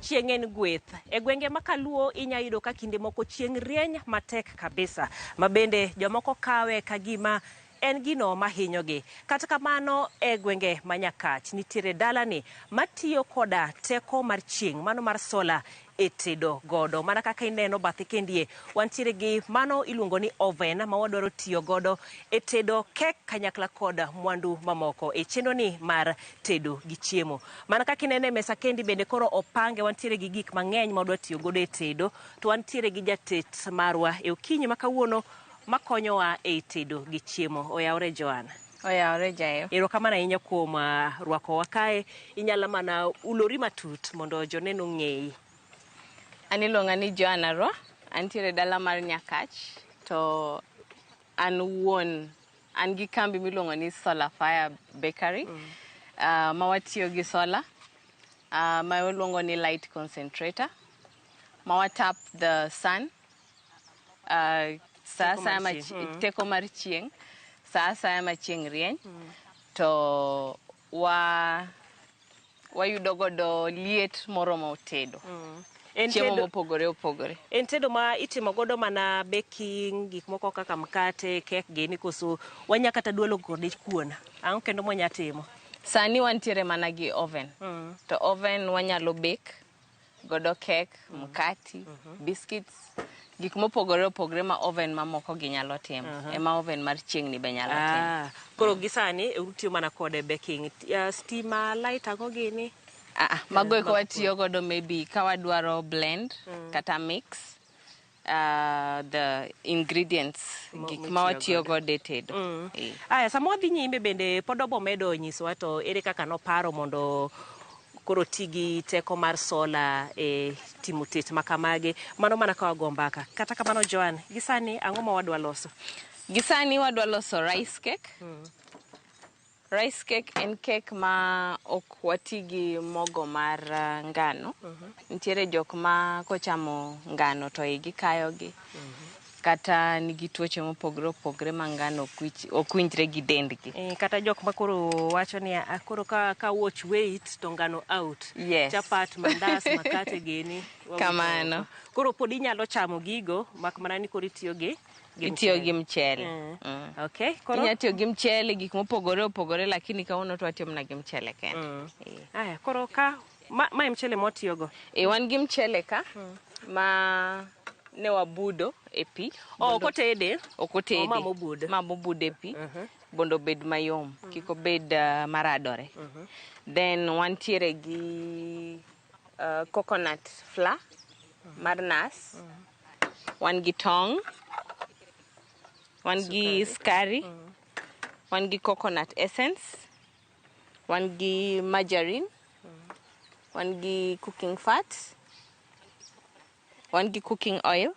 Chieng' en gweth. E gwenge ma Kaluo inya yudo ka kinde moko chieng' rieny matek kabisa, ma bende jomoko kawe ka gima en gino mahinyogi. Kata kamano e gwenge ma Nyakach nitiere dalani matiyo koda teko mar chieng' mano mar sola e tedo godo. Mana kaka ineno bathe kendie, wantiere gi mano iluongo ni oven ma wadwaro tiyo godo e tedo kek kanyakla kod mwandu mamoko e chenro ni mar tedo gi chiemo. Mana kaka ineno e mesa kendi bende koro opange, wantiere gi gik mang'eny ma wadwa tiyo godo e tedo, to wantiere gi jatet marwa e okinyi ma kawuono makonyowa e tedo gi chiemo. Oyawore Joan. Oyawore Jael. Erokamano ahinya kuom rwakowa kae. Inyalo mana ulori matut mondo joneno ong'eyi. An iluonga ni Joan Arwa, antiere dala mar Nyakach, to an wuon, an gi kambi miluongo ni Solar Fire Bakery, ma watiyo gi solar, ma waluongo ni light concentrator, ma wa tap the sun, sa asaya ma teko mar chieng', sa asaya ma chieng' rieny, to wayudo godo liet moromo tedo. Chiemo mopogore opogore. En tedo ma itimo godo mana baking, gik moko kaka mkate, kek gini, koso wanya kata dwalo kode kuon. Ang'o kendo mwanya timo? Sani wantiere mana gi oven. To oven wanyalo bake godo kek, mkati, biscuits, gik mopogore opogore ma oven mamoko gi nyalo timo. Ema oven mar chieng' ni be nyalo timo. Koro gi sani utiyo mana kode baking. Stima, light ang'o gini? Mago eko watiyo godo maybe ka wadwaro blend kata mix the ingredients, gik ma watiyo godo e tedo. Aya, sama wadhi nyime bende pod obomedo nyisowa to ere kaka noparo mondo koro ti gi teko mar sola e timo tet makamagi. Mano mana ka wago mbaka. Kata kamano Joan, gi sani ang'o ma wadwa loso? Gi sani wadwa loso rice cake. Rice cake en cake ma ok wati gi mogo mar ngano. Nitiere jok ma kochamo ngano to igi kayogi. Kata nigi tuoche mopogore opogore ma ngano ok winjre gi dendgi. Kata jok ma koro wacho ni koro ka watch weight to ngano out. Yes. Chapat, mandas, makate gini. Kamano. Koro pod inyalo chamo gigo mak mana ni koro itiyo gi itiyo gi mchele. Okay, koro inyalo tiyo gi mchele gik mopogore opogore, lakini kawuono to watiyo mana gi mchele kende. Aya, koro ka ma mchele mwatiyogo? Wan gi mchele ka ma ne wabudo e pi. Ok otede? Ok otede. Ma mobud. Ma mobud e pi mondo obed mayom, kik obed maradore. Then wantiere gi coconut flour mar nas. Wan gi tong'. Wan gi sukari, wan gi coconut essence, wan gi margarine, wan gi cooking fat, wan gi cooking oil.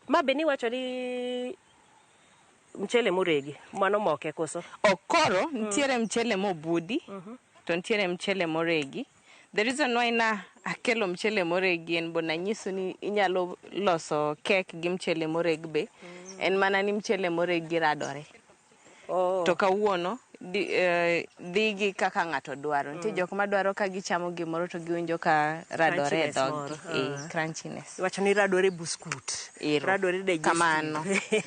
Ma be niwacho ni mchele moregi, mano moke koso? Okoro, nitiere mchele mobudi, to nitiere mchele moregi. The reason why na akelo mchele moregi en bo nanyiso ni inyalo loso kek gi mchele moreg be. En mana ni mchele moregi radore. To kawuono dhi gi kaka ng'ato dwaro. Nitie jok madwaro ka gichamo gimoro to giwinjo ka radore e dhoggi. Crunchiness. Iwacho ni radore buskut. Radore digestive. Kamano.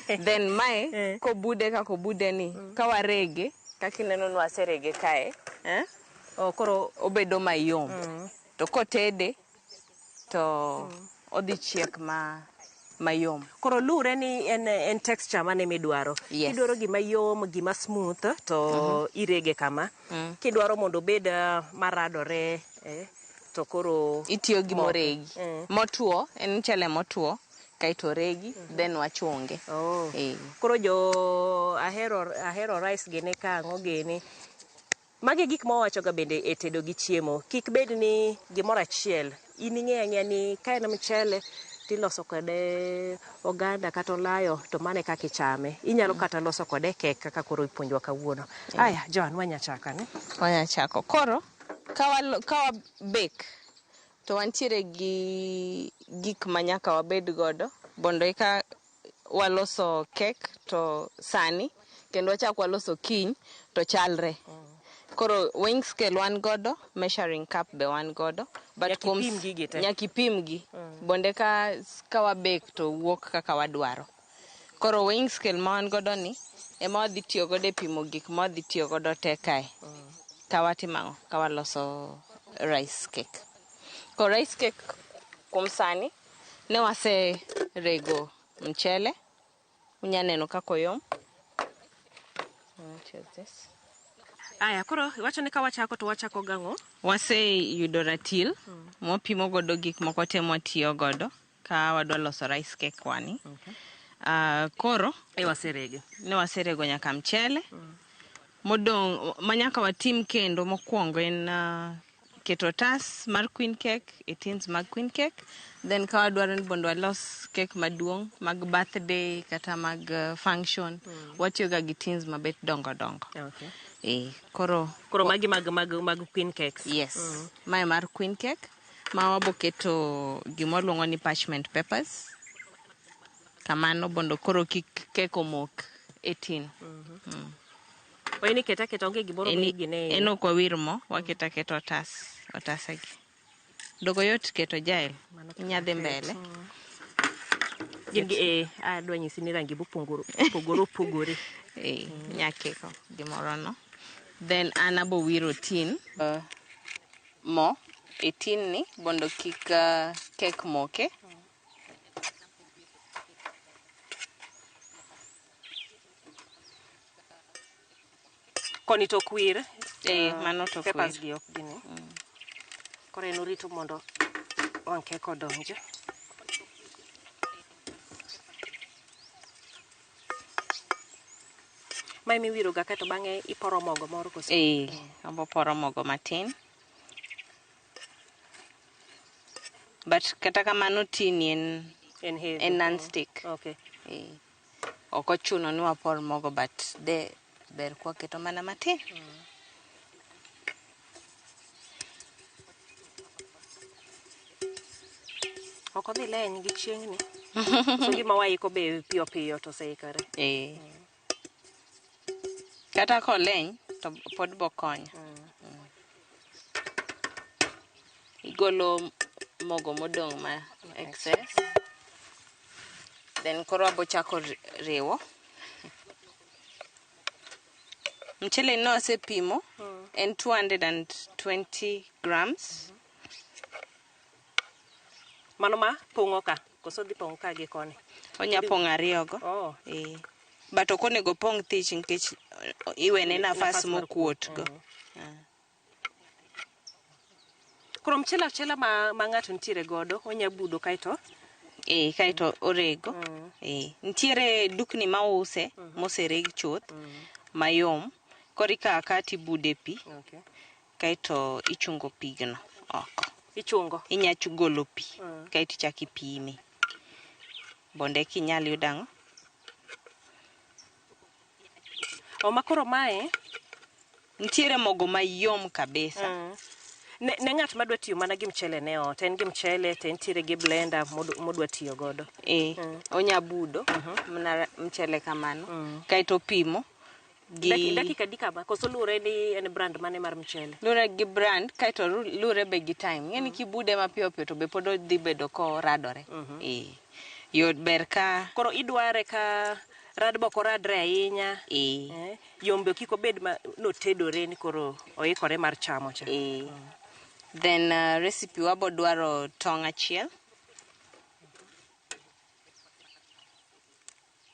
Then mae kobude kaka obude ni, ka warege, kaka ineno ni waserege kae, koro obedo mayom. To kotede to odhi chiek mayom. Koro lure ni en texture mane midwaro. Yes. Kidwaro gima yom, gima smooth to irege kama. Kidwaro mondo obed maradore, to koro itiyo gi moregi. Motuo, en mchele motuo, kaeto regi, then wachunge. Koro jo ahero rice gini ka ang'o gini. Magi gik ma wawachoga bende e tedo gi chiemo. Kik bed ni gimoro achiel. In ing'eyo ang'eya ni ka en mchele tiloso kode oganda kata olayo to mano e kaka ichame. Inyalo kata loso kode kek kaka koro ipuonjwa kawuono. Aya, Joan, wanya chako ne? Wanya chako. Koro, ka wa bake, to wantiere gi gik ma nyaka wabed godo mondo eka waloso kek to sani kendo wachak waloso kiny to chalre. Koro weighing scale wan godo, measuring cup be wan godo, but Nyaka ipim gigi te. Nyaka ipim gi. Bonde ka wa bake to wuok kaka wadwaro. Koro weighing scale ma wan godo ni ema wadhi tiyo godo e pimo gik ma wadhi tiyo godo te kae. Ka watimo ang'o? Ka waloso rice cake. Koro rice cake kuom sani ne wase rego mchele. Unya neno kaka oyom. What is this? Aya, koro iwacho ni ka wachako to wachako gang'o? Waseyudo ratil mwapimo godo gik moko te mwatiyo godo ka wadwa loso rice cake wani. Koro E waserege. ne waserego nyaka mchele. Modong' ma nyaka watim kendo mokwongo en keto otas mar queen cake e tins mag queen cake. Then ka wadwaro ni mondo walos cake maduong' mag birthday kata mag function, watiyo ga gi tins mabet dongo dongo. Okay. Koro Koro magi mag queen cakes. Yes. Mae mar queen cake ma waboketo gima waluongo ni parchment papers. Kamano mondo koro kik cake omok e tin. Oini keta keta onge gimoro migine. En ok wawir mo, waketo aketa otas, otasegi. Dogo yot keto jael, inya dhi mbele. Gin gi adwa nyisi ni rangi bopogore opogore opogore. Inya kiko gimoro no. Then an abo wiro tin mo e tin ni mondo kik cake moke. Koni to ok wir. Mano to ok Papers wir. gi ok gini. Koro en orito mondo wang' kek odonji. Mae miwiro ga kaeto bang'e iporo mogo moro koso? Abo poro mogo matin. But kata kamano tin en En heavy. en non-stick. Okay. Ok ochuno ni wapor mogo but de ber kwaketo mana matin. Ok odhi leny gi chieng'ni. So gima waiko be piyo piyo to oseikore. Kata koleny to pod bokonyo. Igolo mogo modong' ma excess. Then koro wabo chako riwo. Mchele no asepimo en 220 grams. Mano ma pong'o ka koso dhi pong'o ka gi koni? Onya pong'o ariyo go. Oh. But ok onego pong' thich nikech iwene nafas Nafas mar mokuot go. Koro mchele achiela ma ng'ato nitiere godo onya budo kaeto? Kaeto orego. Nitiere dukni mause mosereg chuth mayom. Koro ikawo akawa tibude pi. Okay. Kaeto ichungo pigno oko. Ichungo? Inya golo pi. Kaeto ichako ipime. Mondo eka inyal yudo ang'o? O ma koro mae? Nitiere mogo mayom kabisa. Ne ng'at madwa tiyo mana gi mchele ne ot, en gi mchele to entiere gi blender modwa tiyo godo. Onya budo mana mchele kamano. Kaeto opimo gi Dakika adi kama? Koso luwore ni en brand mane mar mchele? Luwore gi brand, kaeto luwore be gi time. Ing'e ni kibude mapiyo piyo to be pod odhi bedo koradore. Yot ber ka Koro idware ka rad be ok oradre ahinya. Yom be kik obed ma notedore ni koro oikore mar chamo cha. Then recipe wabo dwaro tong' achiel.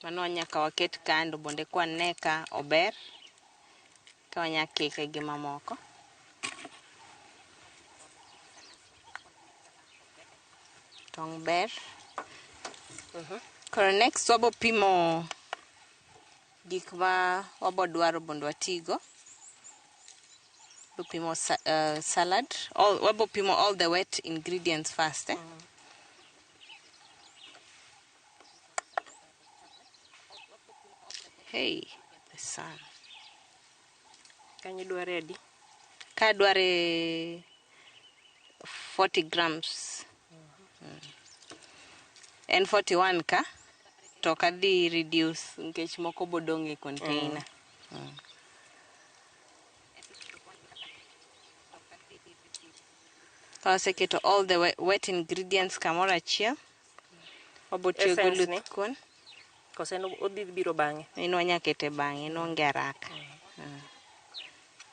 Mano nyaka waket kando mondo eka wane ka ober, ka wanya kike gi mamoko. Tong' ber. Koro next wabo pimo gik ma wabo dwaro mondo watigo. Wabo pimo salad. Wabo pimo all the wet ingredients first. Hey, the sun. Kanyo dware adi? Ka dware 40 grams. En 41 ka, to ok adhi reduce nikech moko bodong' e container. Ka waseketo all the wet ingredients kamoro achiel, wabo tiyo gi Essence ni? oluth kuon. Koso en odhi biro bang'e? En wanya kete bang'e, en onge haraka.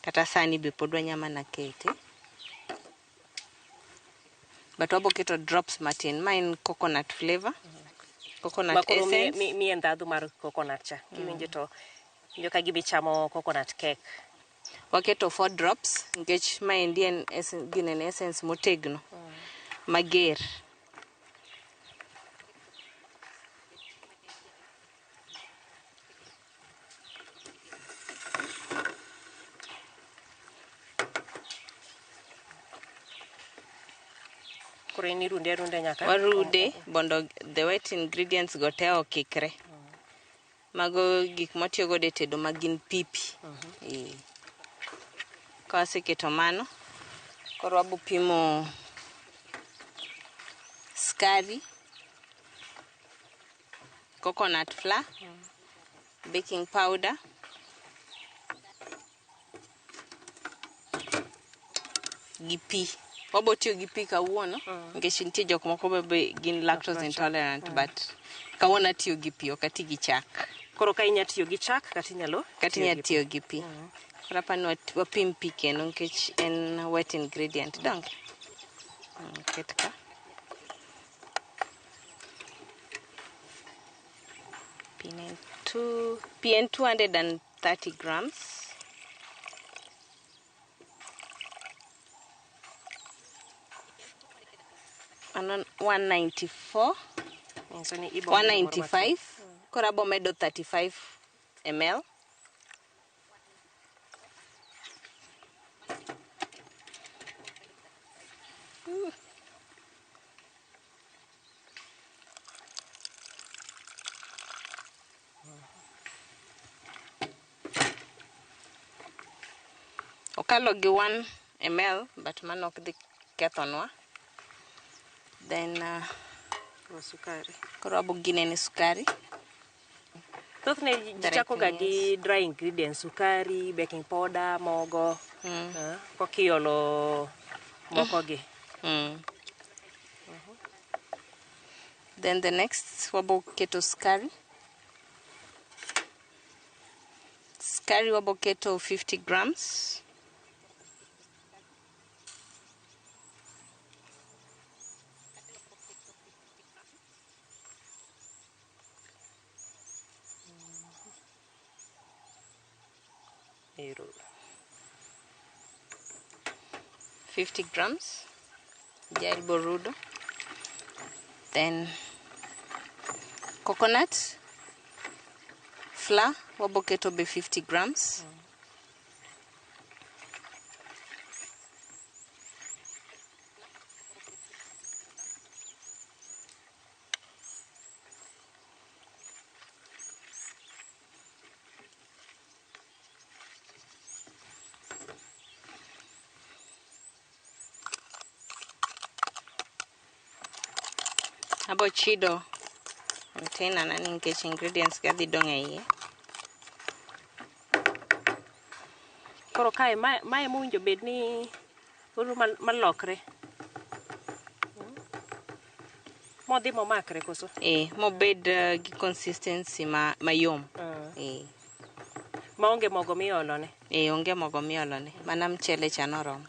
Kata sani be pod wanya mana kete. But wabo keto drops matin. Ma en coconut flavor. Coconut Makoro essence. miye ndhadhu mar coconut cha. Kiwinjo to winjo ka gima ichamo coconut cake. Waketo 4 drops nikech maendi en ginene essence motegno. Mager. Koro in irunde arunda nyaka? Warude mondo the wet ingredients go te okikre. Mago gik mwatiyo godo e tedo ma gin pipi. Ka waseketo mano, koro wabo pimo skari, coconut flour, baking powder, gi pi. Wabo tiyo gi pi kawuono nikech nitie jok moko be gin lactose intolerant, but kawuono atiyo gi pi, ok ati gi chak. Koro ka inya tiyo gi chak kata inyalo Kata inya tiyo gi pi. Koro apani wapim pi kendo nikech en wet ingredient, donge? Ket ka. Pi ne en pi en 230 grams. Mano 194. Nyiso ni ibo medo moro matin. 195. Koro abo medo 35 ml. Okalo gi 1 ml, but mano ok dhi kethonwa. Then sukari. Koro wabo ginene sukari. Thothne ji chako ga gi dry ingredients, sukari, baking powder, mogo, koka iolo moko gi. Then the next wabo keto sukari. Sukari wabo keto 50 grams. Ero. 50 grams. Jaribo rudo. Then coconut flour wabo keto be 50 grams. Abo chido container na nikech ingredients ga dhi dong' e iye. Koro kae mae mowinjo bed ni uru malokre. Modhi momakre koso? Mobed gi consistency mayom. Maonge mogo miolone? Onge mogo miolone. Mana mchele cha noromo.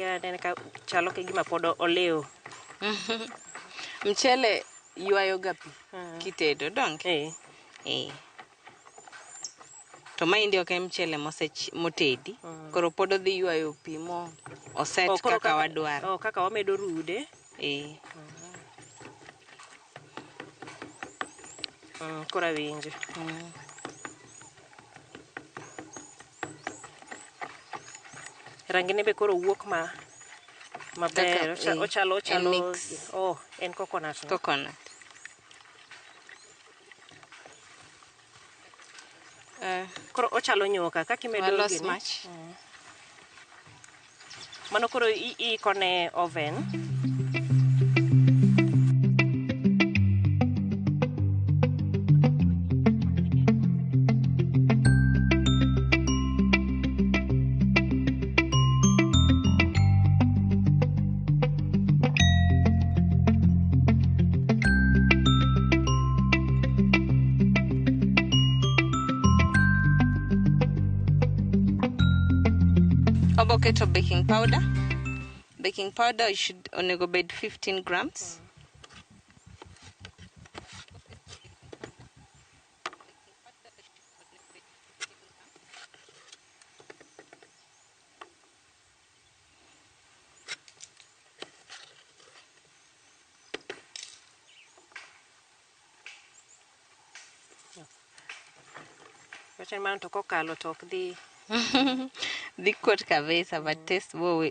Aneno ka chalo ka gima pod olew. Mchele ywayo ga pi kitedo, donge? To maendi ok en mchele motedi. Koro pod odhi ywayo pi mo oset Koro kaka wadwaro. Kaka wamedo rude. Koro awinjo. Rangi ne be koro wuok maber. Kaka, Ochalo, en ochalo mix. Oh, en coconut no. Coconut. Koro ochalo nyuka kaka imedo Walos gini. mach. Mano koro iiko ne oven. Wabo keto baking powder. Baking powder should onego bed 15 grams. Wacha ni mano to kokalo to ok dhi Dhi kuot kabisa but taste bo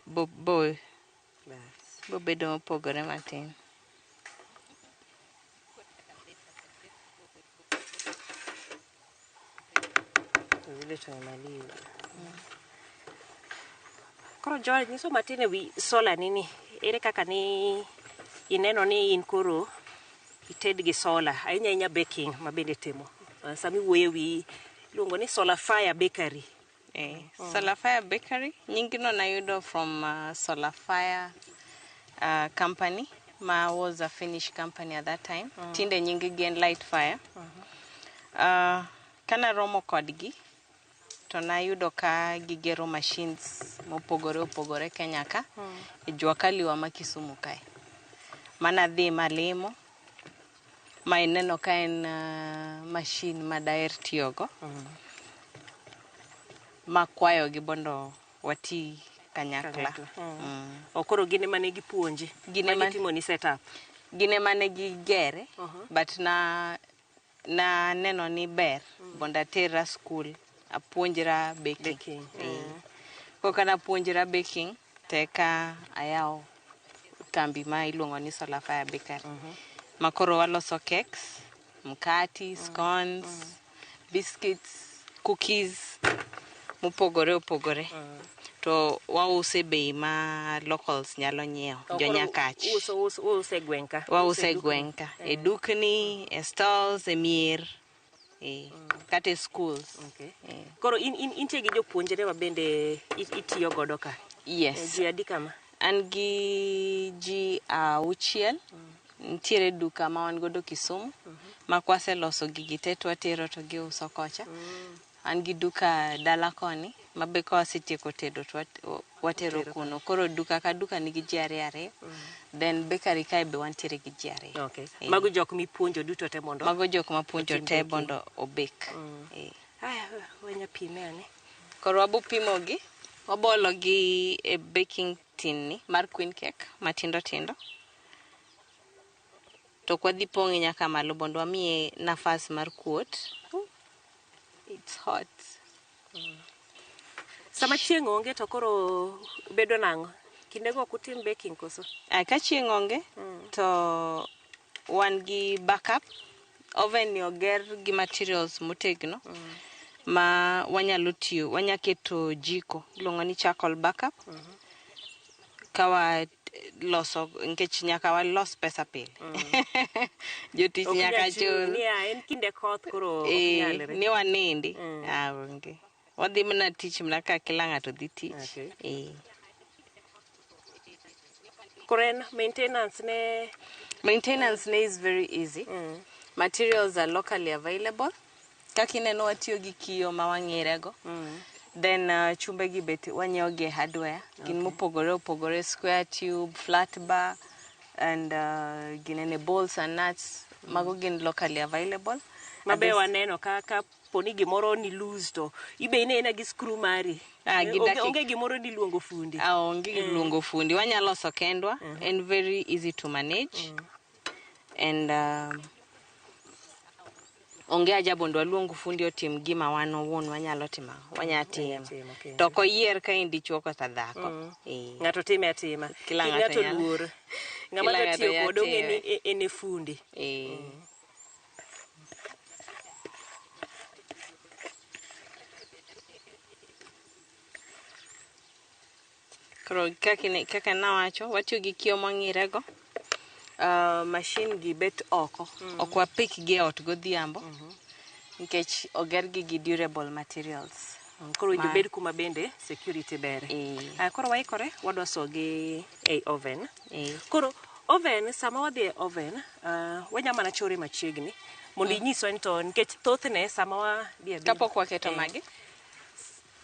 bedo mopogore matin. Zile tumemaliza. Koro Joel, nyiso matin ewi solar nini. Ere kaka ni ineno ni in koro ited gi solar, ahinya ahinya baking ma bende timo. Sama iwuoyo ewi iluongo ni Solar Fire Bakery. Solar Fire Bakery, nyingno nayudo from Solar Fire company, ma was a Finnish company at that time. Tinde nying gi en Light Fire. Kana romo kodgi, to nayudo ka gigero machines mopogore opogore Kenya ka, e jua kali wa ma Kisumu kae. Manadhi malimo, ma ineno ka en machine ma daher tiyogo. Makwayogi mondo wati kanyakla. Koro gin ema ne gipuonji? Gin ema Magitimoni set up? Gin ema ne gigere, but na neno ni ber mondo atera school apuonjra baking. Koka napuonjra baking, to eka ayawo kambi ma iluongo ni Solar Fire Bakery. Ma koro waloso cakes, mkati, scones, biscuits, cookies mopogore opogore. To wause bei ma locals nyalo nyiewo, jo Nyakach. Uso e gweng' ka? Wause e gweng' ka, e dukni, e stalls, e mier, kata e schools. Koro in intie gi jopuonjre ma bende itiyo godo ka? Yes. Ji adi kama? An gi ji 6. Nitiere duka ma wan godo Kisumu, ma kwaseloso gigi te to watero to giuso kocha. An gi duka dala koni, ma be kawasetieko tedo to watero kuno. Koro duka ka duka nigi ji 2 2. Then bakery kae be wantiere gi ji 2. Mago jok mipuonjo duto te mondo? Mago jok mapuonjo otim te baking. mondo obek. Aya, wanya pime ane. Koro wabo pimogi, wabolo gi e baking tin ni mar queen cake matindo tindo. To ok wadhi pong'e nyaka malo mondo wamiye nafas mar kuot. It's hot. Sama chieng' onge to koro bedo nang'o? Kindego ok utim baking koso? Ka chieng' onge to wan gi backup. Oven ni oger gi materials motegno ma wanyalo tiyo, wanya keto jiko iluongo ni charcoal backup. Ka wa loso, nikech nyaka walos pesa pile. Jotich Ok nyaka nyal chul. Niya, en kinde koth koro ok nyalre. Ni wanindi. Onge. Wadhi mana tich mana ka kila ng'ato dhi tich. Koro en maintenance ne? Maintenance ne is very easy. Materials are locally available. Kaka ineno watiyo gi kiyo ma wang'irego. Then chumbe gi be wanyiewo gi e hardware. Gin mopogore opogore, square tube, flat bar, and ginene bolts and nuts. Mago gin locally available. Mabe waneno ka poni gimoro ni loose to ibe inena gi screw mari. Gi Onge gimoro ni luongo fundi. Onge luongo fundi. Wanyalo loso kendwa. And very easy to manage. And onge haja mondo waluong fundi otim gima wan owuon wanyalo timo. Wanyalo timo. To ok oyier ka in dichuo kata dhako. Ng'ato time atima. Kila Kik ng'ato ng'ato nyalo. luor. Ng'ama Kila dwa ng'ato tiyo nyalo kode ong'e ni time. en e fundi. Koro kaka nawacho, watiyo gi kiyo mwang'irego. Machine gi bet oko. Ok wapik gi e ot godhiambo. Nikech oger gi gi durable materials. Koro winjo bed kuma bende security bere. Koro waikore, wadwa sogi ei oven. Koro oven, sama wadhi e oven, wanya mana chore machiegni mondo inyiswa ni to nikech thothne sama wadhi adhiya. Kapok waketo magi?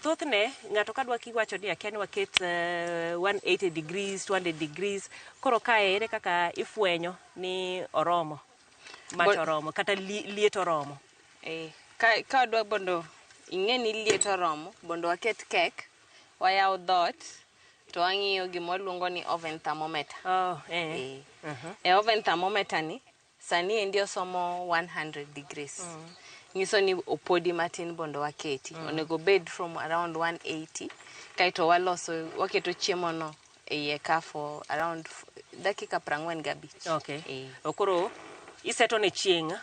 thothne ng'ato kadwa kiwacho ni akia ni waket 180 degrees, 200 degrees. Koro kae ere kaka ifwenyo ni oromo? Mach oromo kata liet oromo. Ka wadwa mondo ing'e ni liet oromo, mondo waket kek, wayaw dhoot to wang'iyo gima waluongo ni oven thermometer. E oven thermometer ni sani endi osomo 100 degrees. Nyiso ni opodi matin mondo waketi. Onego bed from around 180 kaeto waloso waketo chiemo no e iye ka for around dakika 45. Okay. Koro iseto ne chieng'.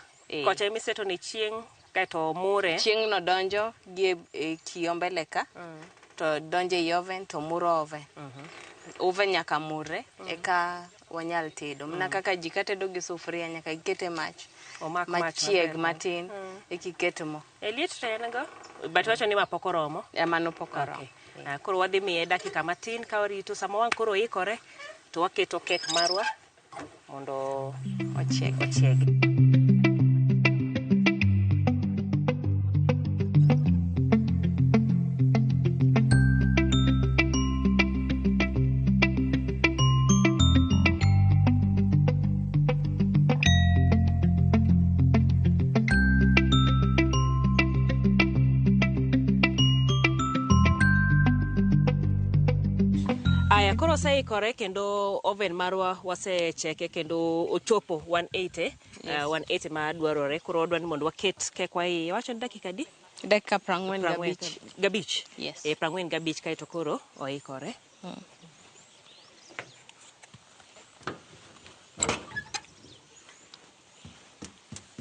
Kocha ema iseto ne chieng' kaeto mure. Chieng' no donjo gi e kio mbele ka. To donjo ei oven to muro oven. Oven nyaka murre eka wanyal tedo. Mana kaka ji katedo gi sufuria nyaka giket e mach. Omak mach machieg maber. Matin eka iket mo. E liet to en go? But wacho ni ma pok oromo. Mano pok oromo. Okay. Koro wadhi miye dakika matin ka warito sama wang' koro ikore to waketo kek marwa mondo ochieg. Ochiegi. Aya, koro oseikore kendo oven marwa wasecheke kendo ochopo 180. Yes. 180 ma dwarore. Koro wadwa ni mondo waket kekwa iye. Wacho ni dakika adi? Dakika 45. Gabich. Yes. 45 kaeto koro oikore.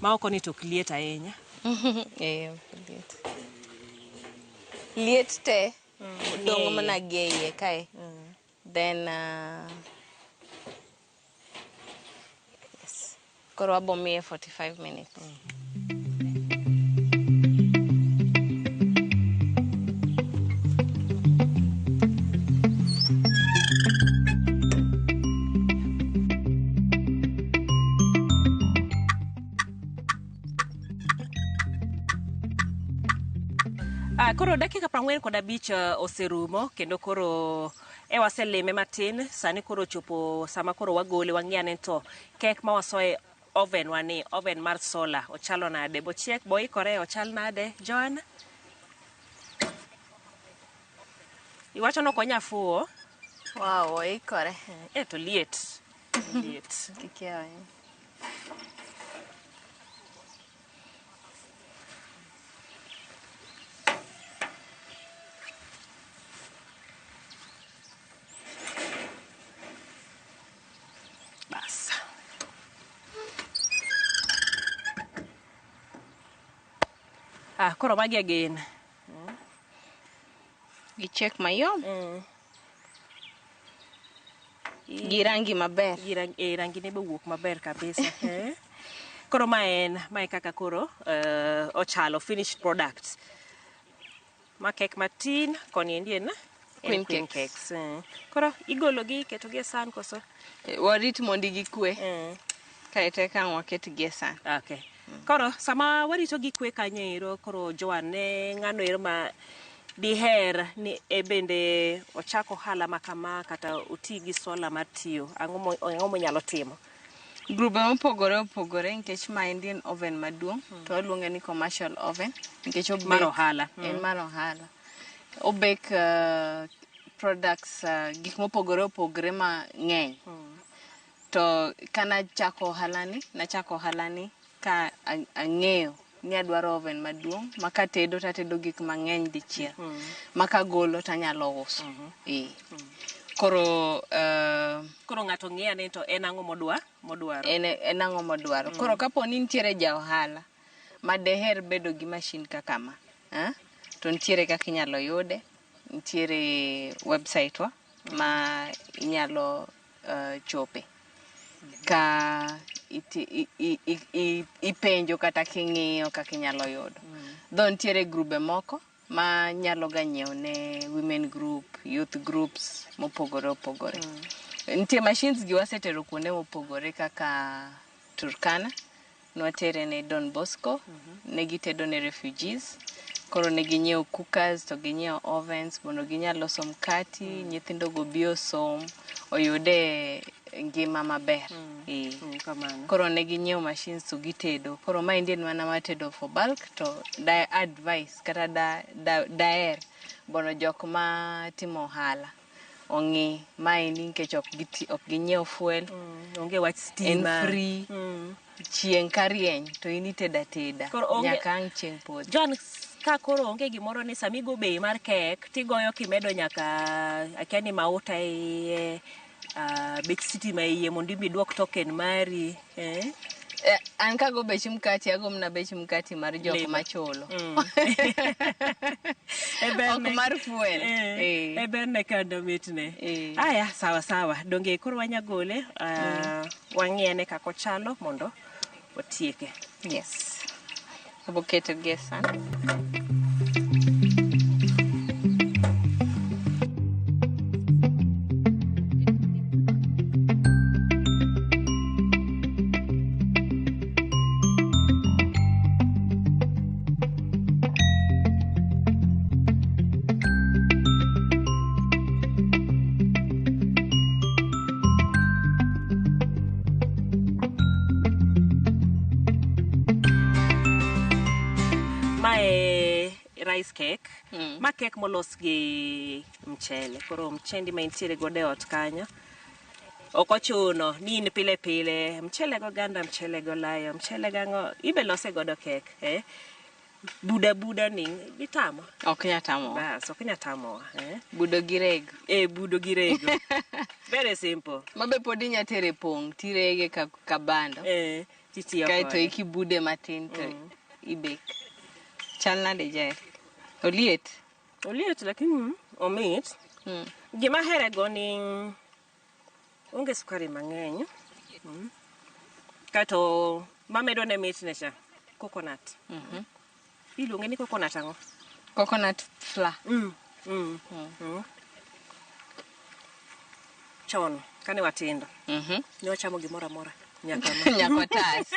Ma oko ni to ok liet ahinya. Liet. Liet te dong' mana gi e iye kae. Then yes. Koro wabo miye 45 minutes. Koro dakika 45 oserumo kendo koro e waselime matin. Sani koro ochopo sama koro wagole wang'i ane to kek ma wasoye oven wani, oven mar solar ochalo nade, bochiek boikore ochal nade? Joan, iwacho ni ok onya fuwo. Wow, oikore. To liet. Liet. Kik yawe. Bas. Koro magi e gin. Gichiek mayom. Gi rangi maber. Gi rangi ne be owuok maber kabisa. Koro ma en, ma e kaka koro ochalo finished product. Ma kek matin koni endi en Queen queen cakes. cakes. Koro igologi iketogi e san koso? Warit mondo gikwe. Kaeto eka ang' waketgi e san. Okay. Koro sama warito gikwe kanyo ero, koro Joan, ne ng'ano ero ma diher ni e bende ochak ohala ma kama kata oti gi solar mar tiyo, ang'o monyalo timo? Grube mopogore opogore nikech ma endi en oven maduong' to waluonge ni commercial oven nikech obake, Mar ohala. En mar ohala. Obake products gik mopogore opogore mang'eny. To kana chako ohala ni, nachako ohala ni ka ang'eyo ni adwaro oven maduong' ma katedo tatedo gik mang'eny dichiel. Ma kagolo tanyalo uso. Koro Koro ng'ato ng'iyo ane to en ang'o modwaro. En ang'o modwaro. Koro kapo ni nitiere ja ohala ma deher bedo gi mashin kaka ma, to nitiere kaka inyalo yude, nitiere website wa ma inyalo chope ka ipenjo kata king'iyo kaka inyalo yudo. Dho nitiere grube moko ma nyalo ga nyiewo ne women group, youth groups mopogore opogore. Nitie machines gi wasetero kuonde mopogore kaka Turkana, nwatere ne Don Bosco, ne gitedo ne refugees. Koro ne ginyiewo cookers to ginyiewo ovens mondo ginyal loso mkati, nyithindo go bi osom, oyude ngima maber. Eh. Koro ne ginyiewo machines to gitedo. Koro maendi en mana mar tedo for bulk to da advice kata da daher mondo jok ma timo ohala ong'i maendi nikech ok ginyiew fuel. Onge wach stima. En free. Chieng' ka rieny to in itedo ateda nyaka ang' chieng' podho. John, ka koro onge gimoro ni sama igo bei mar kek tigoyo kimedo nyaka akia ni mauta e iye, bech sitima e iye mondo ibi idwok token mari. Eh? An kago bech mkati, ago mana bech mkati mar jok machulo. Ok mar fuel. E berne kando mitne. Aya, sawa sawa. Donge koro wanyagole, wang'iane kaka ochalo mondo watieke. Yes. Aboketo gi e san. Rice cake. Ma cake molos gi mchele. Koro mchendi ma intiere godo e ot kanyo ok ochuno ni in pile pile mchele go oganda, mchele go olayo, mchele gang'o, ibe lose godo cake, eh? Buda buda ni itamo? Ok nyal tamowa. Bas, ok nyal tamowa, eh? Budo gi rego. Eh, budo gi rego. Very simple. Mabe pod inya tere pong' tirege ka bando. Eh, titiyo Kaeto kode. ikibude matin to ibek. Chal nade Jael? Oliet? Oliet lakini omit. Gima ahere go ni onge sukari mang'eny. Kato mamedo ne mitne cha, coconut. Iluonge ni coconut ang'o? Coconut flour. Chon, kane watindo. Ne wachamo gimoro amora. Nyaka ma. Nyaka otas.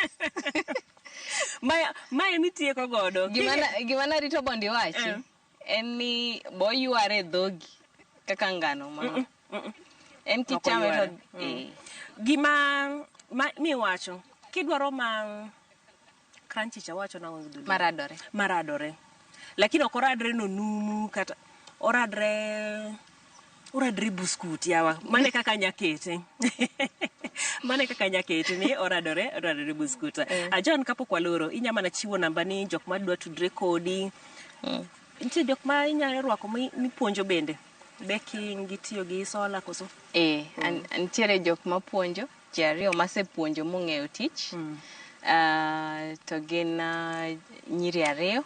Mae mitieko godo. Gima narito mondo iwachi en ni boyware e dhogi kaka ngano ma. En kichame to Gima miwacho, kidwaro ma crunchy cha wacho nang'o gi dholuo? Maradore. Maradore. Lakini ok oradre no numu kata oradre buskut yawa. Mane kaka nyakete. Mane kaka nyakete ni oradore buskut. A John, kapok waloro, inya mana chiwo namba ni jok madwa tudre kodi. Nitie jok ma inyalo rwako mipuonjo bende. Baking gi tiyo gi sola koso? Nitiere jok mapuonjo, ji ariyo masepuonjo mong'eyo tich. To gin nyiri ariyo,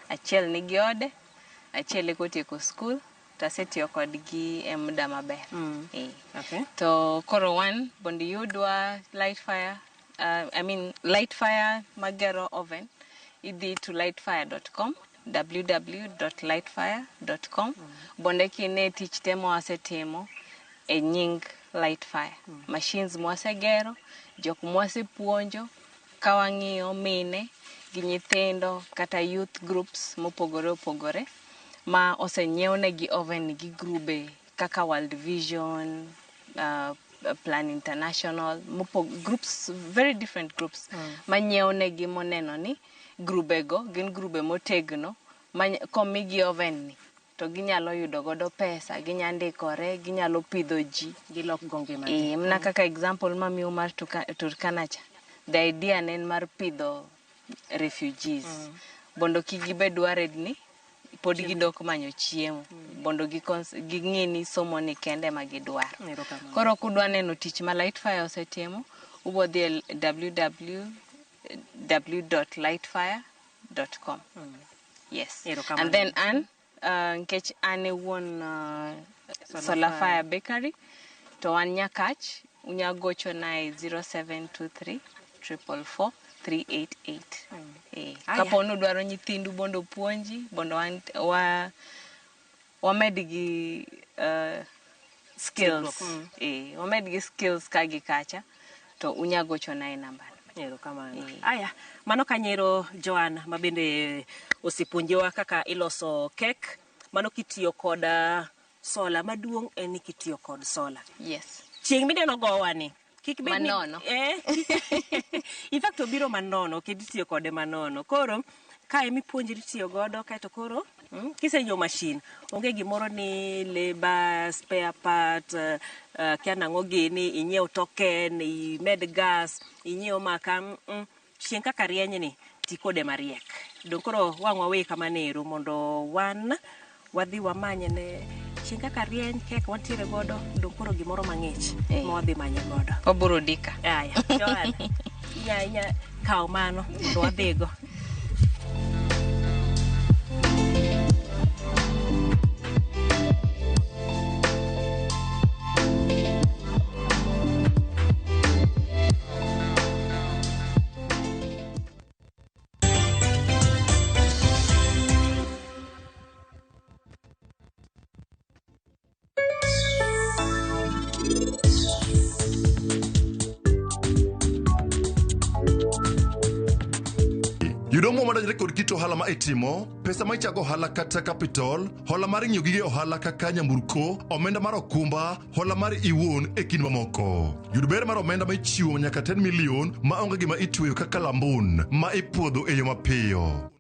achiel nigi ode, achiel eko otieko skul, to asetiyo kodgi e muda maber. To koro wan mondo iyudwa Lightfire, Lightfire magero oven, idhi to lightfire.com, www.lightfire.com, mondo kine tich te mwasetimo e nying Lightfire. Machines mwasegero, jok mwasepuonjo, ka wang'iyo mine gi nyithindo kata youth groups mopogore opogore ma osenyiewnegi oven gi grube kaka World Vision, Plan International, groups, very different groups manyiewnegi moneno ni grubego gin grube motegno ma komigi oven ni to ginyalo yudo godo pesa, ginya ndikore, ginyalo pidho ji. Gilok go ngimagi. Mana kaka example mamiyo mar Turkana cha, the idea ne en mar pidho refugees mondo kik gibed worried ni pod gidok manyo chiemo, mondo ging'e ni somo ni kende ma gidwaro. Koro kudwa neno tich ma Lightfire osetimo, ubo dhi e www.lightfire.com. Yes. And then an nikech an e wuon Solar Fire Bakery, to wan Nyakach, unya gochona e 0723 444 388. Kapo ni udwaro nyithindu mondo opuonji, mondo wamed gi skills. Wamed gi skills ka gi kacha, to unya gochona e namba. Erokamano. Aya, mano kanyero Joan ma bende osepuonjowa kaka iloso kek, mano kitiyo kod sola maduong' en ni kitiyo kod sola. Yes. Chieng' mineno gowa ni kik bed ni Manono. In fact obiro manono kendo itiyo kode manono. Koro kae mipuonjri tiyo godo kaeto koro kisenyiewo mashin onge gimoro ni labor, spare part, kia nang'o gini, inyiew token, imed gas, inyiew maka, Chieng' kaka rieny ni ti kode mariek. Dong' koro wang' wawe kamano ero mondo wan wadhi wamany ne chieng' kaka rieny kek wantiere godo dong' koro gimoro mang'ich ma wadhi manye godo. Waburudika. Aya, Joan, inya kawo mano mondo wadhigo. Yudo omuom madonjore kod kit ohala ma itimo, pesa ma ichago ohala kata capital, hola mar ng'iewo gige ohala kaka nyamburko, omenda mar okumba, hola mar iwuon e kind mamoko. Yud ber mar omenda ma ichiwo nyaka 10 million ma onge gima itweyo kaka lambun ma ipuodho e yo mapiyo.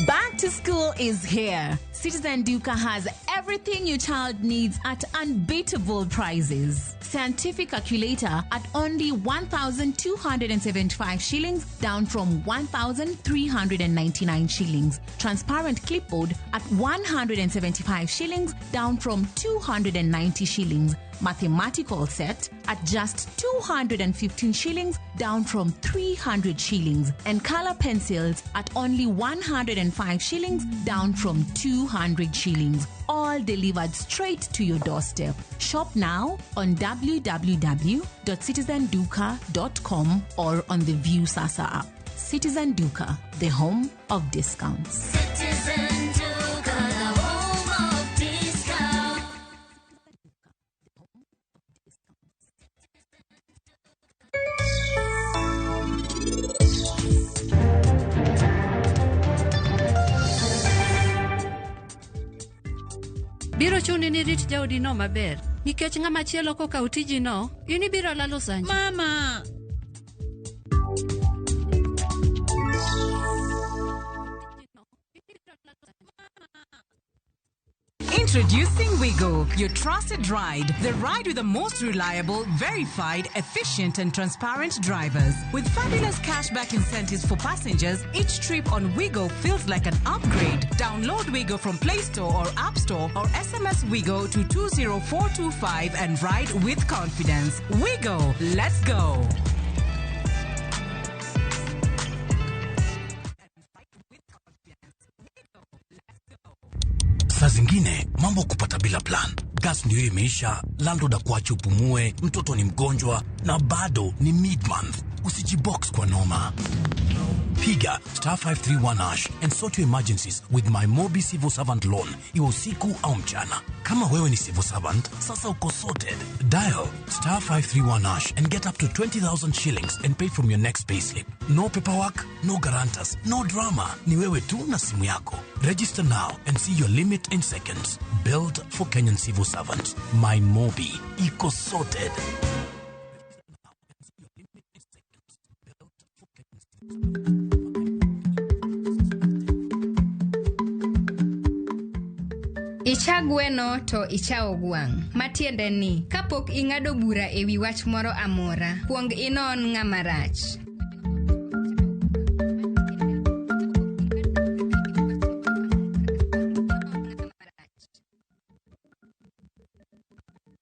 Back to school is here. Citizen Duka has everything your child needs at unbeatable prices. Scientific calculator at only 1,275 shillings, down from 1,399 shillings. Transparent clipboard at 175 shillings, down from 290 shillings. Mathematical set at just 215 shillings, down from 300 shillings. And color pencils at only 105 shillings, down from 200 shillings. All delivered straight to your doorstep. Shop now on www.citizenduka.com or on the View Sasa app. Citizen Duka, the home of discounts. Citizen Duka, the home of discount. Biro chuni ni rit jaodino maber nikech ng'ama chielo kokawo tijino, in ibiro lalo Sanji. Mama! Introducing Wigo, your trusted ride. The ride with the most reliable, verified, efficient, and transparent drivers. With fabulous cashback incentives for passengers, each trip on Wigo feels like an upgrade. Download Wigo from Play Store or App Store or SMS Wigo to 20425 and ride with confidence. Wigo, let's go. Saa zingine mambo kupata bila plan. Gas ndio imeisha, landlord akuache upumue, mtoto ni mgonjwa na bado ni mid-month. Usijibox kwa noma. Piga star 531 hash and sort your emergencies with my Mobi Civil Servant Loan, iwe usiku au mchana. Kama wewe ni civil servant, sasa uko sorted. Dial star 531 hash and get up to 20,000 shillings and pay from your next payslip. No paperwork, no guarantors, no drama. Ni wewe tu na simu yako. Register now and see your limit in seconds. Built for Kenyan civil servants. My Mobi. Iko sorted. Icha gweno to ichawo gwang'. Matiende ni, kapok ing'ado bura e wi wach moro amora, kuong inon ng'ama rach.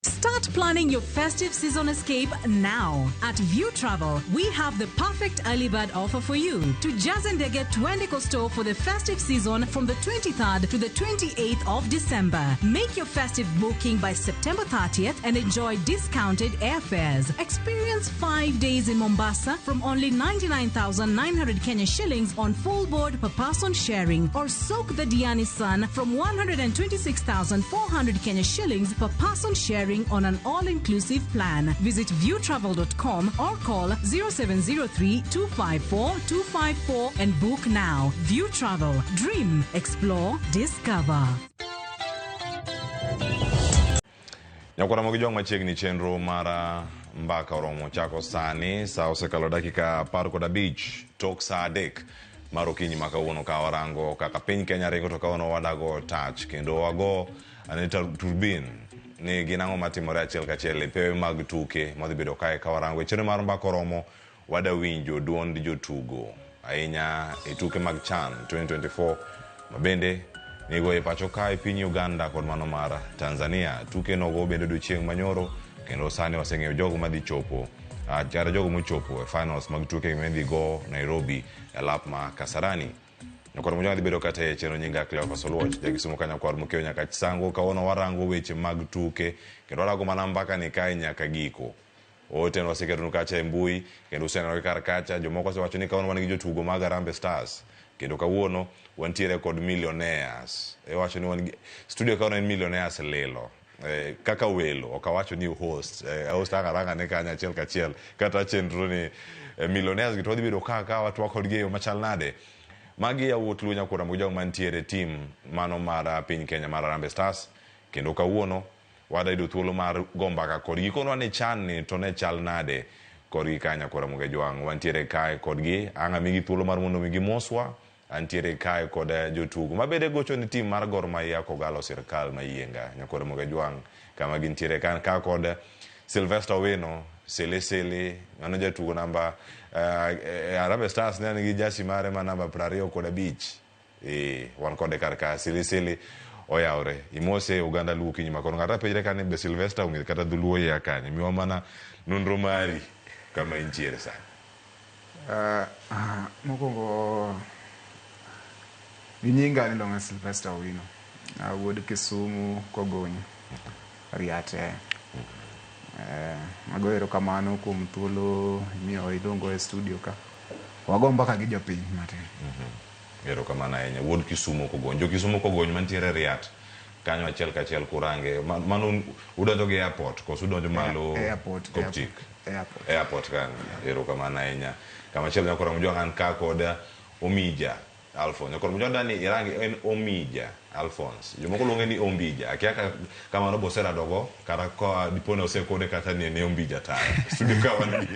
Start planning. planning your festive season escape now. At View Travel, we have the perfect early bird offer for you. To Jazendege Twendeko store for the festive season from the 23rd to the 28th of December. Make your festive booking by September 30th and enjoy discounted airfares. Experience 5 days in Mombasa from only 99,900 Kenya shillings on full board per person sharing, or soak the Diani sun from 126,400 Kenya shillings per person sharing on an all-inclusive plan. Visit viewtravel.com or call 0703 254 254 and book now. View Travel. Dream, explore, discover. Nyakwara mogi jwang' machiegni chenro mar mbaka oromo chako sani sa osekalo dakika 15 tok sa 3 mar okinyi ma kawuono ka warango kaka piny Kenya ringo to kawuono wadago tach kendo wago ane turbin ni gin ang'o matimore achiel kachiel e pewe mag tuke madhi bedo kae ka warango e chenro mar mbaka oromo wada winjo duond jotugo ahinya e tuke mag CHAN 2024 mabende nigo e pacho kae piny Uganda kod mano mar Tanzania. Tuke nogo bende odiochieng' manyoro kendo sani waseng'eyo jogo madhi chopo kata jogo mochopo e finals mag tuke midhi go Nairobi e lap ma Kasarani. Nyakwar Mojang dhi bedo kata e chenro nyinga Cleophas Oluoch jakisumo ka nyakwar Mokeo nyaka Chisango. Kawuono warango weche mag tuke kendo warango mana mbaka ni kae nyaka giko. Ote waseketonu kacha e mbui kendo useneno kar kacha jomoko osewacho ni kawuono wan gi jotugo mag Harambee Stars kendo kawuono wantiere kod millionaires. Iwacho ni wan gi studio kawuono en millionaires lilo. Kaka welo ok awacho ni host, host ang' aranga ne kanyo achiel kachiel kata chenro ni millionaires gi to wadhi bedo ka watwak kodgi e yo machal nade. Magi yawuot Luo Nyakwar Ramogi Jwang' mantiere team mano mar piny Kenya mar Harambee Stars kendo kawuono wada yudo thuolo mar go mbaka kodgi konwa ni chan ni to ne chal nade kodgi ka Nyakwar Ramogi Jwang' wantiere kae kodgi ang' amigi thuolo mar mondo mi gimoswa. Antiere kae kod jotugo mabende gocho ni team mar Gor Mahia Kogalo sirkal Mayienga Nyakwar Ramogi Jwang' kama gintiere ka kod Sylvester Owino Sele Sele mano jatugo namba Harambee Stars ne nigi jasi mare ma namba 25. Wan kode kar ka Sele Sele oyawre imose oganda Luo kinyi makono ng'ato penjre kane be Sylvester ong'e kata dholuo ya kanye miwa mana nonro mari kama intiere sani. Mokwongo gi nyinga iluonga Sylvester Owino, awuod Kisumu Kogony, Riate. Ago erokamano kuom thuolo miyo iluongo e studio ka. Wago mbaka gi jopiny matin. Erokamano ahinya. Wuod Kisumu Kogony. Jo Kisumu Kogony mantiere Riat kanyo achiel kachiel kurange. Mano udonjo gi airport koso udonjo malo Airport. Koptik? Airport. Airport kanyo. Erokamano ahinya. Kama chielo Nyakwar Ramogi Jwang' an ka kod Omija Alphonse. Nyakwar Ramogi Jwang' dani irangi en Omija Alphonse. Jomoko luonge ni Ombija. Akia ka kamano bosera dogo kata ka dipone osekone kata ni en Ombija taya. Studio ka wan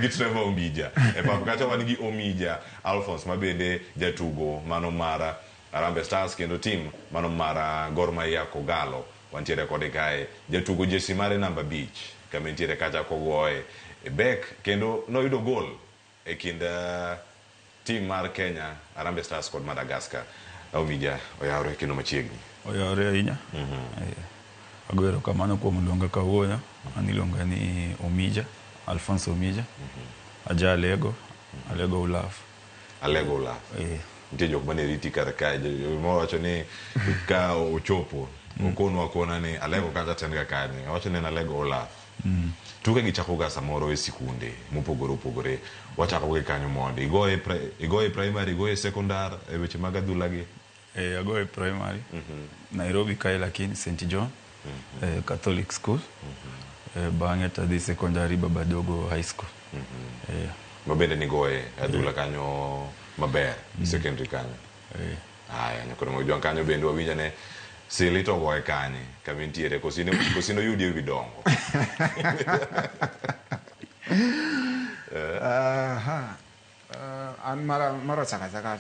gi Trevor Ombija. E pap kacha wan gi Omija Alphonse mabende jatugo mano mar Harambee Stars kendo team mano mar Gor Mahia Kogalo. Wantiere kode kae jatugo jesi mare namba 5 kama entiere kacha kogoye e bek kendo noyudo gol e kind team mar Kenya Harambee Stars kod Madagascar. Omija oyawre kendo machiegni. Oyawre ahinya. Ago erokamano kuom luonga kawuono. An iluonga ni Omija, Alphonse Omija. Aja Alego, Alego Ulaf. Alego Ulaf. Nitie jok mane riti kar kae, moro wacho ni ka ochopo okonwa akona ni Alego kacha ten ga kanye. Awacho ni en Alego Ulaf. Tuke gi chako ga samoro e sikunde mopogore opogore. Wachako gi kanyo mondi. Igoye primary, igoye secondary e weche mag adhula gi. Agoye primary. Nairobi kae lakini St John Catholic School. Bang'e to adhi secondary Babadogo High School. Mabende nigoye adhula kanyo maber secondary kanyo. Aya, Nyakwar Ramogi Jwang' kanyo bende wawinjo ne Sili to goye kanye kama entiere kosino yudi ewi dongo. An mara chaka chaka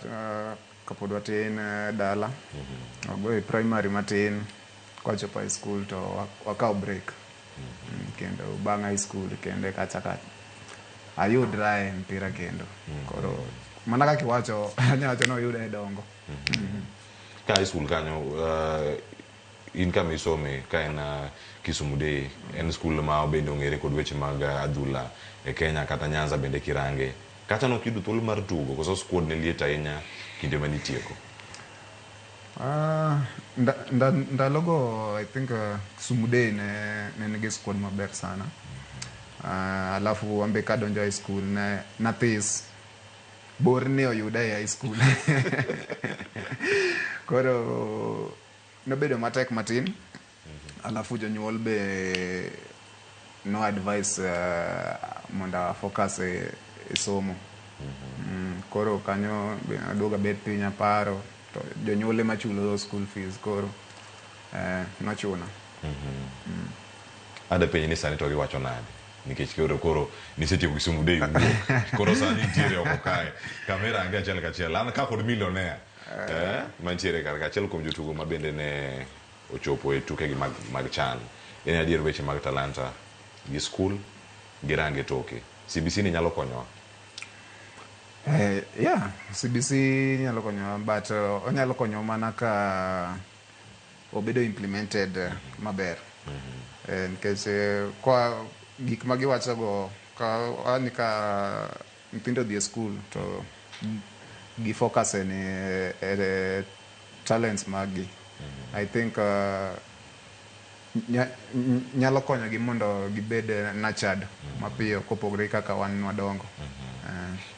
kapod watin dala. Wagoye primary matin kwachopo high school to wakawo break. Kendo bang' high school kendo kachaka ayudra e mpira kendo. Koro mana kaka iwacho anya wacho ni oyuda e dongo. Ka high school kanyo In kama isome ka en Kisumu Day, en skul ma bende ong'ere kod weche mag adhula e Kenya kata Nyanza bende kirange. Kata nok yudo thuolo mar tugo koso squad ne liet ahinya kinde mane itieko. Ndalogo I think Kisumu Day ne nigi squad maber sana. Alafu ambe kadonjo high school ne nathis bor ne oyuda e high school. Koro nobedo matek matin. Alafu jonyuol be no advice mondo focus e somo. Koro kanyo be aduogo abet piny aparo to jonyuol ema chulo school fees koro nochuna. Ade penj ni sani to giwacho nade? Nikech koro nisetieko Kisumu Day wuok. Koro sani nitiere oko kae. Kamera ange achiel kachiel. An ka kod millionaire. Mantiere kar achiel kuom jotugo ma bende ne ochopo e tukegi mag CHAN. En adier weche mag talanta gi skul gi range toke. CBC ni nyalo konyowa? Yeah, CBC nyalo konyowa, but onyalo konyowa mana ka obedo implemented maber. Nikech kwa gik ma giwachogo ka ni ka nyithindo dhi e skul to gi focus e talents maggi. I think nyalo konyogi mondo gibed nurtured mapiyo kopogore kaka wan wadongo.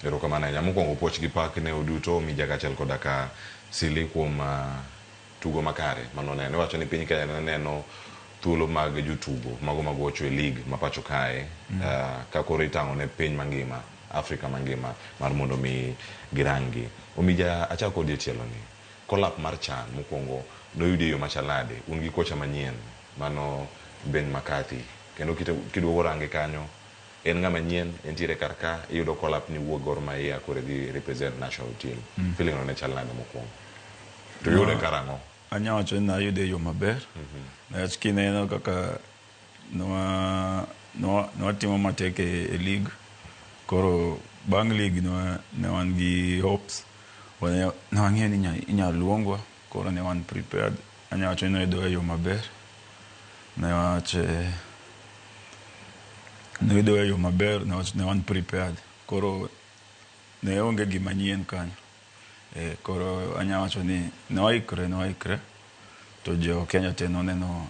Erokamano ahinya. Mokwongo puoch gi pak ne uduto Mija kaachiel koda ka Sili kuom tugo makare manoneno. Iwacho ni piny Kenya ne neno thuolo mag jotugo mago magocho e league ma pacho kae ka koro itang'o ne piny mangima, Afrika mangima mar mondo mi girangi. Omija achak kodi e tielo ni. Collab mar CHAN mokwongo noyudi e yo machal nade? Un gi kocha manyien mano Ben McCarthy. Kendo kiduogo range kanyo en ng'ama nyien, entiere kar ka, iyudo collab ni wuok Gor Mahia koro idhi represent national team. Feeling no ne chal nade mokwongo? To iyude karang'o? Anya wacho ni nayude e yo maber. Nikech kineno kaka nwatimo matek e league. Koro bang' league ne wan gi hopes. Ne wang'eyo ni inyalo luongwa. Koro ne wan prepared. Anya wacho ni noyudo e yo maber. Newach noyudo e yo maber newach ne wan prepared. Koro ne onge gima nyien kanyo. Koro anya wacho ni ne waikre to jo Kenya te noneno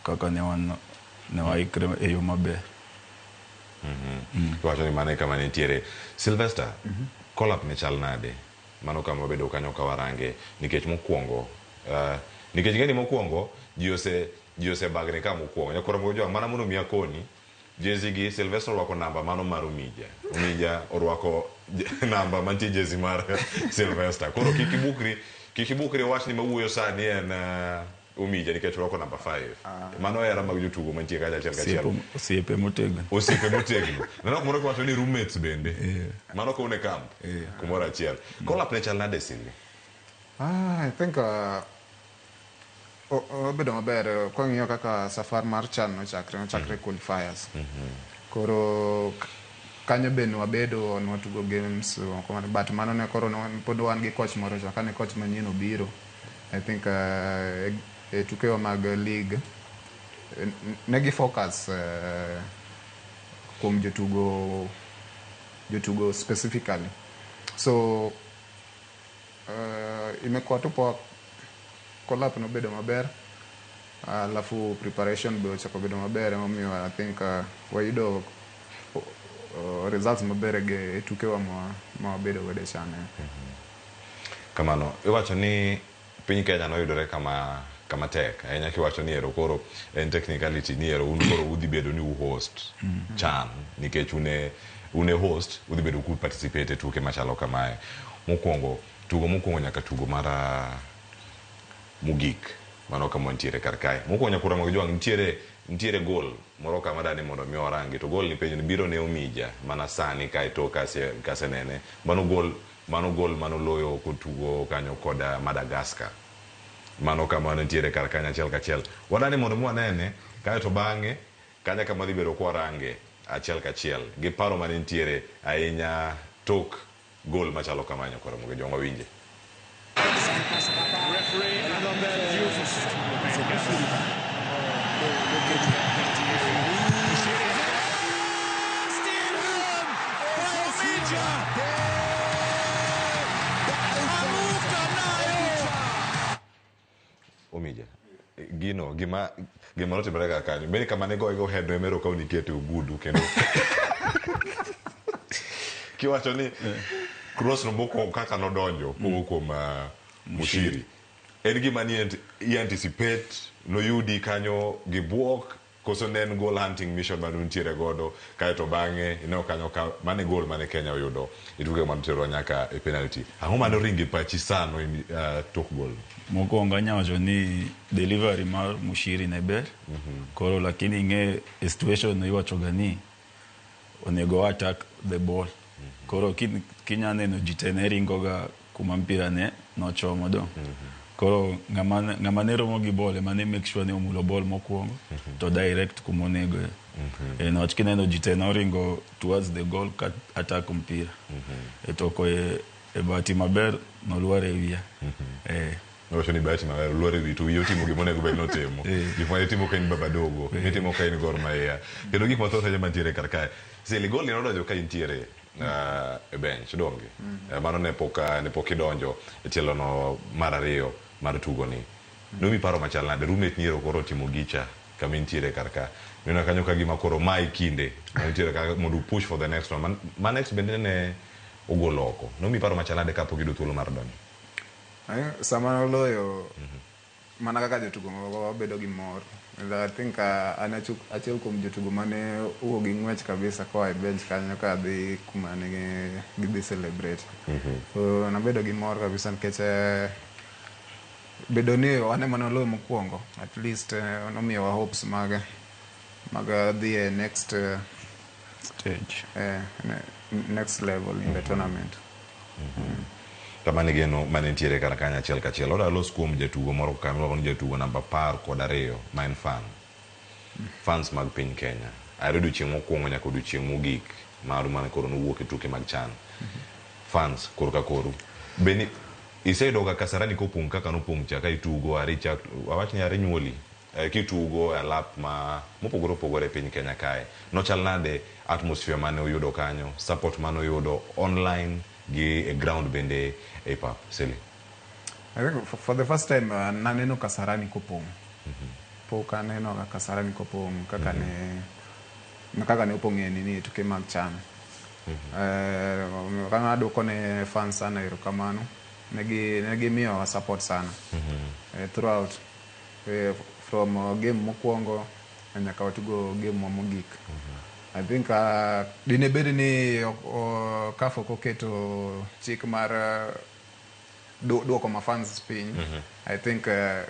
kaka ne waikre e yo maber. Iwacho ni mano e kama nitiere. Sylvester, collab ne chal nade? Mano kama wabedo kanyo ka warange nikech mokwongo nikech ing'e ni mokwongo ji osebagni ka mokwongo. Nyakoro Mojwang' mana mondo mi akoni jezi gi Sylvester orwako namba mano mar Omija. Omija orwako namba mantie jezi mar Sylvester. Koro kik ibukri wach ni mawuoyo sani en Omija nikech orwako namba 5. Mano hera mag jotugo mantie kacha achiel kachiel. Osiepe motegno. Osiepe motegno. Neno kumoro kiwacho ni roommates bende. Mano ka un e camp kumoro achiel. Collab ne chal nade Sylvie? I think obedo maber kwang'iyo kaka safar mar CHAN nochakre qualifiers. Koro kanyo be nwabedo nwatugo games but mano ne koro pod wan gi coach moro cha kane coach manyien obiro I think e tukewa mag league ne gi focus kuom jotugo specifically. So imekuwa tu poa, collab nobedo maber, alafu preparation be ochako bedo maber emomiyo I think wayudo results maber e tukewa ma wabedo godo e CHAN. Kamano, iwacho ni piny Kenya noyudore kama tek ahinya kiwacho ni ero koro en technicality ni ero un koro udhi bedo ni u host CHAN nikech une host udhi bedo ku participate e tuke machalo kamae. Mokwongo tugo mokwongo nyaka tugo mar mogik mano kama wantiere kar kae. Mokwongo nyakura mag jwang' nitiere goal moro kama dani mondo mi orangi to goal ni penjo ni biro ne Omija mana sani kae to kasenene mano goal manoloyo kotugo kanyo kod Madagascar. Mano kama nitiere kar kanyo achiel kachiel. Wadani mondo mwanene kae to bang'e kanya kama dhi bedo kwarange achiel kachiel gi paro mane nitiere ahinya tok goal machalo kama nyakora moge jwang' wawinje. Referee Adalbert Diouf. Omija gino gima gima notimore kar kanyo bende kama ne goyego head no emero ka unikete ogudu kendo kiwacho ni cross no mokwongo kaka nodonjo kowuok kuom Mushiri en gima ni i anticipate noyudi kanyo gi buok koso ne en goal hunting mission mane untiere godo kaeto bang'e ineno kanyo ka mane goal mane Kenya oyudo e tuke manoterwa nyaka e penalty ang'o mane oringo e pachi sano tok goal no? Mokwongo anya wacho ni delivery mar Mushiri ne ber. Koro lakini ing'e e situation no iwacho ga ni onego wa attack the ball. Koro kinya neno ji te ne ringo ga kuma mpira ne nochomo do. Koro ng'ama ne romo gi ball ema ne make sure ni omulo ball mokwongo to direct kuma onego. Niwach kineno ji te noringo towards the goal ka attack mpira. To ko e bahati maber nolwar e wiya. Nowacho ni bahati maber olwar e wi to wiye otimo gima onego bed notimo. Gik ma itimo ka in Baba Dogo, mitimo ka in Gor Mahia. Kendo gik mathoth ahinya mantiere kar kae. Sili gol ni nodonjo ka intiere e bench donge. Mano ne pok idonjo e tielo no mar ariyo mar tugo ni. Nomi paro machal nade? Roommate ni ero koro otimo gicha kama intiere kar ka. Neno kanyo ka gima koro mae kinde ma intiere ka mondo push for the next one. Ma next bende ne ogolo oko. Nomi paro machal nade kapok iyudo thuolo mar donjo? Sama noloyo mana kaka jotugo moko wabedo gi mor. And I think an achiel kuom jotugo mane owuok gi ng'wech kabisa koa e bench kanyo kadhi kuma ne gidhi celebrate. So nabedo gi mor kabisa nikech bedo ni wan ema noloyo mokwongo, at least nomiyowa hopes mag dhi e next stage, next level in the tournament. Kamano e geno mane nitiere kar kanyo achiel kachiel. Oda los kuom jatugo moro ka miluongo ni jatugo namba 12 ma en fan. Fans mag piny Kenya. Ahero odiochieng' mokwongo nyaka odiochieng' mogik maru mane koro nowuok e tuke mag CHAN. Fans kor ka koru. Be ni iseyudo ga Kasarani kopong' kaka nopong' cha ka itugo are chak awach ni are nyuoli kitugo e alap ma mopogore opogore e piny Kenya kae. Nochal nade atmosphere mane uyudo kanyo, support mane uyudo online gi e ground bende e pap Seli? I think for the first time naneno Kasarani kopong'. Pok aneno ga Kasarani kopong' kaka ne opong' e nini e tuke mag CHAN. Kama aduoko ne fans sana erokamano. Negi gimiyowa support sana throughout from game mokwongo nyaka watugo game wa mogik. I think dine bed ni CAF ok oketo chik mar duoko mafans piny, I think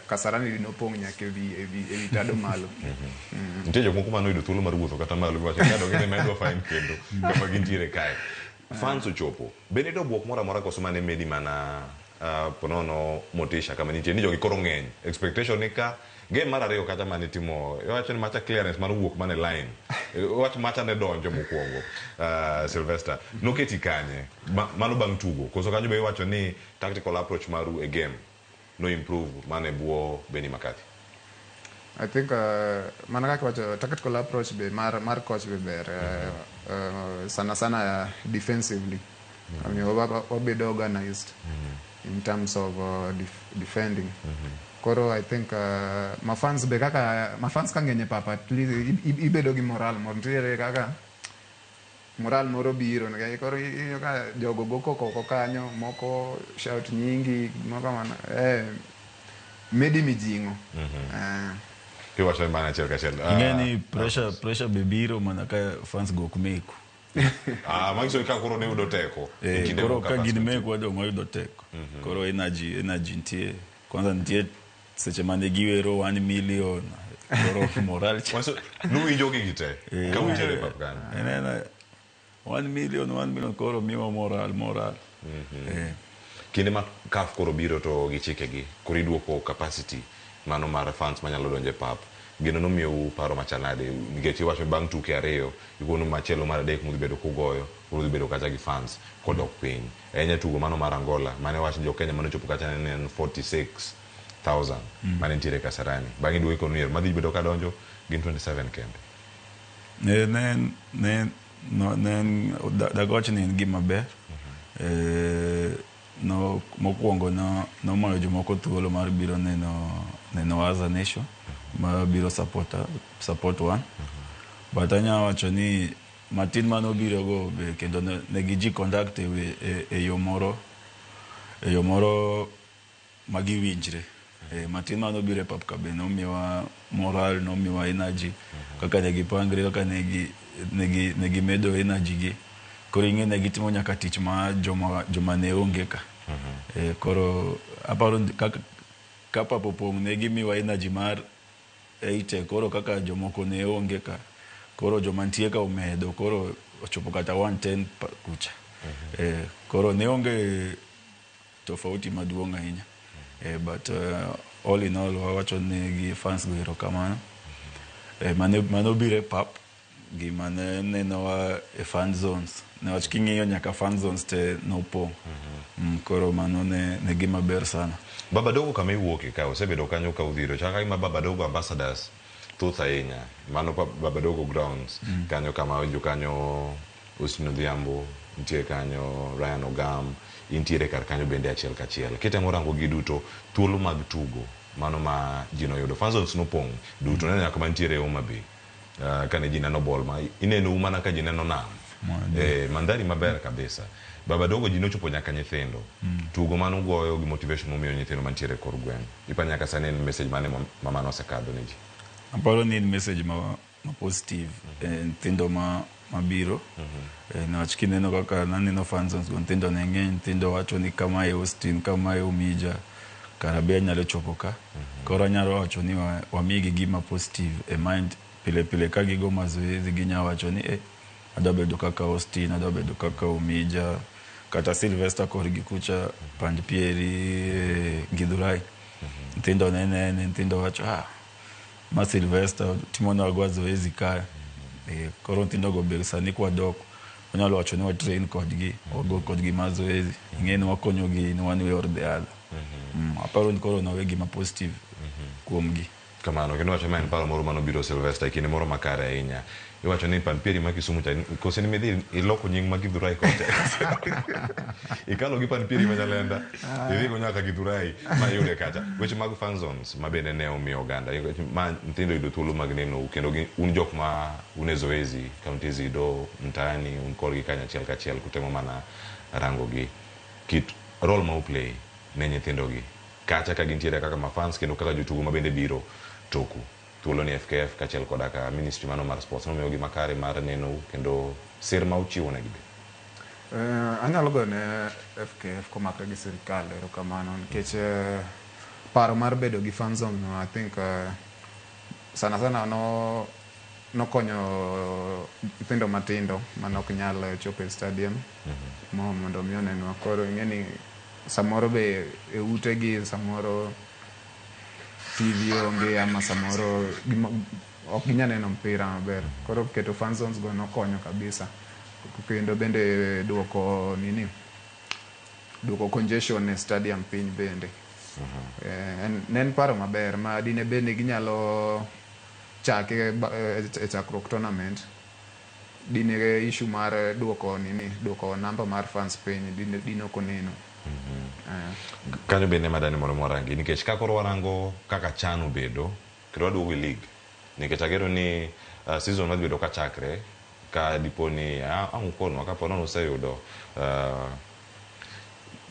Kasarani dine opong' nyaka ewi tado malo. Nitie jok moko mane oyudo thuolo mar wuotho kata malo giwacho ni kadok gidhi medwa fine kendo kama gintiere kae. Fans ochopo. Bende nitie bwok moro amora koso mane medi mana ponono motisha kama nitie ni jogi koro ng'eny. Expectation ni ka game mar ariyo kata mane timo iwacho ni macha clearance mar wuok mane line. Wach macha ne donjo mokwongo. Sylvester noketi kanye mano bang' tugo koso kanyo be iwacho ni tactical approach maru e game no improve mane buo Benny McCarthy. I think mana kaka iwacho, tactical approach be mar coach be ber, sana sana defensively. Omiyo wabedo organized in terms of defending. Koro I think mafans be, kaka mafans ka ng'eny e pap, at least ibedo gi moral moro, nitiere kaka moral moro biro nikech koro iyudo ka jogo go koko oko kanyo, moko shout nyingi, moko mana medi mijing'o. Kiwacho ni mana achiel kachiel. Ing'e ni pressure be biro mana ka fans go ok meku. Ah, manyiso ni ka koro ne yudo teko. E kinde koro moko ka gin fans mekwa dong' wayudo teko. Koro energy nitie. Kwanza nitie seche mane giwero 1 million. Koro moral cha. Nuwinjo gigi te ka untiere e pap kanyo. Ineno 1 million, 1 million koro miwa moral. Kinde ma CAF koro biro to gi chikegi koro iduoko capacity mano mar fans manyalo donjo e pap gino nomiyou paro machal nade nikech iwacho ni bang' tuke ariyo ikono machielo mar adek mudhi bedo kugoyo Koro dhi bedo kacha gi fans kodok piny. En jatugo mano mar Angola mane wach ni jo Kenya mane ochopo kacha ne en 46,000 mane nitiere Kasarani. Bang'e duogo konuer madhi bedo kadonjo gin 27 kende. Ne ne ne no, ne en dagwach ni en gima ber. No mokwongo no nomayo jomoko thuolo mar biro neno as a nation ma biro support one. But anya wacho ni matin manobiro go be kendo ne gi ji conduct e yo moro magiwinjre. Matin manobiro e pap ka be nomiwa moral, nomiwa energy kaka ne gipangre, kaka ne gimedo energy gi. Koro ing'e ne gitimo nyaka tich ma joma ne onge ka. Koro aparo kaka ka pap opong' ne gimiwa energy mar 80. Koro kaka jomoko ne onge ka, koro joma nitie ka omedo, koro ochopo kata 110 kucha. Koro ne onge tofauti maduong' ahinya. But all in all, wawacho ne gi fans go erokamano manobiro e pap gima ne nenowa e fan zones, niwach king'iyo nyaka fan zones te nopong'. Koro mano ne gima ber sana. Baba Dogo kama iwuoke ka osebedo kanyo ka udhiro chaka gima Baba Dogo ambassadors thoth ahinya mano Baba Dogo grounds kanyo kama winjo kanyo Austin Odhiambo nitie kanyo, Ryan Ogam intiere kar kanyo bende achiel kachiel. Kitemo rango gi duto thuolo mag tugo mano ma ji noyudo, fan zones nopong' duto neno nyaka mantiere Homa Bay. Kane ji neno ball ma ineno mana ka ji neno nam, mandhari maber kabisa. Baba Dogo ji nochopo nyaka nyithindo. Tugo mano goyo gi motivation momiyo nyithindo mantiere e kor gweng', ipa nyaka sani en message mane ma mano osekadho ne ji? Aparo ni en message ma positive e nyithindo ma mabiro, niwach kineno kaka naneno fan zones go, nyithindo ne ng'eny. Nyithindo wacho ni kamae Austin, kamae Omija, kara be anyalo chopo ka. Koro anyalo wacho ni wamigi gima positive e mind pile pile ka gigo mazoezi, ginya wacho ni adwa bedo kaka Austin, adwa bedo kaka Omija kata Sylvester korgi kucha pand pieri, Githurai. Nyithindo ne nene, nyithindo wacho, "Ah, ma Sylvester timonwa go zoezi ka." Koro nyithindo go be sani kwadok wanyalo wacho ni wa train kodgi, wago kodgi mazoezi, ing'e ni wakonyogi in one way or the other. Aparo ni koro nawe gima positive kuomgi. Kamano kendo wacho ma en paro moro manobiro Sylvester e kinde moro makare ahinya. Iwacho ni Panpieri ma Kisumu cha kose ni midhi iloko nying ma Githurai kocha ikalo gi Panpieri ma Nyalenda idhi go nyaka Githurai ma iyude kacha. Weche mag fan zones ma bende ne omiyo oganda ma nyithindo yudo thuolo mag neno kendo un jok ma un e zoezi kaunti zido mtaani un kodgi kanyachiel kachiel kutemo mana rango gi kit role ma uplay ne nyithindo gi kacha ka gintiere kaka mafans kendo kaka jotugo ma bende biro toku thuolo ni FKF kaachiel koda ka ministry mano mar sports nomiyogi makare mar neno kendo sir ma uchiwo negi be. Anyalo gone FKF komakre gi sirikal erokamano nikech paro mar bedo gi fan zone no, I think sana sana no nokonyo nyithindo matindo mane ok nyal chopo e stadium mo mondo mi onenwa. Koro ing'e ni samoro be e utegi samoro TV onge ama samoro ok ginyal neno mpira maber. Koro keto fan zones go nokonyo kabisa kendo bende duoko nini, duoko congestion e stadium piny bende. Ne en paro maber ma dine bed ni ginyalo chake e chakruok tournament, dine issue mar duoko nini, duoko namba mar fans piny dine ok oneno. Kanyo bende madani mondo warangi nikech ka koro warango kaka chan obedo kendo waduogo e league nikech ageno ni season madhi bedo kachakre ka dipo ni ang' ukonwa kapo nono useyudo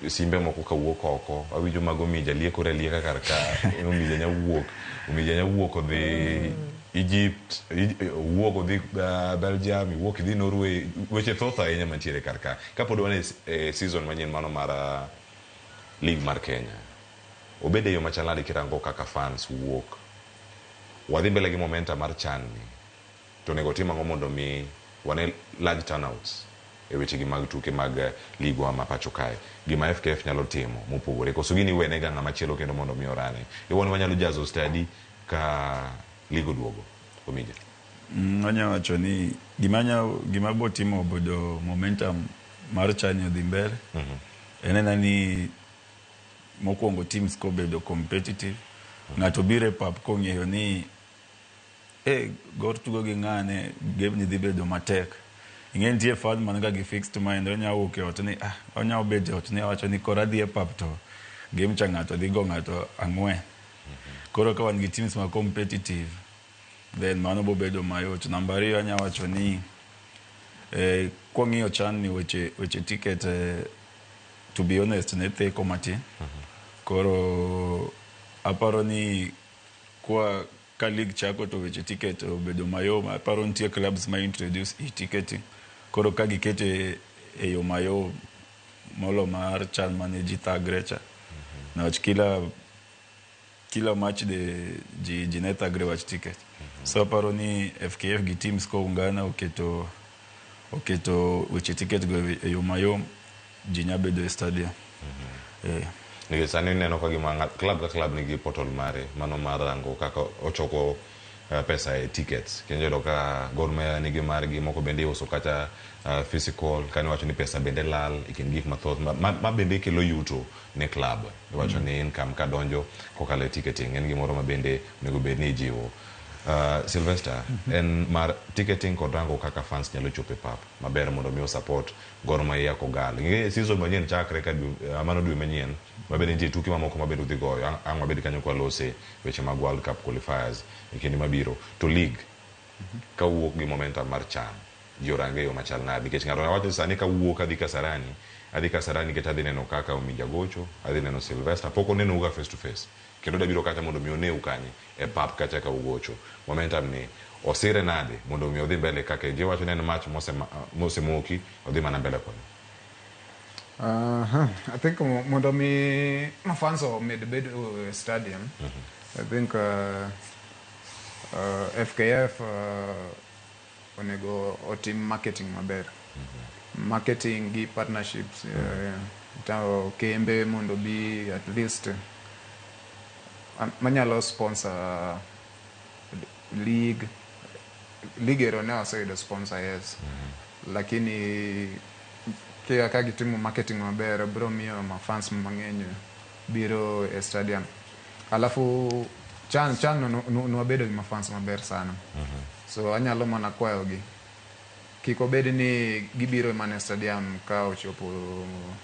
simbe moko kawuok oko. Awinjo mag Omija liekore alieka kar ka. Omija nya wuok, Omija nya wuok odhi Egypt, owuok odhi Belgium, iwuok idhi Norway. Weche thoth ahinya mantiere kar ka kapod wan e season manyien mano mar league mar Kenya. Obed e yo machal nade kirango kaka fans wuok wadhi mbele gi momentum mar chan ni to onego tim ang'o mondo mi wane large turnouts e wechegi mag tuke mag ligwa ma pacho kae? Gima FKF nyalo timo mopogore koso gini iwenega ng'ama chielo kendo mondo mi orane iwuon wanyalo jazo stadi ka league oduogo, Omija? Anya wacho ni gima bo timo bodo momentum mar CHAN odhi mbele. En ena ni mokwongo teams kobedo competitive. Ng'ato biro e pap kong'eyo ni Gor tugo gi ng'ane, game ni dhi bedo matek. Ing'e nitie fan man ga gi fixed mind, onya wuok e ot ni onya bet e ot ni owacho ni koro adhi e pap to game cha ng'ato dhi go ng'ato 4. Koro ka wan gi teams ma competitive, then mano bo bedo mayot. Namba 2 anya wacho ni kwang'iyo CHAN ni weche ticket, to be honest ne theko matin. Koro aparo ni kwa ka league chako to weche ticket obedo mayom. Aparo nitie clubs ma introduce e-ticketing. Koro ka gikete e yo mayom molo mar CHAN mane ji thagre cha. Niwach kila match de ji ne thagre wach ticket. So aparo ni FKF gi teams koungana oketo weche ticket go e yo mayom, ji nya bedo e stadium. Nikech sani ineno ka gima club ka club nigi portal mare mano mar rango kaka ochoko pesa e tickets. Kendo iyudo ka Gor Mahia nigi margi, moko bende iuso kata physical, kani iwacho ni pesa bende lal e kind gik mathoth ma bende kelo yuto ne club. Iwacho ni income kadonjo kokalo e ticketing en gimoro ma bende onego bed ni ijiwo. Sylvester, en mar ticketing kod rango kaka fans nyalo chopo e pap maber mondo mi support Gor Mahia Kogalo. Ing'e season manyien chakre ka mano dwe manyien ma bende nitie tuke mamoko ma bende udhi goyo. Ang' wabed kanyo kwa lose weche mag World Cup qualifiers e kinde mabiro. To league kawuok gi momentum mar CHAN ji orange e yo machal nade? Nikech ng'ato wacho sani kawuok adhi Kasarani nikech adhi neno kaka Omija gocho, adhi neno Sylvester, pok onenouga face to face. Kendo dabiro kacha mondo mi oneu kanye e pap kacha ka ugocho. Momentum ni osire nade mondo mi odhi mbele kaka ji wacho ni en match mosemoki odhi mana mbele koni. I think mondo mi mafans omed bedo e stadium. I think FKF onego otim marketing maber. Marketing gi partnerships, kembe mondo bi at least manyalo sponsor league. League ero ne oseyudo sponsor, yes. Lakini ka gitimo marketing maber biro miyo mafans mang'eny biro e stadium. Alafu CHAN nwabedo gi mafans maber sana. So anyalo mana kwayogi kik obed ni gibiro mana e stadium ka ochopo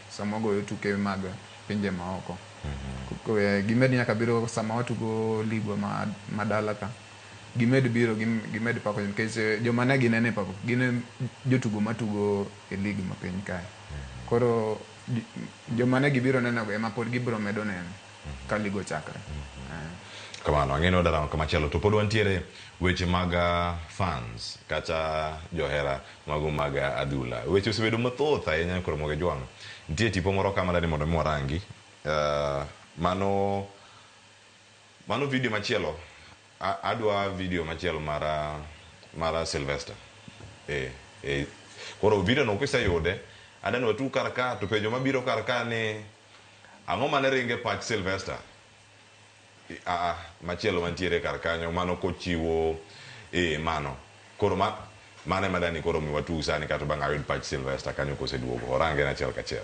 sama wagoyo tuke mag pinje maoko. Gimed nyaka biro sama watugo ligwa madala ka. Gimed biro, gimed pako nikech joma ne ginene e pako gin jotugo matugo e league ma piny kae. Koro joma ne gibiro neno go ema pod gibiro medo neno ka league ochakre. Kamano, ang'e ni wadwa kamachielo to pod wantiere weche mag fans kata johera mago mag adhula. Weche osebedo mathoth ahinya koro Moge Jwang'. Nitie tipo moro ka madani mondo mi warangi. Mano video machielo. Adwa video machielo mar Sylvester. Koro video no kiseyude, adani watu kar ka to penjo mabiro kar ka ni ang'o mane ringe pach Sylvester? Machielo mantiere kar kanyo mano kochiwo mano. Koro mano ema dani koro mi watug sani kato bang' ayud pach Sylvester kanyo koseduogo. Orange achiel kachiel.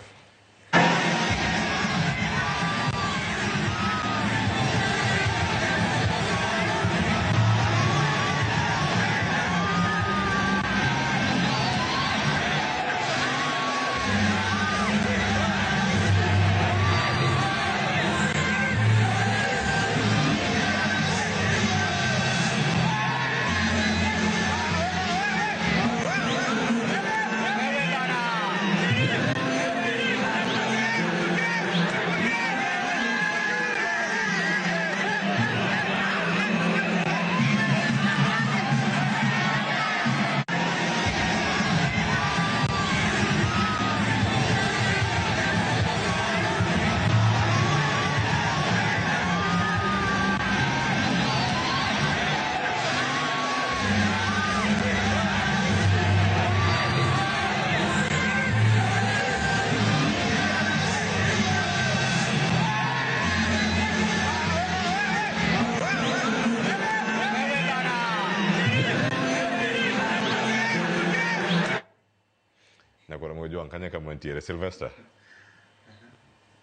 mantiere. Sylvester,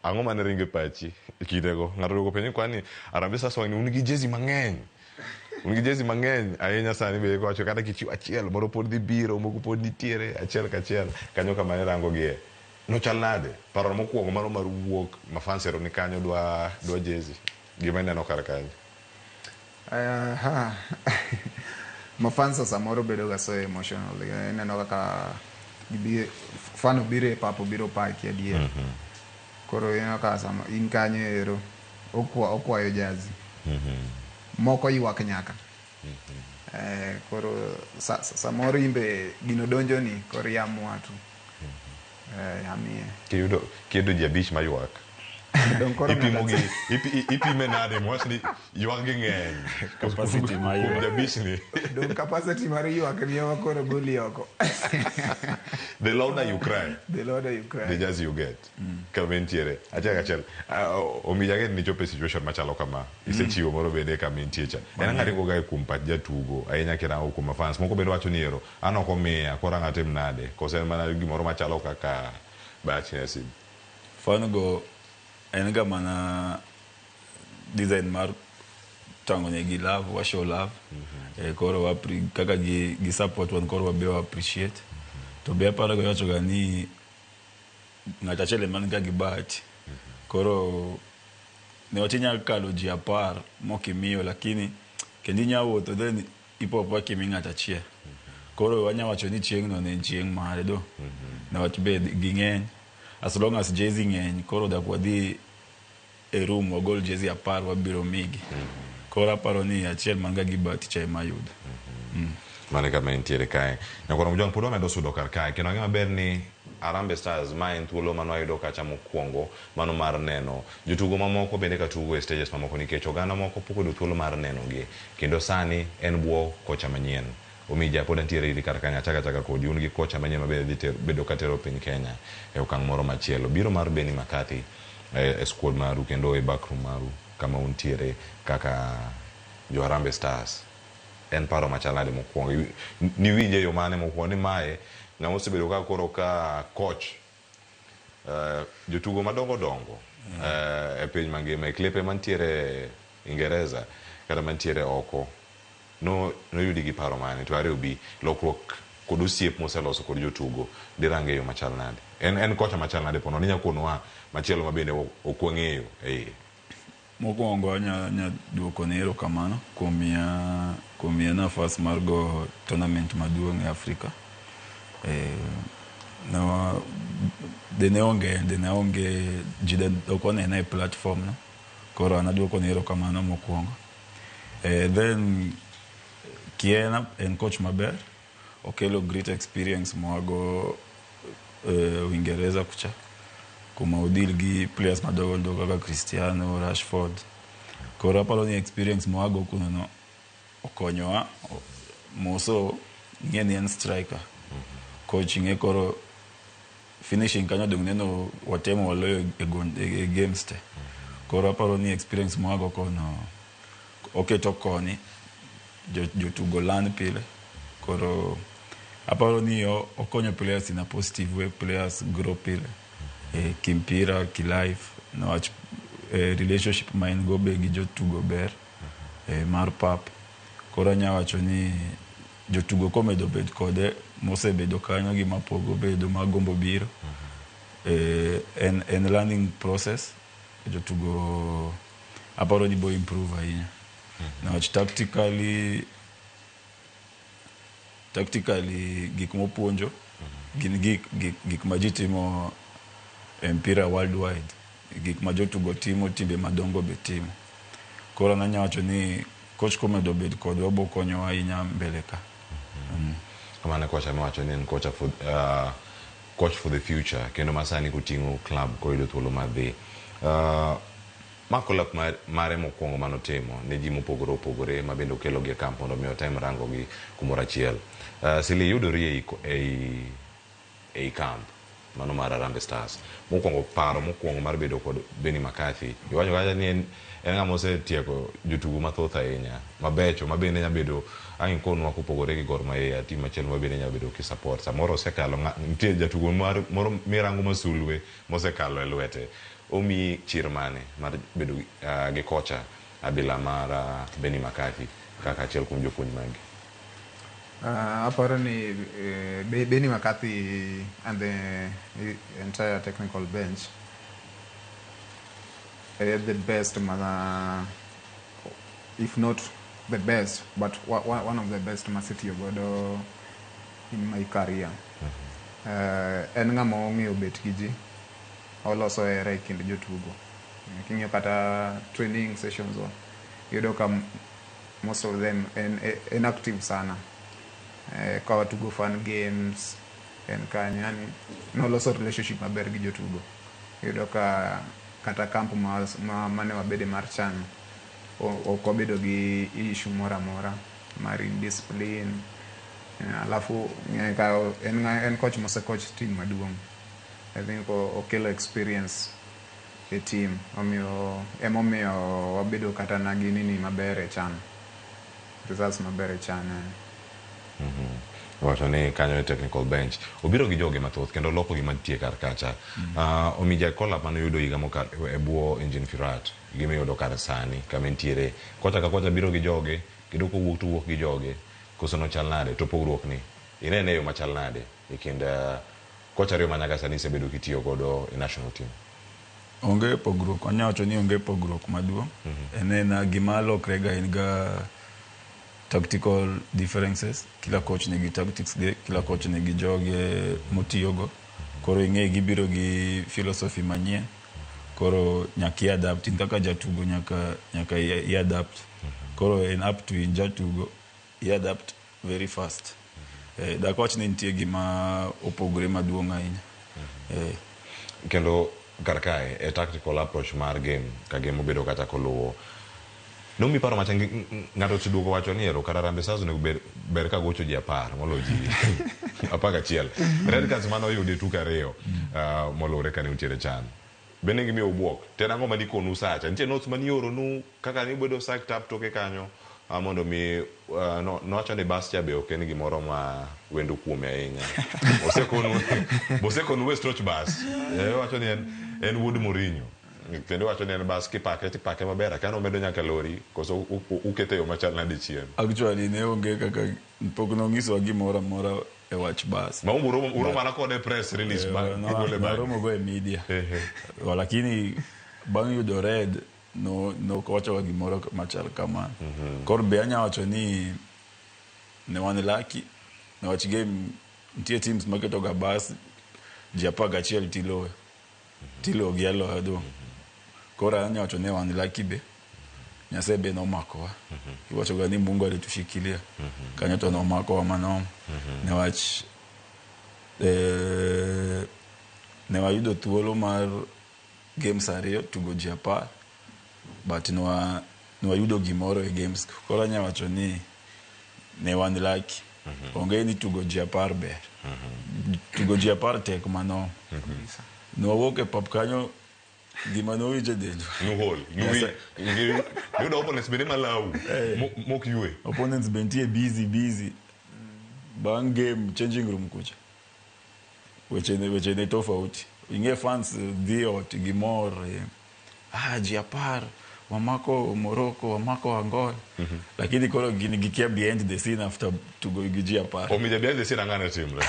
ang'o mane ringo e pachi e kindego? Ng'ato duoko penjo ni kwani Harambee Stars wang'ni un gi jezi mang'eny. Un gi jezi mang'eny ahinya sani be iwacho kata kichiwo achiel moro pod dhi biro, moko pod nitiere achiel kachiel kanyo kama irango gie. Nochal nade? Paro mokwongo mano mar wuok ma fans ero ni kanyo dwa dwa jezi. Gima ineno kar kanyo. Aha. Mafansa samoro bedo ga so emotional. Ineno kaka fan obiro e pap, obiro paki adier. Koro ineno ka sama in kanyo ero okwayo jazi. Moko ywak nyaka. Koro samoro imbe gino donjoni koro iamua tu. Amiye. Kiyudo ji 5 maywak. Dong koro Ipimo ng'ato gi ipime nade mwach ni ywak gi ng'eny. Capacity mar Kuom ywak. ji 5 ni. Dong capacity mar ywak ni ema koro goli oko. The louder you cry, The louder you cry. the jazz you get. Kama entiere. Achiel kachiel. Omiyo ageno ni ichopo e situation machalo kama. Isechiwo moro bende kama intie cha. En ang'o ringo ga kuom pach jatugo ahinya kirango kuom fans. Moko bende wacho ni ero an ok omiya koro ang' atim nade. Koso en mana gimoro machalo kaka bach nasib. Fan go en ga mana design mar tang'o negi love, wa show love. Koro wa kaka gi support wan koro wabe wa appreciate. To be aparo ga iwacho ga ni ng'ato achiel ema niga gi bahati. Koro newach inya kalo ji 10 mokimiyo lakini kendo inya wuotho then ipo apoya kimi ng'ato achiel. Koro wanya wacho ni chieng' no ne en chieng' mare do. Newach be ging'eny. As long as jezi ng'eny koro dak wadhi e room wagol jezi 10 wabiro migi. Koro aparo ni achiel man ga gi bahati cha ema yudo. Mano e kama entiere kae. Nyakwar Mojwang' pod wamedo sudo kar kae kendo ang'e maber ni Harambee Stars ma en thuolo mane wayudo kacha mokwongo mano mar neno jotugo mamoko bende ka tugo e stages mamoko nikech oganda moko pok oyudo thuolo mar neno gi kendo sani en bwo kocha manyien. Omija pod antiere iri kar kanyo achaka achaka kodi un gi kocha manyien mabe dhi bedo katero piny Kenya e okang' moro machielo. Biro mar Benny McCarthy e squad maru kendo e backroom maru kama untiere kaka jo Harambee Stars. En paro machal nade mokwongo? Niwinje yo mane mokwongo ni mae ng'ama osebedo ka koro ka coach jotugo madongo dongo e piny mangima e klepe mantiere Ingereza kata mantiere oko noyudi gi paro mane to ariyo bi lokruok kod osiep moseloso kod jotugo dirange e yo machal nade? En kocha machal nade pono ninya konowa machielo ma bende ok wang'eyo e iye. Mokwongo anya duoko ne erokamano kuom miya nafas mar go tournament maduong' e Afrika. Dene onge ji ok onena e platform no. Koro an aduoko ne erokamano mokwongo. Then Kiena en coach maber. Okelo great experience moago Uingereza kucha. Kuma odil gi players madongo dongo kaka Cristiano, Rashford. Koro aparo ni experience moago kuno no okonyowa. Moso ng'e ni en striker. Coach ng'e koro finishing kanyo dong neno watemo waloyo e games te. Koro aparo ni experience moago kono oketo koni jotugo learn pile. Koro aparo ni okonyo players in a positive way, players grow pile. Kimpira, ki life, newach relationship ma en go be gi jotugo ber mar pap. Koro anya wacho ni jotugo komedo bet kode mosebedo kanyo gi mapok obedo magombo biro. En learning process. Jotugo aparo ni bo improve ahinya. Newach tactically gik mopuonjo gin gik ma ji timo e mpira worldwide. Gik ma jotugo timo, timbe madongo be timo. Koro an anya wacho ni coach komedo bet kodwa bo konyowa ahinya mbele ka. Kamano kocha miwacho ni en kocha for, coach for the future kendo masani koting'o club koyudo thuolo mar dhi. Ma collab mare mokwongo manotimo ne ji mopogore opogore ma bende okelo gi e camp mondo mi otem rango gi kumoro achiel. Sili yudori ei camp. mano mar Harambee Stars. Mokwongo paro mokwongo mar bedo kod Benni McCarthy. Iwacho kacha ni en ng'ama osetieko jotugo mathoth ahinya mabecho ma bende nyalo bedo ang' ikonwa kopogore gi Gor Mahia team machielo ma bende nyalo bedo ki support. Samoro osekalo nitie jatugo moro mirango masulwe mosekalo e lwete. Omiyi chir mane mar bedo gi kocha abila mar Benni McCarthy kaka achiel kuom jopuonj magi? Aparo ni Benni McCarthy and the entire technical bench are the best, if not the best, but one of the best masetiyo godo in my career. En ng'ama ong'eyo bet gi ji, oloso hera e kind jotugo. King'iyo kata training sessions wa, iyudo ka most of them en active sana. Ka watugo fun games, en kanyo, yani noloso relationship maber gi jotugo. Iyudo ka kata camp mane wabede mar CHAN, ok wabedo gi issue moro amora mar indiscipline. Alafu en coach mose coach team maduong'. I think okelo experience e team. Emomiyo wabedo kata na gi nini maber e CHAN. Results maber e CHAN. Wacho ni kanyo e technical bench obiro gi joge mathoth kendo loko gima nitie kar kacha. Omija call up mane oyudo higa mokalo e bwo Engin Firat gima kar sani kama entiere kocha ka kocha biro gi joge kendo kowuok to wuok gi joge koso nochal nade to pogruok ni inene e yo machal nade e kind kocha ariyo ma nyaka sani isebedo kitiyo godo e national team? Onge pogruok, anya wacho ni onge pogruok maduong'. En ena gima lokre ga en ga tactical differences. Kila coach nigi tactics ge, kila coach nigi joge motiyogo. Koro ing'e gibiro gi philosophy manyien. Koro nyaka i-adapt, in kaka jatugo nyaka i-adapt. Koro en up to in jatugo, i-adapt very fast. Dak wach ni nitie gima opogore maduong' ahinya. Kendo kar kae e tactical approach mar game ka game obedo kata koluwo nomi paro macha ng'ato oseduogo wacho ni ero kata Harambee Stars onego ber ka gocho ji 10 moloyo ji 11. Red cards mane oyudi e tuke ariyo moluwore kane untiere CHAN bende gimiyo ubuok to en ang'o manikonu sacha nitie notes manioronu kaka nibedo psyched up toke kanyo mondo mi nowacho ni bas cha be ok en gimoro ma wendo kuome ahinya. Osekonu we stretch bus. Owacho ni en wuod Mourinho. Kendo wacho ni en bas kipake tipake maber akia nomedo nyaka lori koso ukete yo machal nade chien. Actually ne onge kaka pok nong'isowa gimoro amora e wach bas. Ma uro mana kode press release igole bang'e. Naromo go e media. Lakini bang' yudo red no wachoga gimoro machal kamano. Koro be anya wacho ni ne wan lucky niwach game nitie teams maketoga bas ji 11 tiloyo. Tiloyo gi aloya dong'. Koro anya wacho ni wan lucky be. Nyasaye be nomakowa. Iwachoga ni Mungu alitushikilia. Kanyo to nomakowa manoma. Niwach ne wayudo thuolo mar games ariyo tugo ji 10 but nwayudo gimoro e games. Koro anya wacho ni ne wan lucky. Onge ni tugo ji 10 ber. Tugo ji 10 tek manoma. Nwawuok e pap kanyo gima nowinjo dendwa. Nuhol. Yudo opponents bende malau. Mok ywe. Opponents be nitie busy. Bang' game changing room kucha. Weche ne tofauti. Ing'e fans dhi ot gimor. Ji 10 wamako Morocco, wamako Angola. Lakini koro gini gikia behind the scene after tugo gi ji 10. Omiyo behind the scene ang'ane timre.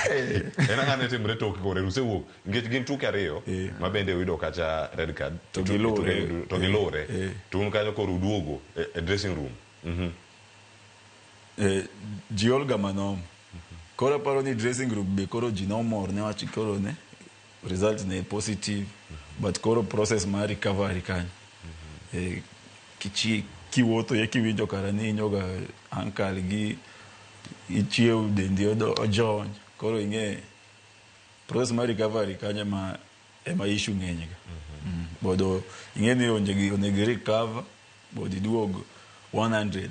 En ang'ane timre tok kore usewuok nikech gin tuke ariyo ma bende uyudo kacha red card to gilure. To gilure. To un kanyo koro uduogo e dressing room. Ji olga manoma. Koro aparo ni dressing room be koro ji nomor niwach koro ne result ne positive but koro process mar recovery kanyo. Kiwuotho ye kiwinjo kara ni inyoga ankle gi ichiew dendi ojony. Koro ing'e process mar recovery kanyo ema issue ng'eny ga. Bodo ing'e ni onego recover bod iduog 100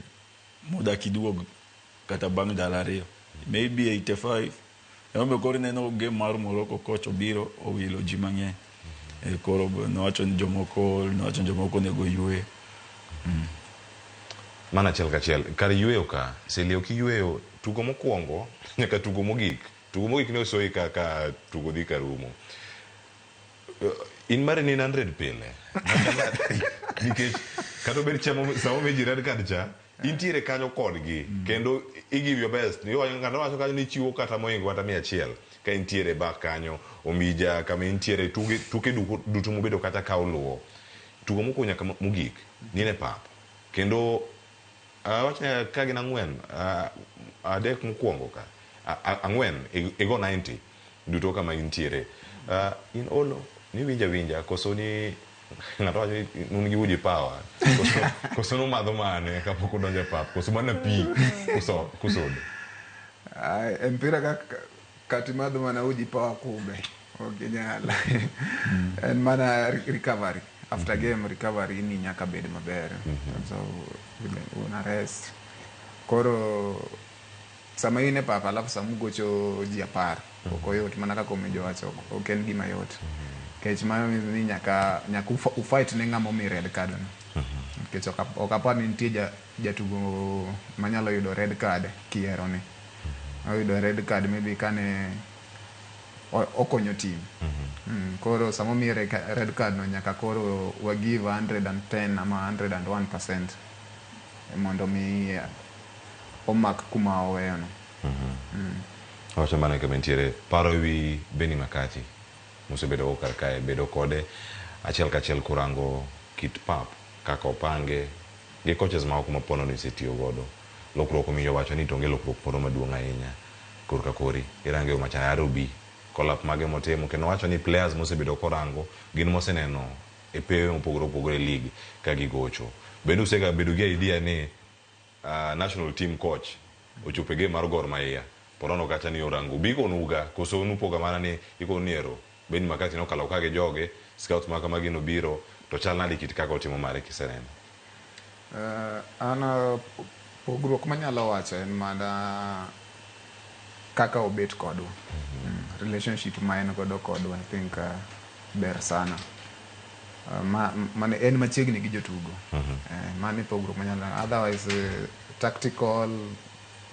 modak iduog kata bang' ndalo ariyo. Maybe 85 Emomiyo koro ineno game mar Morocco coach obiro owilo ji mang'eny. Koro nowacho ni jomoko ol, nowacho ni jomoko onego ywe. Mano achiel kachiel. Kar yweyo ka, Seli ok iyweyo tugo mokwongo nyaka tugo mogik. Tugo mogik ne osoyi ka ka tugo dhi karumo. In mari ni in 100 pile. Nikech kata obed chamo sama omi ji red card cha, intiere kanyo kodgi kendo i give your best. Ng'ato wacho kanyo ni ichiwo kata mohingo kata 100 ka intiere back kanyo, Ombija kama intiere tuke, tuke duto mobedo kata ka oluwo. Tugo mokwongo nyaka mogik, nien e pap. Kendo awach ni ka gin ang'wen, adek mokwongo ka, ang'wen igo 90 duto kama intiere. In olo, niwinjo awinja koso ni ng'ato wacho ni un gi uji power koso numadho mane kapok udonjo e pap koso mana pi kusodo. Ai, e mpira kaka kati madho mana uji power kumbe ok inyal. En mana recovery after game, recovery ni nyaka bed maber. So una rest. Koro sama in e pap alafu sama ugocho ji 10 ok oyot mana kaka Omijo wacho, ok en gima yot. Nikech mano ni nyaka ufight ne ng'ama omi red card no. Nikech ok apar ni nitie jatugo manyalo yudo red card kiero ni. Oyudo red card maybe kane okonyo team. Koro sama omiye red card no nyaka koro wa give 110 ama 101% mondo mi omak kuma oweyo no. Wacho mana kama intiere paro ewi Benny McCarthy mosebedo go kar kae bedo kode achiel kachiel kurango kit pap kaka opange gi coaches ma oko mapono ni osetiyo godo. Lokruok omiyo wacho ni to onge lokruok moro maduong' ahinya korka kori irange yo machal RB collab mage motimo kendo wacho ni players mosebedo korango gin moseneno e pewe mopogore opogore e league ka gigocho. Bende usega bedo gi idea ni national team coach ochopo e game mar Gor Mahia ponono kacha ni orango bi konuga koso nupoga mana ni ikonu ni ero Benny McCarthy nokalo ka gi joge scouts ma kamagi nobiro to chal nade kit kaka otimo mare kiseneno. An pogruok manyalo wacho en mana kaka obet kodwa. Relationship ma en godo kodwa I think ber sana. Mane en machiegni gi jotugo. Mano e pogruok manyalo, otherwise tactical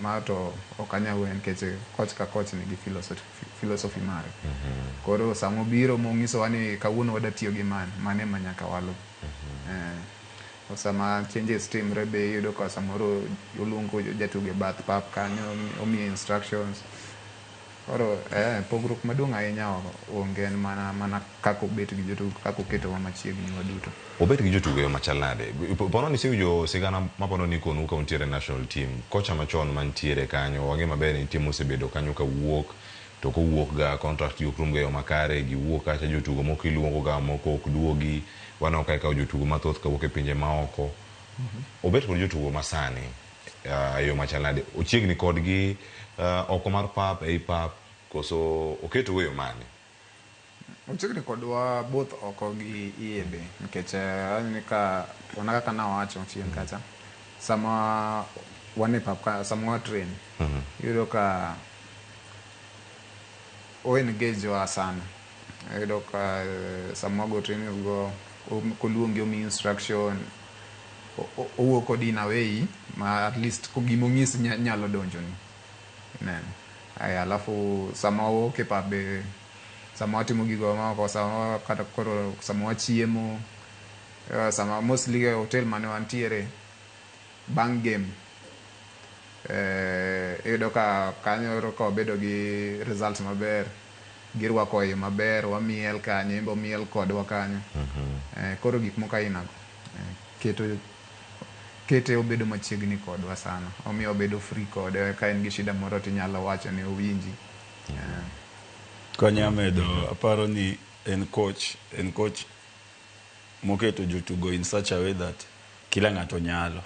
ma to ok anyal wuoyo nikech coach ka coach nigi philosophy mare. Koro sama obiro mong'isowa ni kawuono wadwa tiyo gi mane, mano ema nyaka walu. Sama changes timre be iyudo ka samoro oluongo jatugo e bath pap kanyo omiye instructions. Koro pogruok maduong' ahinya onge, en mana kaka obet gi jotugo, kaka oketowa machiegni waduto. Obet gi jotugo e yo machal nade? Pono ni isewinjo sigana mapono ni konu ka untiere national team. Kocha machon mantiere kanyo, wang'e maber ni nitie mosebedo kanyo kawuok, to kowuok ga contract gi ok rum ga e yo makare, giwuok kacha jotugo moko iluongo ga, moko ok duogi. Waneno ka ikawo jotugo mathoth kawuok e pinje maoko. Obet kod jotugo masani e yo machal nade? Ochiegni kodgi oko mar pap, ei pap, koso oketou e yo mane? Ochiegni kodwa both oko gi iye be nikech aneno ka ona kaka nawacho chien kacha sama wan e pap ka sama wa train iyudo ka o engage wa sana. Iyudo ka sama wago training go koluongi omiyi instruction, owuo kodi in a way ma at least gimong'isi nyalo donjoni. Ineno. Aya, alafu sama wawuok e pap be sama watimo gigo maoko sama kata koro sama wachiemo, sama mostly e hotel mane wantiere bang' game, iyudo ka kanyo ero ka wabedo gi results maber, girwako iye maber, wamiel kanyo, en be omiel kodwa kanyo. Koro gik moko aina go kete obedo machiegni kodwa sana. Omiyo obedo free kode, ka en gi shida moro tinyalo wacho ne owinji. Konya medo, aparo ni en coach moketo jotugo in such a way that kila ng'ato nyalo.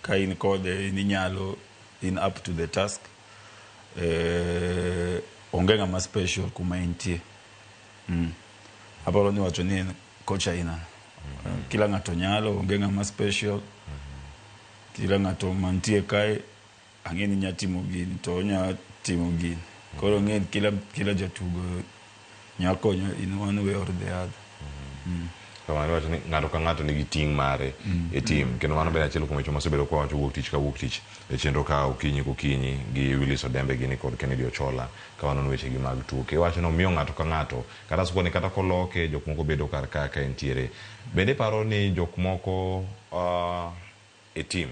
Ka in kode, in inyalo, in up to the task. Onge ng'ama special kuma entie. Aparo ni wacho ni en coach aina. Kila ng'ato nyalo, onge ng'ama special. Kila ng'ato mantie kae, ang'e ni nya timo gini, to onya timo gini. Koro ng'e ni kila jatugo nyalo konyo in one way or the other. Kamano iwacho ni ng'ato ka ng'ato nigi ting' mare e team kendo mano bende achiel kuom weche masebedo kwawacho wuok tich ka wuok tich e chenro ka okinyi kokinyi gi Willis Odembe gini kod Kennedy Ochola ka wanono weche gi mag tuke. Iwacho ni omiyo ng'ato ka ng'ato kata siponi kata koloke jok moko bedo kar ka ka entiere. Bende iparo ni jok moko e team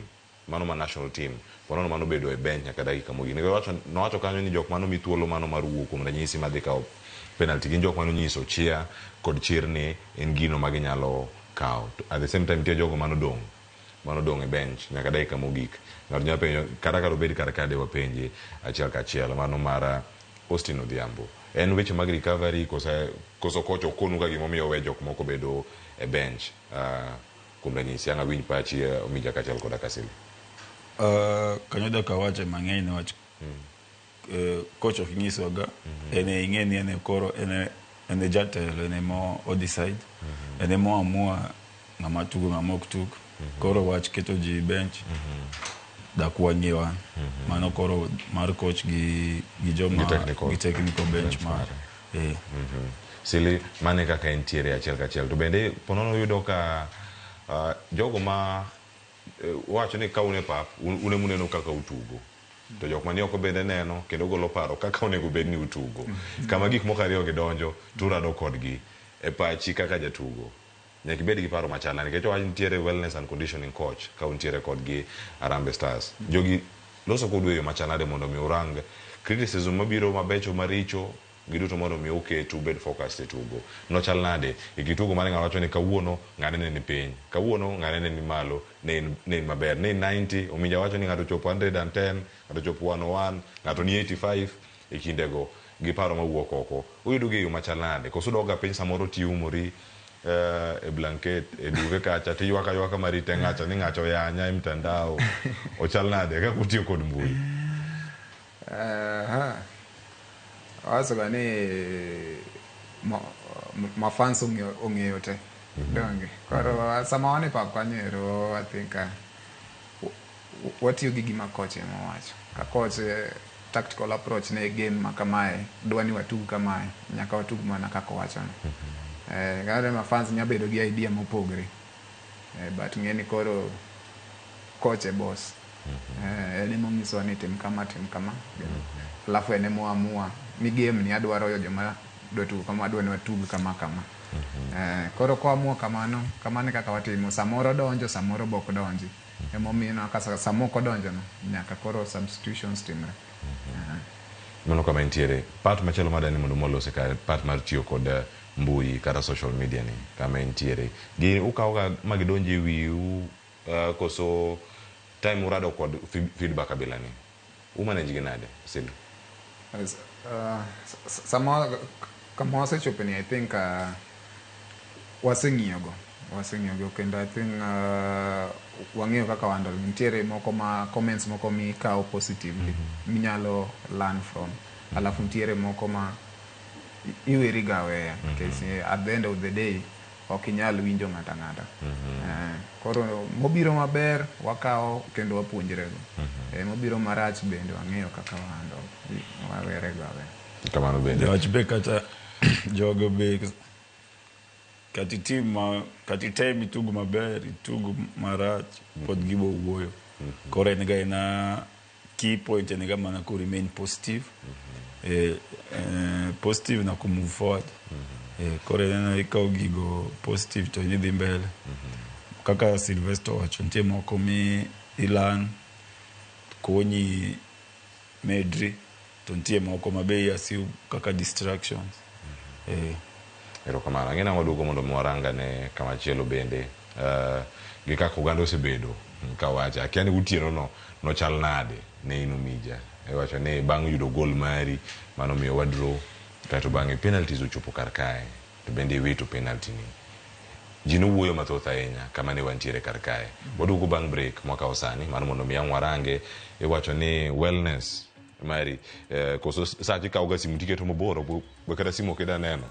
mano ma national team ponono mano bedo e bench nyaka dakika mogik. Nikech nowacho kanyo ni jok mano mi thuolo mano mar wuok kuom ranyisi madhi kawo penalty gin jok mano nyiso chia kod chir ni en gino ma ginyalo kawo. At the same time nitie jogo manodong' e bench nyaka dakika mogik. Ng'ato nyalo penjo kata ka obed kar ka de wapenje achiel kachiel mano mar Austin Odhiambo. En weche mag recovery koso kocha okonu ka gimomiyo owe jok moko bedo e bench kuom ranyisi ang' awinj pachi Omija kaachiel koda Kasili. Kanyo dak awache mang'eny niwach coach ok nyiswaga. En ing'e ni en koro en e jatelo, en ema o decide, en ema oamua ng'ama tugo ng'ama ok tug. Koro wach keto ji bench dak wang'e wan. Mano koro mar coach gi joma gi technical bench mare. Sili mane kaka entiere achiel kachiel. To bende ponono yudo ka jogo ma wacho ni ka un e pap un ema uneno kaka utugo. To jok mani oko bende neno kendo golo paro kaka onego bed ni utugo. Kama gik moko ariyo gi donjo to urado kodgi e pachi kaka jatugo. Nyaka ibed gi paro machalne nikech owach nitiere wellness and conditioning coach ka untiere kodgi Harambee Stars. Jogi loso kodu e yo machal nade mondo mi urang criticism mabiro mabecho maricho giduto mondo mi uket ubed focused e tugo. Nochal nade e kitugo mane ng'ato wacho ni kawuono ng'ane ne ni piny, kawuono ng'ane ne ni malo, ne en maber, ne 90, Omija wacho ni ng'ato ochopo 110, ng'ato ochopo 101, ng'ato ni 85 e kindego gi paro mawuok oko. Uyudo gi e yo machal nade? Koso udoga piny samoro tiumori e blanket e duve kacha tiywak aywaka marite ng'acha ni ng'acha oyanya e mtandao. Ochal nade kaka utiyo kod mbui? Awachoga ni mafans ong'eyo te. Donge. Koro sama wan e pap kanyo ero I think watiyo gi gima coach ema owacho. Ka coach tactical approach ne game ma kamae, dwa ni watug kamae, nyaka watug mana kaka owachono. Kata mafans nyalo bedo gi idea mopogre. But ng'e ni koro coach e boss. En ema onyisowa ni tim kama, tim kama. Alafu en ema oamua ni game ni adwaro joma dwa tugo kama, adwa ni watug kama kama. Koro koamua kamano, kamano e kaka watimo. Samoro donjo, samoro be ok donji. Emomiyo ka sama ok odonjono, nyaka koro substitutions timre. Mano kama entiere. Part machielo madani mondo mwalose ka part mar tiyo kod mbui kata social media ni kama entiere. Gini ukawoga ma gidonjo e wiu koso time urado kod feedback abila ni. Umanage gi nade, Sili? Sama kama wasechope ni I think waseng'iyogo kendo I think wang'eyo kaka wandle. Nitiere moko ma comments moko mikawo positively minyalo learn from. Alafu nitiere moko ma iweri ga aweya nikech at the end of the day ok inyal winjo ng'ata ng'ata. Koro mobiro maber wakawo kendo wapuonjrego. Mobiro marach bende wang'eyo kaka wahando wawerego aweya. Kamano bende. Wach be kata jogo be kata itim kata item itugo maber, itugo marach, pod gibo wuoyo. Koro en ga ena key point en ga mana ku remain positive. Positive na ku move forward. Koro en ikawo gigo positive to idhi mbele. Kaka Sylvester owacho, nitie moko mi ilan konyi medri, to nitie moko ma be i assume kaka distractions. Erokamano. Ang'e nang'o waduogo mondo mi warangane kama chielo bende gi kaka oganda osebedo kawacho. Akia ni otieno no nochal nade ne in Omija. Iwacho ni bang' yudo gol mari mano miyo wa draw, kaeto bang'e penalties ochopo kar kae to bende iwito penalty ni. Ji nowuoyo mathoth ahinya kama ne wantiere kar kae. Waduogo bang' break mwakawo sani mano mondo mi ang' warange. Iwacho ni wellness mari koso sachi kawo ga simu tiketo mabor be kata simu ok ida neno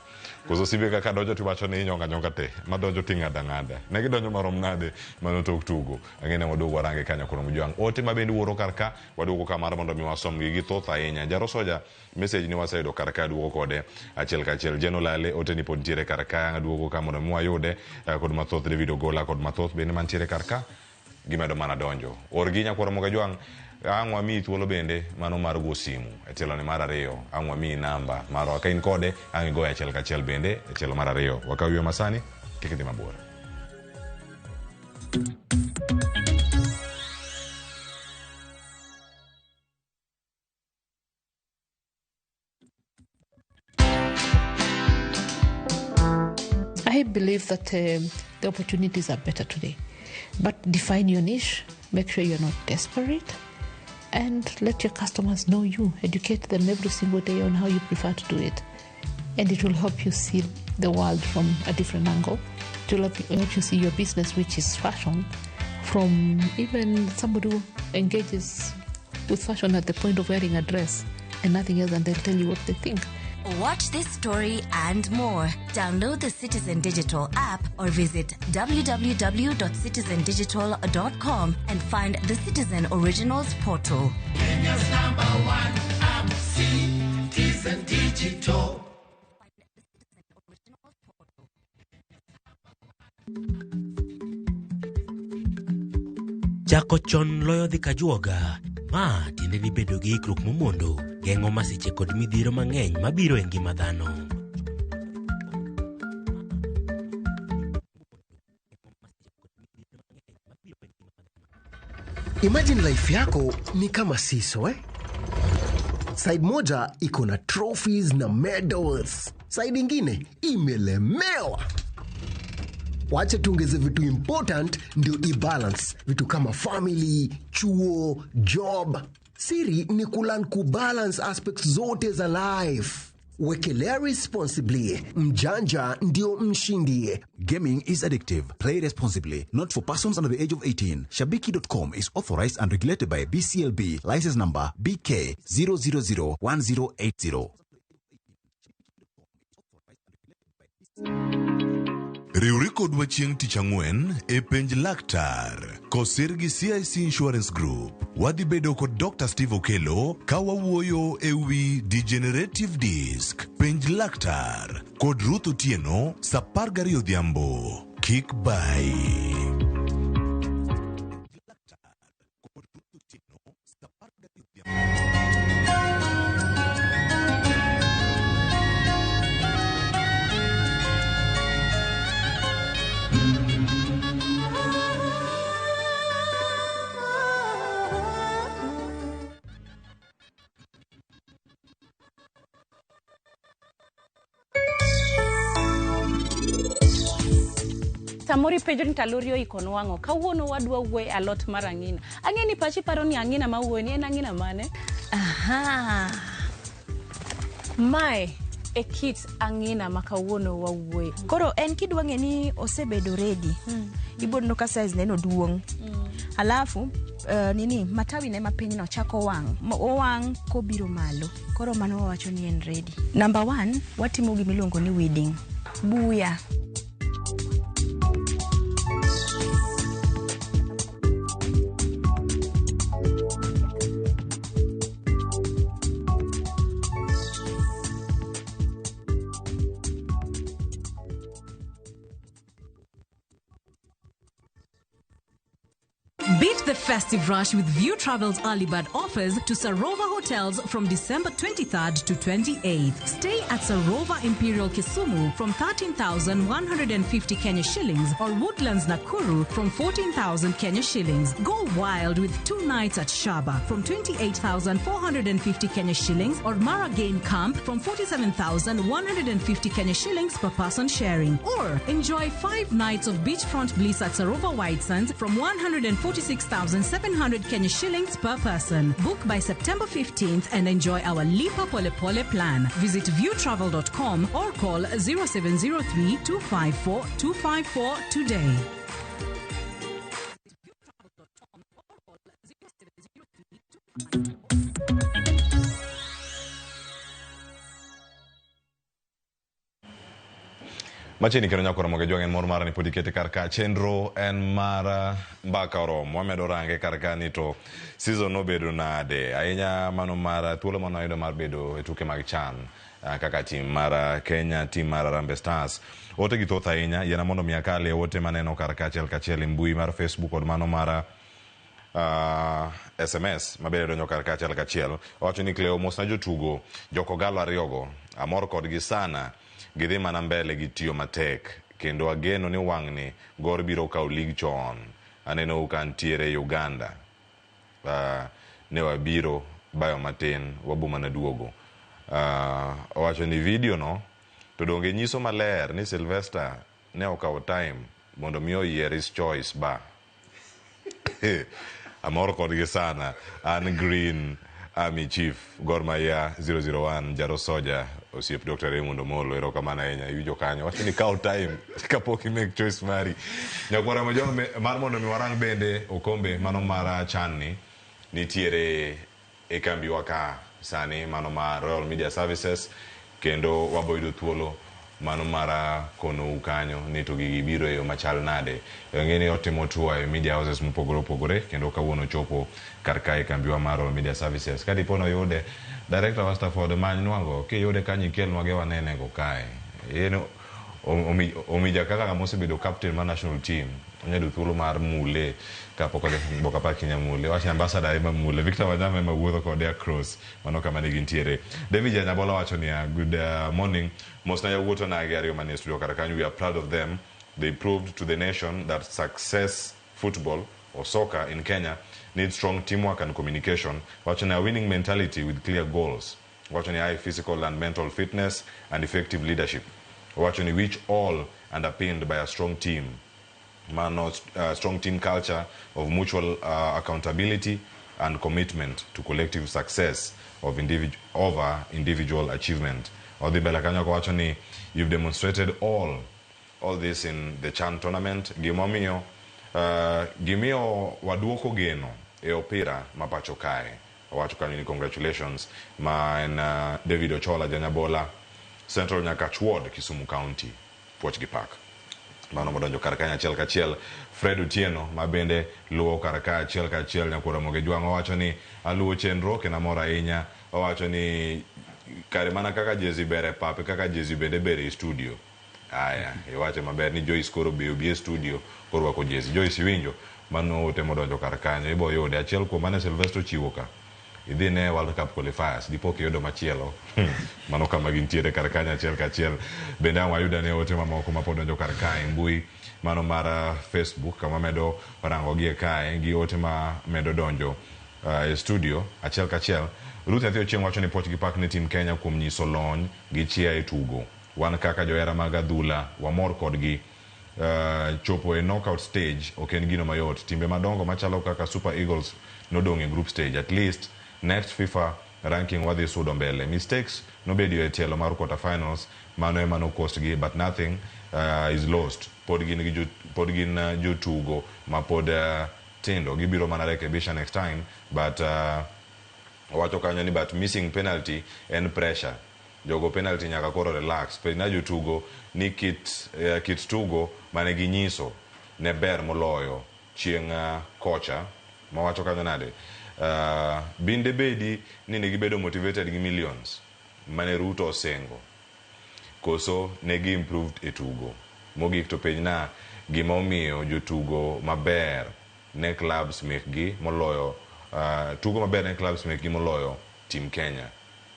koso simbe kaka donjo tiwacho ni inyonga nyonga te madonjo ting'ada ng'ada ne gidonjo marom nade mano tok tugo ang'e ni waduogo warange kanyo kuom Mojwang' ote ma bende wuoro kar ka waduogo kamar mondo mi wasomgi gi thoth ahinya Jaro Soja message ni waseyudo kar ka duogo kode achiel kachiel Jeno Lale ote ni pod nitiere kar ka duogo ka mondo mi wayude kod mathoth David Ogola kod mathoth bende mantiere kar ka gimedo mana donjo orgi nyakwar Mogajwang' ang' wamiyi thuolo bende mano mar go simu e tielo ni mar ariyo ang' wamiyi namba marwa ka in kode ang' igoye achiel kachiel bende e tielo mar ariyo wakaw ywe masani kik idhi mabor. I believe that the opportunities are better today. But define your niche, make sure you're not desperate, and let your customers know you. Educate them every single day on how you prefer to do it. And it will help you see the world from a different angle. It will help you see your business, which is fashion, from even somebody who engages with fashion at the point of wearing a dress and nothing else, and they'll tell you what they think. Watch this story and more. Download the Citizen Digital app or visit www.citizendigital.com and find the Citizen Originals portal. Kenya's number one app, Citizen Digital. Chako chon loyo dhi kajuoga. Ma tiende ni bedo gi ikruok momondo geng'o masiche kod midhiero mang'eny mabiro e ngima dhano. Imagine life yako ni kama seesaw, eh? Side moja iko na trophies na medals, side ingine imelemewa. Wacha tuongeze vitu important ndio ibalance, vitu kama family, chuo, job. Siri ni kulearn kubalance aspects zote za life. Wekelea responsibly. Mjanja ndio mshindi. Gaming is addictive. Play responsibly. Not for persons under the age of 18. Shabiki.com is authorized and regulated by BCLB. License number BK 0001080. Riwri kodwa chieng' tich ang'wen e penj laktar kosir gi CIC Insurance Group. Wadhi bedo kod Dr. Steve Okelo ka wawuoyo e wi degenerative disc. Penj laktar kod Ruth Otieno sa 12 odhiambo. Kik bai. Samoro ipenjo ni talori oiko nwang'o. Kawuono wadwa wuoyo alot mar ang'ina. Ang'e ni pachi paro ni ang'ina ma wuoyo ni en ang'ina mane? Aha. Mae e kit ang'ina ma kawuono wawuoye. Koro en kidwa ng'e ni osebedo ready. Ibiro neno ka size ne no duong'. Alafu nini matawi ne mapiny no chako wang'. Owang' kobiro malo. Koro mano wawacho ni en ready. Number 1, watimo gimiluongo ni weeding. Buya. Beat the festive rush with View Travel's early bird offers to Sarova Hotels from December 23rd to 28th. Stay at Sarova Imperial Kisumu from 13,150 Kenya shillings or Woodlands Nakuru from 14,000 Kenya shillings. Go wild with 2 nights at Shaba from 28,450 Kenya shillings or Mara Game Camp from 47,150 Kenya shillings per person sharing. Or enjoy 5 nights of beachfront bliss at Sarova White Sands from 146,700 Kenya shillings per person. Book by September 15th and enjoy our Lipa Pole Pole plan. Visit viewtravel.com or call 0703 254 254 today. Machiegni kendo nyakora moge jwang' en mor mara ni pod ikete kar ka chenro en mar mbaka oromo wamedo range kar ka ni to season nobedo nade ahinya mano mar thuolo mane wayudo mar bedo e tuke mag CHAN kaka tim mar Kenya tim mar Harambee Stars ote gi thoth ahinya yiena mondo mi akale ote maneno kar ka achiel kachiel e mbui mar Facebook kod mano mar SMS mabende donjo kar ka achiel kachiel owacho ni Cleo mosna jotugo jokogalo ariyogo amor kodgi sana gidhi mana mbele gi tiyo matek kendo ageno ni wang'ni Gor biro kawo lig chon aneno ka ntiere Uganda ne wabiro bayo matin wabo mana duogo owacho ni video no to donge nyiso maler ni Sylvester ne okawo time mondo mi oyier his choice ba amor kodgi sana an Green Army Chief Gor Mahia 001 Jaro Soja osiep Dr. Raymond Omolo erokamano ahinya iwinjo kanyo wacho ni kaw time kapok i make choice mari nyakwara Mojong mar mondo mi warang bende okombe mano mar CHAN ni nitiere e kambiwa ka sani mano mar Royal Media Services kendo wabo yudo thuolo mano mar konou kanyo ni to gigi biro e yo machal nade ng'e ni otimo tour e media houses mopogore opogore kendo kawuono chopo kar kae kambiwa mar Royal Media Services ka dipo noyude director wa Stafford many nwago kiyude kanyo ikelnwa ge wanene go kae en omija kaka ng'ama osebedo captain mar national team onyalo thuolo mar mule kapok odhi Boka Park inya mule wach ambassador ema mule Victor Wanyama ema wuotho kode across mano kama ne gintiere David Janyabola wacho niya good morning mosna yawuot onagi ariyo manie studio kar kanyo we are proud of them they proved to the nation that success football or soccer in Kenya needs strong teamwork and communication wacho ni a winning mentality with clear goals wacho ni high physical and mental fitness and effective leadership wacho ni which all underpinned by a strong team mano strong team culture of mutual accountability and commitment to collective success of over individual achievement odhi mbele kanyo kowacho ni you've demonstrated all this in the CHAN tournament gimomiyo gimiyo waduoko geno e opira ma pacho kae owacho kanyo ni congratulations ma en David Ochola Janyabola Central Nyakach Ward Kisumu County puoch gi pak mano modonjo kar kanyo achiel kachiel Fred Otieno ma bende luwo kar ka achiel kachiel nyakwar Ramogi Jwang' owacho ni aluwo chenro kendo amor ahinya owacho ni kare mana kaka jezi ber e pap e kaka jezi bende ber e studio aya iwache maber ni Joyce koro be obi e studio korwako jezi Joyce iwinjo mano ote modonjo kar kanyo ibo yude achiel kuom mane Sylvester ochiwo ka idhi ne World Cup qualifiers dipo kiyudo machielo mano kama gintiere kar kanyo achiel kachiel bende ang' wayudo ane ote mamoko mapod donjo kar kae mbui mano mar Facebook kama medo rango gie kae gi ote ma medo donjo e studio achiel kachiel Ruth Nyathi Ochieng' wacho ni puoch gi pak ne team Kenya kuom nyiso lony gi chia e tugo wan kaka johera mag adhula wamor kodgi chopo e knockout stage ok en gino mayot timbe madongo machalo kaka Super Eagles nodong' e group stage at least next FIFA ranking wadhi sudo mbele mistakes nobedio e tielo mar quarter finals mano ema no cost gi but nothing is lost pod gin gi pod gin jotugo ma pod tindo gibiro mana rekebisha next time but owacho kanyo ni but missing penalty en pressure jogo penalty nyaka koro relax penj jotugo ni kit tugo mane ginyiso ne ber moloyo chieng' kocha mawacho kanyo nade binde bedi ni ne gibedo motivated gi millions mane Ruto osingo koso ne gi improved e tugo mogik to penj na gima omiyo jotugo maber ne clubs mekgi moloyo tugo maber ne clubs mekgi moloyo team Kenya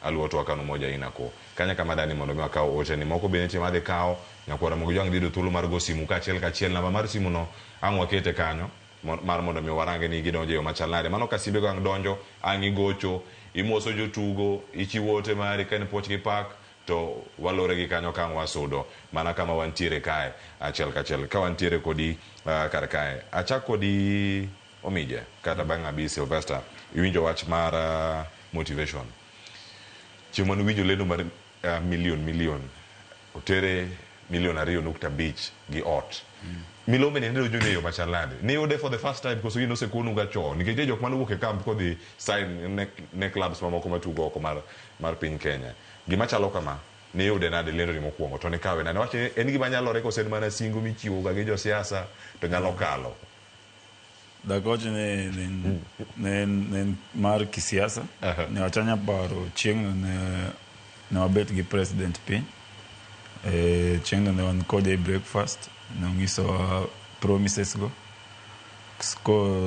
aluwo twak an Umoja Inako kanya kama dani mondo mi wakaw ote ni moko be nitie madhi kawo nyakwara Ramogi Jwang' dhi yudo thuolo mar go simu kaachiel kachiel namba mar simu no ang' wakete kanyo mar mondo mi warange ni gidonjo e yo machal nade mano ka simbe go ang' donjo ang' igocho imoso jotugo ichiwo ote mari ka en puoch gi pak to walore gi kanyo ka ang' wasudo mana kama wantiere kae achiel kachiel ka wantiere kodi kar kae achak kodi Omije kata bang' abi Sylvester iwinjo wach mar motivation chieng' mane uwinjo lendo mar million otere 2.5 million gi ot milome ni ne donjo e yo machal nade niyude for the first time koso in osekonu ga chon nikech nitie jok mane owuok e camp kodhi sign ne clubs mamoko matugo oko mar piny Kenya gima chalo kama Niyude nade lendo ni mokwongo to nikawe nade? Wach en gima nyalore koso en mana singo michiwo ga gi josiasa to nyalo kalo. Dakoch ne ne mar kisiasa. Ne wachanya paro chieng'no ne wabet gi president piny. Chieng'no ne wan kode e breakfast. Ne onyisowa promises go.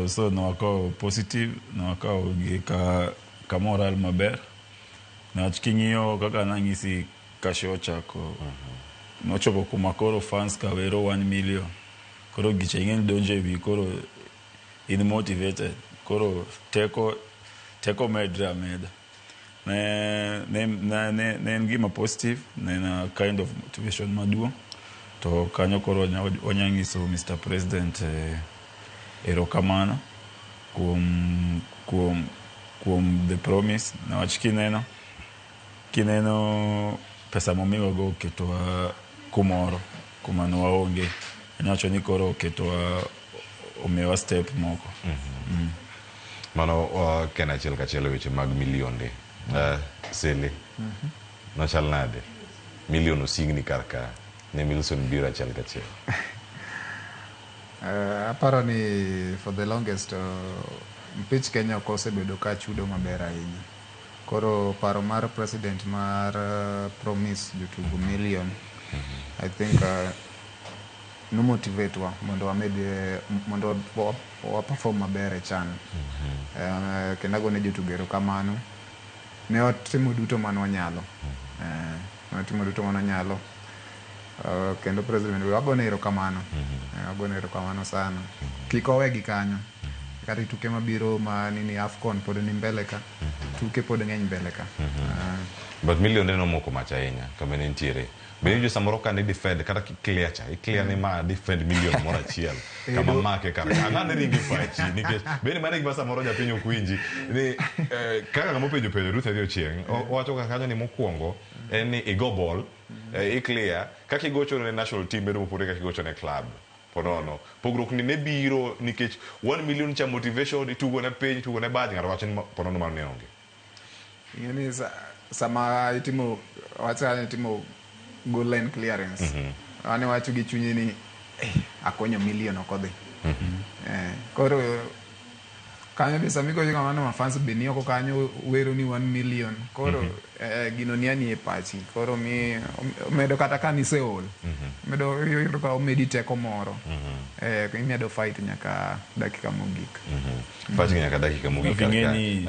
So ne wakawo positive, ne wakawo gi ka moral maber. Niwach king'iyo kaka nang'isi ka show ochako, nochopo kuma koro fans ka wero 1 million. Koro gicha ing'e ni donjo e wi koro in motivated. Koro teko medre ameda. Ne en gima positive, ne en a kind of motivation maduong'. To kanyo koro wanya nyiso Mr. President erokamano kuom the promise. Niwach kineno pesa momiwago oketowa kumoro kuma ne waonge. Iwacho ni koro oketowa, omiyowa step moko. Mano ken achiel kachiel e weche mag milionde. Sele, nochal nade? Milion osingni kar ka ne Milson biro achiel kachiel. Aparo ni for the longest mpich Kenya ok osebedo ka chudo maber ahinya. Koro paro mar president mar promise jotugo million, I think no motivate wa mondo wamed mondo wa perform maber e CHAN. Kendo agone jotugo erokamano. Ne watimo duto mane wanyalo. Ne watimo duto mane wanyalo. Kendo president wagone erokamano. Wagone erokamano sana. Kik owegi kanyo. Kata tuke mabiro ma nini AFCON pod ni mbele ka. Tuke pod ng'eny mbele ka. But milionde nomoko mach ahinya kama ne nitiere. Be iwinjo samoro ka ne defend kata clear cha, i-clear ni ma defend million moro achiel kama make kar ka. Ang'o ne ringo e pachi nikech bende mano e gima samoro japiny ok winji ni kaka ng'ama openjo penjo Ruth Adhi Ochieng' owacho kaka kanyo ni mokwongo en ni igo ball, i-clear kaka igocho ne national team bedo mopogore kaka igocho ne club. Ponono pogruok ni ne biro nikech 1 million cha motivation itugo ne piny, itugo ne badge, ng'ato wacho ni ponono mano ne onge. Ing'e ni sama itimo wacha itimo goal line clearance, ane wacho gi chunyi ni akonyo million ok odhi. Koro kanyo be sama igocho kamano ma fans be ni oko kanyo wero ni 1 million. Koro gino ni ani e pachi. Koro mi omedo kata ka niseol. Omedo iyudo ka omedi teko moro. Imedo fight nyaka dakika mogik. Fight nyaka dakika mogik. Ing'e ni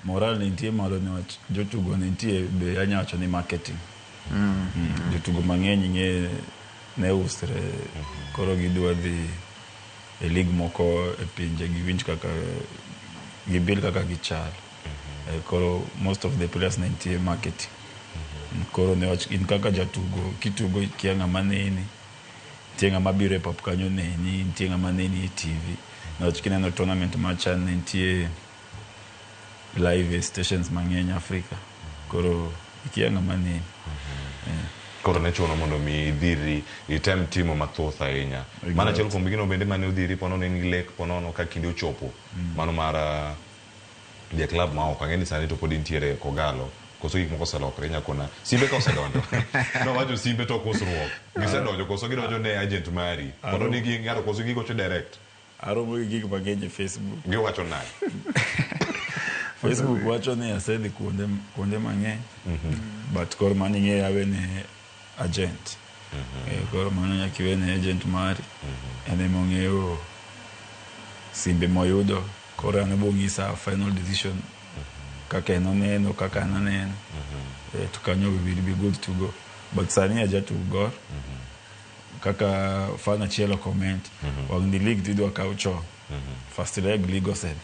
moral nitie malo niwach jotugo nitie be anya wacho ni marketing. Jotugo mang'eny ing'e ne usre koro gidwa dhi e league moko e pinje giwinj kaka gibil kaka gichal. Koro most of the players ne nitie marketing. Koro niwach in kaka jatugo kitugo ikia ng'ama neni, nitie ng'ama biro e pap kanyo neni, nitie ng'ama neni e TV. Niwach kineno tournament machan ne nitie live stations mang'eny Africa. Koro ikia ng'ama neni. Koro ne chuno mondo mi idhiri item timo mathoth ahinya. Mano achiel kuom gino bende mane odhiri ponono en gi lek ponono ka kinde ochopo. Mano mar ja club ma oko. Ang'e ni sani to pod intiere Kogalo. Koso gik moko oselokore inya kona simbe ka osedonjo. Nowacho simbe to ok usruok. Gisedonjo koso gidonjo ne agent mari. Mondo ni gi ng'ato koso gigocho direct. Aromo gi gik mang'eny e Facebook. Giwacho nade? Facebook wacho ni asedhi kuonde mang'eny. But koro mano ing'eyo awe ne agent. Koro mano nyaka iwe ne agent mari. En ema ong'eyo simbe moyudo. Koro an ebo onyisa final decision. Kaka en oneno, kaka an aneno. To kanyo we will be good to go. But sani ajatugo Gor. Kaka fan achiel comment. Wang' ni league tidwa kaw chon. First leg league osedhi.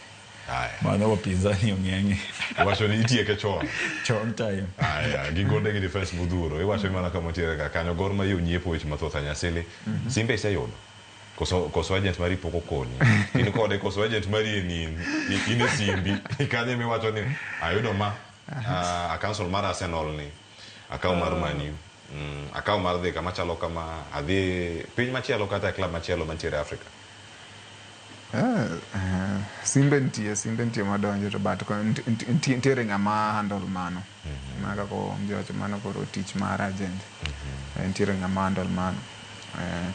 Mano wapinzani ong'eng'e. Iwacho ni itieke chon. Chon time. Aya, gigonde gi defense modhuro. Iwacho ni mana kama nitiere ka kanyo Gor Mahia onyiepo weche mathoth ahinya. Sele, simbe iseyudo? Koso agent mari pok okonyi. In kode koso agent mari en in e simbi. Kanyo emiwacho ni ayudo ma a cancel mar Arsenal ni, akaw mar Man U. Akaw mar dhi kama chalo kama, adhi piny machielo kata e club machielo mantiere Africa. Simbe nitie, simbe nitie madonjo to but nitiere ng'ama handle mano. Mana kaka owacho mano koro tich mar agent. Nitiere ng'ama handle mano.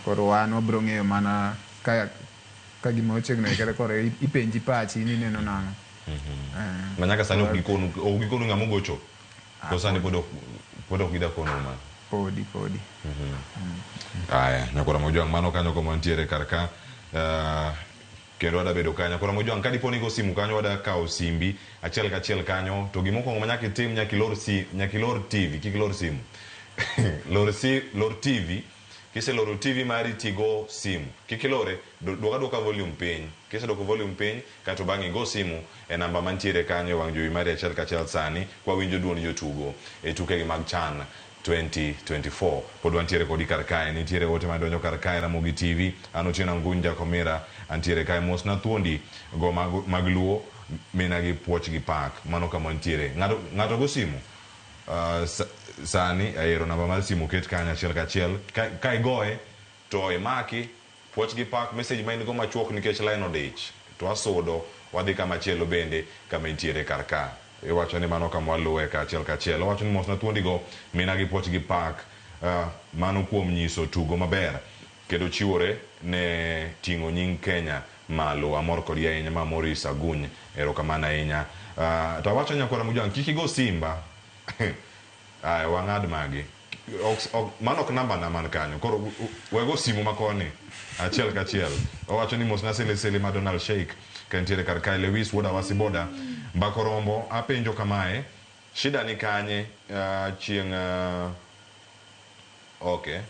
Koro wan wabiro ng'eyo mana ka gima ochiegni kere koro ipenji pachi ni ineno nang'o. Ma nyaka sani ok gikonu ng'ama ogocho. To sani pod ok gida kono mano. Podi. Aya, nyakwara Mojwang' mano kanyo koma ntiere kar ka. Kendo wada bedo kanyo. Koro Mojwang' ka dipo ni igo simu kanyo wada kawo simbi achiel kachiel kanyo to gimokwongo ma nyaka itim nyaka ilor TV, kik ilor simu. Lor TV, kiseloro TV mari tigo simu. Kik ilore, duok aduoka volume piny. Kiseduoko volume piny, kaeto bang'e igo simu e namba mantiere kanyo e wang' jowi mari achiel kachiel sani kwawinjo duond jotugo e tukegi mag CHAN 2024. Pod wantiere kodi kar kae, nitiere ote madonjo kar kae Ramogi TV, an Otieno Angunja Komira, antiere kae mos na thuondi go mag Luo, mina gi puoch gi pak, mano kama ntiere. Ng'ato go simu, sani ahero namba mar simu ket kanyo achiel kachiel, ka igoye to imaki, puoch gi pak, message ma in go machuok nikech line odich, to wasudo, wadhi kama chielo bende, kama intiere kar ka. Iwacho ni mano kama waluwe kachiel kachiel. Owacho ni mos na thuondi go, mina gi puoch gi pak, mano kuom nyiso tugo maber kendo chiwore ne ting'o nying Kenya malo. Amor kodi ahinya ma Maurice Aguny, erokamano ahinya. To awacho nyakwara Mojwang', kik igo Simba. Aya, wang'ad magi. Mano ok namba na man kanyo. Koro wego simu makoni achiel kachiel. Owacho ni mos na sele sele ma Donald Sheikh ka nitiere kar kae. Lewis wuod Awasi Boda Mbako Rombo apenjo kamae, shida ni kanye chieng' okay,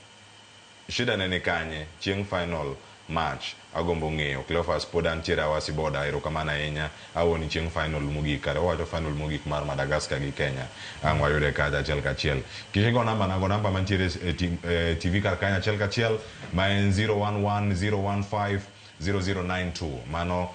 shida ne ni kanye chieng' final match agombo ng'eyo. Cleophas pod antiere Awasi Boda, erokamano ahinya. Awoni chieng' final mogik, kare owacho final mogik mar Madagascar gi Kenya. Ang' wayude kacha achiel kachiel. Kik igo namba na, go namba mantiere e TV kar kanyo achiel kachiel ma en 011 015 0092. Mano 0 1 1 0 1 5 0 0 9 2. Mano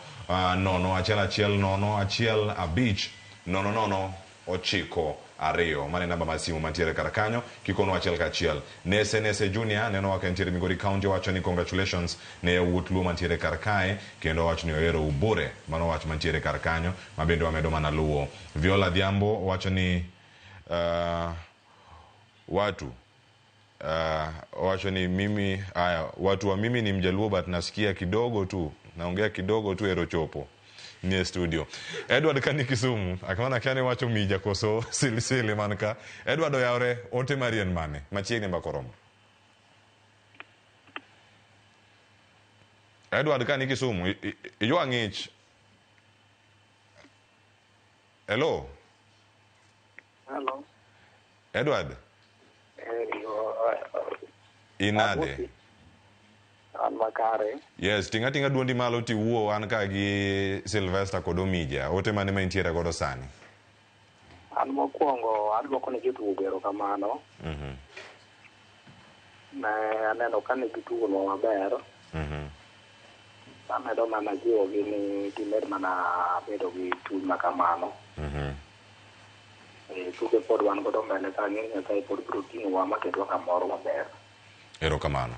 e namba mar simu mantiere kar kanyo. Kikono achiel kachiel. Nese Junior neno waka entiere Migori County, owacho ni congratulations ne yawuot Luo mantiere kar kae, kendo owacho ni ohero Ubure. Mano wach mantiere kar kanyo ma bende wamedo mana luwo. Viola Dhiambo owacho ni watu owacho ni mimi aya watu wa mimi ni Mjaluo but nasikia kidogo tu, naongea kidogo tu ero chopo ni studio. Edward kani Kisumu akamana kane wacho mija koso silisili man ka. Edward oyawre ote marien mane machiegni mbaka oromo. Edward kani Kisumu iywa ng'ich. Hello. Hello. Edward. Inade. An makare. Yes, tinga tinga duondi malo ti wuo an ka gi Sylvester kod Omija. Ote mane ma intiere godo sani? An mokwongo adwoko ne jotugo erokamano. Ne aneno ka ne gitugonwa maber. Amedo mana jiwogi ni gimed mana bedo gi chuny ma kamano. Tuke pod wan godo mbele ka ang'e ni Nyasaye pod biro ting'owa maketwa kamoro maber. Erokamano.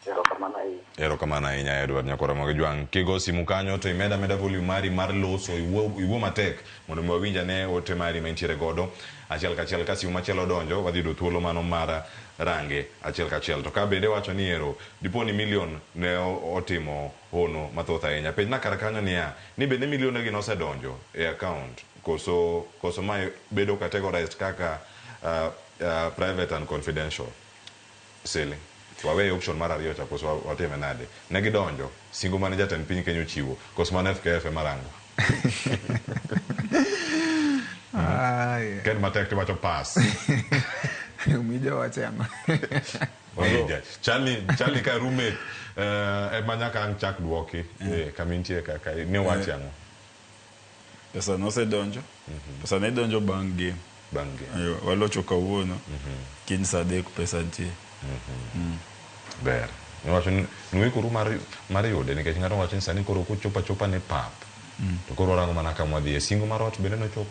Erokamano ahinya. Erokamano ahinya Edward Nyakwara Mojwang'. Kigo simu kanyo to imeda meda volume mari mar loso, iwuo matek mondo mi wawinj ane ote mari ma intiere godo. Achiel kachiel ka simu machielo donjo wadhi yudo thuolo mano mar range achiel kachiel. To ka bende wacho ni ero dipo ni milion ne otimo hono mathoth ahinya. Penjna kar kanyo niya, ni bende milione gi nosedonjo e account koso mae bedo categorized kaka private and confidential. Sili. Wawe option mar ariyo cha koso watime nade. Ne gidonjo, singo mane jatend piny Kenya ochiwo, koso mane FKF ema rango. Ken matek tiwacho pass. Umija wacho ang'o? Omija. Charlie ka roommate ema nyaka ang' chak duoki. Kama intie kaka ne wacho ang'o? Pesa nosedonjo. Pesa ne donjo bang' game. Bang' game. Walocho kawuono. Kiny saa 3 pesa nitie. Ber. Niwacho ni nuikoru mar yude nikech ng'ato wacho ni sani koro kochopo achopa ne pap. To koro warango mana kama wadhiye. Singo mar ot bende nochopo.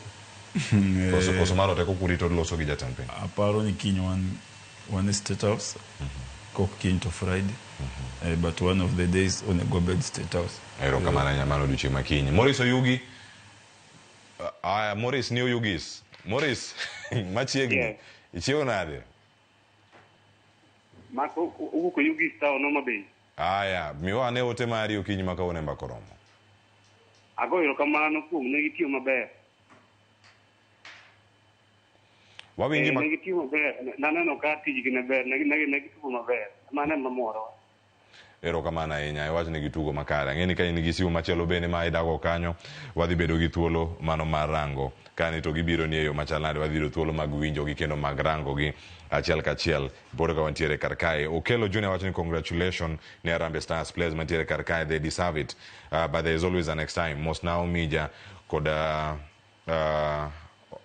Koso mar ot eka kurito loso gi jatend piny. Aparo ni kiny wan e State House. Kok kiny to Friday. But one of the days onego wabed State House. Erokamano ahinya, mano odiochieng' ma kiny. Morris Oyugi. Aya, Morris ni Oyugis. Morris, machiegni. Yeah. Ichiewo nade? Mako owuok Oyugis town, Homa Bay. Aya, miwa ane ote mari okinyi ma kawuono e Mbaka Oromo. Agoyo erokamano kuom ne gitiyo maber. Wawinji ma Ne gitiyo maber. Naneno ka tijgi ne ber, ne gitugo maber. Mano ema morowa. Erokamano ahinya, iwach ni gitugo makare. Ang'e ni ka in gi simu machielo bende ma idago kanyo, wadhi bedo gi thuolo mano mar rango. Kani to gibiro ni e yo machal nade, wadhi yudo thuolo mag winjogi kendo mag rangogi achiel kachiel. Pod ka wantiere kar kae. Okelo Junior wacho ni congratulations ne Harambee Stars players mantiere kar kae, they deserve it. But there is always a next time. Mosna Omija kod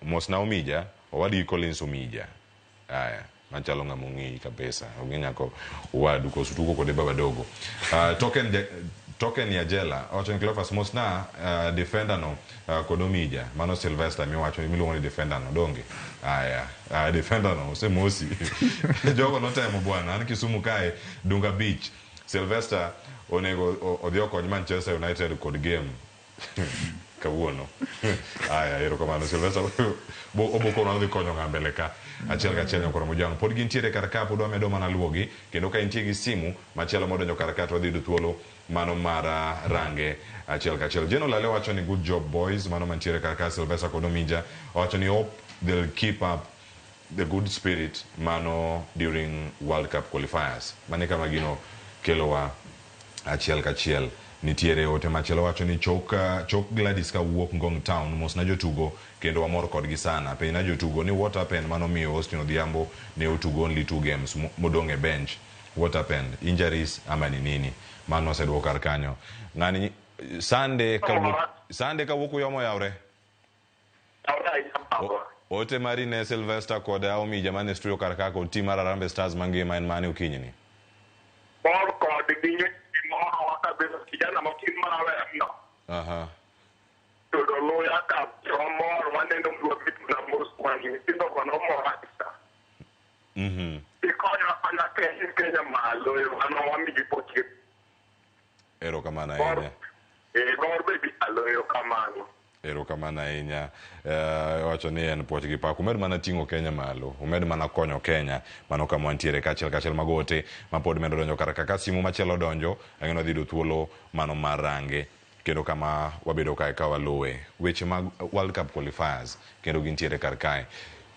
Mosna Omija, owadgi Collins Omija. Aya, machalo ng'ama ong'eyi kabisa. Ong'e nyaka owadu koso tugo kode baba dogo. Token ya jela, owacho ni Cleophas mosna defender no kod Omija. Mano Sylvester miwacho miluongo ni defender no, donge? Aya, defender no osemosi. Jogo notemo bwana, an Kisumu kae, Dunga Beach. Sylvester onego odhi okony Manchester United kod game kawuono. Aya, erokamano Sylvester. Obo kono odhi konyo ng'a mbele ka. Achiel kachiel nyakoro Mojang. Pod gintiere kar ka, pod wamedo mana luwogi. Kendo ka intie gi simu machielo modonjo kar ka to wadhi yudo thuolo mano mar range achiel kachiel. Jeno Lale wacho ni good job boys, mano mantiere kar ka Sylvester kod Omija. Owacho ni hope they'll keep up the good spirit mano during World Cup qualifiers. Mane kama gino kelowa achiel kachiel. Nitiere ote machielo wacho ni chok Gladys kawuok Ngong Town mosna jotugo kendo wamor kodgi sana. Penjna jotugo ni what happened manomiyo Austin Odhiambo ne otugo only 2 games modong' e bench. What happened? Injuries ama ni nini? Mano oseduoko kar kanyo. Ng'ani Sunday kawuok uyomo yawre. Ote mari ne Sylvester kod Omija mane studio kar ka kod team mar Harambee Stars mangima en mane okinyi ni? Mor kodgi morowa kabisa, kijana matin maweno. Yudo luya kabisa, wamor, waneno mdwa bit mana mos kwani nyithindo go nomor kabisa. Ikonyo akonya Kenya malo, mano wamigi pochi. Erokamano ahinya. Gor be malo, erokamano. Erokamano ahinya. Wacho ni en puoch gi pak. Umed mana ting'o Kenya malo. Umed mana konyo Kenya. Mano kama wantiere kaachiel kachiel mago ote ma pod medo donjo kar ka. Ka simu machielo donjo, ang'e ni wadhi yudo thuolo mano mar range. Kendo kama wabedo kae ka waluwe. Weche mag World Cup qualifiers kendo gintiere kar kae.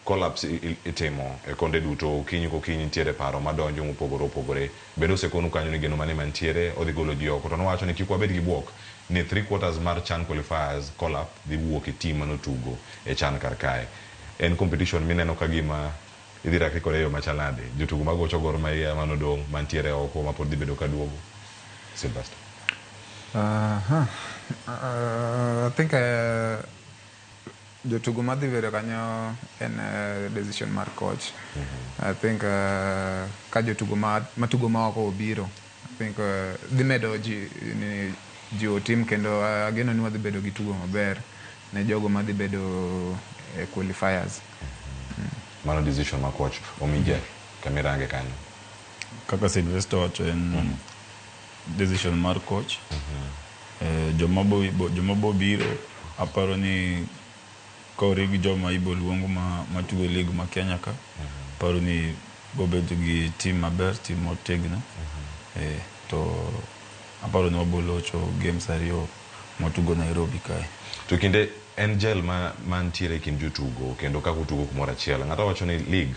Collapse itimo e konde duto okinyi kokinyi nitiere paro madonjo mopogore opogore. Bende osekonu kanyo ni geno mane mantiere odhi golo ji oko. To nowacho ni kik wabed gi buok ni 3/4 mar CHAN qualifiers call-up dhi wuok e team manotugo e CHAN kar kae. En competition mineno ka gima idhi rakri kode e yo machal nade? Jotugo magocho Gor Mahia manodong' mantiere oko mapod dhi bedo ka duogo. Sylvester. I think jotugo madhi bedo kanyo en decision mar coach. I think ka jotugo matugo maoko obiro, I think dhi medo ji ni jiwo team kendo ageno ni wadhi bedo gi tugo maber ne jogo madhi bedo e qualifiers. Mano decision mar coach Omija kamirange kanyo. Kaka Sylvester wacho en decision mar coach. Joma bo biro aparo ni kaore gi joma ibo luongo ma tugo e league ma Kenya ka. Aparo ni bo bedo gi team maber, team motegno. To aparo ni wabo locho games ariyo mwatugo Nairobi kae. To kinde en gel ma mantiere e kind jotugo kendo kaka utugo kumoro achiel. Ng'ato wacho ni league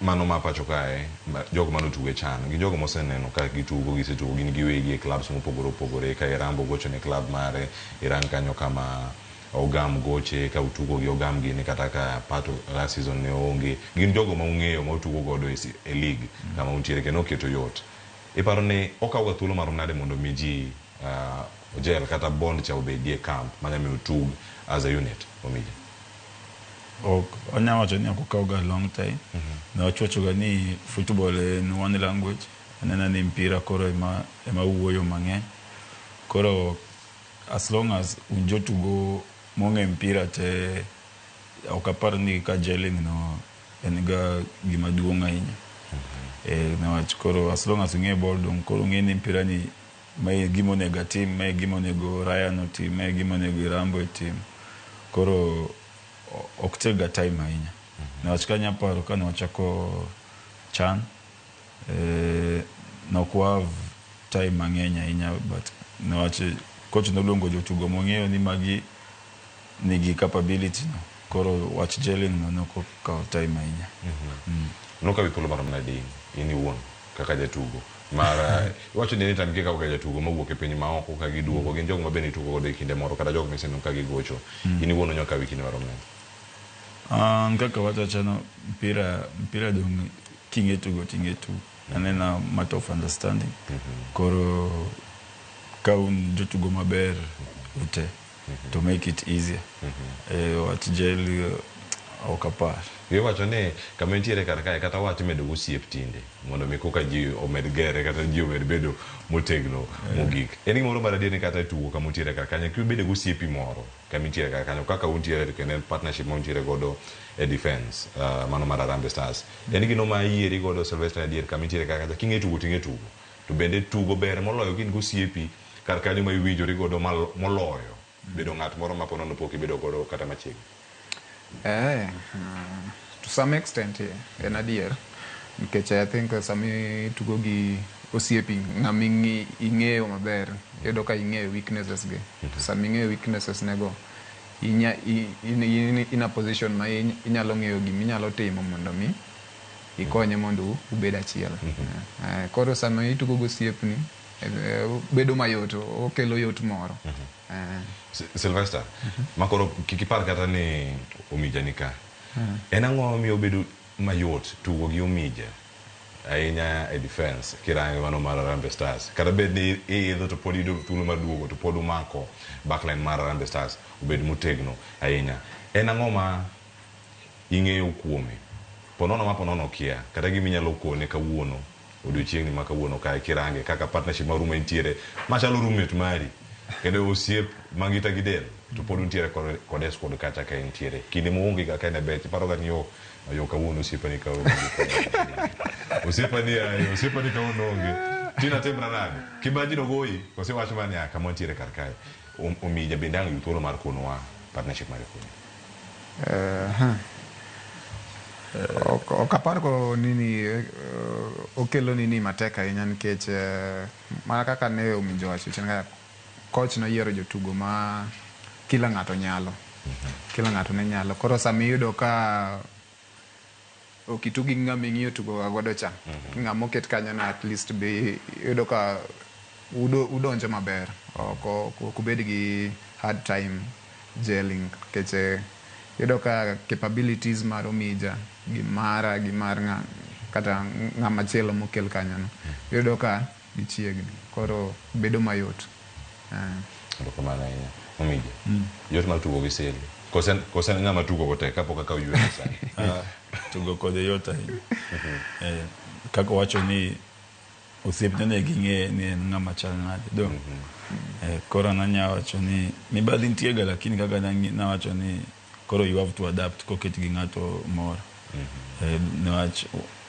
mano ma pacho kae jogo manotugo e CHAN gi jogo moseneno ka gitugo gisetugo gin giwegi e clubs mopogore opogore ka Irambo gocho ne club mare Irang kanyo kama Ogam goche ka utugo gi Ogam gini kata ka Pato last season ne onge gin jogo ma ung'eyo ma utugo godo e league kama untiere kendo oketo yot iparo ni okawo ga thuolo marom nade mondo mi ji ogel kata bond cha obedie camp manya miyo utug as a unit Omija? Ok anya wacho ni ok okaw ga long time. Ne wacho ga ni football en one language. Anena ni mpira koro ema wuoyo mang'eny. Koro as long as un jotugo mong'e mpira te ok apar ni ka gelling no en ga gima duong' ahinya. Niwach koro as long as ung'e ball dong koro ung'e ni mpira ni mae e gima onego atim, mae e gima onego Ryan otim, mae e gima onego Irambo otim. Koro ok take ga time ahinya. Niwach ka anya paro kane wachako CHAN, nok wa have time mang'eny ahinya but niwach coach noluongo jotugo mong'eyo ni magi nigi capability no. Koro wach gelling no nok okawo time ahinya. Nokawi thuolo marom nade in iwuon kaka jatugo mar iwacho ni anytime kikawo ga jatugo mawuok e piny maoko ka giduogo gin jogo ma bende itugo godo e kinde moro kata jogo miseneno ka gigocho in iwuon onyo kawi kinde marom nade? Kaka wacho chano mpira dong king'e tugo ting'e tugo. Anena matter of understanding. Koro ka un jotugo maber ute to make it easier. Wach gel ok apar. Iwacho ni kama intiere kar kae kata wach medo gosiep tinde mondo mi koka ji omed gere kata ji omed bedo motegno mogik. En gimoro mar adier ni kata e tugo kama untiere kar kanyo kibedo gosiepi moro kama intiere kar kanyo kaka untiere kendo en partnership ma untiere godo e defense mano mar Harambee Stars. En gino ma yieri godo Sylvester adier kama intiere kar kacha king'e tugo ting'e tugo. To bende tugo ber moloyo ka in gosiepi kar kanyo ma iwinjori godo moloyo bedo ng'at moro ma ponono pok ibedo godo kata machiegni. To some extent, yeah, en adier. Nikech I think sama itugo gi osiepi ng'ama ing'eyo maber, iyudo ka ing'eyo weaknesses ge. To sama ing'eyo weaknesses nego, in in a position ma inyalo ng'eyo gima inyalo timo mondo mi ikonye mondo ubed achiel. Koro sama itugo gosiepni, bedo mayot, okelo yot moro. Sylvester, makoro kik ipar kata ni Omija ni ka. En ang'o mamiyo bedo mayot tugo gi Omija ahinya e defense kirango mano mar Harambee Stars kata bed ni iidho to pod iyudo thuolo mar duogo to pod umako backline mar Harambee Stars obed motegno ahinya. En ang'o ma ing'eyo kuome? Ponono ma ponono kia kata gima inyalo kone kawuono odiochieng'ni ma kawuono kae kirange kaka partnership maru ma intiere machalo roommate mari kendo osiep mangita gi del to pod untiere kode e squad kacha ka entiere kinde moonge ga ka en e bench iparo ga ni yo yo kawuono osiepani ka onge osiepani ae osiepani kawuono onge tina timra nade kibaji no goyi kose wach mana ni kama wantiere kar kae Omija bende ang' yud thuolo mar konowa partnership mare kodi. Ok apar ko nini okelo nini matek ahinya nikech mana kaka ne Omija owacho chien ka coach noyiero jotugo ma kila ng'ato nyalo. Kila ng'ato ne nyalo. Koro sama iyudo ka ok itug gi ng'ama ing'iyo tugo ga godo cha. Ng'ama oket kanyo no at least be iyudo ka udonjo maber. Ok ubed gi hard time gelling nikech iyudo ka capabilities mar Omija gi mara gi mar ng'a kata ng'ama chielo mokel kanyo no iyudo ka gichiegni. Koro bedo mayot. Erokamano ahinya. Omija, yot mar tugo gi Seli. Kose en ng'ama tugo go tek kapok akawo yweyo sani. Tugo kode yot ahinya. Kaka owacho ni osiepne ne ging'e ni en ng'ama chal nade. Dong. Koro an anya wacho ni mibadhi nitie ga lakini kaka nawacho ni koro you have to adapt koket gi ng'ato moro. Niwach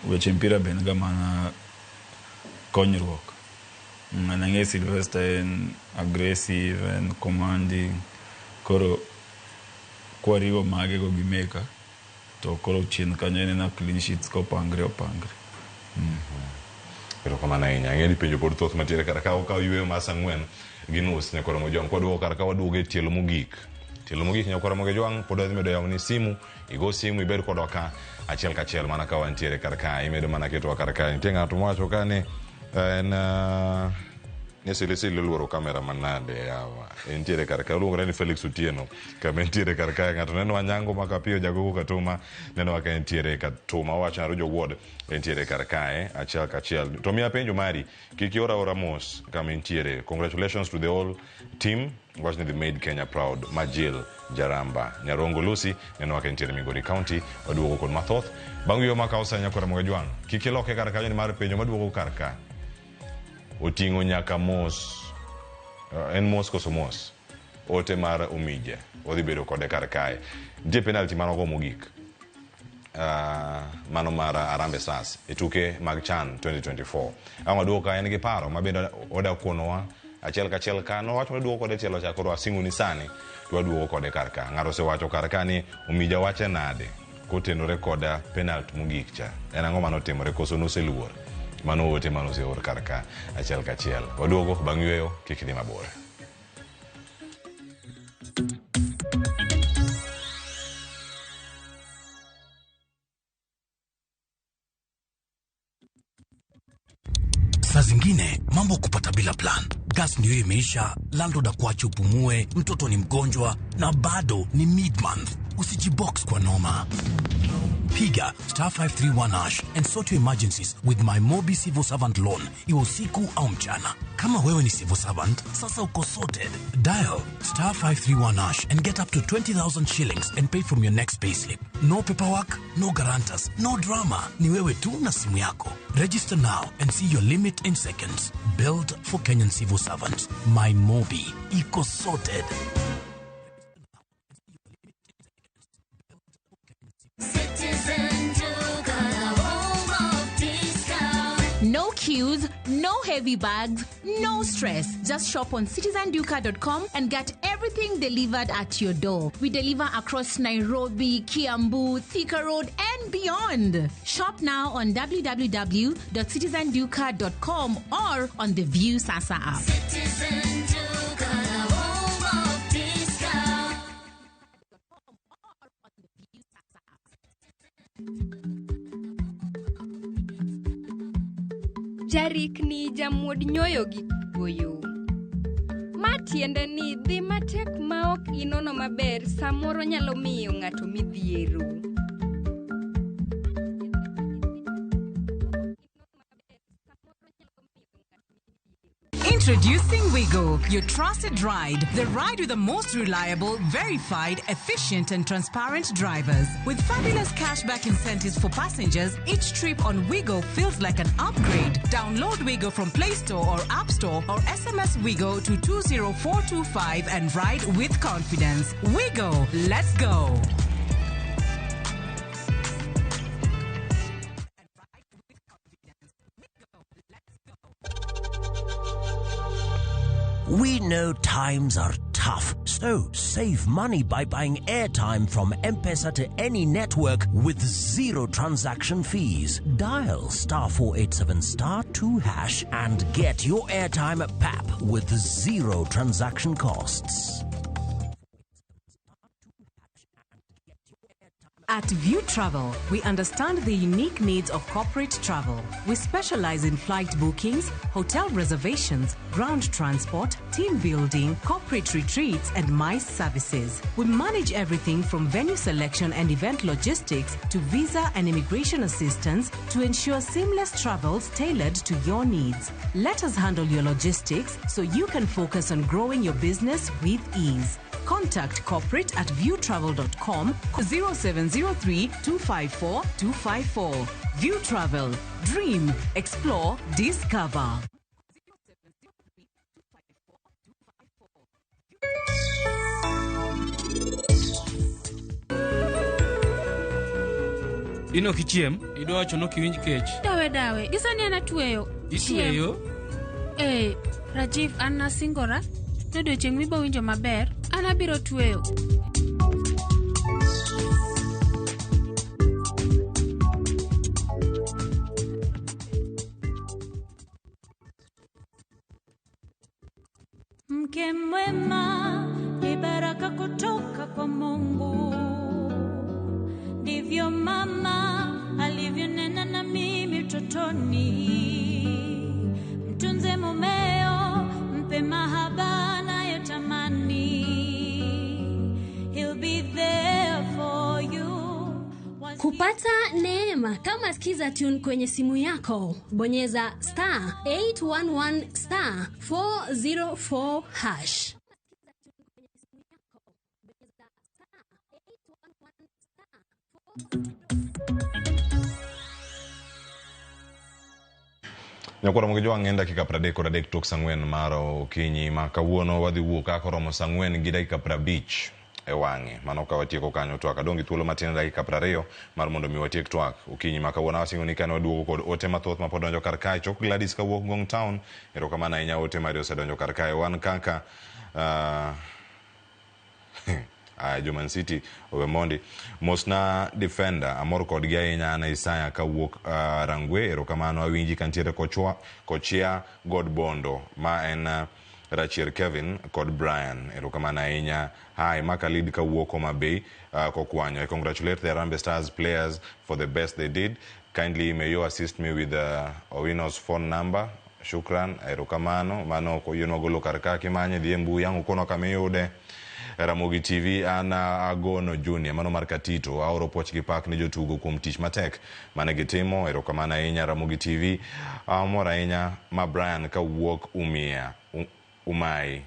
weche mpira be en ga mana konyruok. An ang'e Sylvester en aggressive, en commanding. Koro kwariwo mage go gi meka to koro chien kanyo ineno clean sheets kopangre opangre. Erokamano ahinya. Ang'e ni penjo pod thoth mantiere kar ka okawo yweyo mar saa 4:30 nyakoro Mojwang'. Kwaduogo kar ka waduogo e tielo mogik. Tielo mogik nyakoro Mojwang' pod wadhi medo yawo ni simu, igo simu ibed kodwa ka achiel kachiel mana ka wantiere kar ka imedo mana ketowa kar ka. Nitie ng'ato mowacho ka ni en ni Silisili oluoro kamera manade yawa. Entiere kar ka oluongore ni Felix Otieno kama entiere kar kae ng'ato neno Anyango ma Kapiyo Jagogo Katuma neno ka entiere Katuma owacho Arujo Ward entiere kar kae achiel kachiel. To miya penjo mari kik ior aora mos kama entiere. Congratulations to the whole team wach ni they made Kenya proud. Majil Jaramba Nyarongo Lucy neno ka entiere Migori County waduogo kod mathoth bang' yweyo makawo sa nyakora Mogajwang' kik iloke kar kanyo ni mar penjo maduogo kar ka oting'o nyaka mos en mos koso mos ote mar Omija wadhi bedo kode kar kae nitie penalty manogo mogik Mano mar Harambee Stars e tuke mag CHAN 2024. Ang' waduogo ka en gi paro ma bende oda konowa achiel kachiel ka nowacho ni duogo kode tielo cha koro asingo ni sani to waduogo kode kar ka. Ng'ato osewacho kar ka ni Omija wache nade kotenore koda penalt mogik cha. En ang'o manotimore koso noseluor? Mano ote manoseor kar ka achiel kachiel. Waduogo bang' yweyo kik idhi mabor. Saa zingine mambo kupata bila plan. Gas ndio imeisha, landlord akuache upumue, mtoto ni mgonjwa na bado ni mid month. Usijibox kwa noma. Piga star 531 hash and sort your emergencies with my Mobi Civil Servant Loan, iwe usiku au mchana. Kama wewe ni civil servant, sasa uko sorted. Dial star 531 hash and get up to 20,000 shillings and pay from your next payslip. No paperwork, no guarantors, no drama. Ni wewe tu na simu yako. Register now and see your limit in seconds. Built for Kenyan civil servants. My Mobi. Iko sorted. Citizen Duka, the home of discount. No queues, no heavy bags, no stress. Just shop on citizenduka.com and get everything delivered at your door. We deliver across Nairobi, Kiambu, Thika Road, and beyond. Shop now on www.citizenduka.com or on the View Sasa app. Citizen Duka, the home of discount. Jarikni jamuod nyoyo gi kuoyo. Ma tiende ni dhi matek ma ok inono maber samoro nyalo miyo ng'ato midhiero. Introducing Wigo, your trusted ride. The ride with the most reliable, verified, efficient, and transparent drivers. With fabulous cashback incentives for passengers, each trip on Wigo feels like an upgrade. Download Wigo from Play Store or App Store or SMS Wigo to 20425 and ride with confidence. Wigo, let's go. We know times are tough, so save money by buying airtime from M-Pesa to any network with zero transaction fees. Dial star 487 star 2 hash and get your airtime at PAP with zero transaction costs. At View Travel, we understand the unique needs of corporate travel. We specialize in flight bookings, hotel reservations, ground transport, team building, corporate retreats, and MICE services. We manage everything from venue selection and event logistics to visa and immigration assistance to ensure seamless travels tailored to your needs. Let us handle your logistics so you can focus on growing your business with ease. Contact corporate at viewtravel.com 0703 254 254. View Travel. Dream, explore, discover. In ok ichiem, idwa wacho nok iwinj kech. Dawe dawe, gisani an atweyo. Itweyo? Ee, Rajiv an nasingora ni odiochieng' mibo winjo maber, an abiro tweyo. Mke mwema ni baraka kutoka kwa Mungu, ndivyo mama alivyonena na mimi utotoni. Mtunze mumeo, mpe mahaba anayotamani. He'll be there for you. Kupata neema kama Skiza Tune kwenye simu yako, bonyeza star 811 star 404 hash. Nyakwara mogi jwang' en dakika 33 tok saa ang'wen mar okinyi ma kawuono wadhi wuok kaka oromo saa ang'wen gi dakika 50. e wang'e. Mano ka watieko kanyo twak. Adong' gi thuolo matin dakika 20 mar mondo mi watiek twak. Okinyi ma kawuono awasingo ni kane waduogo kod ote mathoth ma pod donjo kar kae. Chok Gladys kawuok Ngong Town. Erokamano ahinya ote mari osedonjo kar kae. Wan kaka jo Man City owe mondi. Mosna defender amor kodgi ahinya an Isaya kawuok Rangwe. Erokamano awinji kantiere kochia God Bondo ma en Rachier Kevin kod Brian. Erokamano ahinya. Hi, Maka Lead kawuok Homa Bay Kokwanyo. I congratulate the Harambee Stars players for the best they did. Kindly may you assist me with Owino's phone number. Shukran, erokamano. Mano ok oyienwa golo kar ka kimanye dhi e mbui ang' ukonwa kama iyude. Ramogi TV an Agono Junior mano mar Katito aoro puoch gi pak ne jotugo kuom tich matek mane gitimo. Erokamano ahinya Ramogi TV. Amor ahinya ma Brian kawuok Umia Umai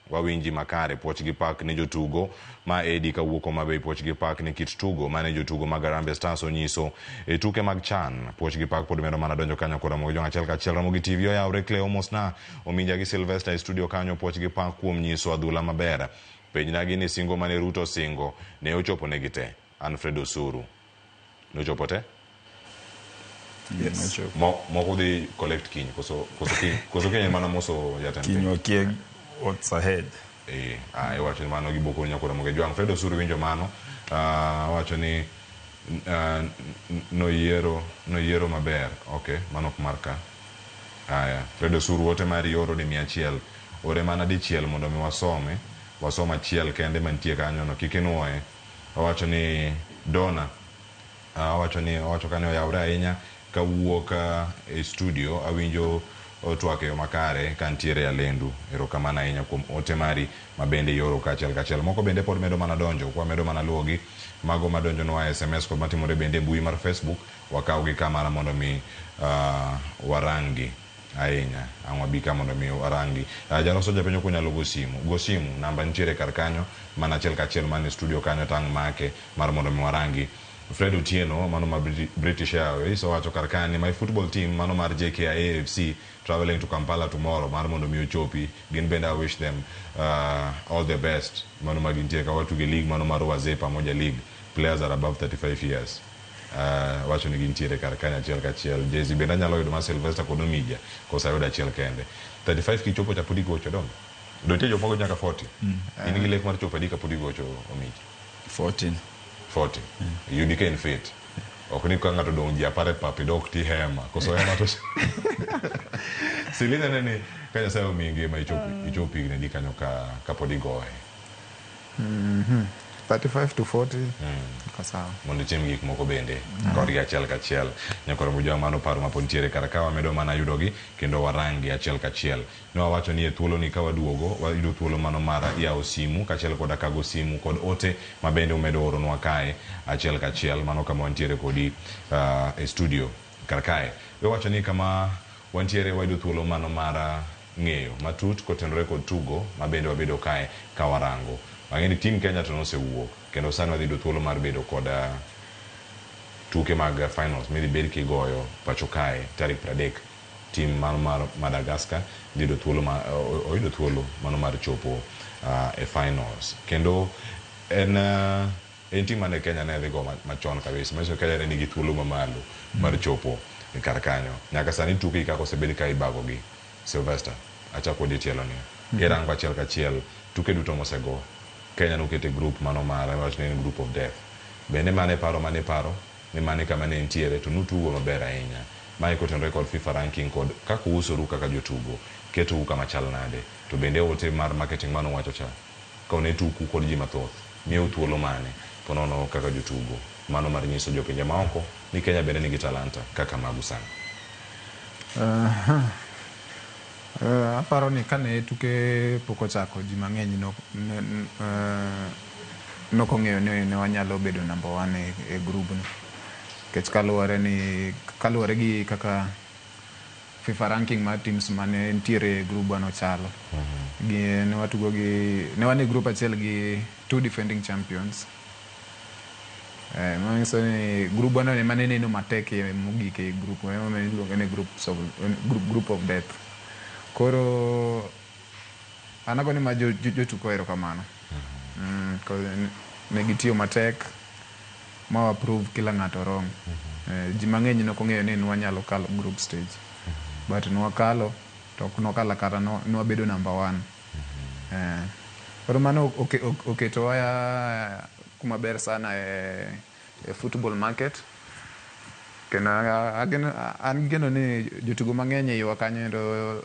wawinji makare. Puoch gi pak ne jotugo ma Edi kawuok Homa Bay. Puoch gi pak ne kit tugo mane jotugo mag Harambee Stars onyiso e tuke mag CHAN. Puoch gi pak pod medo mana donjo kanyo kod Ramogi Jong achiel kachiel. Ramogi TV oyawre Cleo Mosna Ominja gi Sylvester e studio kanyo. Puoch gi pak kuom nyiso adhula maber. Penjnagi ni singo mane Ruto singo ne ochopo negi te. Alfred Osuru nochopo te? Yes. Moko dhi collect kiny koso kiny mana moso jatend piny. Kiny wakia what's ahead. Iwacho ni mano giboko nyako Ramogi Jwang'. Fred Osuru winjo mano wacho ni noyiero maber. Okay, mano ok mar ka. Aya, Fred Osuru ote mari oro ni 100. Ore mana dichiel mondo mi wasome. Wasom achiel kende mantie kanyo no kik inuoye. Owacho ni Donna owacho ni owacho kane oyawre ahinya kawuok e studio awinjo twak e yo makare kantiere Alendu. Erokamano ahinya kuom ote mari ma bende ioro kachiel kachiel. Moko bende pod medo mana donjo, kwa medo mana luwogi mago madonjonwa e SMS kod matimore bende e mbui mar Facebook wakawgi kamano mondo mi waranggi ahinya. Ang' wabi ka mondo mi warangi. Jaloso japenjo kunyalo go simu. Go simu, namba nitiere kar kanyo mana achiel kachiel man e studio kanyo tang' make mar mondo mi warangi. Fred Otieno mano mar British Airways owacho kar ka ni my football team mano mar JKIA FC traveling to Kampala tomorrow mar mondo mi ochopi. Gin bende I wish them all the best. Mano ma gintie ka watuge league mano mar Wazee Pamoja League. Players are above 35 years. Wacho ni gintiere kar kanyo achiel kachiel. Jezi bende anyalo yudo mar Sylvester kod Omija koso ayudo achiel kende. 35 kichopo cha pod igocho donge? Do nitie jok magocho nyaka 40. In gi lek mar chopo adi kapod igocho Omija? 14. 40. Yudi ka in fit. Ok ni ka ng'ato odong' ji 10 e pap idok tihema. Koso hema to Silina nene ni ka Nyasaye omiyi ngima ichop higni adi kanyo kapod igoye. 35 to 40 sawa. Mondo itim gik moko bende kodgi achiel kachiel. Nyakoro Mujwang' mano paro mapod nitiere kar ka wamedo mana yudogi kendo waranggi achiel kachiel. Ne wawacho ni e thuolo ni ka waduogo wayudo thuolo mano mar yawo simu kaachiel koda kago simu kod ote ma bende umedo oronwa kae achiel kachiel mano kama wantiere kodi e studio kar kae. We wacho ni kama wantiere wayudo thuolo mano mar ng'eyo matut kotenore kod tugo ma bende wabedo kae ka warango. Wang'e ni team Kenya to nosewuok kendo sani wadhi yudo thuolo mar bedo kod tuke mag finals midhi bed kigoyo pacho kae tarik 30. Team mano mar Madagascar dhi yudo thuolo oyudo thuolo mano mar chopo e finals. Kendo en team mane Kenya ne dhi go machon kabisa. Manyiso Kenya ne nigi thuolo mamalo mar chopo e kar kanyo. Nyaka sani tuke gi kaka osebed ka ibago gi. Sylvester, achako kodi e tielo ni. Irango achiel kachiel tuke duto mosego. Kenya nokete group mano mar wach ni en group of death. Bende mane paro mane paro ni mane kama ne entiere to nutugo maber ahinya. Mae kotenore kod FIFA ranking kod kaka uusoru kaka jotugo ketou kama chal nade. To bende ote mar marketing mano wacho cha ka one tuku kod ji mathoth miyou thuolo mane ponono kaka jotugo mano mar nyiso jopinje maoko ni Kenya bende nigi talanta kaka magu sani. Aparo ni kane tuke pok ochako ji mang'eny nokong'eyo ni ne wanyalo bedo number one e group no. Nikech kaluwore gi kaka FIFA ranking mar teams mane nitiere e grubwa no chalo. Gi ne watugo gi ne wan e group achiel gi two defending champions. Manyiso ni grubwa no ema ne neno matek mogik e group emomiyo iluonge ni group of death. Koro an agone ma jotuko erokamano. Ne gitiyo matek ma wa prove kila ng'ato wrong. Ji mang'eny nok ong'eyo ni nwanyalo kalo group stage. But nwakalo, to ok nwakalo kata nwabedo number 1. Koro mano oketowa kuma ber sana e football market. Kendo an geno ni jotugo mang'eny e iwa kanyo endo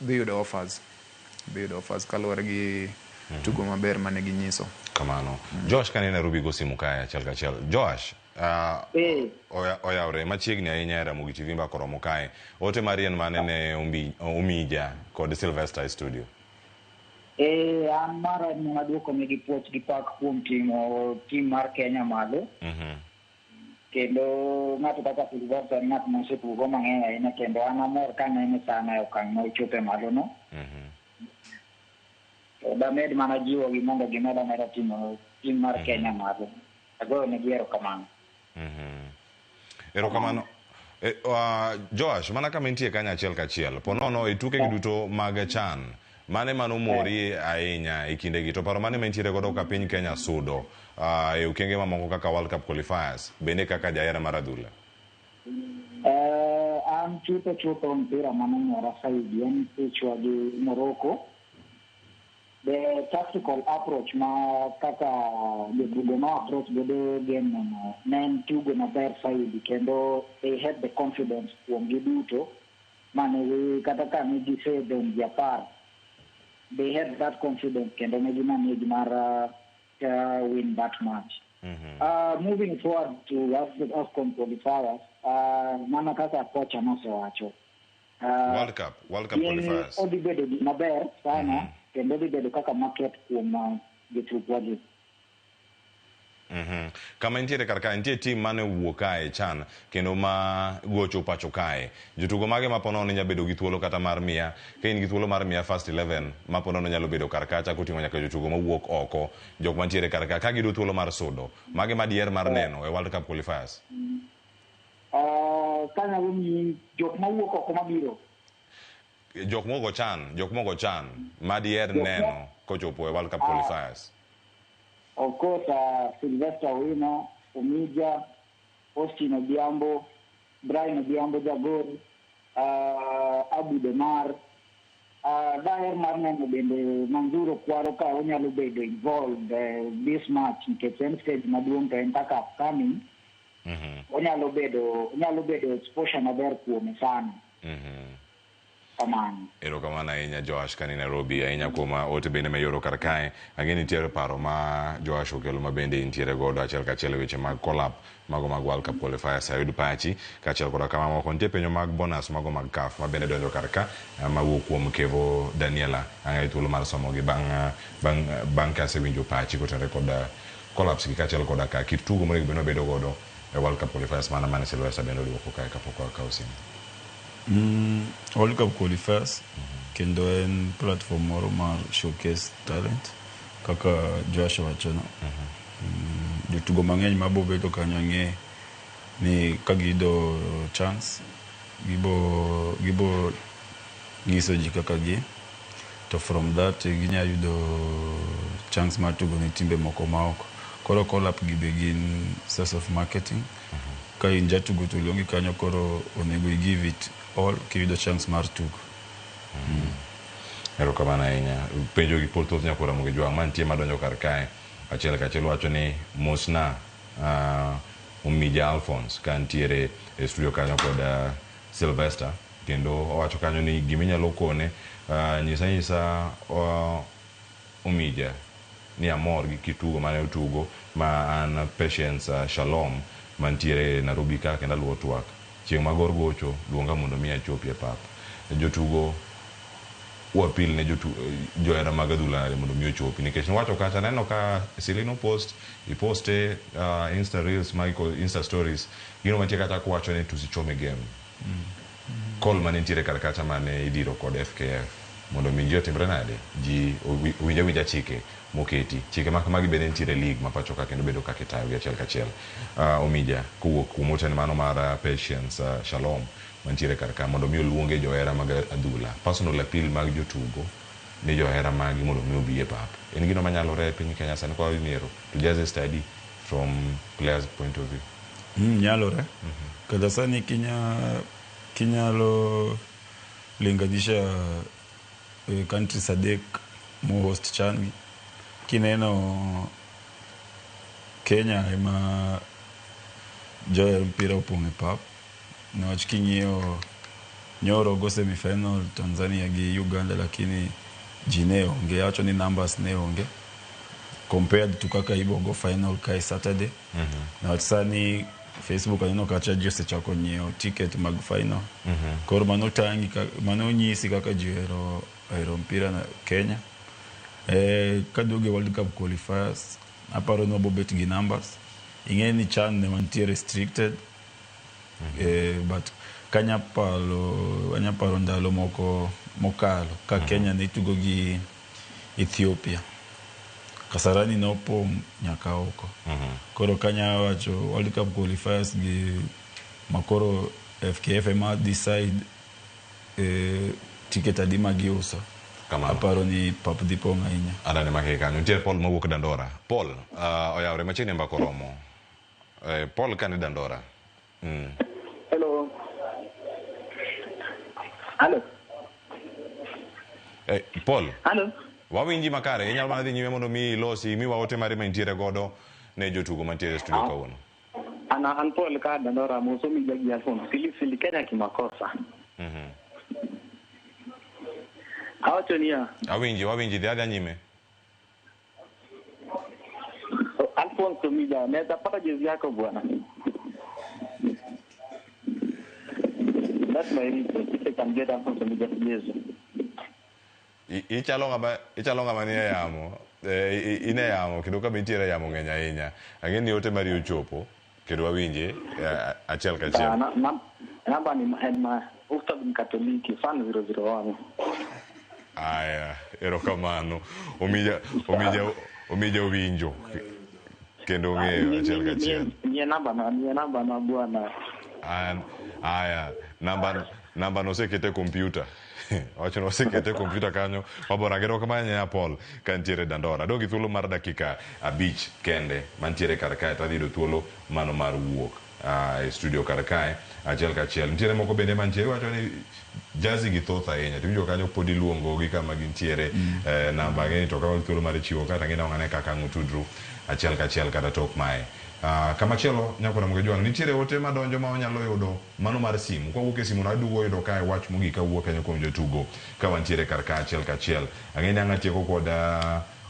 dhi yudo offers. Dhi yudo offers kaluwore gi tugo maber mane ginyiso. Kamano. Josh kane Nairobi go simu kae achiel kachiel. Josh, oyawre machiegni ahinya e Ramogi TV mbaka oromo kae. Ote mari en mane ne Omija kod Sylvester e studio? An mara en mana duoko negi puoch gi pak kuom ting'o tim mar Kenya malo. Kendo ng'ato kaka Sylvester en ng'at mosetugo mang'eny ahinya, kendo an amor kanene sana e okang' ma ochope malo no. To damed mana jiwogi mondo gimed ameda ting'o tim mar Kenya malo. Agoyo negi erokamano. Erokamano. Joash, mana kama intie kanyo achiel kachiel, po nono e tukegi duto mag CHAN, mane manomori ahinya e kindegi, to paro mane ma intiere godo ka piny Kenya sudo e okenge mamoko kaka World Cup qualifiers, bende kaka jahera mar adhula? An chutho mpira manomora saidi en pichwa gi Morocco. The tactical approach ma kaka jotugo no approach godo game no ne en tugo maber saidi, kendo they had the confidence kuomgi duto mane kata ka ne gisedong' ji 10, they had that confidence kendo ne gi manage mar win that match. Moving forward to AFCON qualifiers, mana kaka kocha nosewacho, World Cup qualifiers odhi bedo gima ber sana, kendo odhi bedo kaka market kuom jotukwa gi. Kama intiere kar kae, nitie tim mane owuok kae CHAN kendo ma gocho pacho kae. Jotugo mage ma ponono nyalo bedo gi thuolo kata mar miya, ka in gi thuolo mar miya first 11 ma ponono nyalo bedo kar kacha koting'o nyaka jotugo mawuok oko, jok mantiere kar ka, ka giyudo thuolo mar sudo. Mage madier mar neno e World Cup qualifiers? Kanyalo miyi jok mawuok oko mabiro. Jok mogo CHAN, madier neno kochopo e World Cup qualifiers. Of course, Sylvester Owino, Omija, Austin Odhiambo, Brian Odhiambo Jagor, Abu Demar. Daher mar neno bende Manzuro Kwaro ka onyalo bedo involved this match, nikech en stage maduong' to en kaka upcoming. Onyalo bedo exposure maber kuome sana. Kamano. Erokamano ahinya Joash kani Nairobi, ahinya kuom ote bende mayoro kar kae. Ang'e ni nitiere paro ma Joash okelo ma bende intiere godo achiel kachiel e weche mag collab mago mag World Cup qualifiers. Ayud pachi kaachiel koda kama moko. Nitie penjo mag bonus mago mag CAF ma bende donjo kar ka mawuok kuom Kevo Daniela. Ang'e thuolo mar somogi bang' ka asewinjo pachi kotenore kod collabs gi kaachiel koda ka kit tugo monego bed ni wabedo godo e World Cup qualifiers mana mane Sylvester bende oduoko kae kapok wakawo simu. World Cup qualifiers kendo en platform moro mar showcase talent kaka Josh owachono. Jotugo mang'eny mabo bedo kanyo ang'e ni ka giyudo chance gibo nyiso ji kaka gin, to from that ginya yudo chance mar tugo ne timbe moko maoko. Koro call up gi be gin source of marketing. Ka in jatugo to oluongi kanyo, koro onego i give it all kiyudo chance mar tugo. Erokamano ahinya. Penjo gi pod thoth nyakora Ramogi Jwang' mantie madonjo kar kae achiel kachiel wacho ni mosna Omija Alphonse ka ntiere e studio kanyo kod Sylvester, kendo owacho kanyo ni giminyalo kone nyisa Omija ni amor gi kitugo mane otugo ma an Patience Shalom mantiere Nairobi ka kendo aluwo twak chieng' ma gor gocho luonga mondo mi achopi e pap. Jotugo wapil ne johera mag adhula mondo mi ochopi, nikech nowacho kacha neno ka Silino post iposte Insta reels magi kod Insta stories gino mantie kacha kuwacho ni tusichome game. Call mane nitiere kar kacha mane idiro kod FKF mondo mi ji otimre nade, ji owinj awinja chike moketi. Chike ma kamagi bende nitiere league ma pacho ka kendo bedo kaka itayo gi achiel kachiel. Omija kowuok kuom oten mano mar Patience Shalom mantiere kar ka mondo mi oluonge johera mag adhula. Personal appeal mag jotugo ni johera magi mondo mi obi e pap. En gino manyalore e piny Kenya sani kwa miero to just study from players point of view. Nyalore. Kata sani kinyalo linganisha countries adek mo host CHAN gi, kineno Kenya ema joher mpira opong' e pap, niwach king'iyo nyoro go semifinal Tanzania gi Uganda, lakini ji ne onge, awacho ni numbers ne onge compared to kaka ibo go final kae Saturday. Niwach sani Facebook aneno kacha ji osechako nyiewo ticket mag final. Koro mano tangi mano nyisi kaka ji ohero mpira na Kenya. Kaduogo e World Cup qualifiers, aparo ni wabobet gi numbers. Ing'e ni CHAN ne wantie restricted, but kanyaparo ndalo moko mokalo ka Kenya ne tugo gi Ethiopia, Kasarani nopong' nyaka oko. Koro kanya wacho World Cup qualifiers gi makoro FKF ema decide ticket adi ma giuso. Aparo ni pap dhi pong' ahinya. Adane make kanyo. Nitie Paul mawuok Dandora. Paul, oyawre machiegni mbaka oromo. Paul kani Dandora. Hello. Hello. Paul. Hello. Wawinji makare, inyalo mana dhi nyime mondo mi ilosi miwa ote mari mantiere godo ne jotugo mantiere e studio kawuono. An Paul ka Dandora, musomi jagi Alphonse. Sili Kenya kimakosa. Awacho niya. Awinji dhi adhi nyime. Alphonse Omija, naweza pata jezi yako bwana. That's my request. If I can get Alphonse Omija's jezi. Ichalo ng'ama nie yamo, ine yamo kendo kama intiere yamo ng'eny ahinya. Ang'e ni ote mari ochopo kendo wawinje achiel kachiel. Namba ni en ma Ustad Mkatoliki fan 001. Aya, erokamano. Omija owinjo kendo ong'eyo achiel kachiel. Nie namba na bwana. Aya, namba nosekete kompyuta. Wacho nosekete kompyuta kanyo. Wabora gero kamano nya Paul kantiere Dandora. Adong' gi thuolo mar dakika 5 kende mantiere kar kae to adhi yudo thuolo mano mar wuok e studio kar kae achiel kachiel. Nitiere moko bende mantiere wacho ni jazi gi thoth ahinya. To iwinjo kanyo pod iluongo gi kama gintiere, namba ng'eni to kawo thuolo mar chiwo kata ng'e wang'ane kaka ang' utudru achiel kachiel kata tok mae. Kamachielo nyakora Ramogi Jwang', nitiere ote madonjo ma wanyalo yudo mano mar simu. Kwawuok e simu no aduogo yudo kae wach mogik kawuok kanyo kuom jotugo ka wantiere kar ka achiel kachiel. Ang'e ni ang' atieko kod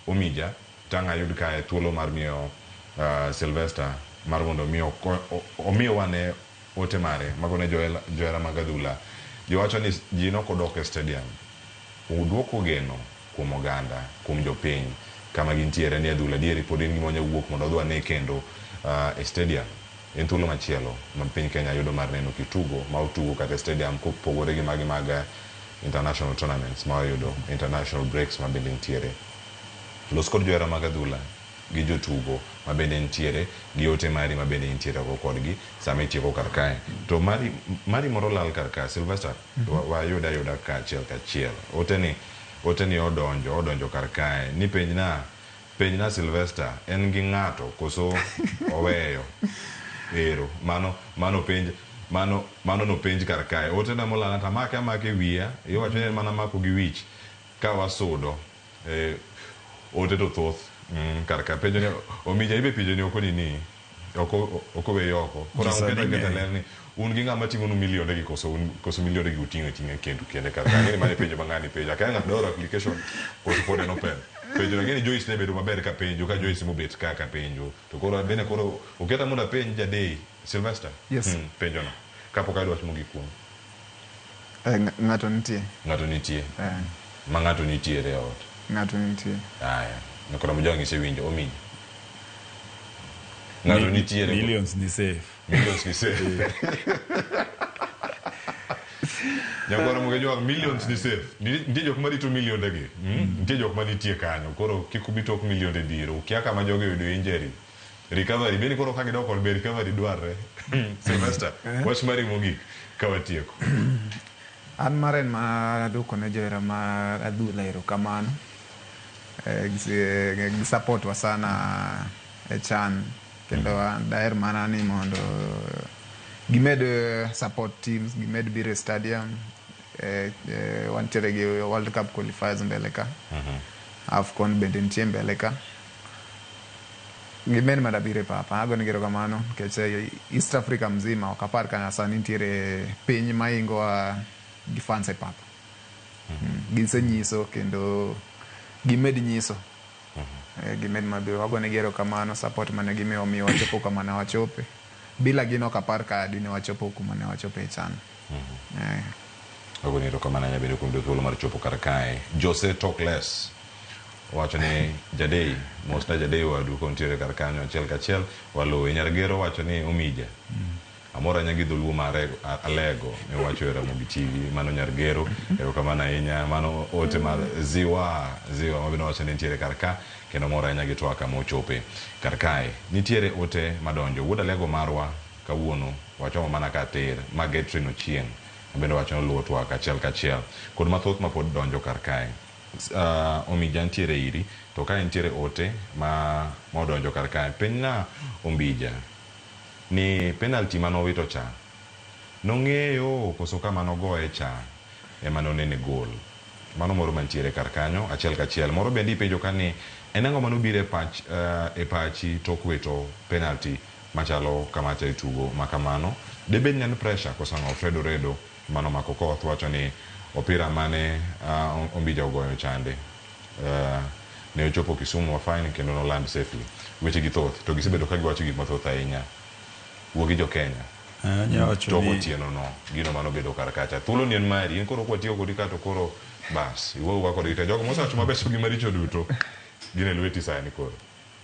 Omija to ang' ayud kae thuolo mar miyo Sylvester mar mondo mi omiwa ne ote mare mago ne johera mag adhula. Jowacho ni ji nokodok e stadium. Uduoko geno kuom oganda, kuom jopiny kama gintiere ni adhula dieri pod en gima wanyalo wuok mondo odhi wane kendo e stadium. En thuolo machielo ma piny Kenya yudo mar neno kitugo ma otugo kata e stadium kopogore gi magi mag international tournaments ma wayudo, international breaks ma bende nitiere. Los kod johera mag adhula gi jotugo ma bende nitiere gi ote mari ma bende nitiere go kodgi sama itieko kar kae. To mari moro lal kar ka, Sylvester, wayuda ayuda ka achiel kachiel. Ote ni odonjo kar kae. Ni penjna Sylvester, en gi ng'ato koso oweyo? Ero, mano nopenj kar kae. Ote na molala to amake amake wiya, iwacho ni en mana mako gi wich ka wasudo. Ote to thoth kar ka. Penjo ni Omija ibe penjo ni oko nini? Oko weyo oko. Koro ang' uketa keta ler ni un gi ng'ama ting'onu milionde gi koso milionde gi uting'o ating'a kendu kende kar ka. Ang'e ni mano e penjo ma ng'ani penjo. Akia ng'ato dwaro application koso pod en open. Penjo no ang'e ni Joyce ne bedo maber ka penjo, ka Joyce mobet ka ka penjo. To koro bende koro oketa mondo apenj Jadei Sylvester. Yes. Penjo no. Kapok ayudo wach mogik kuome. Ng'ato nitie. Ng'ato nitie. Ma ng'ato nitiere e ot. Ng'ato nitie. Aya. Nyakora Mojwang' isewinjo Omija. Ng'ato nitiere. Millions ni safe. Millions ni safe. Nyakwara Mojwang', millions ni safe. Nitie jok marito milionde gi. Nitie jok manitie kanyo. Koro kik ubi tok milionde biro. Ukia kama jogi oyudo injury. Recovery. Bende koro ka gidok kod be recovery dwarre. Sylvester, wach mari mogik ka watieko. An mara en mar duoko ne johera mar adhula erokamano. Gi support wa sana e CHAN kendo an daher mana ni mondo gimed support teams, gimed biro e stadium. Wantiere gi World Cup qualifiers mbele ka. AFCON bende nitie mbele ka. Gimed mana biro e pap. Agone gi erokamano nikech East Africa mzima ok apar ka sani nitiere piny maingowa gi fans e pap. Gisenyiso kendo gimed nyiso. Gimed mabiro. Wagone gi erokamano support mane gimiyo miyo wachopo kama ne wachope. Bila gin ok apar ka dine wachopo kuma ne wachope e CHAN. Agoni erokamano ahinya bende kuom yudo thuolo mar chopo kar kae. Jose Talk Less wacho ni Jadei, mosna Jadei wadu kontiere kar kanyo achiel kachiel waluwe. Nyargero wacho ni Omija. Amor ahinya gi dholuo mar Alego miwacho e Ramogi TV. Mano Nyargero, erokamano ahinya. Mano ote mar Ziwa, Ziwa mabende wacho ni nitiere kar ka kendo mor ahinya gi twaka mochope kar kae. Nitiere ote madonjo. Wuod Alego marwa kawuono wachomo mana ka tir ma Getrin Ochieng' mabende wacho ni oluwo twak achiel kachiel kod mathoth mapod donjo kar kae. Omija nitiere iri to ka nitiere ote ma modonjo kar kae penjna Ombija ni penalty manowito cha nong'eyo koso kama nogoye cha ema nonene gol. Mano moro mantiere kar kanyo achiel kachiel. Moro bende ipenjo ka ni en ang'o manobiro e pach e pachi tok wito penalty machalo kamacha e tugo ma kamano. Debed ni en pressure koso ang'o? Alfredo Redo mano mako koth wacho ni opira mane Ombija ogoyo chande ne ochopo Kisumu fine kendo noland safely. Weche gi thoth to gisebedo ka giwacho gik mathoth ahinya. Wuo gi jo Kenya. Anya wacho Tok ni otieno no gino manobedo kar kacha. Thuolo ni en mari, in koro kwatiyo kodi ka to koro bas iwuo awuoya kodgi te. Jogo mosewacho mabecho gi maricho duto gin e lweti sani koro.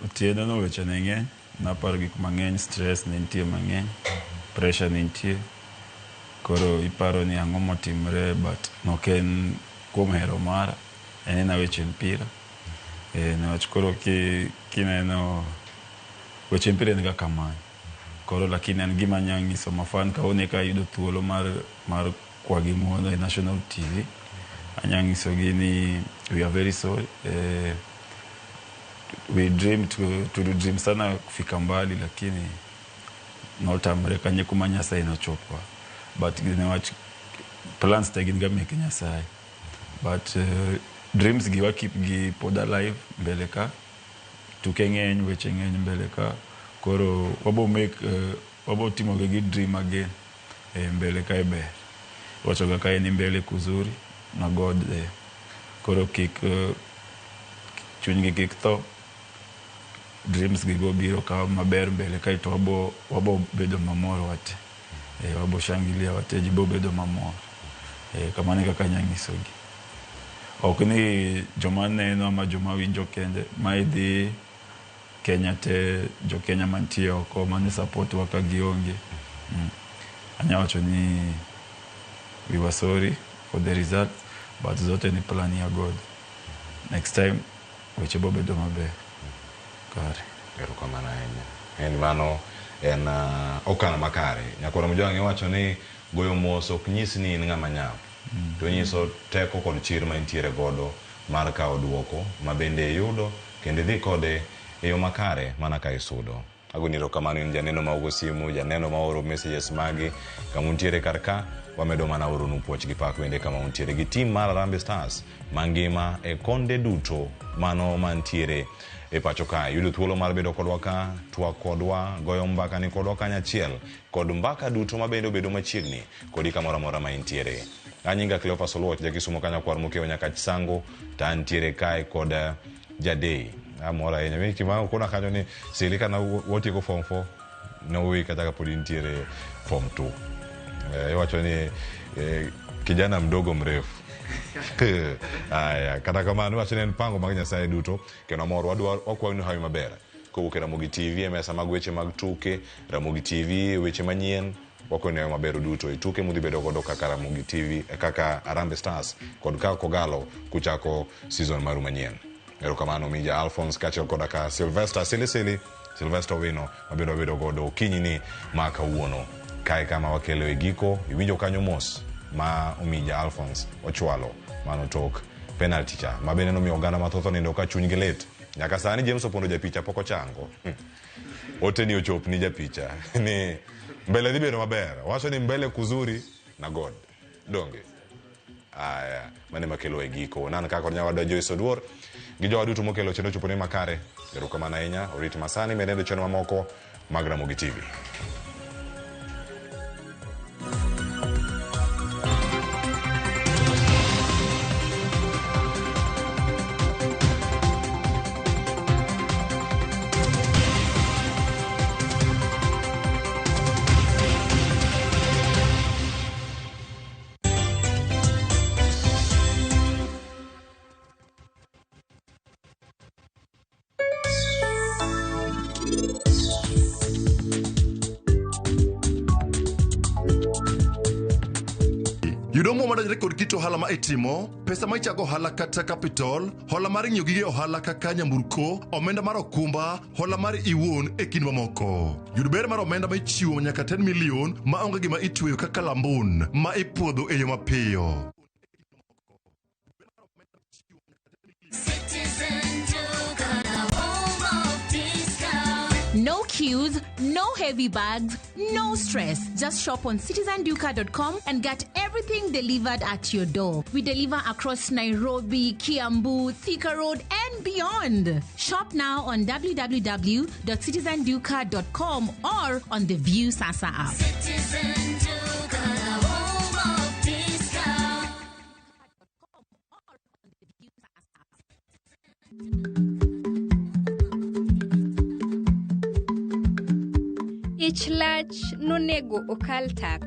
Otieno no weche ne ng'eny, naparo gik mang'eny, stress ne nitie mang'eny, pressure ne nitie. Koro iparo ni ang'o motimre but nok en kuom hero mara, en ena weche mpira. Niwach koro kineno weche mpira en ga kamano. Koro lakini an gima anya nyiso mafan kawuono eka ayudo thuolo mar kwagi ng'uono e national TV. Anya nyisogi ni we are very sorry. We dream to dream sana kufika mbali lakini notamre kanye kuma Nyasaye nochopwa. But niwach plans te gin ga meke Nyasaye. But dreams gi wa keep gi pod alive mbele ka. Tuke ng'eny, weche ng'eny mbele ka. Koro wabo make wabo timo gi dream again mbele ka e ber. Wacho ga ka en mbele kuzuri na God there. Koro kik chunygi kik tho. Dreams gi go biro ka maber mbele kae to wabo bedo mamor wate. Wabo shangilia wate, ji bo bedo mamor. Kamano e kaka anya nyisogi. Ok ni joma neno ama joma winjo kende, mae dhi Kenya te, jo Kenya mantie oko mane support wa ka gionge. Anya wacho ni we were sorry for the result, but zote ni plan ya God. Next time weche bo bedo maber. Kare. Erokamano ahinya. En mano en okang' makare. Nyakwar Mojwang' iwacho ni goyo mos ok nyis ni in ng'ama nyap. To nyiso teko kod chir ma intiere godo mar kawo duoko ma bende iyudo kendo idhi kode e yo makare mana ka isudo. Agoni erokamano in janeno ma ogo simu, janeno ma oro messages magi kama untiere kar ka, wamedo mana oronu puoch gi pak bende kama untiere gi team mar Harambee Stars mangima e konde duto mano mantiere e pacho kae. Yudo thuolo mar bedo kodwa ka, twak kodwa, goyo mbaka ni kodwa kanyachiel kod mbaka duto mabende obedo machiegni kodi kamoro amora ma intiere. Anyinga Cleophas Oluoch, jakisumo kanyakwar mokewo nyaka Chisango, to antiere kae kod Jadei. Amor ahinya. Mi kima kona kanyo ni sili kana watieko form 4 nowi kata kapod intiere form 2. Iwacho ni kijana mdogo mrefu. Aya, kata kamano iwacho ni en pango mag Nyasaye duto kendo amor wadwa wakwayo ni hawi maber kowuok e Ramogi TV e mesa mag weche mag tuke, Ramogi TV weche manyien wakwayo ni hawi maber duto e tuke mudhi bedo godo kaka Ramogi TV kaka Harambee Stars kod kaka Kogalo kuchako season maru manyien. Erokamano Mija Alphonse kaachiel koda ka Sylvester Silisili, Sylvester Owino mabende wabedo godo okinyi ni ma kawuono. Kae kama wakelo e giko, iwinjo kanyo mos ma Omija Alphonse ochwalo mano tok penalty cha ma bende nomiyo oganda mathoth onindo ka chunygi lit. Nyaka sani James Opondo japicha pok ochango. Ote ni ochop ni japicha ni mbele dhi bedo maber. Wacho ni mbele kuzuri na God. Donge. Aya, mane makelo e giko. Nan kaka nyawadwa Joyce Oduor gi jowa duto mokelo chenro chopo ne makare. Erokamano ahinya. Orit masani menendo chenro mamoko mag Ramogi TV. Yudo omuom madonjore kod kit ohala ma itimo, pesa ma ichago ohala kata capital, hola mar ng'iewo gige ohala kaka nyamburko, omenda mar okumba, hola mar iwuon e kind mamoko. Yud ber mar omenda ma ichiwo nyaka 10 million ma onge gima itweyo kaka lambun ma ipuodho e yo mapiyo. Citizen Duka, the home of discount. No queues, no heavy bags, no stress. Just shop on citizenduka.com and get everything delivered at your door. We deliver across Nairobi, Kiambu, Thika Road, and beyond. Shop now on www.citizenduka.com or on the View Sasa app. Citizen Duka, the home of discount. Ich lach nonego okal tako.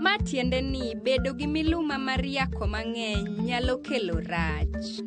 Ma tiende ni bedo gi miluma mar yako mang'eny nyalo kelo rach.